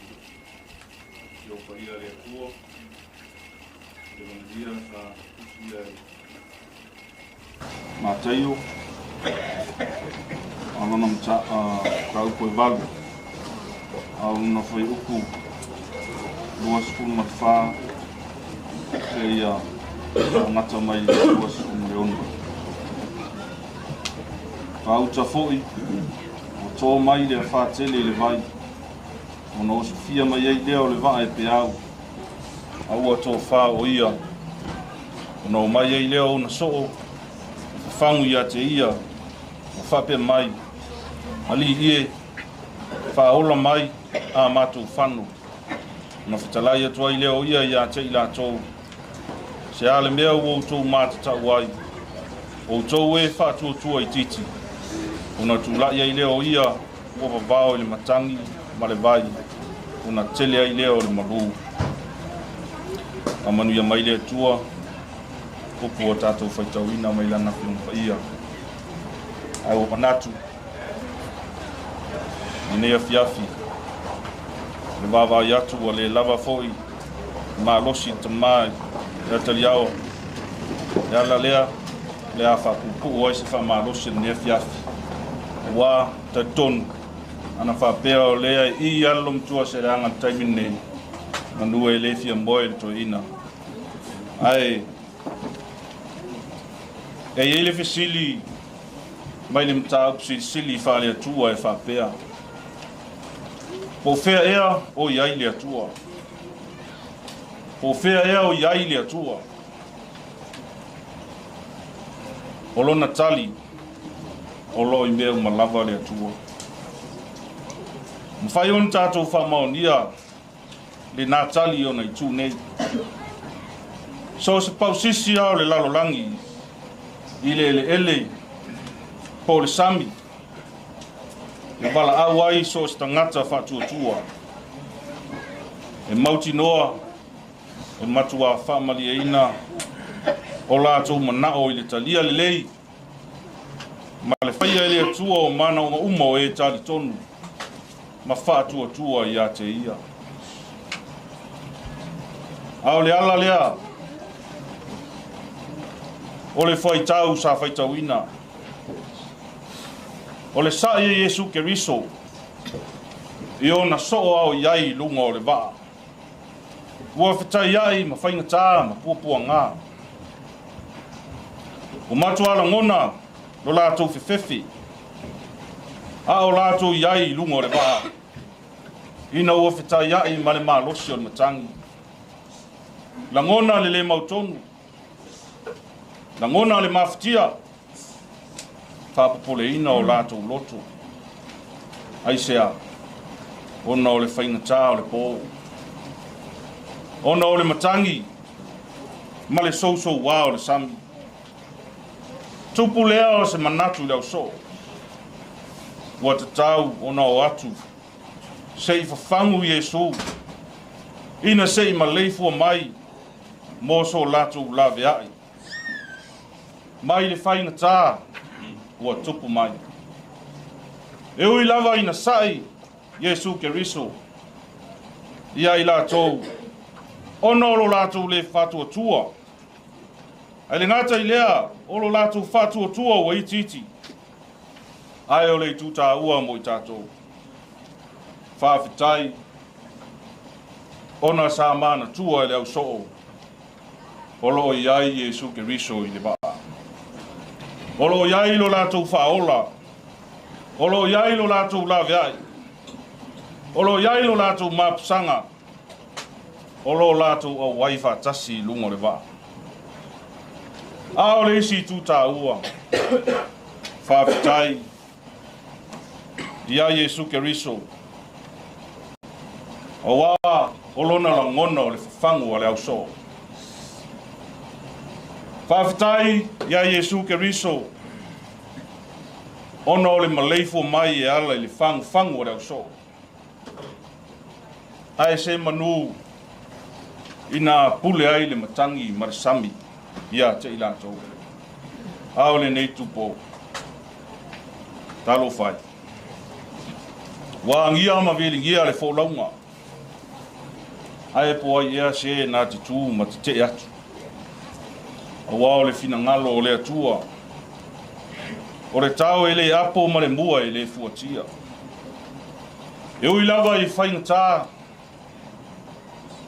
Afioga Paia a le Atua, le Evangelia sa tusia e Mataio, a lona mataupu e 8, a o lona fuaiupu 24 seia faagata mai le 26. Faauta foi, ua to mai le afā tele i le vai, ona osofia mai ai lea o le vaa e peau, a ua tofā o ia, ona o mai ai lea o ona soo, e fafagu ia te ia, ma faapea mai, Alii e, faaola mai a matou fano. Ona fetalai atu ai lea o ia ia te i latou, Se a le mea ua outou matatau ai, outou e faatuatua itiiti, ona tulai ai lea o ia ua vavao i le matagi ma le vai, ona tele ai lea o le malū. Faamanuia mai le Atua, upu ua tatou faitauina mai Lana Afioga Paia. Ae ua manatu i lenei afiafi, le vaavaai atu ua le lava foi malosi tama i Taliao. E ala lea le a faapuupuu ai se faamalosi lenei afiafi. Ua talitonu ana faapea o lea e i ala lo matua se leaga le taimi lenei, manu e le fia moe le toeaina. Ae e i ai le fesili mai le mataupu silisili faale-Atua e faapea, Po o fea ea o i ai le Atua? Po o fea ea o i ai le Atua? O lona tali, o lo o i mea uma lava le Atua. Mafai ona tatou faamaonia lenā tali ona itu nei. So o se pausisi lava o le lalolagi i le eleele po o le sami, e valaau ai so o se tagata faatuatua, e mautinoa e matuā faamalieina o latou manao i le talia lelei ma le faia e le Atua o manaoga uma o e talitonu ma faatuatua ia te ia. A o le ala lea o le fuaitau sa faitauina, o le sa'i e Iesu Keriso i ona soo ao i ai i luga o le vaa, ua fetaiai ma faigatā ma puapuagā. Ua matua lagona lo latou fefefe, a o latou i ai i luga o le vaa, ina ua fetaiai ma le malosi o le matagi. Lagona le le mautonu, lagona le mafatia, faapopoleina o latou loto. Aisea? Ona o le faigatā o le pō, ona o le matagi ma le sousouā o le sami. Tupu lea o se manatu i le ausoo, ua tatau ona o atu se i fafagu Iesu, ina se i maleifua mai mo so latou laveai mai le faigatā ua tupu mai. E ui lava ina sa'i Iesu Keriso ia i latou, ona o lo latou le faatuatua. Ae le gata i lea o lo latou faatuatua ua itiiti, ae o le itu tāua mo i tatou. Faafetai ona sa manatua e le ausoo o lo o i ai Iesu Keriso i le vaa. O lo o i ai lo latou faaola, o lo o i ai lo latou laveai, o lo o i ai lo latou mapusaga, o lo o latou auai faatasi i luga o le vaa. A o le isi itu tāua, faafetai ia Iesu Keriso, auā o lona lagona o le fafagu a le ausoo. Faafetai ia Iesu Keriso, ona o le maleifua mai e ala i le fagufagu o le ausoo. Ae se manu ina pule ai le matagi ma le sami ia te i latou. A o lenei tupo, talofa e. Ua agia ma viligia le folauga, ae po ai ea se na te tu ma tete'e atu. Auā o le finagalo o le Atua, o le tao e lē apo ma le mua e lē fuatia. E ui lava i faigatā,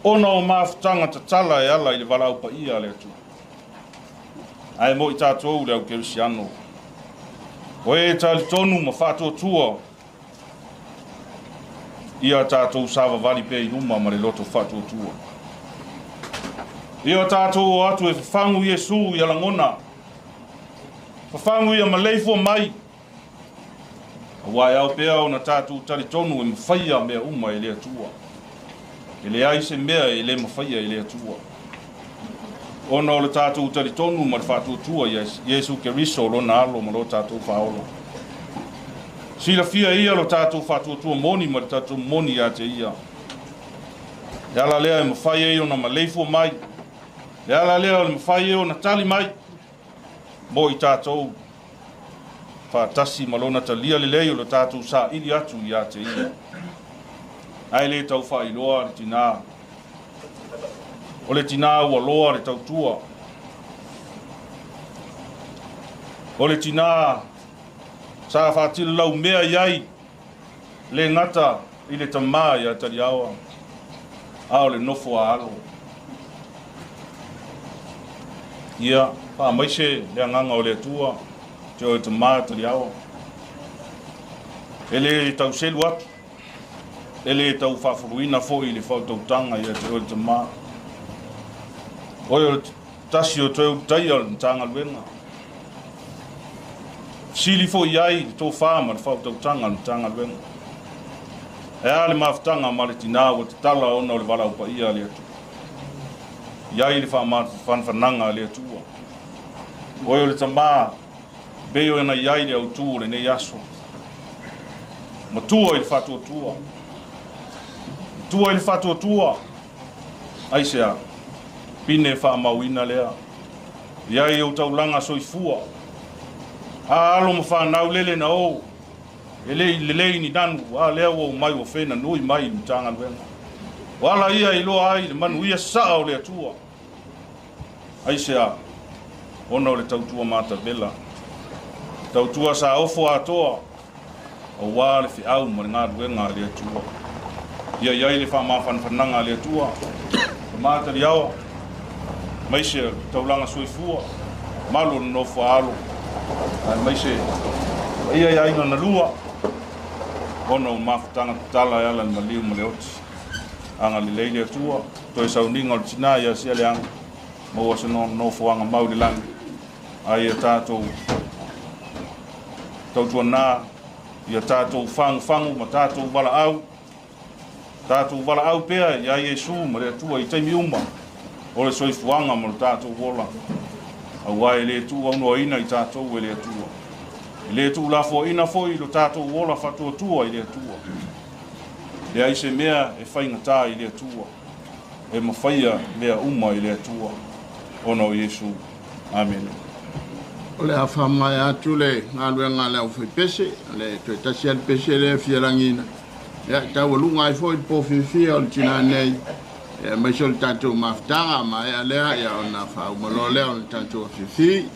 ona o mafutaga tatala e ala i le valaau paia a le Atua. Ae mo i tatou le au kerisiano, o e talitonu ma faatuatua ia tatou savavali pea i luma ma le loto faatuatua. Ia tatou o atu e fafagu Iesu ia lagona, fafagu ia maleifua mai, auā e ao pea ona tatou talitonu e mafaia mea uma e le Atua. E leai se mea e lē mafaia e le Atua. Ona o le tatou talitonu ma le faatuatua ia Iesu Keriso lona alo ma lo tatou faaola. Silafia ia lo tatou faatuatua moni ma le tatou moni ia te ia. Le ala lea e mafai ai ona maleifua mai. Le ala lea o le mafai ai ona tali mai mo i tatou faatasi ma lona talia lelei o le tatou saili atu ia te ia. Ae lē tau faailoa le tinā. O le tinā ua loa le tautua. O le tinā sa faatilalau mea i ai le gata i le tamā ia Taliaoa, a o le nofo a alo. Ia, faamaise le agaga o le Atua, te oe tamā Taliaoa. E lē tau selu atu, e lē tau faafuluina foi le faautautaga ia te oe le tamā. Oe o le tasi o toe ulutaia o le Matagaluega. Sili foi ai le tofā ma le faautautaga o le Matagaluega. E a le mafutaga ma le tinā ua tatala ona o le valaau paia a le Atua. I ai le faamafanafanaga a le Atua. Oe o le tamā, pei ona i ai le autū o lenei aso. Matua i le faatuatua. Matua i le faatuatua. Aisea, pine faamauina lea. I ai ou taulaga soifua. A alo ma whanau lele na o. E le i lelei ni nanu, a lea ua mai ua whena nui mai i le Matagaluega. O ala ia i loa ai le manuia saa o le Atua. Aisea, ona o le tautua matavela. Tautua sa ofo atoa, auā le feau ma le galuega a le Atua. Ia i ai le faamafanafanaga a le Atua, tamā Taliaoa, maise taulaga soifua, malu o le nofo a alo, aemaise paia i aiga na lua, ona o mafutaga tatala e ala le maliu ma le oti. Agalelei le Atua, toe sauniga o le tinā ia sia leaga, maua se nofoaga mau i le lagi, ai ia tatou tautuanā, ia tatou fagufagu ma tatou valaau, tatou valaau pea ia Iesu ma le Atua i taimi uma o le soifuaga ma lo tatou ola. Auā e lē tuuaunoaina i tatou e le Atua. E lē tuulafoaina foi lo tatou ola faatuatua i le Atua. Leai se mea e faigatā i le Atua. E mafaia mea uma i le Atua. Ona o Iesu. Amene. O le a faamaea atu le galuega a le aufaipese, le toe tasi a le pese lea fia lagiina. Ia, taualuga ai foi le pōfiafia o le tinā nei, aemaise o le tatou mafutaga maea lea, ia ona faauma loa lea o le tatou afiafi.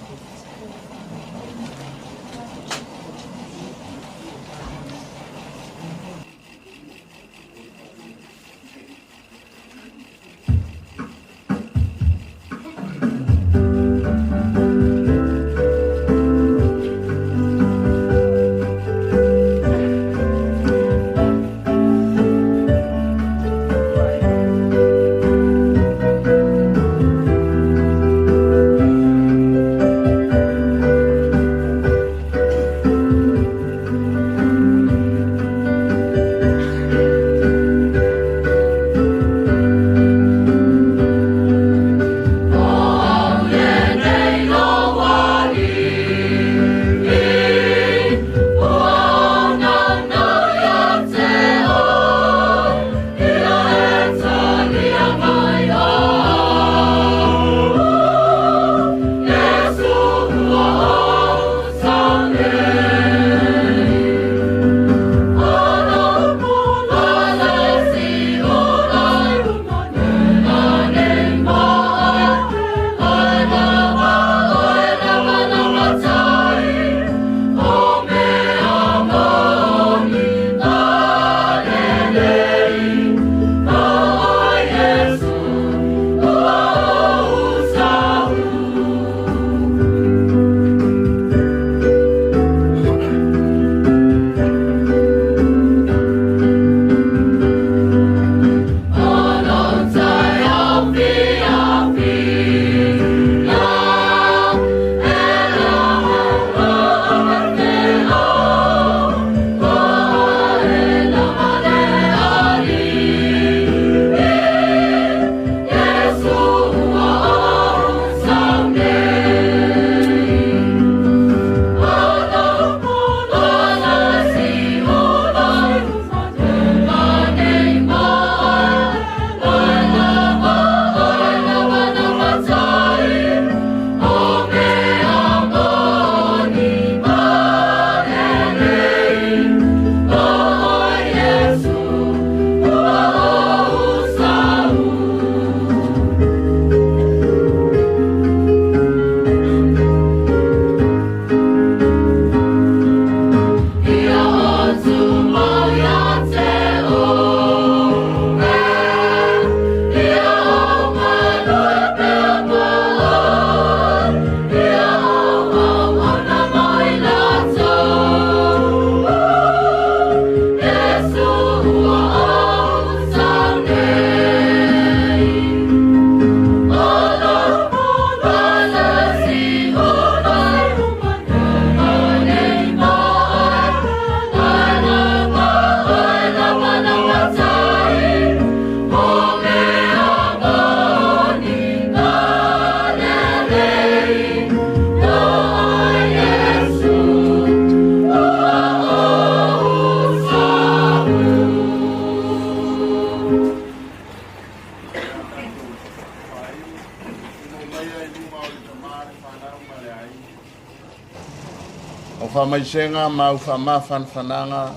Faamaisega ma au faamafanafanaga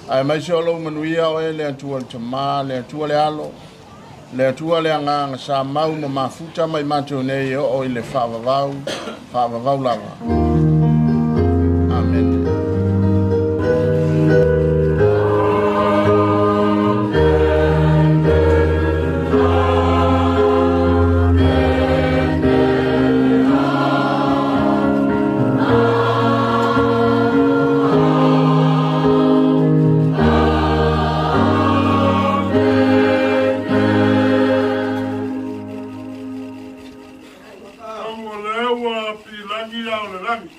ae maise o lou manuia oe le Atua le Tamā, le Atua le Alo, le Atua le Agaga sa mau ma mafuta mai matou nei e oo i le faavavau, faavavau lava. Amene. O le ua pilangi a o le lagi.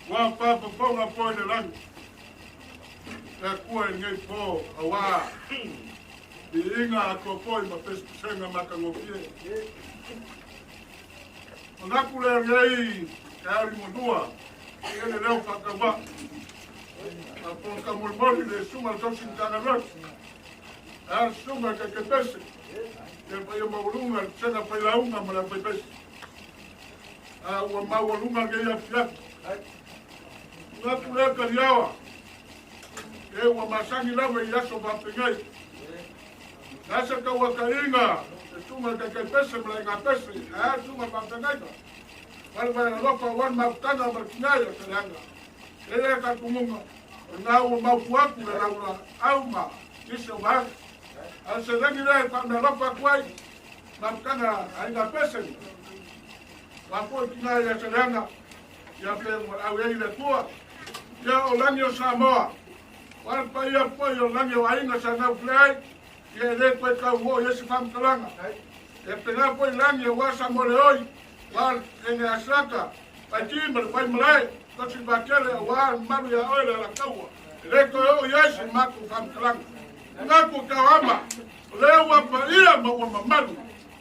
Ua papaponga po i le lagi. Le akua i ngei po awa. I inga a poi ma pespesenga makangofie. Manaku le ngei ka ali monua. E le leo whakawa. A po ka molimoli le sunga le tausi tanga. A sunga ka ke pese. Te pai o maulunga, sena pai launga ma le pai pese. A ua maualunga ngei afiafi. Ngatu lea kaliawa. E ua masangi lava i aso faapegei. Nasa ka ua kainga, e sunga ka kai pese ma le ngā pese, a sunga faapegaiga. Wale wale alofa wan mafutanga ma le kinai o seleanga. E le ka kumunga, o ngā ua maupu aku le laula au ma nisi o vaega. A se lengi le whaamea alofa aku ai, mafutanga a inga pese. Wapoi kinai o seleanga, ia pe au ei le tua. Ia o langi o Samoa. Wale pai ia poi o langi o ainga sa nau fleai. Ia le koe kau ho i esi whamtalanga. E pena poi langi o wasa mo le oi. Wale ene asaka. Pai tima le pai malae. Tosi wakele o wa maru ia oe le ala kaua. E le koe o i esi maku whamtalanga. Ngaku kau ama. O le ua paia ma ua mamalu.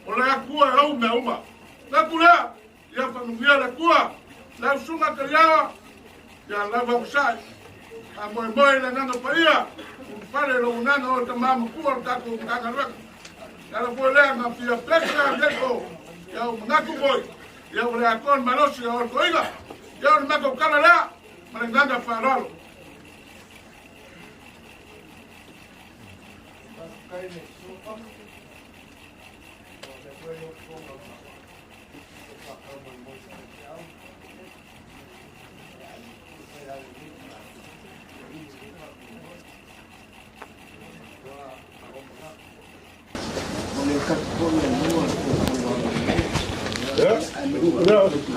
O le akua e au mea uma. Ngaku lea. Ia whanungia le kua. Le usunga kariawa. Ia lava usai. A moe moe le nganga paia. Fale lo unanga o te mama kua o taku tanga raka. Ia la foi lea ngā fia pesa leko. Ia o manaku moi. Ia o le akon malosi o koiga. Ia o le mako kala lea. Ma le nganga wharalo.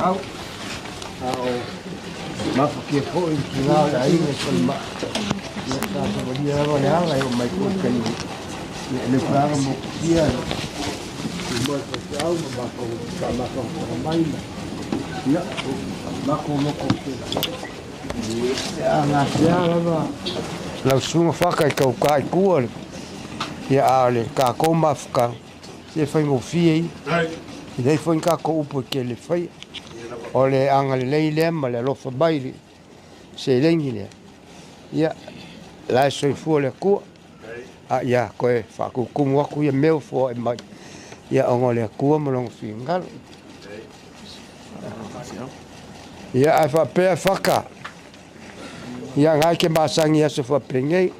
Au mafakia foi ki ngā le ainga i whalima. Ia tātou walia rawa le anga e o mai koe kai ia le whaanga mo kutia i moe whai au ma mākou ka mākou whakamai ma. Ia, mākou loko te. E a ngā tea lava lau sunga whaka i kau kā i kua le. Ia a le kākou mawhaka se whai ngōwhia i. I lei whai kākou upo ke le whai. O le anga le lei lea ma le alofa mai le se lengi lea. Ia, la e soifua le akua. A ia, koe whaakukumu aku ia meo fua e mai. Ia, ongo le akua ma longo whingalo. Ia, ai whapea whaka. Ia, ngai ke masangi aso whapengei.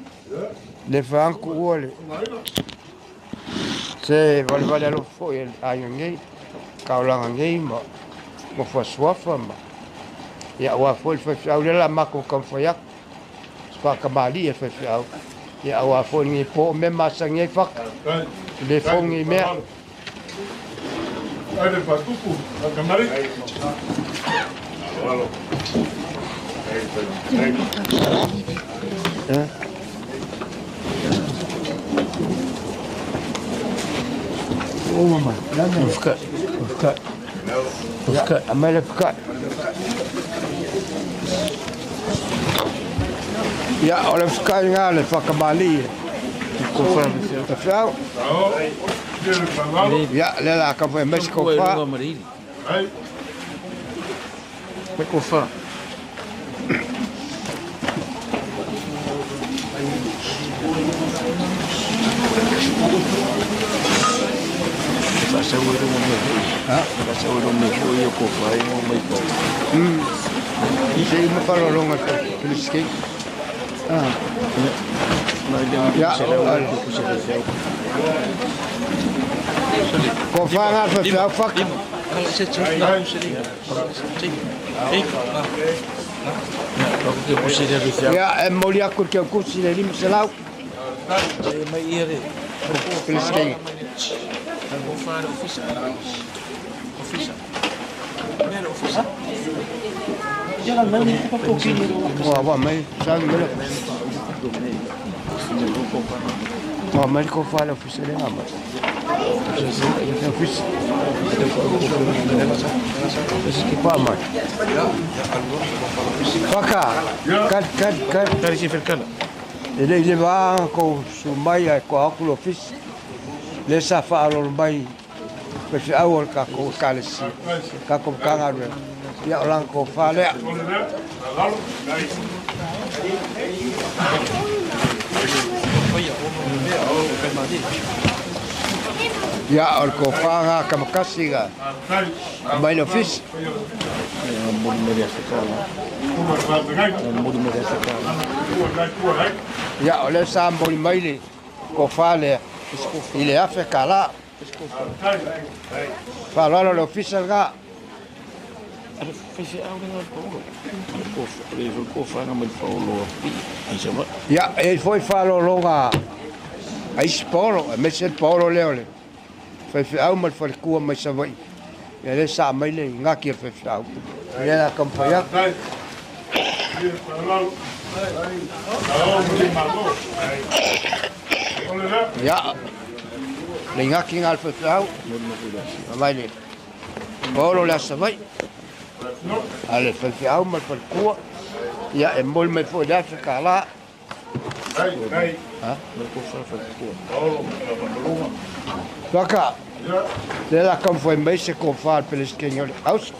Le whaanku ua le. Se vale vale alofa foi e ainga ngei. Kaulanga ngei ma. Ma whasuafa ma. Ia ua foi le whaiwhiau le la mako kamwhai aku. Whakamali e whaiwhiau. Ia ua foi ngi po me masangi ai whaka. Le fongi mea. Ai le whatupu, whakamari. Alo, alo. O mama, Ufka, ufka. Ufka. Amai le fuka. Ia, o le fuka i ngā le whakamali. Ko whau. Ia, le la ka whai mesi ko wha. Me ko wha. Sa ua runga me hui. Ha? Sa ua runga me hui o ko whai o mai pau. Se uma faalologa Pelisitene. Ia, kofaga le faifeau faka. Ia, e momoli aku i le keukusi le 500. Pelisitene. Ua ua mai sagi mai ua mai le kofa le ofisa le ga mai le ofisa ua mai faka kali kali kali e leʻi le vaga kou sumai ae koa aku le ofisa le sa faalolo mai faifeau o le kakou ekalesia kakou matagaluega ia o lana tofa lea. Ia o le tofa ga kamakasi ga mai le ofisa. Ia o lea sa moli mai le tofa lea i le afe kalā. Faaaloalo le ofisa lega. Ia, e i ai foi faalologa a isi paolo, aemaise le paolo lea o le faifeau ma le falekua mai Savaii. Ia lea sa aumai le gaki a le faifeau. Ia lea la taumafai atu. Ia, le igaki ga le faifeau, mai le paolo le Aso Savaii. A le faifeau ma le falekua, ia e momoli mai foi le $1,000. Faka, lea la taumafai mai se tofa a le Peresetene o le Auso.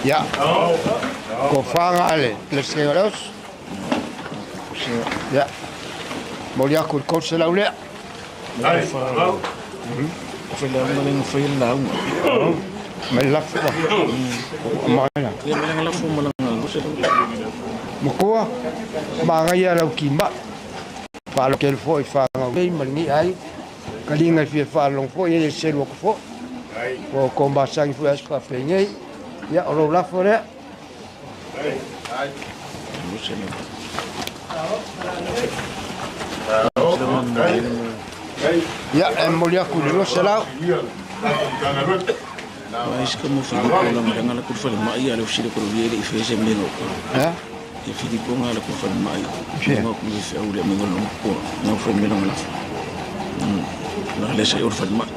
Ia, tofa ga a le Peresetene o le Auso. Ia, momoli aku i le 300 lea. Mai le lafo makoa magaia lau kimai faalokele foi fagau nei ma legiʻa ai kaliga e fia faalogo foi e le selu atu foi ua outou masagi foi aso faapegei. Ia o lou lafo lea. Ia e momoli aku i le 200.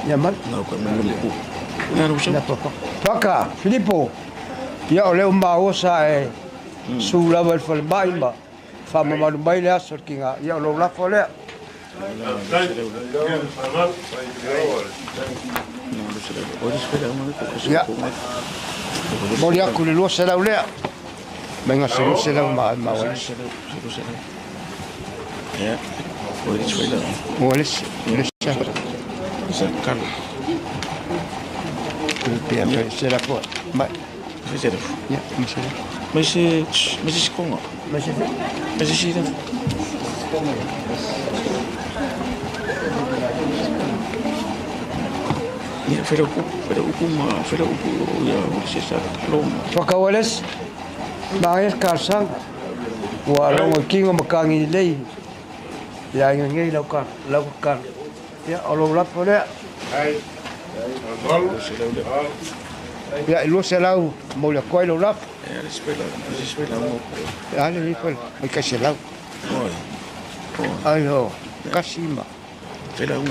Ia mai. Faka, Filipo, ia o lea ua maua sa e su lava i le falemai ma faamamalu mai le aso o le tiga. Ia o lou lafo lea. Ia, momoli aku i le 200 lea. Mai ga se 200 ma maua. Ua le isi, le isi. Pia se la foi. Mai. Ia, ma se. Mai se. Whakawales, magaia le talosaga, ua logo i kiga ma kagi lelei i le aiga nei lau tatalo. Ia, o lou lafo lea. Ia, e 200 momoli atu ai lou lafo. A le mai 100. Ai ho, kasi ma. 100.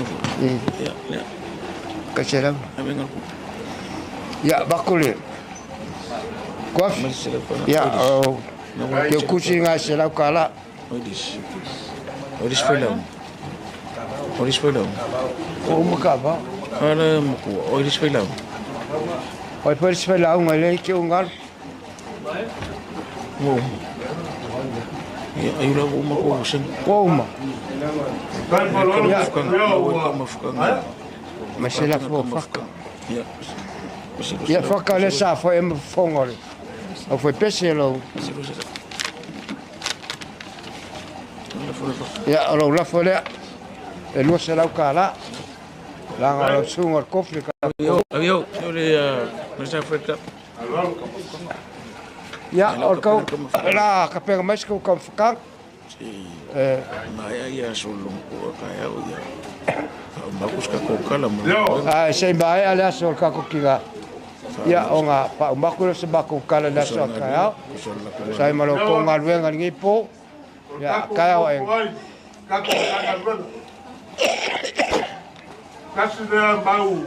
Ia, bako le. Koafi. Ia, o keukusi ga e $100. O uma ka va. Oi foi se foi lá uma lei que um galo. Ia, ai ula ua uma ko sing. Ua uma. Ia. Ia. Ma se la fo faka. Ia. Ia faka le sa fo e mafonga le. Au foi pese lo. Ia, o lau lafo lea. E 200 kālā. Langa o lau suga o le kofi ka. Avio, avio, le Mr. Africa. Ia, o le kau, la ka pega mai se kau kau whakang. Mai ia solo ko ka ia ia. Makus ka ko kala mo. Ai, sei mai ale aso o le kako ki ngā. Ia, o ngā pau maku le se mako kala le aso a kai au. Sai malo ko ngā luenga ni po. Ia, kai au e. Kako ngā luenga. Kasi lea mau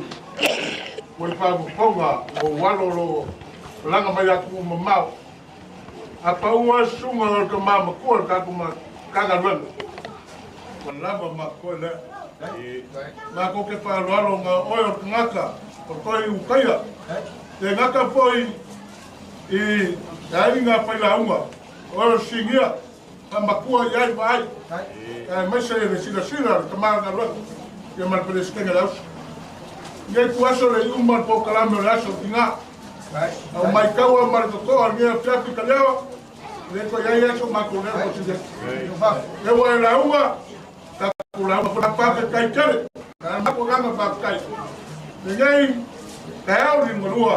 o le whamuponga o walo lo langa mai aku mamau. A paua sunga o ka mama kua ka ku ma kanga luenga. Ko lava ma koe lea. Ma ko ke whaaloalo ngā oe o te ngaka, o toi ukaia. Te ngaka poi i te ai ngā whailaunga, oe o singia, ka makua i ai vaai. Ai maise le sila sila le tamara ngā luenga. Ia ma le peresetene le auso. Nei ku aso le iuma le polokalame o le aso ki ngā. Au mai kaua ma le totoa le ngea fiafi ka lewa. Le ko iai aso ma ko lea ko sile. E wa e lauga, ta ku lauga fona pake kai tele. Ka ma ko ganga pake kai. Le nei, ka au ni malua.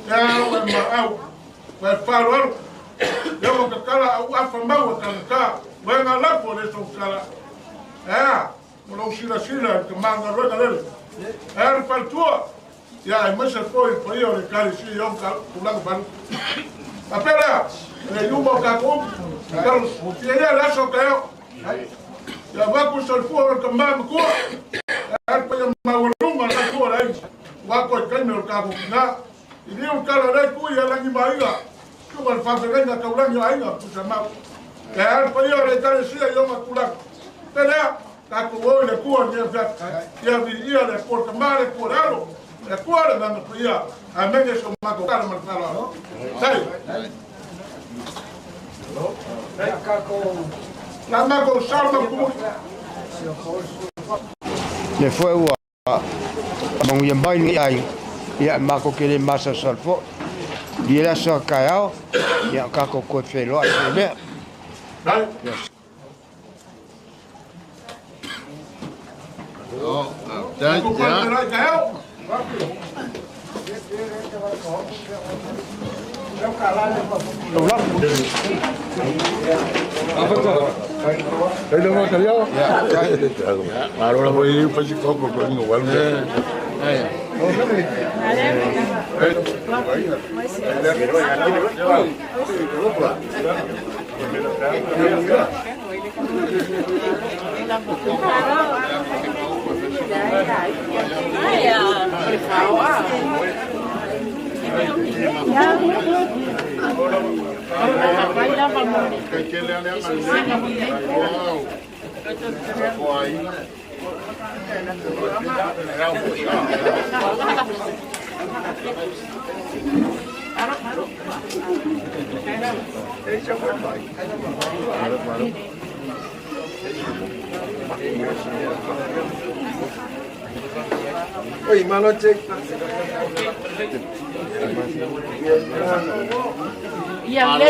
Ka au e ma au. Ka e whalo alo. Lewa ka kala au afa maua ka ngā. Wa ngā lapo le so kala. Ea, mo lau sila sila ka manga roega lele. Ea le faletua. Ia e maise foi paia o le ekalesia i ona tulaga falu. A pea lea, e le iuma o tatou upu, ia ia le aso o taeao. Ia avaku le soifua o le tamā matua, ae le paia maualuga o le Atua o le aiga, ua toe taimi o le tatou tinā. I liu le tala o lea itu ia lagi ma aiga, suka le faafeagaiga taulagi o aiga pusa mau. Ae le paia o le ekalesia i ona tulaga. Pea lea, tatou o i le Atua i lenei afiafi. Ia viia le Atua o le Tamā, le Atua o le Alo, le Atua o le Agaga Paia. Amene so matou tala ma le faaaloalo. Tai. La matou sao ma kumuli. Le foi ua manuia mai lenei aiga, ia e matou te le masalosalo foi. Ia le aso a taeao, ia o tatou toe feiloai foi lea. Oi, malo check. Ia le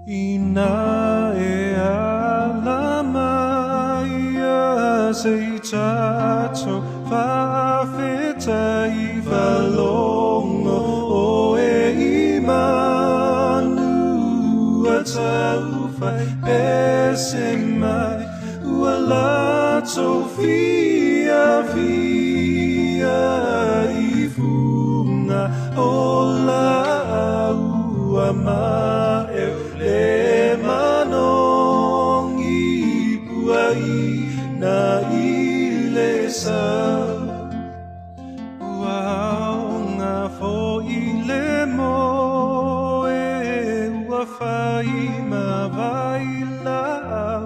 Ina e ala mai a se tato whaafetai whalongo o e i manu a tauwhai pese mai ua lato fia fia i funga o la ua ma e le mano. sa Ua aoga fo'i le moe ua fai ma vailaau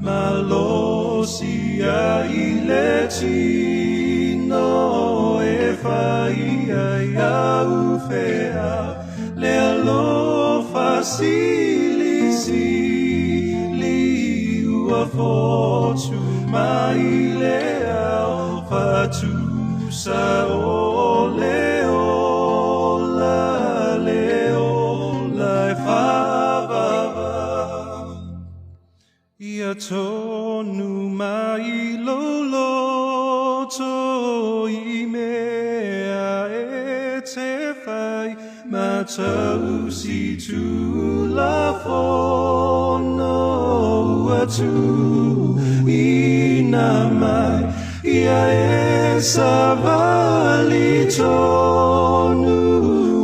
malosi ai le tino e fai ai au feau le alofa silisili ua fotu mai le ao fatusa o le ola le ola e faavavau Ia tonu mai lou loto i mea e te fai ma tausi tulafono ua tuuina mai. Ia e savali tonu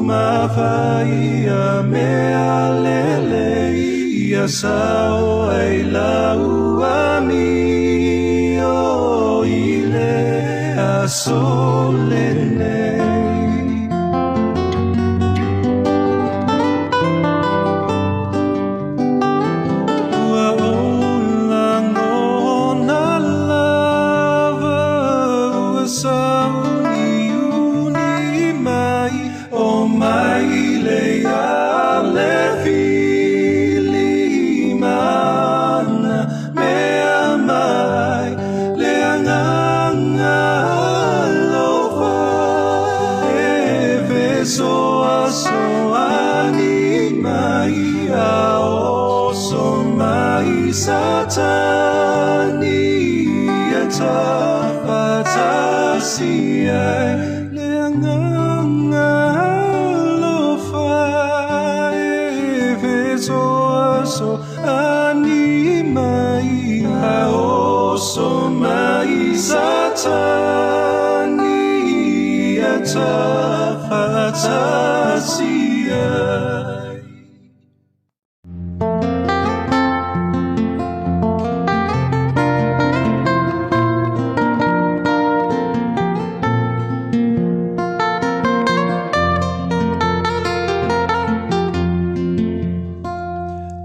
ma faia mea lelei ia sao ai lau amio i le aso lenei. Ua ou lagona lava ua sauniuni mai o mai le ale fili mana mea mai le agaga alofa e fesoasoani mai a oso mai Satani ia tafatasi ai le agaga alofa e fesoasoani mai a oso mai Satani ia tafatasi ai.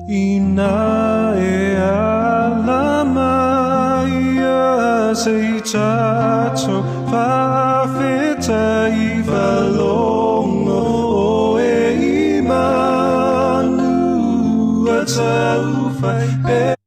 Ina e ala mai ia se i tatou faafetai faalogo oe i manu a taufai.